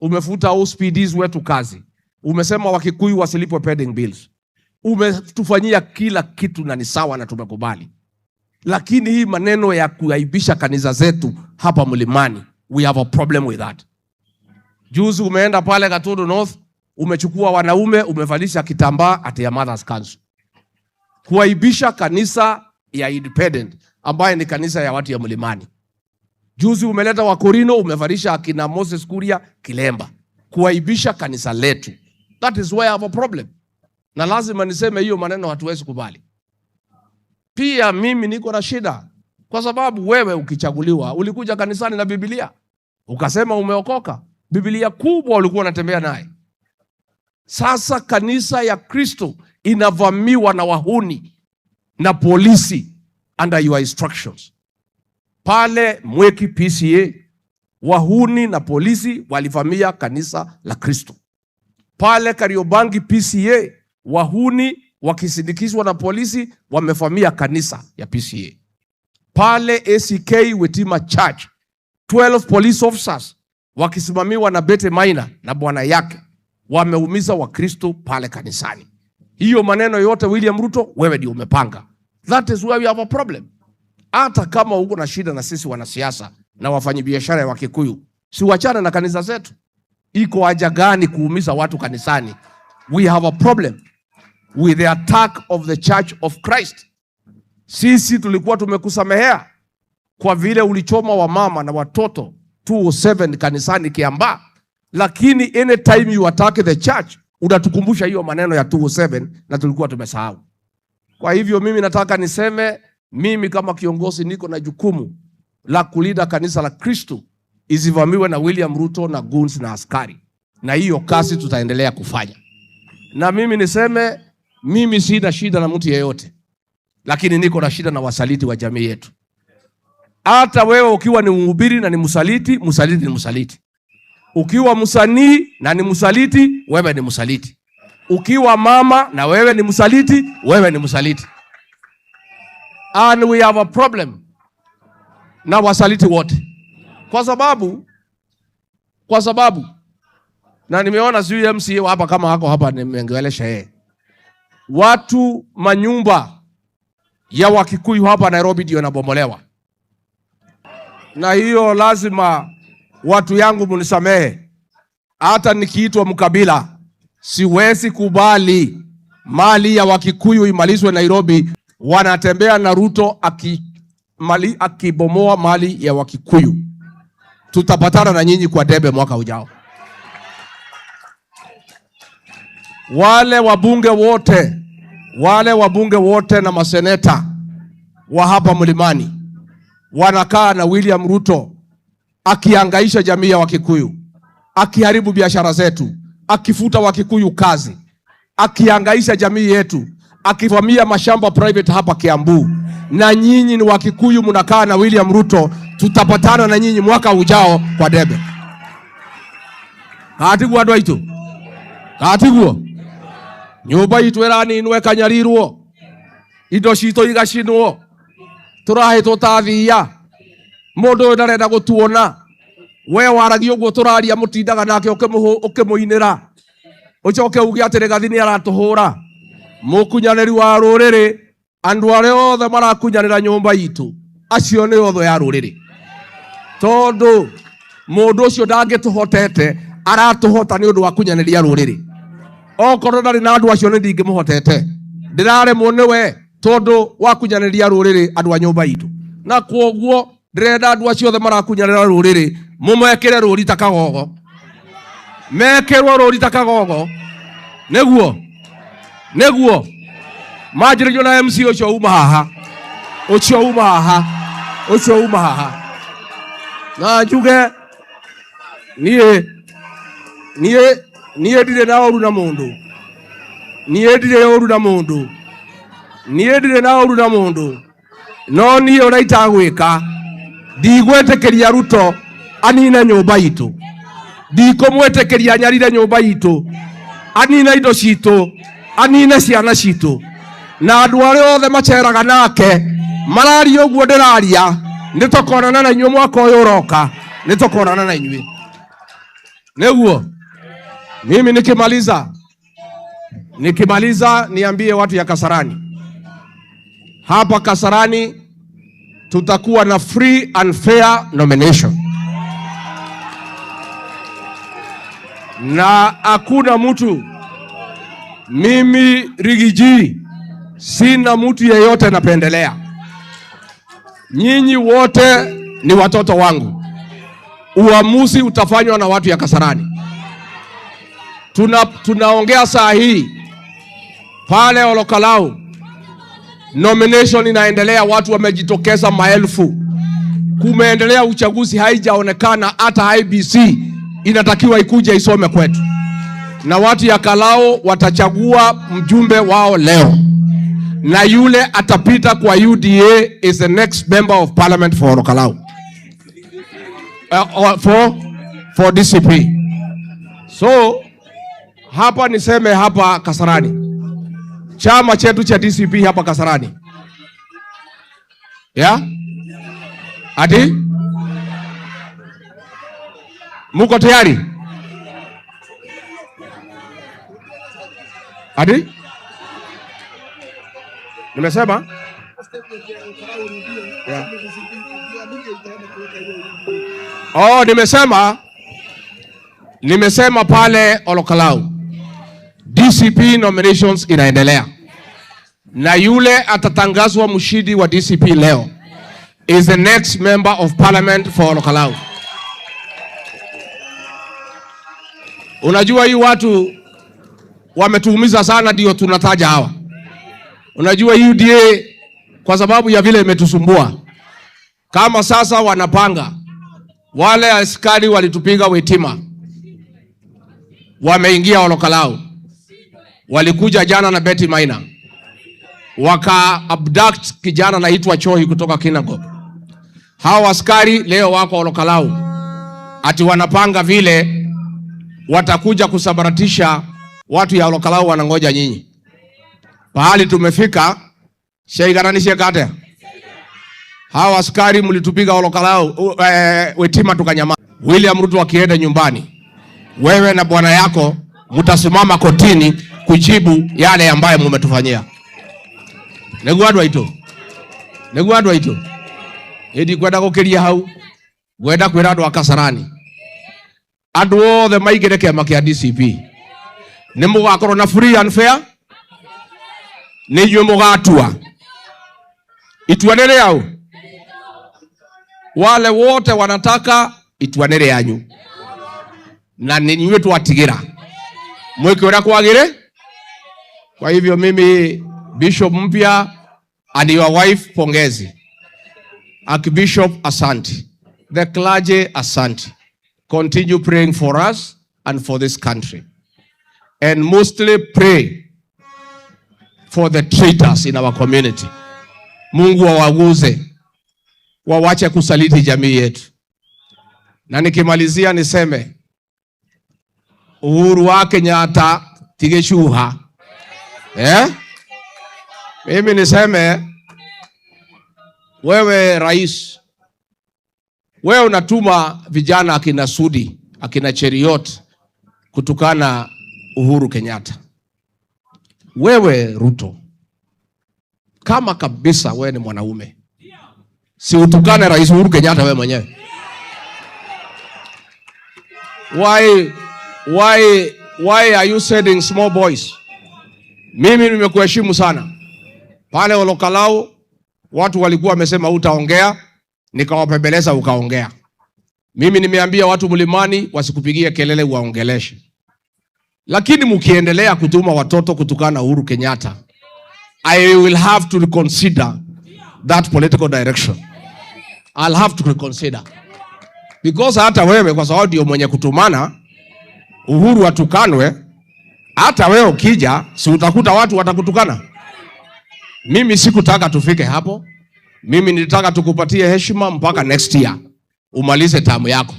Umefuta OSPDs wetu kazi. Umesema Wakikuyu wasilipwe pending bills. Umetufanyia kila kitu na ni sawa na tumekubali, lakini hii maneno ya kuaibisha kanisa zetu hapa mlimani, we have a problem with that. Juzi umeenda pale Gatundu North, umechukua wanaume umevalisha kitambaa at your mother's council, kuaibisha kanisa ya Independent ambaye ni kanisa ya watu ya mlimani. Juzi umeleta Wakorino umevalisha akina Moses Kuria kilemba, kuaibisha kanisa letu. That is where I have a problem, na lazima niseme hiyo maneno hatuwezi kubali. Pia mimi niko na shida kwa sababu wewe ukichaguliwa ulikuja kanisani na Biblia ukasema umeokoka, Biblia kubwa ulikuwa unatembea naye. Sasa kanisa ya Kristo inavamiwa na wahuni na polisi under your instructions. Pale Mweki PCA wahuni na polisi walivamia kanisa la Kristo. Pale Kariobangi PCA wahuni wakisindikizwa na polisi wamevamia kanisa ya PCA. Pale ACK Wetima Church 12 police officers wakisimamiwa na Bete Maina na bwana yake wameumiza Wakristo pale kanisani. Hiyo maneno yote William Ruto, wewe ndio umepanga. That is where we have a problem. Hata kama uko na shida na sisi wanasiasa na wafanyabiashara wa Kikuyu, si wachana na kanisa zetu. Iko haja gani kuumiza watu kanisani? We have a problem with the attack of the Church of Christ. Sisi tulikuwa tumekusamehea kwa vile ulichoma wamama na watoto 207 kanisani Kiambaa, lakini anytime you attack the church unatukumbusha hiyo maneno ya 207 na tulikuwa tumesahau. Kwa hivyo mimi nataka niseme, mimi kama kiongozi niko na jukumu la kulinda kanisa la Kristo isivamiwe na William Ruto na goons na askari, na hiyo kazi tutaendelea kufanya. Na mimi niseme, mimi sina shida na mtu yeyote, lakini niko na shida na wasaliti wa jamii yetu. Hata wewe ukiwa ni mhubiri na ni msaliti, msaliti ni msaliti. Ukiwa msanii na ni msaliti, wewe ni msaliti. Ukiwa mama na wewe ni msaliti, wewe ni msaliti. And we have a problem na wasaliti wote, kwa sababu na nimeona sijui MCA hapa kama hako hapa, nimeongelesha yeye, watu manyumba ya Wakikuyu hapa Nairobi ndio yanabomolewa, na hiyo lazima watu yangu munisamehe. Hata nikiitwa mkabila, siwezi kubali mali ya Wakikuyu imalizwe Nairobi. Wanatembea na Ruto akibomoa mali ya Wakikuyu. Tutapatana na nyinyi kwa debe mwaka ujao. Wale wabunge wote, wale wabunge wote na maseneta wa hapa mlimani wanakaa na William Ruto akihangaisha jamii ya Wakikuyu, akiharibu biashara zetu, akifuta Wakikuyu kazi, akihangaisha jamii yetu, akivamia mashamba private hapa Kiambu. Na nyinyi ni Wakikuyu mnakaa na William Ruto, tutapatana na nyinyi mwaka ujao kwa debe. Katiguo andu aitu, katiguo nyumba itu iraninwo ikanyarirwo, indo citu igacinwo, turahitwo ta thia, mundu uyu ndarenda gutuona. We waragia uguo turaria mutindaga nake ukimuinira, ucoke uge ati Rigathi ni aratuhura. Mukunyaniri wa ruriri, andu aria othe marakunyanira nyumba itu, acio ni othe ya ruriri, tondu mundu ucio ndangituhotete aratuhota ni undu wa kunyaniria ruriri. Okorwo ndari na andu acio ni ndingimuhotete, ndiraremwo niwe tondu wa kunyaniria ruriri andu a nyumba itu. Na kwoguo ndirenda andu acio othe marakunyanira ruriri mumekire ruri ta kagogo, mekirwo ruri ta kagogo, niguo niguo manjĩrĩrio na MC ũcio uma haha, ũcio uma haha, ũcio uma haha. Na njuge niĩ niĩ ndirĩ na ũru na mũndũ, niĩ ndirĩ ũru na mũndũ, niĩ ndirĩ na ũru na mũndũ, no niĩ ũrĩa itagwĩka, ndigwĩtĩkĩria Ruto anine nyũmba itũ, ndikũmwĩtĩkĩria anyarire nyũmba itũ, anine indo citũ, anine ciana citũ. Na andũ arĩa othe maceraga nake mararia ũguo ndĩraria, nĩtũkonana na inyuĩ mwaka ũyũ ũroka, nĩtũkonana na inyuĩ. Nĩguo mimi nikimaliza, Nikimaliza niambie watu ya Kasarani, hapa Kasarani tutakuwa na free and fair nomination, na hakuna mtu, mimi Riggy G sina mtu yeyote napendelea. Nyinyi wote ni watoto wangu. Uamuzi utafanywa na watu ya Kasarani. Tunaongea saa hii pale Olokalau, nomination inaendelea, watu wamejitokeza maelfu. Kumeendelea uchaguzi, haijaonekana hata IEBC inatakiwa ikuje isome kwetu, na watu ya Kalou watachagua mjumbe wao leo, na yule atapita kwa UDA is the next member of parliament for Olokalau, for DCP. So hapa niseme, hapa Kasarani, chama chetu cha DCP hapa Kasarani, yeah? Ati muko tayari? Ati nimesema, yeah. Oh, nimesema pale Olokalau DCP nominations inaendelea, na yule atatangazwa mshindi wa DCP leo is the next member of parliament for Olokalau. Unajua hii watu wametuumiza sana, ndio tunataja hawa. Unajua UDA kwa sababu ya vile imetusumbua, kama sasa wanapanga wale askari walitupiga Witima, wameingia Olokalau, walikuja jana na Betty Maina waka abduct kijana naitwa Chohi kutoka Kinangop. Hawa askari leo wako Olokalau, ati wanapanga vile watakuja kusabaratisha watu ya Olokalau, wanangoja nyinyi. Pahali tumefika sheigananishe kate. Hawa askari mlitupiga Olokalau, Witima tukanyama. William Ruto akienda nyumbani, wewe na bwana yako mtasimama kotini kujibu yale ambayo mumetufanyia. Niguo andu aitu, niguo andu aitu, indi kwenda gukiria hau, ngwenda kwira andu a Kasarani, andu othe maingire kiama kia DCP, ni mugakorwo na free and fair, ni inyuĩ mugatua itua nĩ rĩau. Wale wote wanataka itua nĩ rĩanyu, na nĩ inyuĩ twatigira mwike ũrĩa kwagĩrĩ. Kwa hivyo mimi bishop mpya and your wife, pongezi. Archbishop, asante. The clergy, asante. Continue praying for us and for this country. And mostly pray for the traitors in our community. Mungu awaguze, wawache kusaliti jamii yetu. Na nikimalizia niseme Uhuru wa Kenyatta tigecuha. Mimi niseme wewe rais, wewe unatuma vijana akina Sudi, akina Cheruiyot kutukana Uhuru Kenyatta. Wewe Ruto, kama kabisa wewe ni mwanaume, si utukane Rais Uhuru Kenyatta wewe mwenyewe. Why are you sending small boys? Mimi nimekuheshimu sana. Pale Olokalau watu walikuwa wamesema utaongea, nikawapembeleza ukaongea. Mimi nimeambia watu mlimani wasikupigie kelele uwaongeleshe. Lakini mkiendelea kutuma watoto kutukana Uhuru Kenyatta, I will have to reconsider that political direction. I'll have to reconsider. Because hata wewe kwa sababu ndio mwenye kutumana Uhuru atukanwe, hata wewe ukija si utakuta watu watakutukana. Mimi sikutaka tufike hapo. Mimi nilitaka tukupatie heshima mpaka next year umalize tamu yako,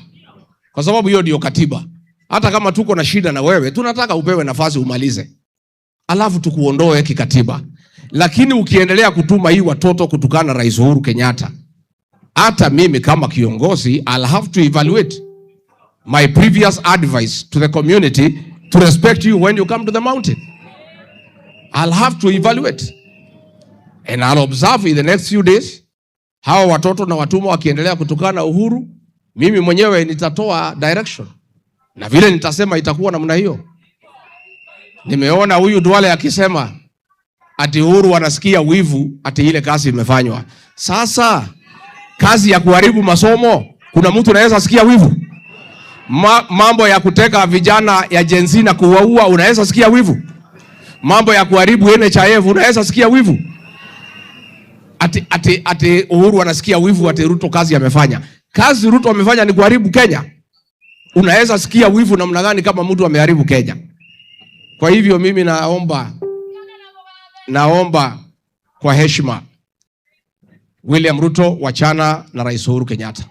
kwa sababu hiyo ndio katiba. Hata kama tuko na shida na wewe, tunataka upewe nafasi umalize, alafu tukuondoe kikatiba. Lakini ukiendelea kutuma hii watoto kutukana Rais Uhuru Kenyatta, hata mimi kama kiongozi I'll have to evaluate my previous advice to the community to respect you when you come to the mountain. I'll have to evaluate and I'll observe in the next few days hawa watoto na watumwa wakiendelea kutukana Uhuru, mimi mwenyewe nitatoa direction na vile nitasema itakuwa namna hiyo. Nimeona huyu Duale akisema ati Uhuru anasikia wivu ati ile kazi imefanywa. Sasa kazi ya kuharibu masomo, kuna mtu anaweza sikia wivu? Mambo ya kuteka vijana ya Gen Z na kuwaua, unaweza sikia wivu? Mambo ya kuharibu NHIF, unaweza sikia wivu? Ati Uhuru anasikia wivu ati Ruto kazi amefanya. Kazi Ruto amefanya ni kuharibu Kenya. Unaweza sikia wivu namna gani kama mtu ameharibu Kenya? Kwa hivyo mimi naomba kwa heshima, William Ruto, wachana na Rais Uhuru Kenyatta.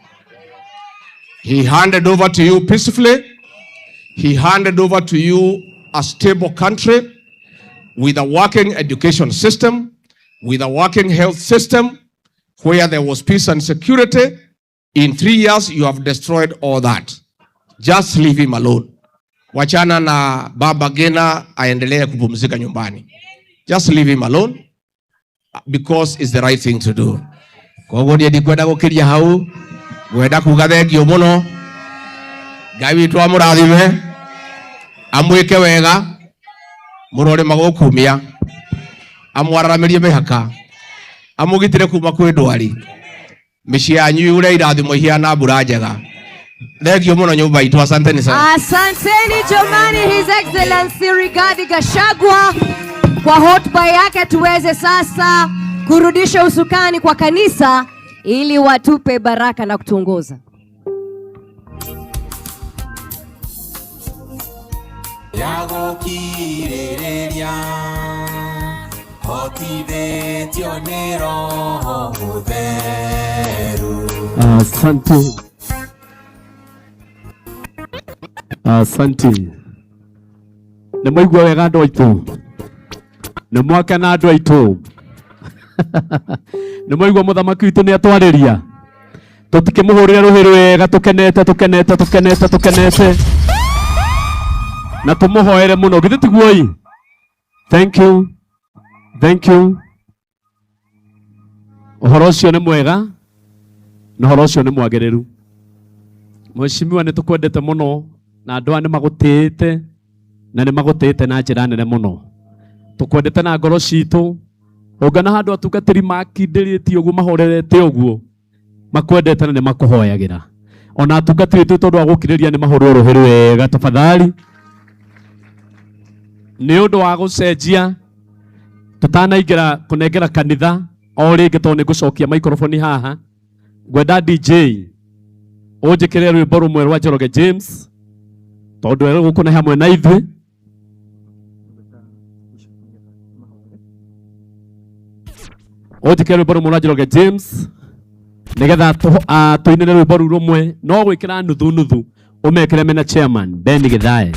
He handed over to you peacefully. He handed over to you a stable country with a working education system, with a working health system, where there was peace and security. In 3 years, you have destroyed all that. Just leave him alone. Wachana na Baba Gena aendelee kupumzika nyumbani. Just leave him alone because it's the right thing to do. Koguo niĩ ndikwenda gũkĩria hau, ngwenda kuga thengio mũno. Ngai witũ amũrathime, amwĩke wega, mũrore magũkumia, amwararamĩrie mĩhaka, amũgitĩre kuma kwĩ ndwari, mĩciĩ yanyu yure irathimo ihiana mbura njega. Thengio mũno nyũmba itũ, asanteni sana. Asanteni jamani, His Excellency Rigathi Gachagua kwa hotuba yake. Tuweze sasa kurudisha usukani kwa kanisa ili watupe baraka na kutuongoza. Ya gũkirĩrĩria hotithĩtio nĩ Roho Mũtheru. Asante. Asante. Nĩ mwaigua wega andũ aitũ? Nĩ mwakena andũ aitũ? Nĩ mwaigua mũthamaki witũ nĩ atwarĩria? Tũtikĩmũhũrĩre rũhĩ rwega tũkenete tũkenete tũkenete tũkenete na tũmũhoere mũno, githĩ tiguo ĩ? Thank you. Thank you. Ũhoro ũcio nĩ mwega na ũhoro ũcio nĩ mwagĩrĩru. Mheshimiwa, nĩ tũkwendete mũno na andũ aya nĩ magũtĩĩte na nĩ magũtĩĩte na njĩra nene mũno. Tũkwendete na ngoro citũ. Ũngana handũ atungatĩri makindĩrĩtie ũguo mahorerete ũguo makwendete na nĩ makũhoyagĩra. Ona atungatĩri aitũ tondũ wa gũkirĩrĩria nĩ mahũrwo rũhĩ rwega tafadhali. Nĩ ũndũ wa gũcenjia tũtanaingĩra kũnengera kanitha o rĩngĩ tondũ nĩ ngũcokia microphone haha, ngwenda DJ ũnjĩkĩre rwĩmbo rũmwe rwa Njoroge James tondũ e gũkũ nĩ hamwe na ithuĩ. Ũnjĩkĩre rwĩmbo rũmwe rwa Njoroge James nĩgetha tũinĩre rwĩmbo rũu rũmwe, no gwĩkĩra nuthu nuthu ũmekĩre mena chairman Ben Githae.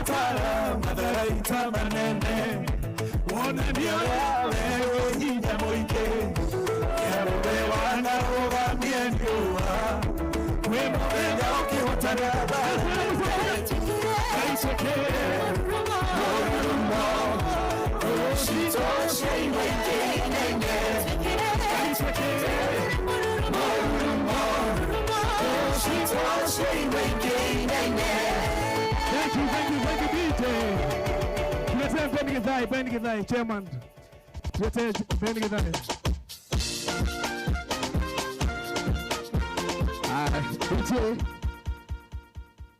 tara matharaita manene wonanio yawe wĩ hinya mũingĩ kĩarũme wanarũgamie riũa wĩ mũthenya ũkĩhotana Thank you, thank you, thank you, DJ. Tuletee Ben Githae, Ben Githae, chairman. Tuletee Ben Githae. DJ,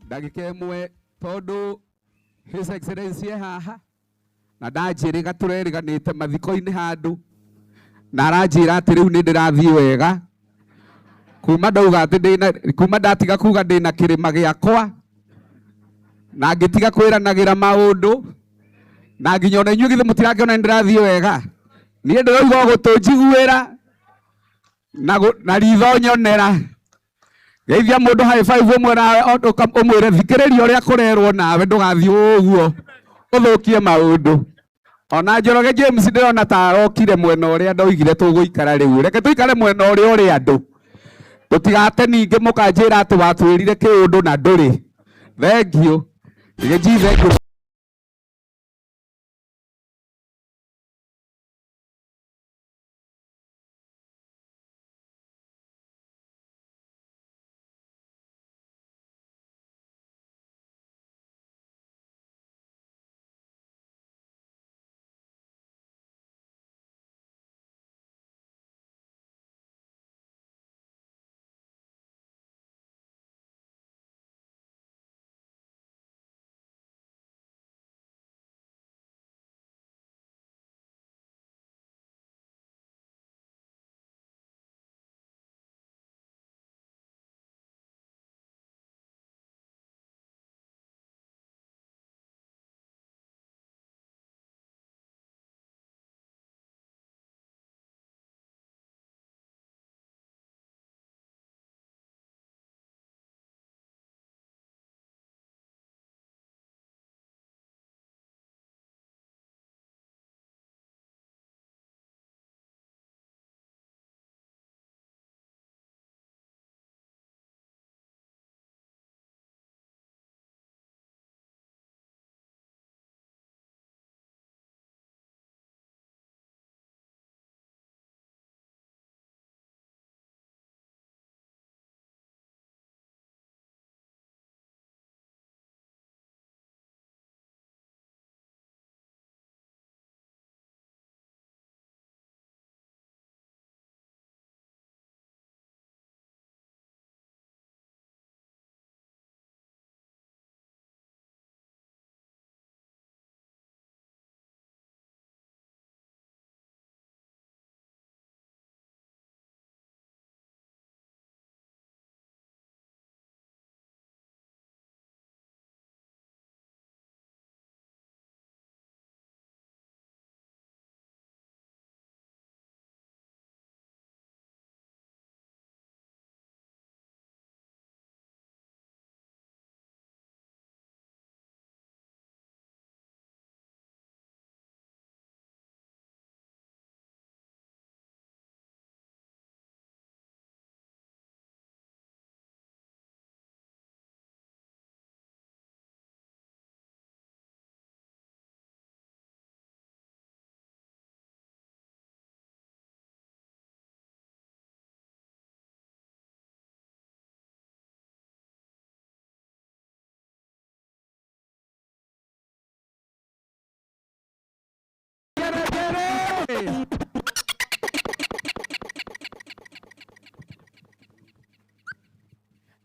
ndagĩka ĩmwe tondũ His Excellency e haha na ndanjĩrĩga tũrerĩganĩte mathiko-inĩ handũ na aranjĩra atĩ rĩu nĩ ndĩrathiĩ wega kuma ndauga atĩ ndĩna kuma ndatiga kuga ndĩna kĩrĩma gĩakwa na ngĩtiga kwĩranagĩra maũndũ na nginya ona inyuĩ githĩ mũtirakĩona nĩ ndĩrathiĩ wega niĩ ndĩrauga o gũtũnjiguĩra na ritho nyonera geithia mũndũ high five ũmwe nawe ũmwĩre thikĩrĩria ũrĩa kũrerwo nawe ndũgathiĩ ũguo ũthũkie maũndũ ona Njoroge James ndĩrona ta arokire mwena ũrĩa ndoigire tũgũikara rĩu reke tũikare mwena ũrĩa ũrĩ andũ tũtigate ningĩ mũkanjĩra atĩ watwĩrire kĩũndũ na ndũrĩ thank you Gĩji thank you.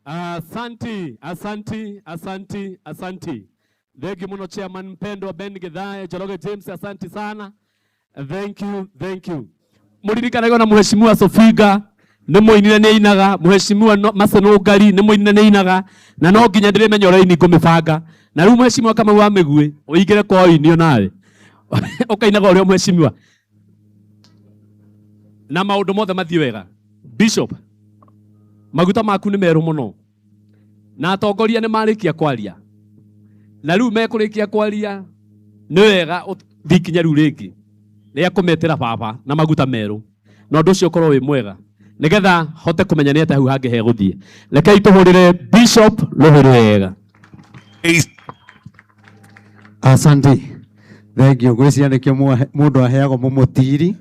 Asanti, asanti, asanti, asanti. Thank you muno chairman mpendwa Ben Githae, Njoroge James, asanti sana. Thank you, thank you. Muririkanaga na mheshimiwa Sofiga nĩ mũinire nĩ ainaga, mheshimiwa Macenũngari nĩ mũinire nĩ ainaga, na no nginya ndĩrĩmenya ũrĩa ini ngũmĩbanga. Na rĩu mheshimiwa Kamau wa Mĩguĩ, ũingĩre kwa ũini nawe. Ũkainaga ũrĩa mheshimiwa. Na maũndũ mothe mathiĩ wega. Bishop, maguta maku nĩ merũ mũno. Na atongoria nĩ marĩkia kwaria. Na rĩu mekũrĩkia kwaria nĩ wega ũthiĩ ikinya rĩu rĩngĩ rĩa kũmetĩra baba na maguta merũ, na ũndũ ũcio ũkorwo wĩ mwega nĩgetha hote kũmenya nĩ atĩa hau hangĩ hegũthiĩ. Rekei tũhũrĩre Bishop rũhĩ rwega. Asante. Thank you. Ngwĩciria nĩkĩo mũndũ aheagwo mũmũtiri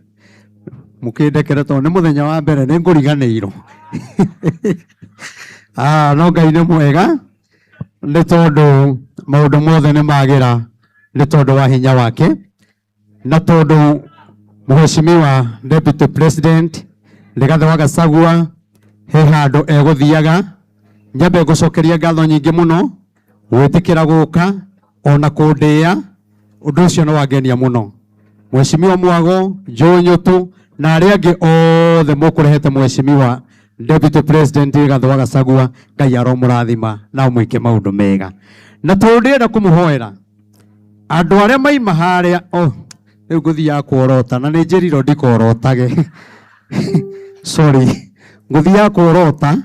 mũkĩndekere tondũ nĩ mũthenya wa mbere nĩ ngũriganĩirwo. Ah, no Ngai nĩ mwega nĩ tondũ maũndũ mothe nĩ magĩra nĩ tondũ wa hinya wake na tondũ Mheshimiwa Deputy President Rigathĩ wa Gachagua he handũ egũthiaga. Nyambe ngũcokeria ngatho nyingĩ mũno gwĩtĩkĩra gũka ona kũndĩa, ũndũ ũcio nĩ wangenia mũno. Mheshimiwa Mwago, Joe Nyutu na arĩa angĩ othe mũkũrehete Mheshimiwa Deputy President Rigathĩ wa Gachagua, Ngai aromũrathima na amwĩke maũndũ mega. Na tondũ ndĩrenda kũmũhoera andũ arĩa maima harĩa, oh, rĩu ngũthiaga kuorota na nĩ njĩrirwo ndikorotage. Sorry, ngũthiaga kuorota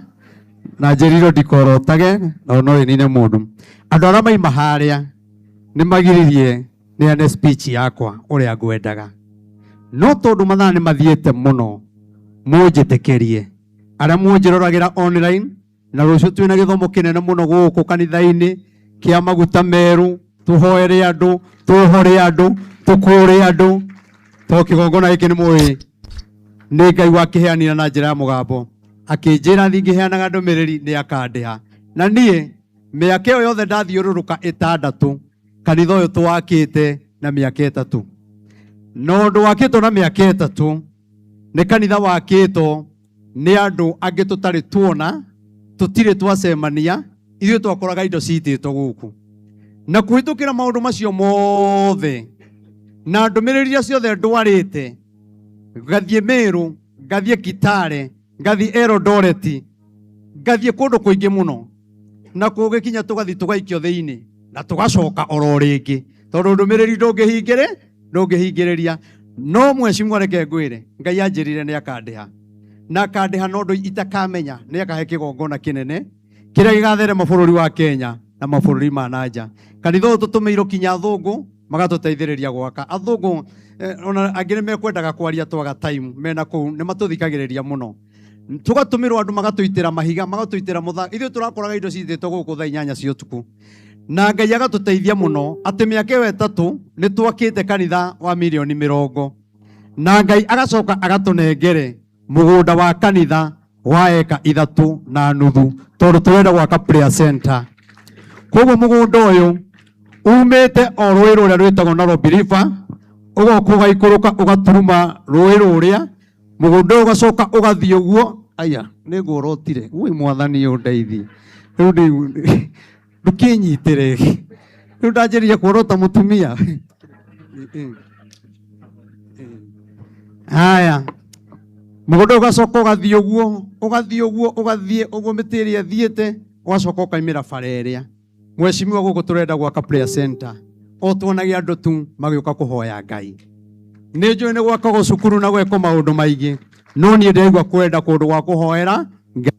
na njĩrirwo ndikorotage na no ĩnine mũndũ. Andũ arĩa maima harĩa nĩ magiririe neane speech yakwa ũrĩa ngwendaga, no tondũ mathaa nĩ mathiĩte mũno, mũnjĩtĩkĩrie arĩa mũnjĩroragĩra online, na rũciũ twĩna gĩthomo kĩnene mũno gũkũ kanitha-inĩ kĩa maguta merũ, tũhoere andũ, tũhore andũ, tũkũre andũ, tondũ kĩgongona gĩkĩ nĩ mũĩ nĩ Ngai wakĩheanire na njĩra ya mũgambo, akĩnjĩra thiĩ ngĩheanaga ndũmĩrĩri nĩ akandĩha. Na niĩ mĩaka ĩyo yothe ndathiũrũrũka ĩtandatũ, kanitha ũyũ tũwakĩte na mĩaka ĩtatũ. Na ũndũ wakĩtwo na mĩaka ĩtatũ nĩ kanitha wakĩtwo nĩ andũ angĩ tũtarĩ tuona, tũtirĩ twacemania, ithuĩ twakoraga indo citĩtwo gũkũ. Na kũhĩtũkĩra maũndũ macio mothe na ndũmĩrĩri iria ciothe ndwarĩte, ngathiĩ Meru, ngathiĩ Kitale, ngathiĩ Eldoret, ngathiĩ kũndũ kũingĩ mũno, na kũgĩkinya tũgathiĩ tũgaikio thĩinĩ na tũgacoka oro rĩngĩ, tondũ ndũmĩrĩri ndũngĩhingĩrĩria. No mheshimiwa, reke ngwĩre, Ngai anjĩrire nĩ akandĩha, na akandĩha na ũndũ itakamenya, nĩ akahe kĩgongona kĩnene kĩrĩa gĩgatherema bũrũri wa Kenya na mabũrũri ma na nja. Kanitha ũyũ tũtũmĩirwo kinya athũngũ magatũteithĩrĩria gwaka. Athũngũ ona angĩ nĩ mekwendaga kwaria twaga time mena kũu, nĩ matũthikagĩrĩria mũno. Tũgatũmĩrwo andũ magatũitĩra mahiga, magatũitĩra mũthanga. Ithuĩ tũrakoraga indo citĩtwo gũkũ thaa inyanya cia ũtukũ. Na Ngai agatũteithia mũno atĩ mĩaka ĩyo ĩtatũ nĩ twakĩte kanitha wa mirioni mĩrongo. Na Ngai agacoka agatũnengere mũgũnda wa kanitha wa eka ithatũ na nuthu, tondũ tũrenda gwaka prayer center. Koguo mũgũnda ũyũ umĩte o rũĩ rũrĩa rwĩtagwo Nairobi River, ũgoka ũgaikũrũka ũgaturuma rũĩ rũrĩa, mũgũnda ũyũ ũgacoka ũgathiĩ ũguo. Aya, nĩ ngũrotire. Ui mwathani ũndeithie. Rĩu ndũkĩnyitĩre. Rĩu ndanjĩrĩria kuorota mũtumia. Haya, mũgũnda ũgacoka ũgathiĩ ũguo, ũgathiĩ ũguo, ũgathiĩ ũguo mĩtĩ ĩrĩa ĩthiĩte, ũgacoka ũkaimĩra bara ĩrĩa. Mheshimiwa, gũkũ tũrenda gwaka prayer center, o tuonage andũ tu magĩũka kũhoya Ngai. Nĩ njũĩ nĩ gwakagwo cukuru na gwekwo maũndũ maingĩ, no niĩ ndĩraigua kwenda kũndũ gwa kũhoera Ngai.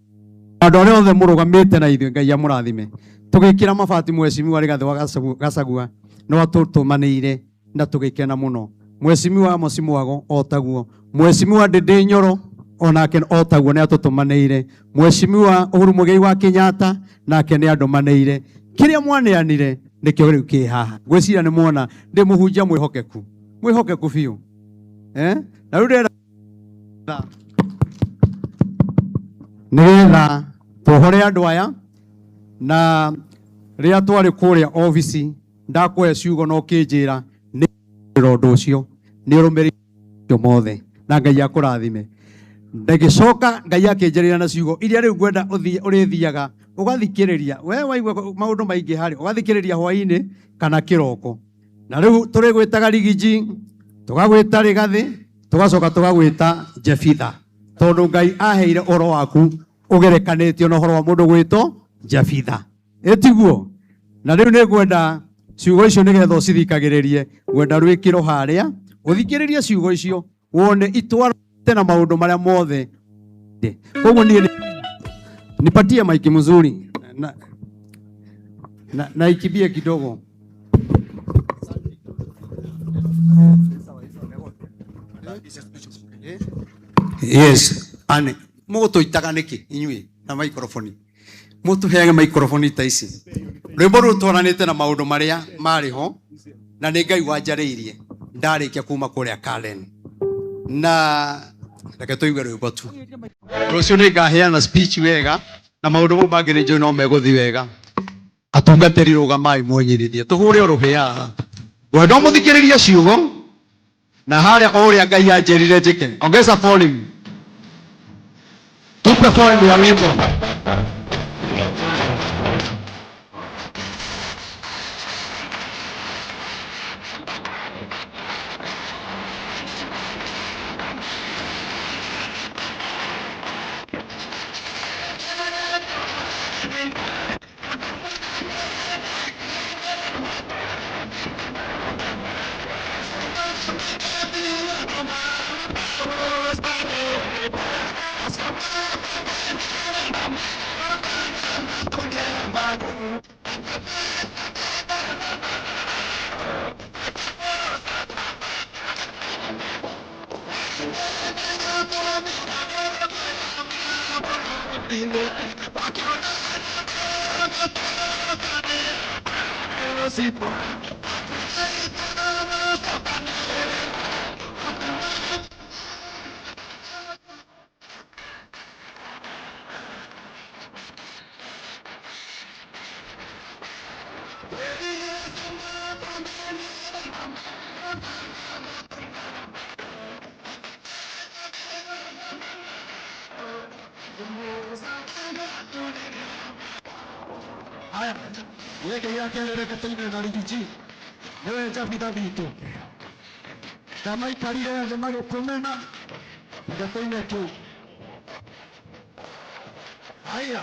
Andũ arĩa othe mũrũgamĩte na ithuĩ, Ngai amũrathime. Tũgĩkĩra mabati Mheshimiwa Rigathĩ wa Gachagua no atũtũmanĩire na tũgĩkena mũno. Mheshimiwa Amos Mwago o taguo, Mheshimiwa Ndĩndĩ Nyoro onake o taguo nĩ atũtũmanĩire, Mheshimiwa Uhuru Muigai wa Kenyatta nake nĩ andũmanĩire. Kĩrĩa mwaneanire nĩkĩo rĩu kĩ haha. Ngwĩciria nĩ muona ndĩ mũhunjia mwĩhokeku, mwĩhokeku biũ. Na rĩu ndĩrenda nĩgetha tũhore andũ aya, na rĩrĩa twarĩ kũrĩa obici ndakũhe ciugo na ũkĩnjĩra nĩ ũndũ ũcio nĩ ũrũmĩrĩire mothe, na Ngai akũrathime. Ndagĩcoka Ngai akĩnjĩrĩra na ciugo iria rĩu ngwenda ũthiĩ ũrĩthiaga ũgathikĩrĩria. We waigua maũndũ maingĩ harĩ ũgathikĩrĩria hwaĩ-inĩ kana kĩroko. Na rĩu tũrĩgwĩtaga Rigiji, tũgagwĩta Rigathĩ, tũgacoka tũgagwĩta Jebitha, tondũ Ngai aheire ũhoro waku ũgerekanĩtio na ũhoro wa mũndũ gwĩtwo Jebitha. Ĩtiguo? Na rĩu nĩ ngwenda ciugo icio nĩgetha ũcithikagĩrĩrie, ngwenda rwĩkĩro harĩa ũthikĩrĩrie ciugo icio wone itwarĩte na maũndũ marĩa mothe. Koguo niĩ nipatie maiki mzuri na ikimbie kidogo. Yes, ane mũgũtũitaga nĩkĩ inyuĩ na microphone mũtũheage microphone ta ici. Rwĩmbo rũrũ twaranĩte na maũndũ marĩa marĩ ho na nĩ Ngai wanjarĩirie ndarĩkia kuma kũrĩa Karen, na reke tũigue rwĩmbo tu. Rũciũ nĩ ngaheana speech wega na maũndũ mau mangĩ nĩ njũĩ no megũthiĩ wega. Atungatĩri rũgamai mwĩnyirithie tũhũre ũrũhĩ haha. Ngwenda ũmũthikĩrĩrie ciugo na harĩa o ũrĩa Ngai anjĩrire njĩke. Ongeza volume, tupe volume ya wimbo. Haya, weke ya kelele katũine na rigiji nĩwe njabitha witũ ndamaikarire thĩ magĩtũmena reke tũine tu. Haya.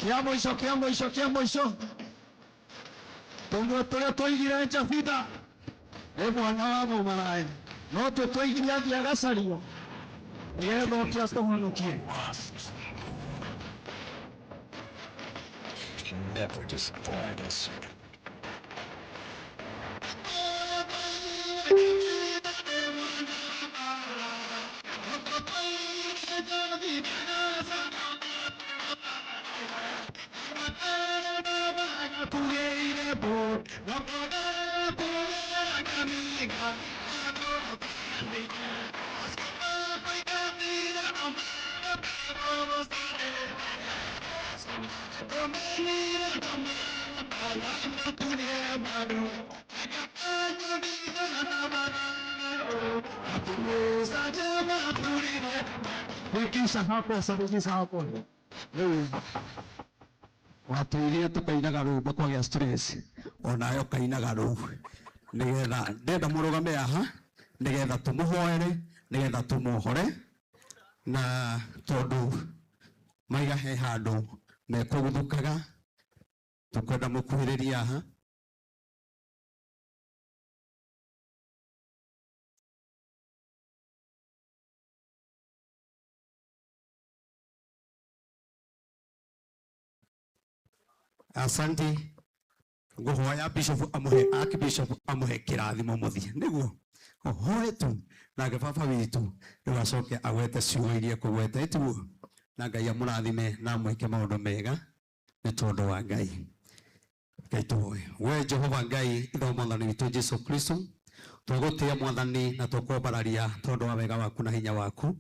Kia mũico, kia mũico, kia mũico. Tũmwe tũrĩa twaigire Jabitha nĩ mwana wa mũmaraya, no twe twaigire athiĩ agacario nĩgetha oke atũhonokie. Never disappoint us. Rikisha hapo, rikisha hapo. Rĩu watwĩrire tũkainaga rwĩmbo kwagĩa stress, onawe ũkainaga rũu nĩgetha ndenda mũrũgame haha nĩgetha tũmũhoere nĩgetha tũmuohore, na tondũ maiga he handũ mekũguthũkaga tũkwenda mũkuhĩrĩrie haha. Asante. Nguhoya bishop amuhe, archbishop amuhe kirathimo muthie niguo hoe tu nake baba witũ rĩu acoke agwete ciugo iria ekũgweta ĩtiguo na Ngai amũrathime na amwĩke maũndũ mega nĩ tondũ wa Ngai. Ngai tũhoe. We Jehova Ngai ithe wa mwathani witũ Jesu Kristo, twagũtĩĩa mwathani na tũkwambararia tondũ wa wega waku na hinya waku,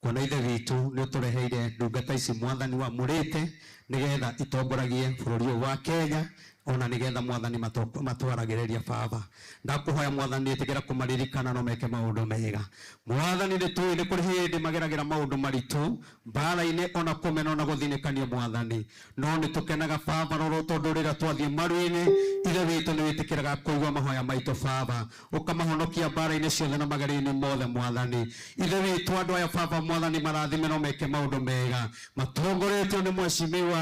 kuona ithe witũ nĩ ũtũreheire ndungata ici mwathani wamũrĩte nĩgetha itongoragie bũrũri ũyũ wa Kenya ona nigetha mwathani matwaragĩrĩria baba. Ndakũhoya mwathani ĩtĩkĩra kũmaririkana no meke maũndũ mega. Mwathani nĩ tũĩ nĩ kũrĩ hĩndĩ mageragĩra maũndũ maritũ mbara-inĩ ona kũmena ona gũthinĩkanio mwathani, no nĩ tũkenaga baba roro tondũ rĩrĩa twathiĩ maru-inĩ ithe witũ nĩ wĩtĩkĩraga kũigua mahoya maitũ baba, ũkamahonokia mbara-inĩ ciothe na magerio-inĩ mothe mwathani. Ithe witũ andũ aya baba mwathani marathime no meke maũndũ mega matongoretio nĩ mheshimiwa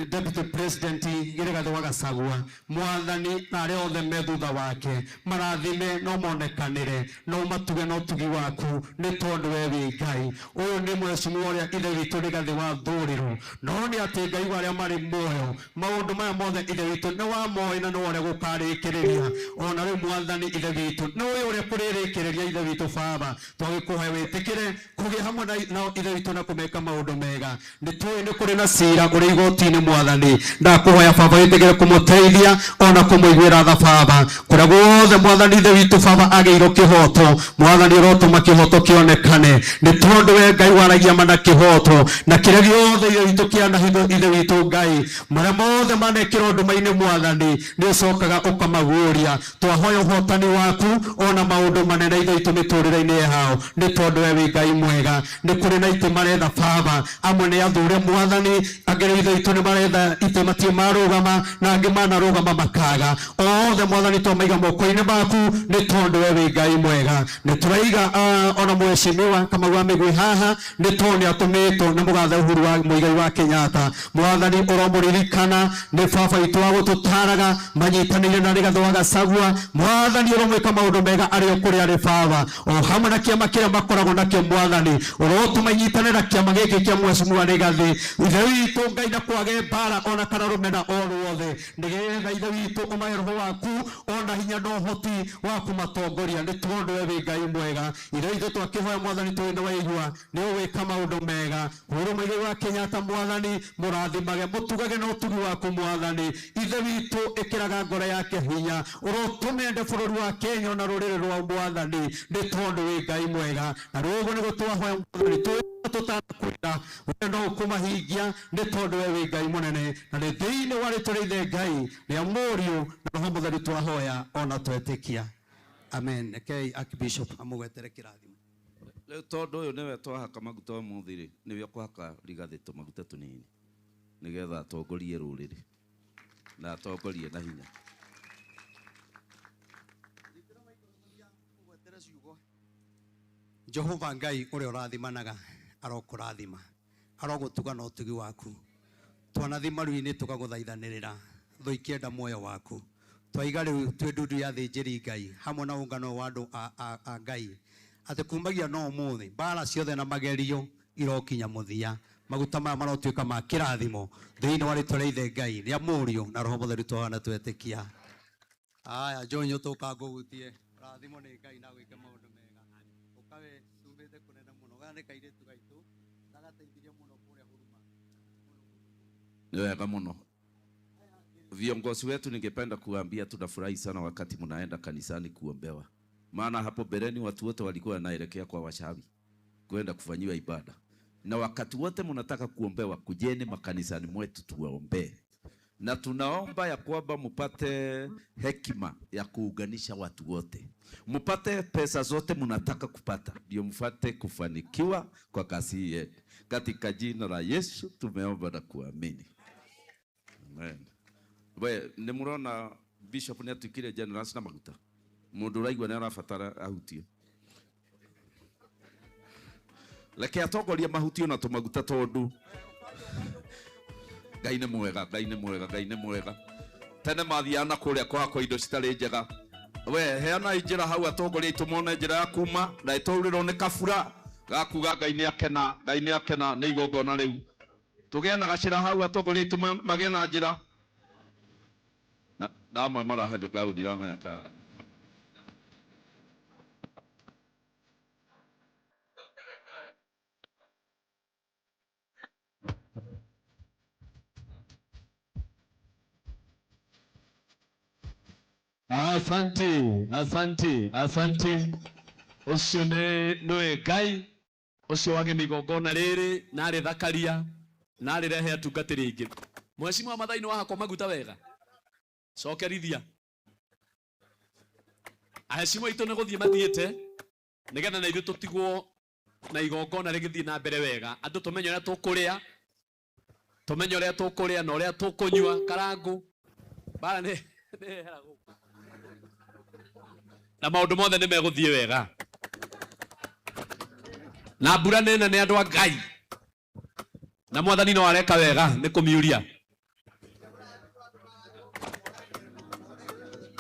Deputy President Rigathi wa Gachagua mwathani na arĩa othe me thutha wake marathime no monekanĩre no matuge na ũtugi waku nĩ tondũ we wĩ Ngai. Ũyũ nĩ mheshimiwa ũrĩa ithe witũ Rigathi wa thũrĩrwo, no nĩ atĩ Ngai wa arĩa marĩ muoyo maũndũ maya mothe ithe witũ nĩ wamoĩ na nĩ ũrĩa gũkarĩkĩrĩria. Ona rĩu mwathani ithe witũ nĩ ũĩ ũrĩa kũrĩrĩkĩrĩria ithe witũ baba, twagĩkũhoya wĩtĩkĩre kũgĩa hamwe na ithe witũ na kũmeka maũndũ mega. Nĩ tũĩ nĩ kũrĩ na cira ũrĩ igoti-inĩ mwathani, ndakũhoya baba wĩtĩkĩre kũmũteithia ona kũmũiguĩra tha baba, kũrĩa guothe mwathani ithe witũ baba agĩirwo kĩhoto mwathani ũrotũma kĩhoto kĩonekane, nĩ tondũ we Ngai waragia ma na kĩhoto, na kĩrĩa gĩothe ithe witũ kĩanahithwo ithe witũ Ngai marĩa mothe manekĩrwo nduma-inĩ mwathani nĩ ũcokaga ũkamaguũria. Twahoya ũhotani waku ona maũndũ manene ithe witũ mĩtũrĩre-inĩ yao, nĩ tondũ we wĩ Ngai mwega. Nĩ kũrĩ na itĩ maretha baba, amwe nĩ athure mwathani, angĩ rĩu ithe witũ nĩ maretha itĩ matirĩ marũgama, na angĩ manarũgama makaga. Othe mwathani twamaiga moko-inĩ maku nĩ tondũ we wĩ Ngai mwega. Nĩ tũraiga ona mheshimiwa Kamau wa Mĩgwi haha nĩ tondũ nĩ atũmĩtwo nĩ mũgathe Uhuru wa Muigai wa Kenyatta. Mwathani ũromũririkana nĩ baba witũ wa gũtũtaraga manyitanĩire na Rigathi wa Gachagua. Mwathani ũromwĩka maũndũ mega arĩ o kũrĩa arĩ baba, o hamwe na kĩama kĩrĩa makoragwo nakĩo mwathani ũrotũma inyitanĩre na kĩama gĩkĩ kĩa mheshimiwa Rigathi. Ithe witũ Ngai na kwage mbara ona kana rũmena o ruothe, nĩgetha ithe witũ ũmahe roho waku ona hinya na ũhoti wa kũmatongoria, nĩ tondũ we wĩ Ngai mwega. Ithe witũ twakĩhoya mwathani tũĩ nĩ waigua nĩ ũgwĩka maũndũ mega. Uhuru Muigai wa Kenyatta mwathani mũrathimage mũtugage na ũtugi waku mwathani. Ithe witũ ĩkĩraga ngoro yake hinya, ũrotũmende bũrũri wa Kenya ona rũrĩrĩ rwa mwathani, nĩ tondũ wĩ Ngai mwega. Na rĩu ũguo nĩguo twahoya mwathani tũĩ tũtanakwĩra we no ũkũmahingia, nĩ tondũ we wĩ Ngai mũnene. Na nĩ thĩinĩ wa rĩtwa rĩa Ithe Ngai rĩa Mũriũ na Roho Mũtheru twahoya ona twetĩkia, amen. Rekei Archbishop amũgwetere kĩrathimo. Rĩu tondũ ũyũ nĩwe twahaka maguta ũmũthĩ rĩ, nĩwe ũkũhaka Rigathĩ tũmaguta tũnini nĩgetha atongorie rũrĩrĩ na atongorie na hinya. Jehova Ngai ũrĩa ũrathimanaga arokũrathima, arogũtuga na ũtugi waku. Twanathi maru-inĩ tũgagũthaithanĩrĩra thũ ikĩenda muoyo waku. Twaiga rĩu twĩ ndundu ya thĩnjĩri Ngai hamwe na ũngano wa andũ a Ngai atĩ kumagia no ũmũthĩ mbara ciothe na magerio irokinya mũthia. Maguta maya marotuĩka ma kĩrathimo thĩinĩ wa rĩtwa rĩa Ithe Ngai rĩa Mũriũ na Roho Mũtheru twahoya na twetĩkia. Aya John ũtũka ngũgutie rathimo nĩ Ngai na gwĩke maũndũ mega. Ũkawe cumĩte kũnene mũno. Gaya nĩ kairĩtu gaitũ gagateithirie mũno kũrĩa Huruma. Nĩ wega mũno. Viongozi wetu ningependa kuambia tunafurahi sana wakati mnaenda kanisani kuombewa. Maana hapo mbeleni watu wote walikuwa wanaelekea kwa washawi kwenda kufanyiwa ibada. Na wakati wote mnataka kuombewa, kujeni makanisani mwetu tuwaombee. Na tunaomba ya kwamba mupate hekima ya kuunganisha watu wote. Mupate pesa zote mnataka kupata, ndio mfate kufanikiwa kwa kazi hii yetu. Katika jina la Yesu tumeomba na kuamini. Amen. We, nĩ mũrona Bishop nĩ atuĩkire generous na maguta. Mũndũ ũraigua nĩ arabatara ahutio. Reke atongoria mahutio na tũmaguta tondũ Ngai nĩ mwega, Ngai nĩ mwega, Ngai nĩ mwega. Tene mathiaga na kũrĩa kwakwa indo citarĩ njega. We, heanai njĩra hau atongoria aitũ mone njĩra ya kuma na ĩtwaurĩrwo nĩ kabura gakuga Ngai nĩ akena, Ngai nĩ akena nĩ igongona rĩu. Tũgĩe na gacĩra hau atongoria aitũ magĩe na njĩra. Ndamwe marahĩtũka rĩu ndiramenya kana Asante, asante, asante. Ũcio nĩ nĩwe Ngai ũcio wagema igongona rĩrĩ na arĩthakaria na arĩrehe atungatĩri aingĩ. Mheshimiwa Mathai nĩ wahakwo maguta wega, cokerithia. Aheshimiwa aitũ nĩ gũthiĩ mathiĩte nĩgetha na ithuĩ tũtigwo na igongona rĩgĩthiĩ na mbere wega, andũ tũmenye ũrĩa tũkũrĩa, tũmenye ũrĩa tũkũrĩa na ũrĩa tũkũnyua. Karangũ bara nĩ nĩ gũkũ na maũndũ mothe nĩ megũthiĩ wega na mbura nĩ nene andũ a Ngai na mwathani no areka wega nĩ kũmiuria.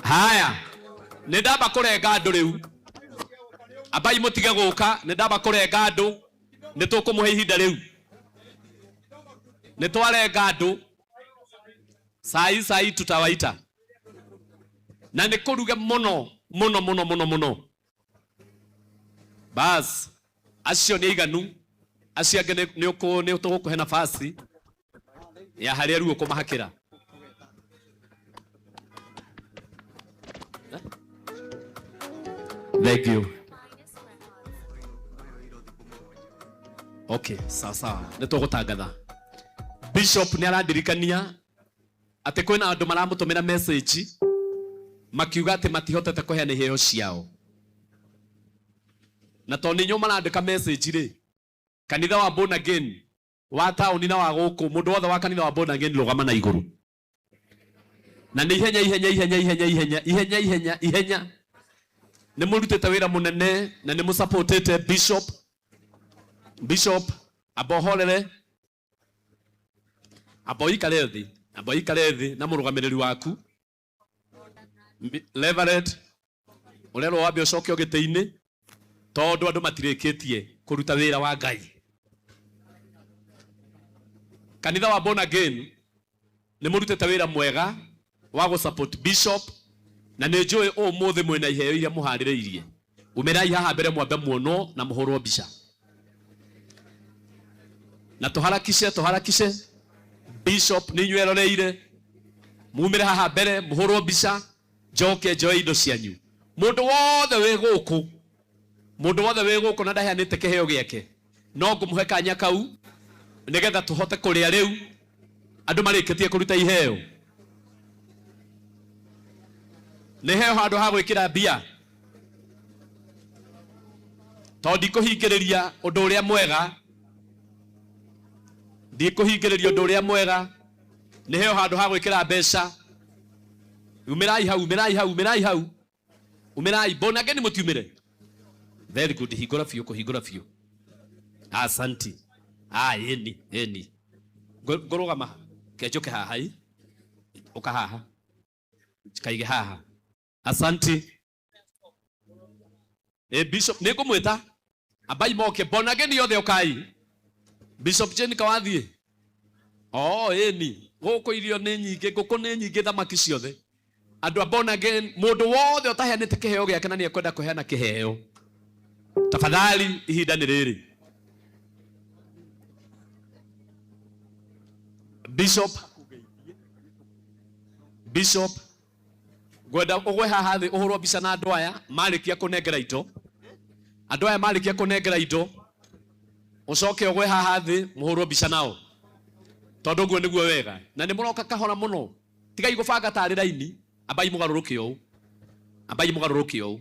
Haya, nĩ ndamba kũrenga andũ rĩu, ambai mũtige gũka, nĩ ndamba kũrenga andũ, nĩ tũkũmũhe ihinda rĩu, nĩ twarenga andũ sai sai tutawaita na nĩ kũruge mũno mũno mũno mũno mũno. Bas acio nĩ aiganu, acio angĩ nĩ tũgũkũhe nafasi ya harĩa rĩu ũkũmahakĩra. Thank you. Okay, sawa sawa. Nĩ tũgũtangatha. Bishop nĩ arandirikania atĩ kwĩna andũ maramũtũmĩra message makiuga atĩ matihotete kũheana iheo ciao. Na tondũ nĩ inyuĩ marandĩka message rĩ, kanitha wa Born Again wa taũni na wa gũkũ, mũndũ wothe wa kanitha wa Born Again rũgama na igũrũ. Na nĩ ihenya ihenya ihenya ihenya ihenya ihenya ihenya ihenya. Nĩ mũrutĩte wĩra mũnene na nĩ mũsupportĩte Bishop. Bishop amba ũhorere, amba ũikare thĩ, amba ũikare thĩ na mũrũgamĩrĩri waku Reverend ũrerwo wambe ũcoke gĩtĩ-inĩ tondũ andũ matirĩkĩtie kũruta wĩra wa Ngai. Kanitha wa Born Again nĩ mũrutĩte wĩra mwega wa gũ support Bishop na nĩ njũĩ ũmũthĩ mwĩna iheo iria mũharĩrĩirie. Umĩrai haha mbere mwambe muonwo na mũhũrwo mbica. Na tũharakishe tũharakishe Bishop nĩ inyuĩ eroreire, mumĩre haha mbere mũhũrwo mbica, njoke njoe indo cianyu. Mũndũ wothe wĩ gũkũ, mũndũ wothe wĩ gũkũ na ndaheanĩte kĩheo gĩake, no ngũmũhe kanya kau nĩgetha tũhote kũrĩa rĩu andũ marĩkĩtie kũruta iheo. Nĩ heo handũ ha gwĩkĩra mbia, tondũ ndikũhingĩrĩria ũndũ ũrĩa mwega, ndikũhingĩrĩria ũndũ ũrĩa mwega. Nĩ heo handũ ha gwĩkĩra mbeca. Umĩrai hau, umĩrai hau, umĩrai hau, umĩrai. Born Again mũtiumĩre. Very good. Hingũra biũ, kũhingũra biũ. Asanti. Ah, ĩni ĩni. Ngũrũgama ke njũke haha i ũka haha kaige haha. Asanti. Bishop nĩ ngũmwĩta ambai moke. Born Again yothe ũkai. Bishop Jane Kawathiĩ. Oh, ĩni gũkũ irio nĩ nyingĩ, ngũkũ nĩ nyingĩ, thamaki ciothe. Andũ a Born Again, mũndũ wothe ũtaheanĩte kĩheo gĩake na nĩ ekwenda kũheana kĩheo, tafadhali ihinda nĩ rĩrĩ. Bishop, Bishop ngwenda ũgwe haha thĩ ũhũrwo mbica na andũ aya marĩkia kũnengera indo. Andũ aya marĩkia kũnengera indo, ũcoke ũgwe haha thĩ mũhũrwo mbica nao, tondũ ũguo nĩguo wega. Na nĩ mũroka kahora mũno, tigai gũbanga tarĩ raini, ambai mũgarũrũke ũũ, ambai mũgarũrũke ũũ.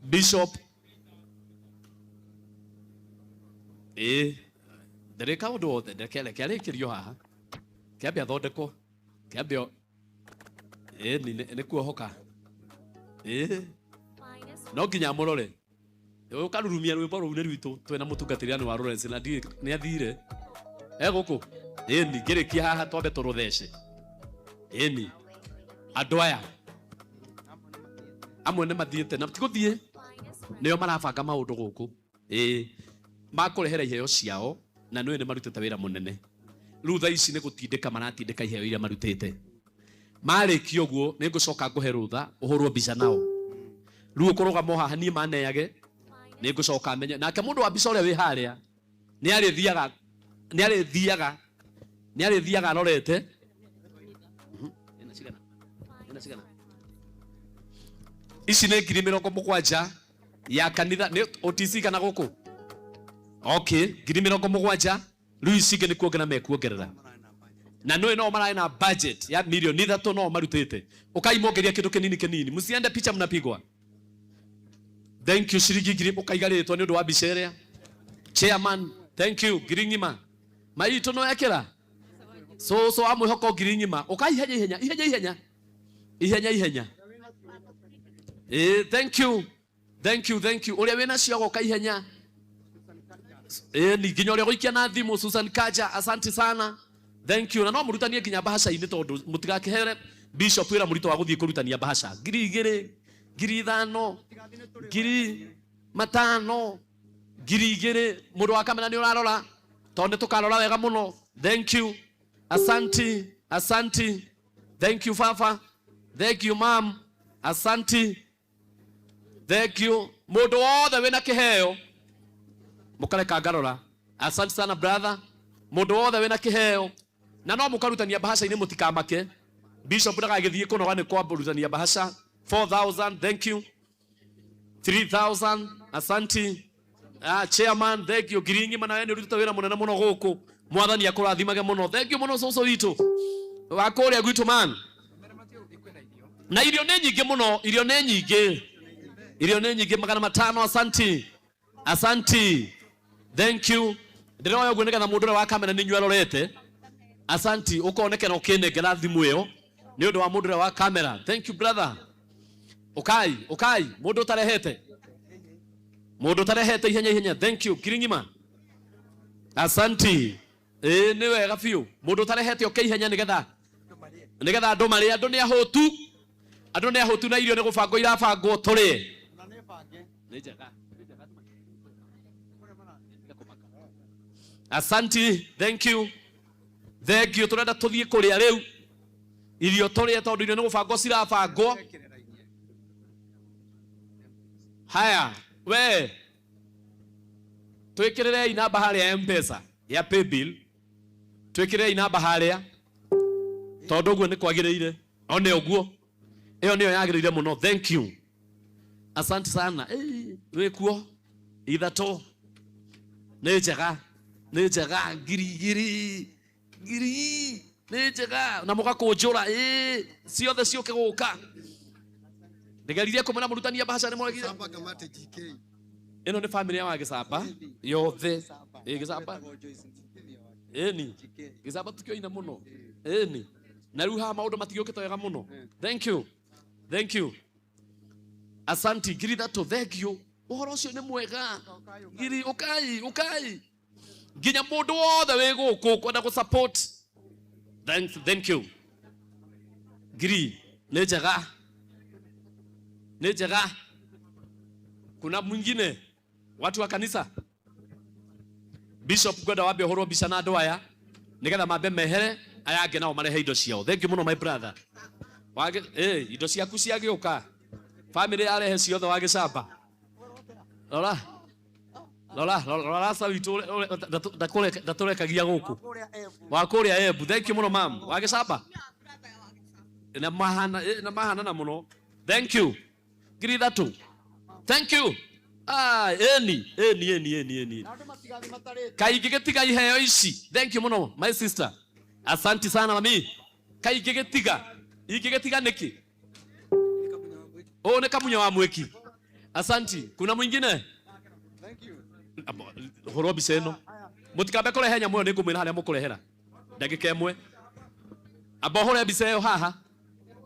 Bishop ĩĩ ndarĩka ũndũ wothe, reke reke arĩkĩrio haha, kĩambe athondekwo, kĩambe ĩĩ nĩ kuohoka ĩĩ no nginya mũrore ũkarurumia rwĩmbo rũu nĩ rwitũ twĩna mũtungatĩri wa Lawrence na nĩ athire e gũkũ. Ĩni ngĩrĩkia haha twambe tũrũthece. Ĩni andũ aya amwe nĩ mathiĩte na tigũthiĩ, nĩo marabanga maũndũ gũkũ. Ĩĩ makũrehera iheo ciao na nĩwe nĩ marutĩte wĩra mũnene. Rĩu thaa ici nĩ gũtindĩka maratindĩka iheo iria marutĩte. Marĩkia ũguo nĩ ngũcoka ngũhe rũtha ũhũrwo mbica nao. Rĩu ũkũrũgama o haha niĩ maneyage nĩ ngũcoka menye. Nake mũndũ wa mbica ũrĩa wĩ harĩa nĩ arĩthiaga nĩ arĩthiaga nĩ arĩthiaga arorete. Ĩna cigana? Ĩna cigana? Ici nĩ 70,000 ya kanitha nĩ OTC kana gũkũ? Okay, 70,000 rĩu ici ingĩ nĩ kuongerera mekuongerera. Na nĩ no mararĩ na budget ya 3 milioni no marutĩte. Ukai mongeria kĩndũ kĩnini kĩnini. Msiende picha mnapigwa. Thank you ciringi ngiri ũkaiga rĩtwa nĩ ũndũ wa mbica ĩrĩa. Chairman, thank you 1,000. Maitũ no ekĩra. So so wa mwĩhoko 1,000. Ũkai ihenya ihenya ihenya ihenya. Ihenya ihenya. Thank you. Thank you, thank you. Ũrĩa wĩna cio agoka ihenya. Ni nginya ũrĩa gũikia na thimũ Susan Kaja, asante sana. Thank you. Na no mũrutanie nginya bahaca-inĩ tondũ mũtigakĩhere bishop wĩra mũritũ wa gũthiĩ kũrutania bahaca. 2,000, 5,000, 5,000, 2,000. Mũndũ wa kamera nĩ ũrarora tondũ nĩ tũkarora wega mũno. Thank you. Asanti, asanti. Thank you baba. Thank you ma'am. Asanti. Thank you. Mũndũ wothe wĩna kĩheo mũkareka ngarora. Asante sana brother. Mũndũ wothe wĩna kĩheo na no mũkarutania bahaca-inĩ mũtikamake. Bishop ndagagĩthiĩ kũnoga nĩ kwambũrutania bahaca. 4000, thank you. 3000, asanti. Chairman, thank you. 1,000 nawe nĩ ũrutĩte wĩra mũnene mũno gũkũ. Mwathani akũrathimage mũno. Thank you mũno cũcũ witũ wa kũrĩa gwitũ man. Na irio nĩ nyingĩ mũno, irio nĩ nyingĩ. Irio nĩ nyingĩ 500, asanti. Asanti. Thank you. Ndĩroya ũguo nĩgetha mũndũ ũrĩa wa kamera nĩ inyuĩ arorete. Asanti, ũkonekera ũkĩnengera thimũ ĩyo nĩ ũndũ wa mũndũ ũrĩa wa kamera. Thank you brother. Ũkai, ũkai, mũndũ ũtarehete. Mũndũ ũtarehete ihenya ihenya. Thank you. 1,000. Asanti. Ĩĩ nĩ wega biũ. Mũndũ ũtarehete oke ihenya nĩgetha nĩgetha andũ marĩe. Andũ nĩ ahũtu. Andũ nĩ ahũtu na irio nĩ gũbangwo irabangwo tũrĩe. Nĩ njega. Asanti, thank you. Thank you. Turenda tuthiĩ kũrĩa rĩu. Irio tũrĩe tondũ irio nĩ gũbangwo cirabangwo. Haya, we twĩkĩrĩrei namba harĩa M-Pesa ya paybill. Twĩkĩrĩrei namba harĩa tondũ ũguo nĩ kwagĩrĩire. One ũguo. Ĩyo nĩyo yagĩrĩire mũno. Thank you. Asante sana. Wĩ kuo ithatũ nĩ njega nĩ njega 2,000 ngiri nĩ njega na mũgakũnjũra ĩ ciothe ciũke gũka ndĩgeririe kũmena mũrutania bahaca nĩ mwaregire. Ĩno nĩ family ya wa Gĩcamba yothe ĩ Gĩcamba ĩni Gĩcamba tukĩoina mũno ĩni na rĩu haha maũndũ matigĩũkĩte wega mũno. Thank you, thank you. Asanti 3,000, thank you. Ũhoro ũcio nĩ mwega. Ngiri ũkai ũkai nginya mũndũ wothe wĩ gũkũ kwenda gũ support. Thank, thank you. Ngiri nĩ njega nĩ njega. Kuna mwingine watu wa kanisa? Bishop ngwenda wambe ũhũrwo mbica na andũ aya nĩgetha mambe mehere aya angĩ nao marehe indo ciao. Thank you mũno my brother. Wage, indo ciaku ciagĩũka family yarehe ciothe wa Gĩcamba. Rora rora rora rasa witũ ndatũrekagia gũkũ wa kũrĩa Embu. Thank you mũno mam wa Gĩcamba na mahana na mahanana mũno. Thank you. 3,000, thank you. Eni eni eni eni eni kaingĩ gĩtiga iheo ici. Thank you mũno my sister, asanti sana mami. Kaingĩ gĩtiga ingĩgĩtiga nĩkĩ? Ũũ nĩ kamunya wa mwĩki. Asanti. Kuna mwingine? Hũrwo mbica ĩno. Mũtikambe kũrehe nyamũ ĩyo, nĩ ngũmwĩra harĩa mũkũrehera ndagĩka ĩmwe. Amba ũhũre mbica ĩyo haha.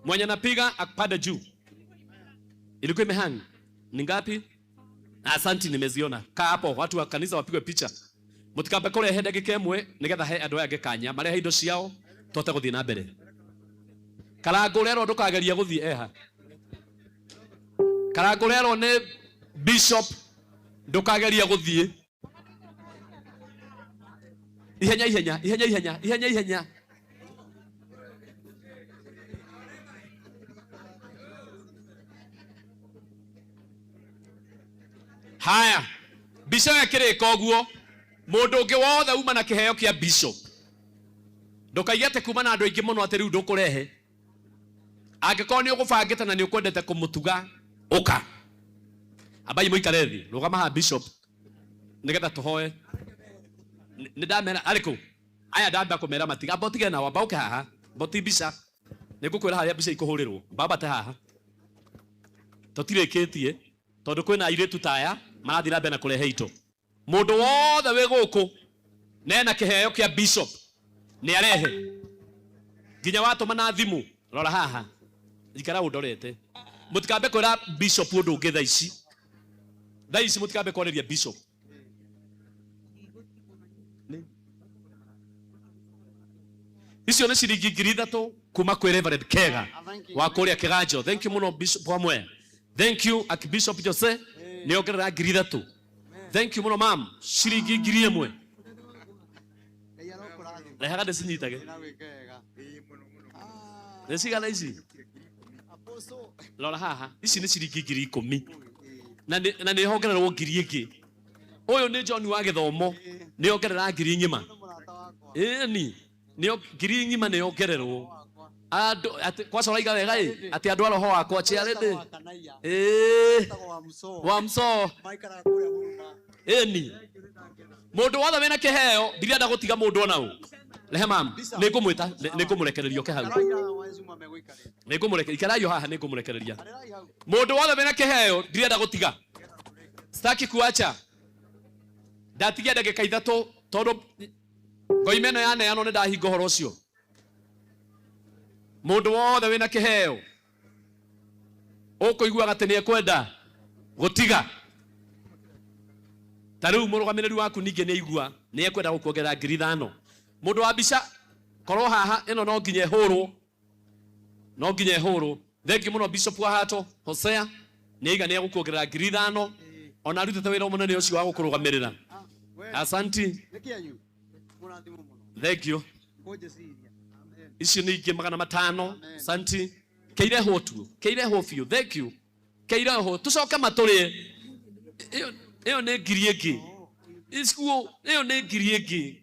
Mwenye napiga apande juu. Ilikuwa imehang. Ni ngapi? Asanti, nimeziona. Kaa hapo watu wa kanisa wapigwe picha. Mũtikambe kũrehe ndagĩka ĩmwe nĩgetha he andũ aya angĩ kanya marehe indo ciao tũhote gũthiĩ na mbere. Karangũ ũrerwo ndũkageria gũthiĩ eha. Karangũ ũrerwo nĩ bishop ndũkageria gũthiĩ. Ihenya ihenya ihenya ihenya ihenya ihenya. Haya, mbica ĩyo ĩkĩrĩka ũguo, mũndũ ũngĩ wothe uma na kĩheo kĩa bishop, ndũkaige atĩ kuma na andũ aingĩ mũno atĩ rĩu ndũkũrehe. Angĩkorwo nĩ ũgũbangĩte na nĩ ũkwendete kũmũtuga, ũka. Ambai mũikare thĩ, rũgama haha bishop, nĩgetha tũhoe. Nĩ ndamera arĩ kũ? Aya ndamba kũmera matiga, amba ũtige nao, amba ũke haha, amba ũti mbica. Nĩ ngũkwĩra harĩa mbica ikũhũrĩrwo, amba ambate haha. Tũtirĩkĩtie, tondũ kwĩna airĩtu ta aya marathiĩ na mbere na kũrehe indo. Mũndũ wothe wĩ gũkũ na ena kĩheo kĩa bishop nĩ arehe. Nginya watũma na thimũ, rora haha, ikara ũndorete. Mũtikambe kwĩra bishop ũndũ ũngĩ thaa ici. Thaa ici mũtikambe kwarĩria bishop. Icio nĩ ciringi 3,000 kuma kwĩ Reverend Kega wa kũrĩa Kĩganjo. Thank you mũno Bishop wa Mwea. Thank you Archbishop Jose nĩ ongerera 3,000. Thank you mũno mam, ciringi 1,000. Rehaga ndĩcinyitage. Nĩ cigana ici? Rora haha, ici nĩ ciringi 10,000. Na nĩ hongererwo 1,000 ĩngĩ. Ũyũ nĩ John wa gĩthomo, nĩ ongerera 1,000 ng'ima. Ĩni, nĩ 1,000 ng'ima nĩ ongererwo. Andũ atĩ kwaca ũraiga wega ĩ, atĩ andũ a roho wakwa chiarĩndĩ. Ĩĩ. Wa mso. Ĩni. Mũndũ wothe wĩna kĩheo, ndirenda gũtiga mũndũ ona ũ. Rehe mam, nĩ ngũmwĩta, nĩ ngũmũrekereria oke hau. Nĩ ngũmũrekereria, ikarai o haha nĩ ngũmũrekereria. Mũndũ wothe wĩna kĩheo, ndirenda gũtiga. Sitaki kuacha. Ndatigia ndagĩka 3 tondũ ngoima ĩno yaneanwo nĩ ndahinga ũhoro ũcio. Mũndũ wothe wĩna kĩheo ũkũiguaga atĩ nĩ ekwenda gũtiga, ta rĩu mũrũgamĩrĩri waku ningĩ nĩ aigua nĩ ekwenda gũkuongerera 5,000. Mũndũ wa mbica korwo haha ĩno no nginya ĩhũrwo, no nginya ĩhũrwo. Thengi mũno Bishop wa Hato Hosea nĩ aiga nĩ egũkuongerera 5,000 ona arutĩte wĩra mũnene ũcio wa gũkũrũgamĩrĩra. Asanti. Thank you. Icio nĩ ingĩ 500. Asanti. Keirehwo tu, keirehwo biũ. Thank you. Keirehwo tucoke matũrĩe. Ĩyo nĩ 1,000 ĩngĩ. Icuo ĩyo nĩ 1,000 ĩngĩ.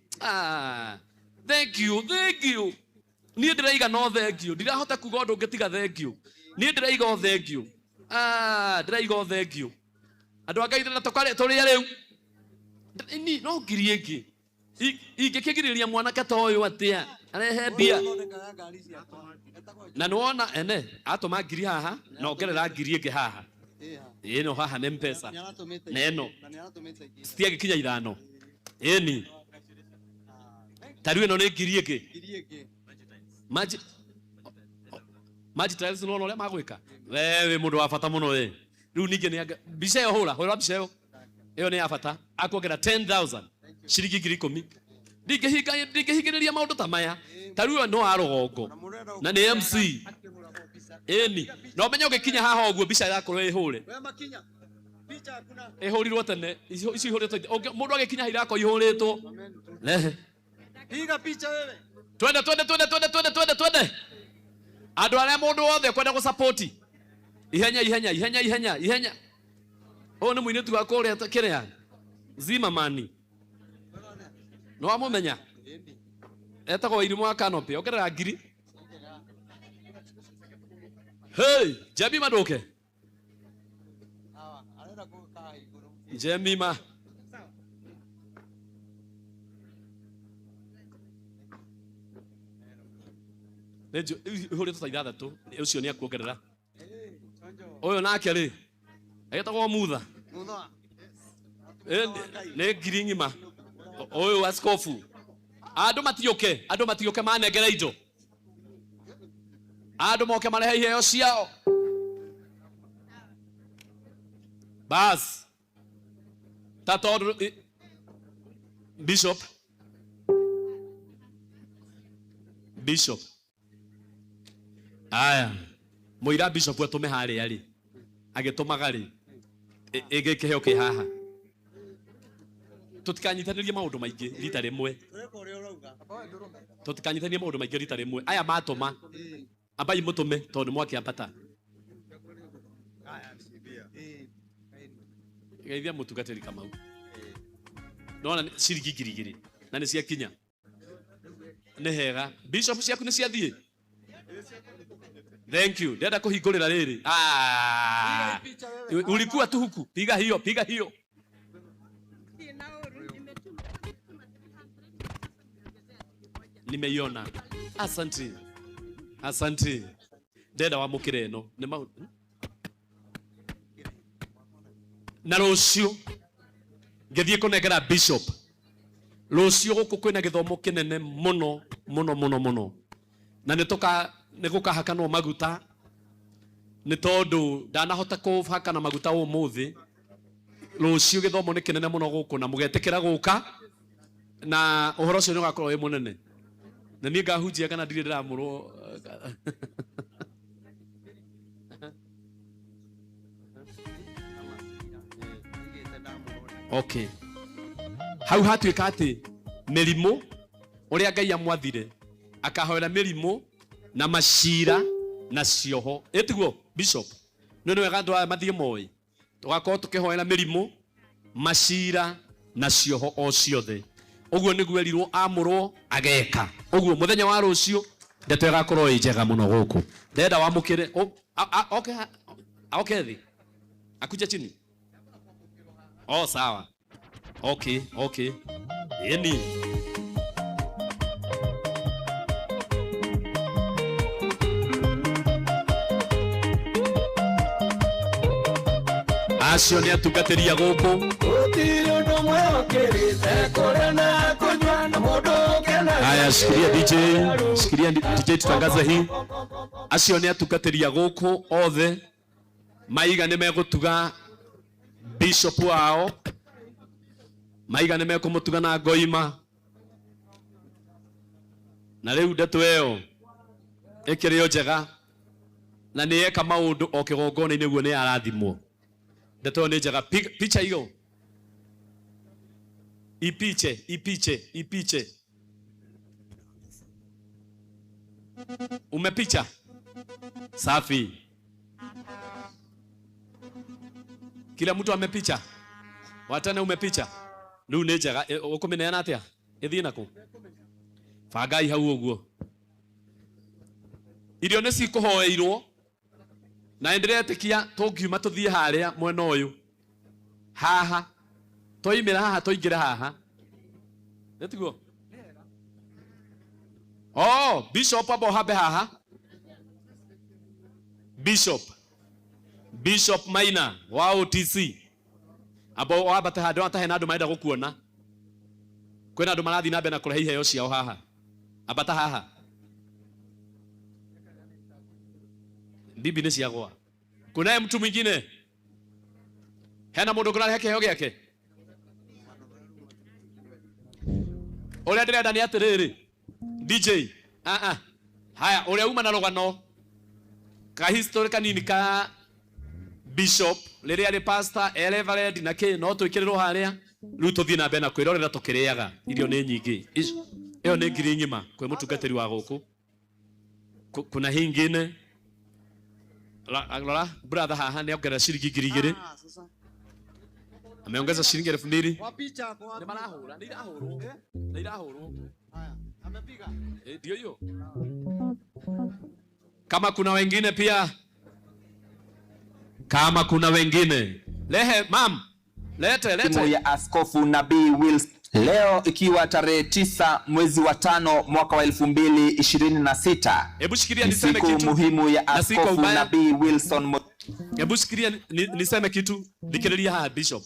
Thank you, thank you. Niĩ ndĩraiga no thank you. Ndirahota kuga ũndũ ũngĩ tiga thank you. Niĩ ndĩraiga o thank you. Ndĩraiga o thank you. Andũ a Ngai ndĩrenda tũrĩe rĩu. Ni no 1,000 ĩngĩ. Ingĩkĩgirĩrĩria mwanake ta ũyũ atĩa arehe mbia? Na nĩwona ene atũma 1,000 haha na ongerera 1,000 ĩngĩ haha. Ĩno haha nĩ Mpesa. Na ĩno citiagĩkinya 5. Ĩni. Ta rĩu ĩno nĩ 1,000 ĩngĩ. Maji tiles nĩwona ũrĩa magwĩka? We wĩ mũndũ wa bata mũno we. Rĩu ningĩ nĩ mbica ĩyo hũra, hũra mbica ĩyo. Ĩyo nĩ ya bata. Akuongerera 10,000 ciringi 10,000. Ndingĩhingĩrĩria maũndũ ta maya. Ta rĩu ĩyo no ya rũgongo na nĩ MC. Ĩni. Na ũmenye ũgĩkinya haha ũguo mbica yakorwo ĩhũre. Ĩhũrirwo tene. Icio ihũrĩtwo. Mũndũ agĩkinya haha irakorwo ihũrĩtwo. Rehe. Piga picha wewe. Twende, twende, twende, twende, twende, twende, twende. Andũ arĩa mũndũ wothe ũkwenda gũsupport. Ihenya, ihenya, ihenya, ihenya, ihenya. Ũyũ nĩ mũirĩtu wa kũrĩa kĩrĩa? Zimmerman. Nĩ wamũmenya? Etagwo Wairimu wa Canopy. Ongerera 1,000. Hey, Jemima ndũke. Jemima. Ihũrĩtwo ta 6, ũcio nĩ akuongerera. Ũyũ nake rĩ, agĩtagwo Mutha. Nĩ 1,000 ng'ima. Ũyũ askofu. Andũ matiũke, andũ matiũke manengere indo. Andũ moke marehe iheo ciao. Bas. Ta tondũ Bishop. Bishop. Aya. Mũira Bishop atũme harĩa rĩ. Agĩtũmaga rĩ. Ĩngĩ kĩheo kĩ haha. Tũtikanyitanĩrie maũndũ maingĩ rita rĩmwe. Tũtikanyitanĩrie maũndũ maingĩ rita rĩmwe. Aya matũma. Ambai mũtũme tondũ nĩ mwakĩambata. Geithia mũtungatĩri Kamau. Nona ciringi 2,000 na nĩ ciakinya. Nĩ hega. Bishop ciaku nĩ ciathiĩ? Thank you. Ndenda kũhingũrĩra rĩrĩ. Ah. Ulikuwa tu huku. Piga hiyo, piga hiyo. Nimeiona. Asante. Asante. Ndenda wamũkĩre ĩno. Nĩ maũndũ. Na rũciũ ngĩthiĩ kũnengera bishop. Rũciũ gũkũ kwĩna gĩthomo kĩnene mũno mũno mũno mũno. Na nĩ tũka nĩ gũkahakanwo maguta nĩ tondũ ndanahota kũhakana maguta ũmũthĩ. Rũciũ gĩthomo nĩ kĩnene mũno gũkũ na mũgetĩkĩra gũka na ũhoro ũcio nĩ ũgakorwo wĩ mũnene. Na niĩ ngahunjia kana ndirĩ ndĩramũrwo. Okay. Hau hatuĩka atĩ mĩrimũ ũrĩa Ngai amwathire akahoera mĩrimũ na macira na cioho. Ĩtiguo bishop? Nĩ wega andũ aya mathiĩ moĩ. Tũgakorwo tũkĩhoera mĩrimũ, macira na cioho o ciothe. Ũguo nĩguo erirwo amũrwo ageka. Ũguo mũthenya wa rũciũ ndeto ĩgakorwo ĩ njega mũno gũkũ. Ndenda wamũkĩre oke oke thĩ. Akuje chini. Oh, sawa. Okay, okay. Yeni. Acio nĩ atungatĩri a gũkũ. Gũtirĩ ũndũ ũmwe ũkĩrĩte kũrĩa na kũnyua na mũndũ ũkenaga. Haya, shikilia DJ, shikilia DJ tutangaze hii. Acio nĩ atungatĩri a gũkũ othe maiga nĩ megũtuga bishop wao, maiga nĩ mekũmũtuga na ngoima. Na rĩu ndeto ĩyo ĩkĩrĩ o njega na nĩ eka maũndũ o kĩgongona-inĩ guo nĩ arathimwo. Ndeto ĩyo nĩ njega. Picha hiyo ipiche, ipiche, ipiche. Umepicha? Safi. Kila mtu amepicha? Watane umepicha? Rĩu nĩ njega. Ũkũmĩneana atĩa? Ĩthiĩ nakũ? Bangai hau ũguo. Irio nĩ cikũhoeirwo na nĩndĩretĩkia tũngiuma tũthiĩ harĩa mwena ũyũ haha twaimĩra haha tũingĩre haha nĩtiguo? Oh, bishop amba ũhambe haha. Bishop, Bishop Maina wa OTC amba wambate handũ hata hena andũ marenda gũkuona. Kwĩna andũ marathiĩ na mbere na kũrehe iheo ciao haha. Ambata haha. Bibi nĩ ciagwa. Kunaye mtu mwingine? Hena mũndũ ũngĩ ũrarehe kĩheo gĩake? Ũrĩa ndĩrenda nĩ atĩrĩrĩ, DJ, haya, ũrĩa uma na rũgano ka history kanini ka bishop rĩrĩa arĩ pastor, e reverend na kĩ, no twĩkĩrĩrwo harĩa. Rĩu tũthiĩ na mbere na kwĩrorera tũkĩrĩaga. Irio nĩ nyingĩ. Ĩyo nĩ ngiri ng'ima kwĩ mũtungatĩri wa gũkũ. Kuna hii ingine. Rora, brother haha nĩ ongerera ciringi 2,000. Ameongeza shilingi 2,000. Kwa picha, kwa Nĩ marahũra, nĩ irahũrwo. Nĩ irahũrwo. Haya, amepiga. Ndio hiyo. Kama kuna wengine pia. Kama kuna wengine. Lehe, mam. Lete, lete. Timu ya Askofu Nabii Wilson. Leo ikiwa tarehe 9 mwezi wa 5 mwaka wa 2026. Hebu shikilia Ni niseme siku kitu. muhimu ya Na si kwa Askofu ubaya. Nabii Wilson Hebu shikilia niseme kitu. Thikĩrĩria haha Bishop.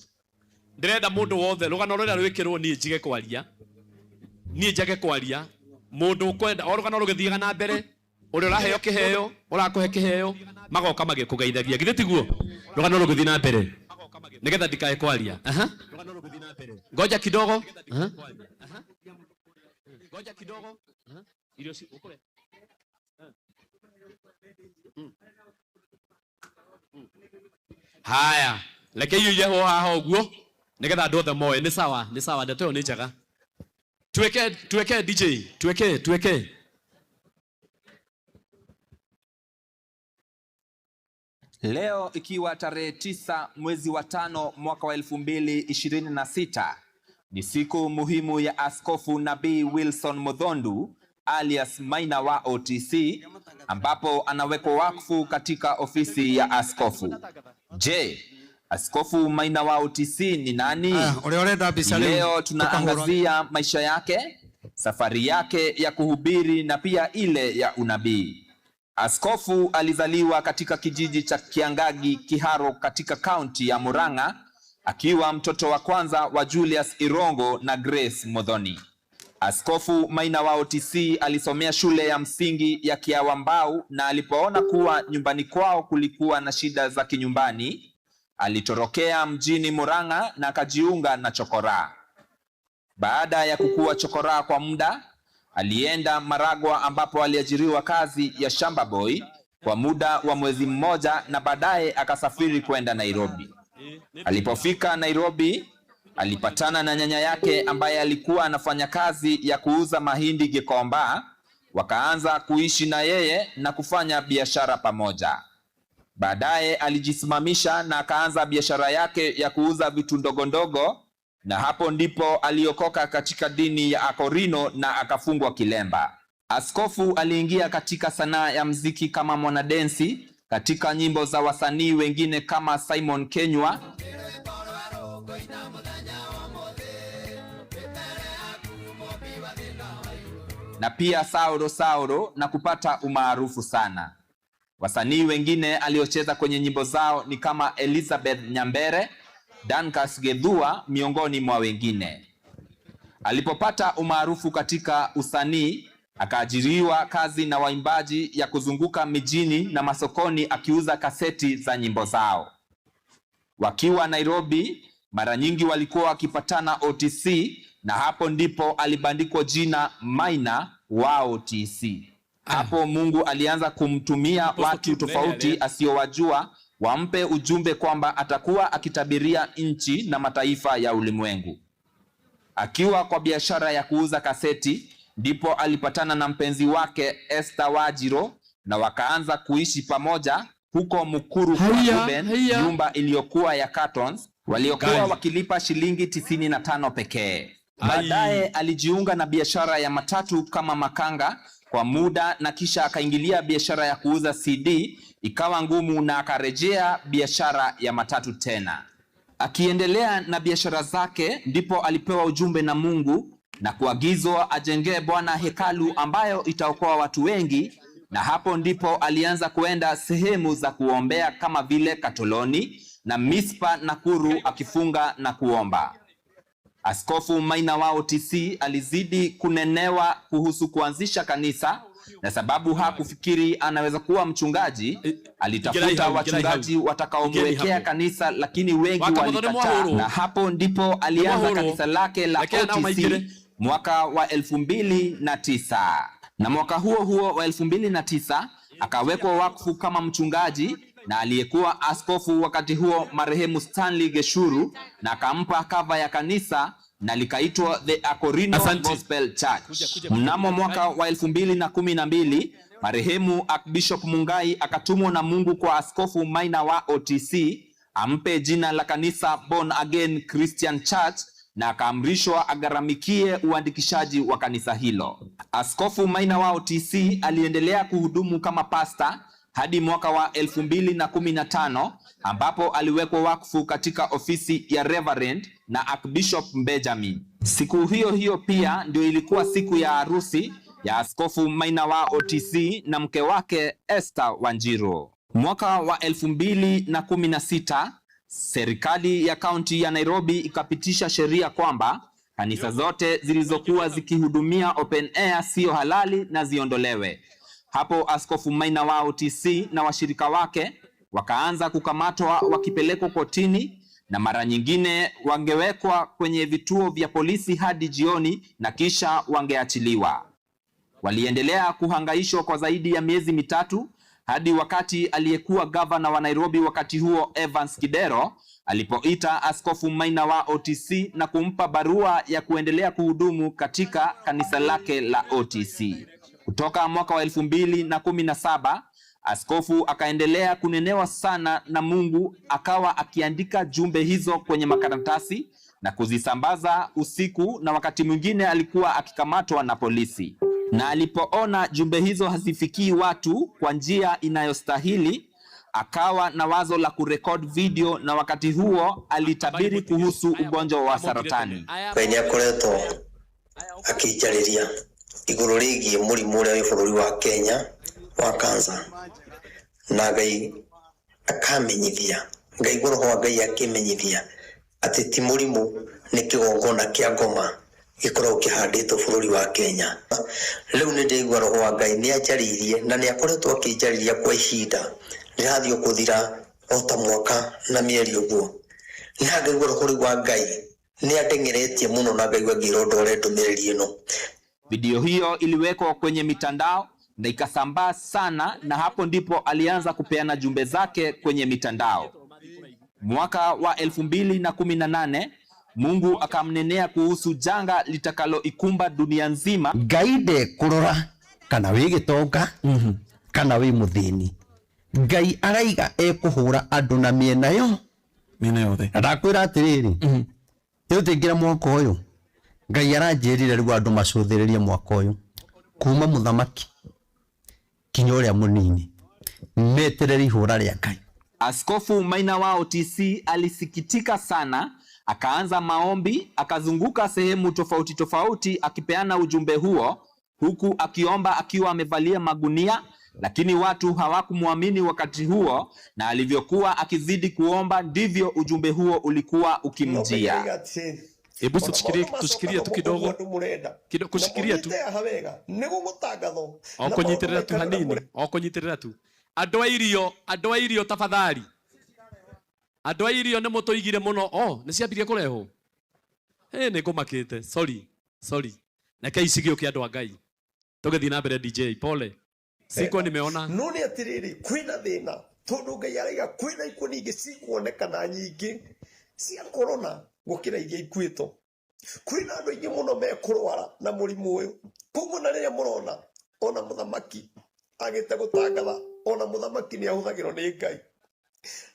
Ndĩrenda mũndũ wothe rũgano rũrĩa rwĩkĩrwo niĩ njige kwaria. Niĩ njage kwaria. Mũndũ ũkwenda o rũgano rũgĩthiaga na mbere, ũrĩa ũraheo kĩheo, ũrakũhe kĩheo, magoka magĩkũgeithagia. Githĩ tiguo? Rũgano rũgĩthiĩ na mbere. Nĩgetha ndikae kwaria. Aha. Ngoja kidogo. Aha. Ngoja kidogo. Aha. Irio ci ũkũrĩa. Haya, reke irio irehwo haha ũguo nĩgetha andũ othe moe. Nĩ sawa, nĩ sawa, ndeto ĩyo nĩ njega. Tuweke, tuweke DJ, tuweke, tuweke. Leo ikiwa tarehe 9 mwezi wa 5 mwaka wa 2026 ni siku muhimu ya Askofu Nabii Wilson Muthondu alias Maina wa OTC, ambapo anawekwa wakfu katika ofisi ya askofu. Je, Askofu Maina wa OTC ni nani? Ũrĩa ũrenda mbica rĩu, Leo tunaangazia maisha yake, safari yake ya kuhubiri na pia ile ya unabii. Askofu alizaliwa katika kijiji cha Kiangagi Kiharo katika kaunti ya Murang'a akiwa mtoto wa kwanza wa Julius Irongo na Grace Muthoni. Askofu Maina wa OTC alisomea shule ya msingi ya Kiawambau, na alipoona kuwa nyumbani kwao kulikuwa na shida za kinyumbani, alitorokea mjini Murang'a na akajiunga na chokoraa. Baada ya kukua chokoraa kwa muda, alienda Maragwa ambapo aliajiriwa kazi ya shamba boy kwa muda wa mwezi mmoja na baadaye akasafiri kwenda Nairobi. Alipofika Nairobi, alipatana na nyanya yake ambaye alikuwa anafanya kazi ya kuuza mahindi Gikomba. Wakaanza kuishi na yeye na kufanya biashara pamoja. Baadaye alijisimamisha na akaanza biashara yake ya kuuza vitu ndogondogo, na hapo ndipo aliokoka katika dini ya Akorino na akafungwa kilemba. Askofu aliingia katika sanaa ya mziki kama mwanadensi katika nyimbo za wasanii wengine kama Simon Kenywa na pia Sauro Sauro na kupata umaarufu sana. Wasanii wengine aliocheza kwenye nyimbo zao ni kama Elizabeth Nyambere, Dankas Gedhua miongoni mwa wengine. Alipopata umaarufu katika usanii, akaajiriwa kazi na waimbaji ya kuzunguka mijini na masokoni akiuza kaseti za nyimbo zao. Wakiwa Nairobi, mara nyingi walikuwa wakipatana OTC, na hapo ndipo alibandikwa jina Maina wa OTC. Hapo Mungu alianza kumtumia watu tofauti asiyowajua wampe ujumbe kwamba atakuwa akitabiria nchi na mataifa ya ulimwengu. Akiwa kwa biashara ya kuuza kaseti, ndipo alipatana na mpenzi wake Esther Wajiro na wakaanza kuishi pamoja huko Mukuru kwa Ruben, nyumba iliyokuwa ya cartons waliokuwa wakilipa shilingi 95 pekee. Baadaye alijiunga na biashara ya matatu kama makanga kwa muda na kisha akaingilia biashara ya kuuza CD, ikawa ngumu na akarejea biashara ya matatu tena. Akiendelea na biashara zake, ndipo alipewa ujumbe na Mungu na kuagizwa ajengee Bwana hekalu ambayo itaokoa watu wengi, na hapo ndipo alianza kuenda sehemu za kuombea kama vile Katoloni na Mispa Nakuru, akifunga na kuomba. Askofu Maina wa OTC alizidi kunenewa kuhusu kuanzisha kanisa, na sababu hakufikiri anaweza kuwa mchungaji, alitafuta wachungaji watakaomwekea kanisa, lakini wengi walikataa, na hapo ndipo alianza kanisa lake la OTC mwaka wa 2009. Na mwaka huo huo wa 2009 akawekwa wakfu kama mchungaji na aliyekuwa askofu wakati huo marehemu Stanley Geshuru, na akampa kava ya kanisa na likaitwa The Akorino Gospel Church. Mnamo mwaka wa 2012 marehemu Archbishop Mungai akatumwa na Mungu kwa Askofu Maina wa OTC ampe jina la kanisa Born Again Christian Church na akaamrishwa agharamikie uandikishaji wa kanisa hilo. Askofu Maina wa OTC aliendelea kuhudumu kama pasta hadi mwaka wa 2015 ambapo aliwekwa wakfu katika ofisi ya Reverend na Archbishop Benjamin. Siku hiyo hiyo pia ndio ilikuwa siku ya harusi ya Askofu Maina wa OTC na mke wake Esther Wanjiru. Mwaka wa 2016 serikali ya kaunti ya Nairobi ikapitisha sheria kwamba kanisa zote zilizokuwa zikihudumia open air sio halali na ziondolewe. Hapo Askofu Maina wa OTC na washirika wake wakaanza kukamatwa wakipelekwa kotini na mara nyingine wangewekwa kwenye vituo vya polisi hadi jioni na kisha wangeachiliwa. Waliendelea kuhangaishwa kwa zaidi ya miezi mitatu hadi wakati aliyekuwa gavana wa Nairobi wakati huo Evans Kidero alipoita Askofu Maina wa OTC na kumpa barua ya kuendelea kuhudumu katika kanisa lake la OTC. Kutoka mwaka wa 2017 Askofu akaendelea kunenewa sana na Mungu, akawa akiandika jumbe hizo kwenye makaratasi na kuzisambaza usiku, na wakati mwingine alikuwa akikamatwa na polisi. Na alipoona jumbe hizo hazifikii watu kwa njia inayostahili, akawa na wazo la kurekod video, na wakati huo alitabiri kuhusu ugonjwa wa saratani. Ngai nä akoretwo akinjarĩria igũrũ rĩgiĩ mũrimũ ũrĩa wĩ bũrũri wa Kenya wa cancer na Ngai akamenyithia Ngai roho wa Ngai akĩmenyithia atĩ ti mũrimũ nĩ kĩgongona kĩa ngoma gĩkoragwo kĩhandĩtwo bũrũri wa Kenya. Rĩu nĩ ndĩraigua roho wa Ngai nĩ anjarĩirie na nĩ akoretwo akĩnjarĩria kwa ihinda rĩrathiĩ o kũthira o ta mwaka na mĩeri ũguo, na ngaigua roho rĩu wa Ngai nĩ andeng'eretie mũno na ngaigua ngĩrwo ndware ndũmĩrĩri ĩno. Video hiyo iliwekwa kwenye mitandao na ikasambaa sana, na hapo ndipo alianza kupeana jumbe zake kwenye mitandao. Mwaka wa 2018 Mungu akamnenea kuhusu janga litakaloikumba dunia nzima. Ngai ndekurora kana wi gitonga kana wi muthini. Ngai araiga ekuhura andu na miena yo miena yothe. Na ndakwira atiriri, utingira mwaka uyu Ngai aranjirire riu andu macuthiririe mwaka uyu kuma muthamaki kinya uria munini meterere ihura ria Ngai. Askofu Maina wa OTC alisikitika sana, akaanza maombi, akazunguka sehemu tofauti tofauti akipeana ujumbe huo, huku akiomba akiwa amevalia magunia, lakini watu hawakumwamini wakati huo, na alivyokuwa akizidi kuomba ndivyo ujumbe huo ulikuwa ukimjia. Hebu tushikilie tu kidogo. Kidogo kushikilia tu. O kunyitirira tu hanini. O kunyitirira tu. Andũ a irio tafadhali. Andũ a irio nĩ mũtũigire mũno. Oh, nĩ ciambirie kũrehwo. Eh, nĩ ngũmakĩte. Sorry. Sorry. Reke ici gĩũke andũ a Ngai. Tũgĩthiĩ na mbere DJ, pole. Sikuwa nimeona. No nĩ atĩrĩrĩ, kwĩna thĩna tondũ Ngai araiga kwĩna ikuũ nyingĩ cikuonekana nyingĩ cia corona gũkĩra iria ikuĩtwo. Kwĩna andũ aingĩ mũno mekũrwara na mũrimũ ũyũ. Koguo na rĩrĩa mũrona ona mũthamaki agĩte gũtangatha, ona mũthamaki nĩ ahũthagĩrwo nĩ Ngai.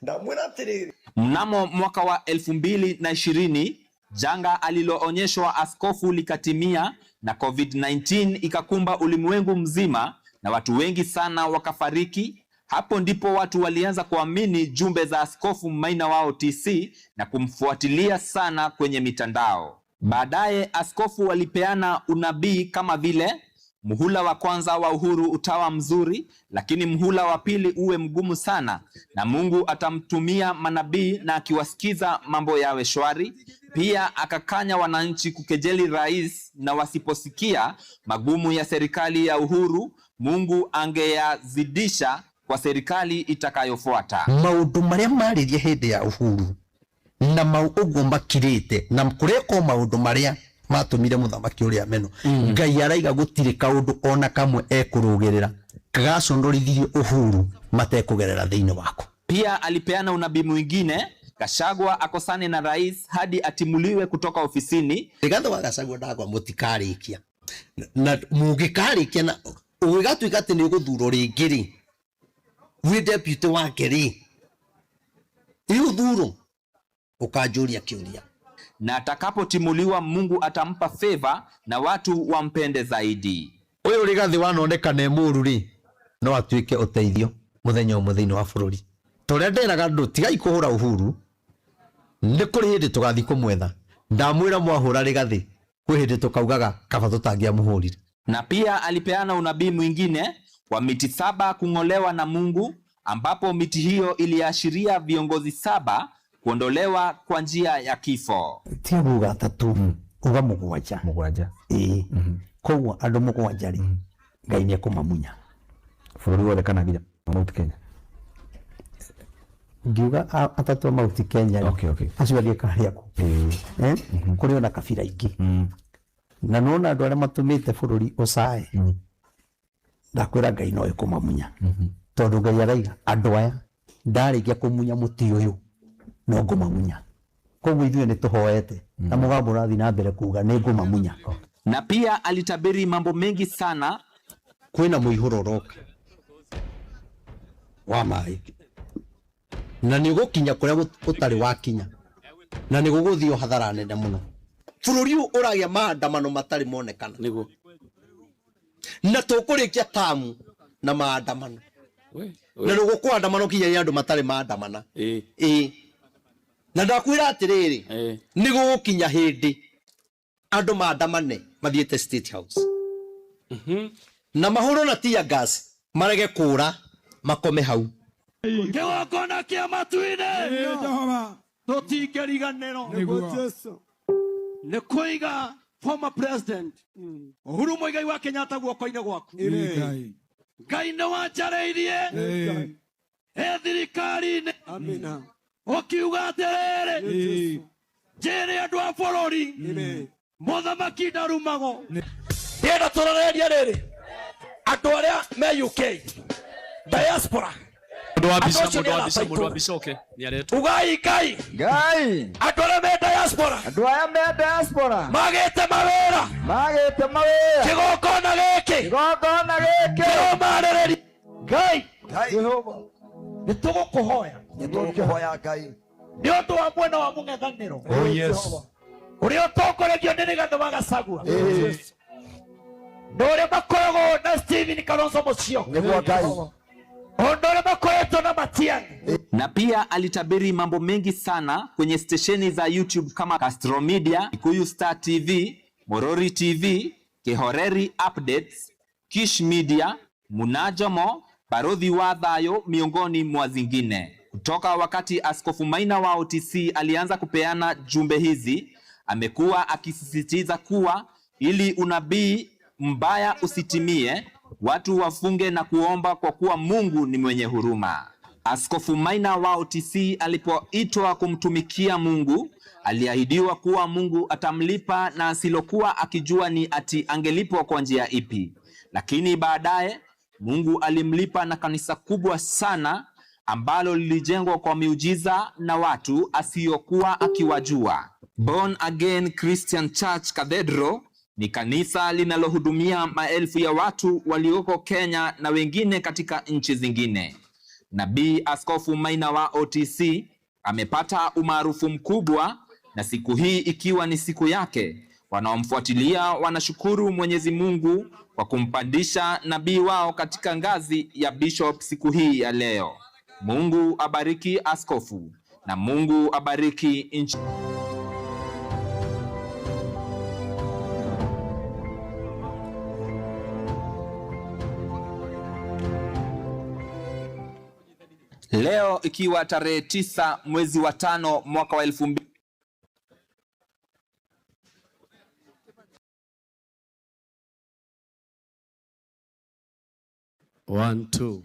Ndamwĩra atĩrĩrĩ. Mnamo mwaka wa 2020 janga aliloonyeshwa askofu likatimia na COVID-19 ikakumba ulimwengu mzima na watu wengi sana wakafariki. Hapo ndipo watu walianza kuamini jumbe za Askofu Maina wa OTC na kumfuatilia sana kwenye mitandao. Baadaye askofu alipeana unabii kama vile muhula wa kwanza wa Uhuru utawa mzuri, lakini muhula wa pili uwe mgumu sana, na Mungu atamtumia manabii na akiwasikiza mambo yawe shwari. Pia akakanya wananchi kukejeli rais, na wasiposikia magumu ya serikali ya Uhuru, Mungu angeyazidisha kwa serikali itakayofuata. Maundu maria maririe hindi ya Uhuru na mau uguo makirite na kureko maundu maria matumire muthamaki uria meno. Ngai araiga gutire kaundu ona kamwe ekurugirira kagacondorithirie Uhuru matekugerera thiini wako. Pia alipeana unabii mwingine, Gachagua akosane na rais hadi atimuliwe kutoka ofisini. Rigathi wa Gachagua ndagwa mutikarikia na mungikarikia na ugigatuika ati ni uguthurwo ringi ri wi deputy wake ri iuthurwo ukanjuria kiuria. Na atakapotimuliwa Mungu atampa favor na watu wampende zaidi. Uyu Rigathi wanoneka ne muru ri no atuike uteithio muthenya umwe thiini wa bururi. Toria nderaga andu tigai kuhura Uhuru, ni kuri hindi tugathi kumwetha. Ndamwira mwahura Rigathi kwi hindi tukaugaga kaba tutangiamuhurire. Na pia alipeana unabii mwingine wa miti 7 kung'olewa na Mungu, ambapo miti hiyo iliashiria viongozi 7 kuondolewa kwa njia ya kifo. Ti kuga atatu, uga mugwanja. Mugwanja. Ĩĩ. Koguo andũ mugwanja rĩ, Ngai nĩ ekũmamunya. Bũrũri wothe kana nginya Mount Kenya? Ngiuga atatu a Mount Kenya rĩ, acio angĩ karĩa kũ? Kũrĩ ona kabira ingĩ. Na nĩwona andũ arĩa matũmĩte bũrũri ũcae, ndakwĩra Ngai no ekũmamunya. Tondũ Ngai araiga andũ aya ndarĩkia kũmunya mũtĩ ũyũ no ngũmamunya. Koguo ithuĩ nĩ tũhoete na mũgambo ũrathiĩ na mbere kuga nĩ ngũmamunya. Na pia alitabiri mambo mengi sana. Kwĩna mũihũro ũroka. Wa maĩ na nĩ ũgũkinya kũrĩa ũtarĩ wakinya na nĩ gũgũthiĩ hathara nene mũno. Bũrũri ũyũ ũragĩa maandamano matarĩ monekana nĩguo na tũkũrĩkia tamu na maandamano na nĩ gũkũandamano kinya andũ matarĩ maandamana. Ĩĩ na ndakwĩra atĩrĩrĩ nĩ gũgũkinya hĩndĩ andũ maandamane mathiĩte State House na mahũrwo na tear gas marege kũra makome hau. Kĩgongona kĩa matu-inĩ tũtingĩriganĩrwo nĩ kũiga former president Uhuru Muigai wa Kenyatta guoko-inĩ gwaku. Ngai nĩ wanjarĩirie e thirikari-inĩ ũkiuga atĩrĩrĩ njĩre andũ a bũrũri mũthamaki ndarumagwo. Ndĩrenda tũrorerie rĩrĩ andũ arĩa me UK diaspora Mundu wa mbica oke nĩ aretwo. Ugai Ngai Ngai andũ arĩa me diaspora andũ aya me diaspora magĩte mawĩra kĩgongona gĩkĩ kĩromarĩrĩria Ngai nĩ tũgũkũhoya Ngai nĩ ũndũ wa mwena wa mũng'ethanĩro Oh yes ũrĩa ũtongoragio nĩ Rigathĩ wa Gachagua na ũrĩa makoragwo na Stephen Kalonzo Musyoka nĩguo Ngai Na pia alitabiri mambo mengi sana kwenye stesheni za YouTube kama Castro Media, Kikuyu Star TV, Morori TV, Kihoreri Updates, Kish Media, Munajomo, Barodhi wa Thayo, miongoni mwa zingine. Kutoka wakati Askofu Maina wa OTC alianza kupeana jumbe hizi, amekuwa akisisitiza kuwa ili unabii mbaya usitimie, watu wafunge na kuomba kwa kuwa Mungu ni mwenye huruma. Askofu Maina wa OTC alipoitwa kumtumikia Mungu, aliahidiwa kuwa Mungu atamlipa na asilokuwa akijua ni ati angelipwa kwa njia ipi. Lakini baadaye Mungu alimlipa na kanisa kubwa sana ambalo lilijengwa kwa miujiza na watu asiyokuwa akiwajua. Born Again Christian Church Cathedral ni kanisa linalohudumia maelfu ya watu walioko Kenya na wengine katika nchi zingine. Nabii Askofu Maina wa OTC amepata umaarufu mkubwa, na siku hii ikiwa ni siku yake, wanaomfuatilia wanashukuru Mwenyezi Mungu kwa kumpandisha nabii wao katika ngazi ya bishop siku hii ya leo. Mungu abariki askofu na Mungu abariki nchi. Leo ikiwa tarehe 9 mwezi wa 5 mwaka wa 2000 1 2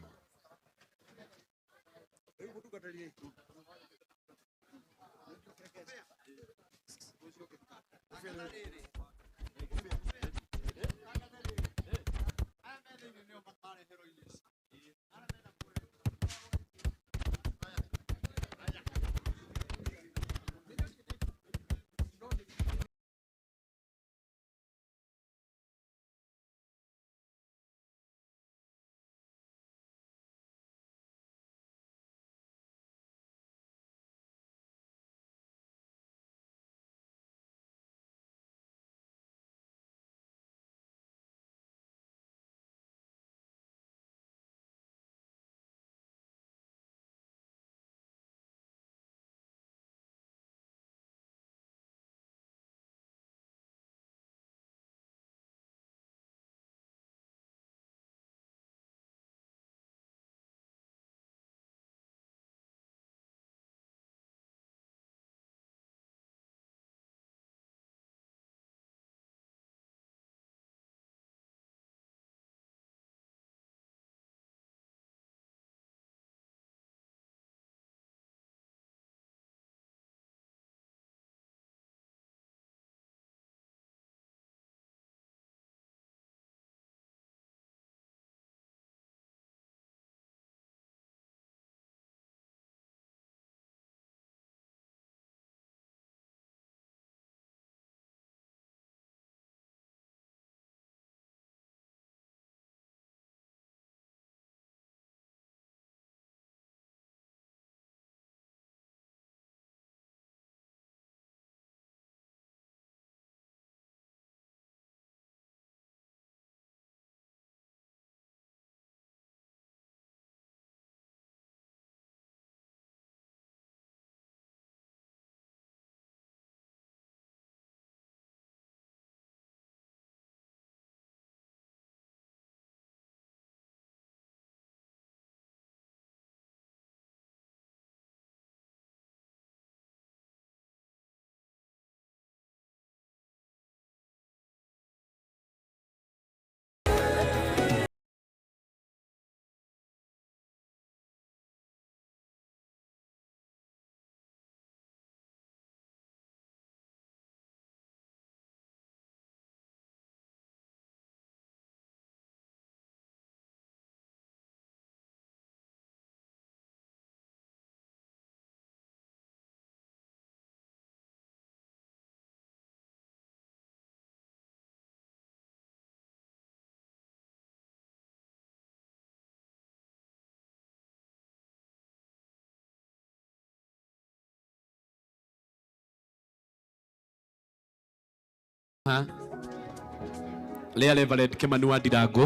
Rĩa Reverend Kimani wa Ndirango.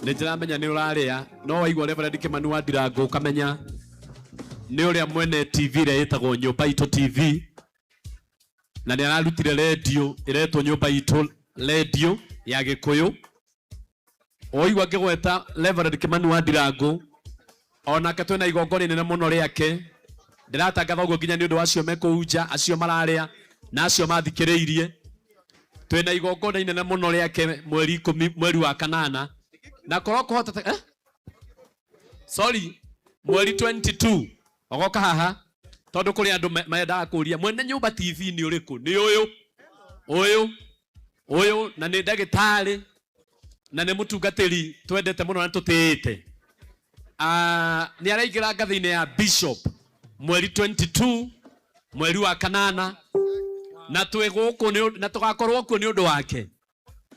Nĩ ndĩramenya nĩ ũrarĩa, no waigua Reverend Kimani wa Ndirango ũkamenya nĩ ũrĩa mwene TV ĩrĩa ĩtagwo Nyũmba Itũ TV, na nĩ ararutire redio ĩretwo Nyũmba Itũ redio ya Gĩkũyũ. Waigua ngĩgweta Reverend Kimani wa Ndirango, onake twĩna igongona inene mũno rĩake. Ndĩratangatha ũguo nginya nĩ ũndũ wa acio me kũu nja, acio mararĩa na acio mathikĩrĩirie. Twĩna igongona inene mũno rĩake mweri 10 mweri wa kanana, na korwo kũhotete Sorry, mweri 22 ogoka haha, tondu kũrĩ andũ mendaga kũria mwene nyũmba TV nĩ ũrĩkũ? Nĩ ũyũ ũyũ ũyũ, na nĩ ndagĩtarĩ na nĩ mũtungatĩri twendete mũno na tũtĩĩte. Nĩ araingĩra ngathĩ-inĩ ya Bishop mweri 22 mweri wa kanana, na twĩ gũkũ na tũgakorwo kuo nĩ ũndũ wake,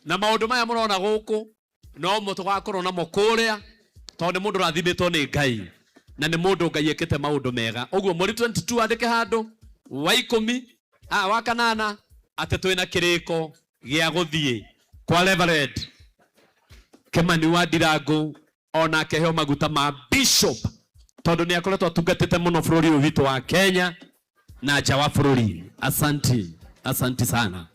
na maũndũ maya mũrona gũkũ no mo tũgakorwo namo kũrĩa, tondũ nĩ mũndũ ũrathimĩtwo nĩ Ngai na nĩ mũndũ Ngai ekĩte maũndũ mega. Ũguo mweri 22 andĩke handũ wa ikũmi, wa kanana, atĩ twĩna kĩrĩko gĩa gũthiĩ kwa Reverend Kimani wa Ndirango, onake heo maguta ma Bishop, tondũ nĩ akoretwo atungatĩte mũno bũrũri ũyũ witũ wa Kenya na nja wa bũrũri. Asanti, asanti sana.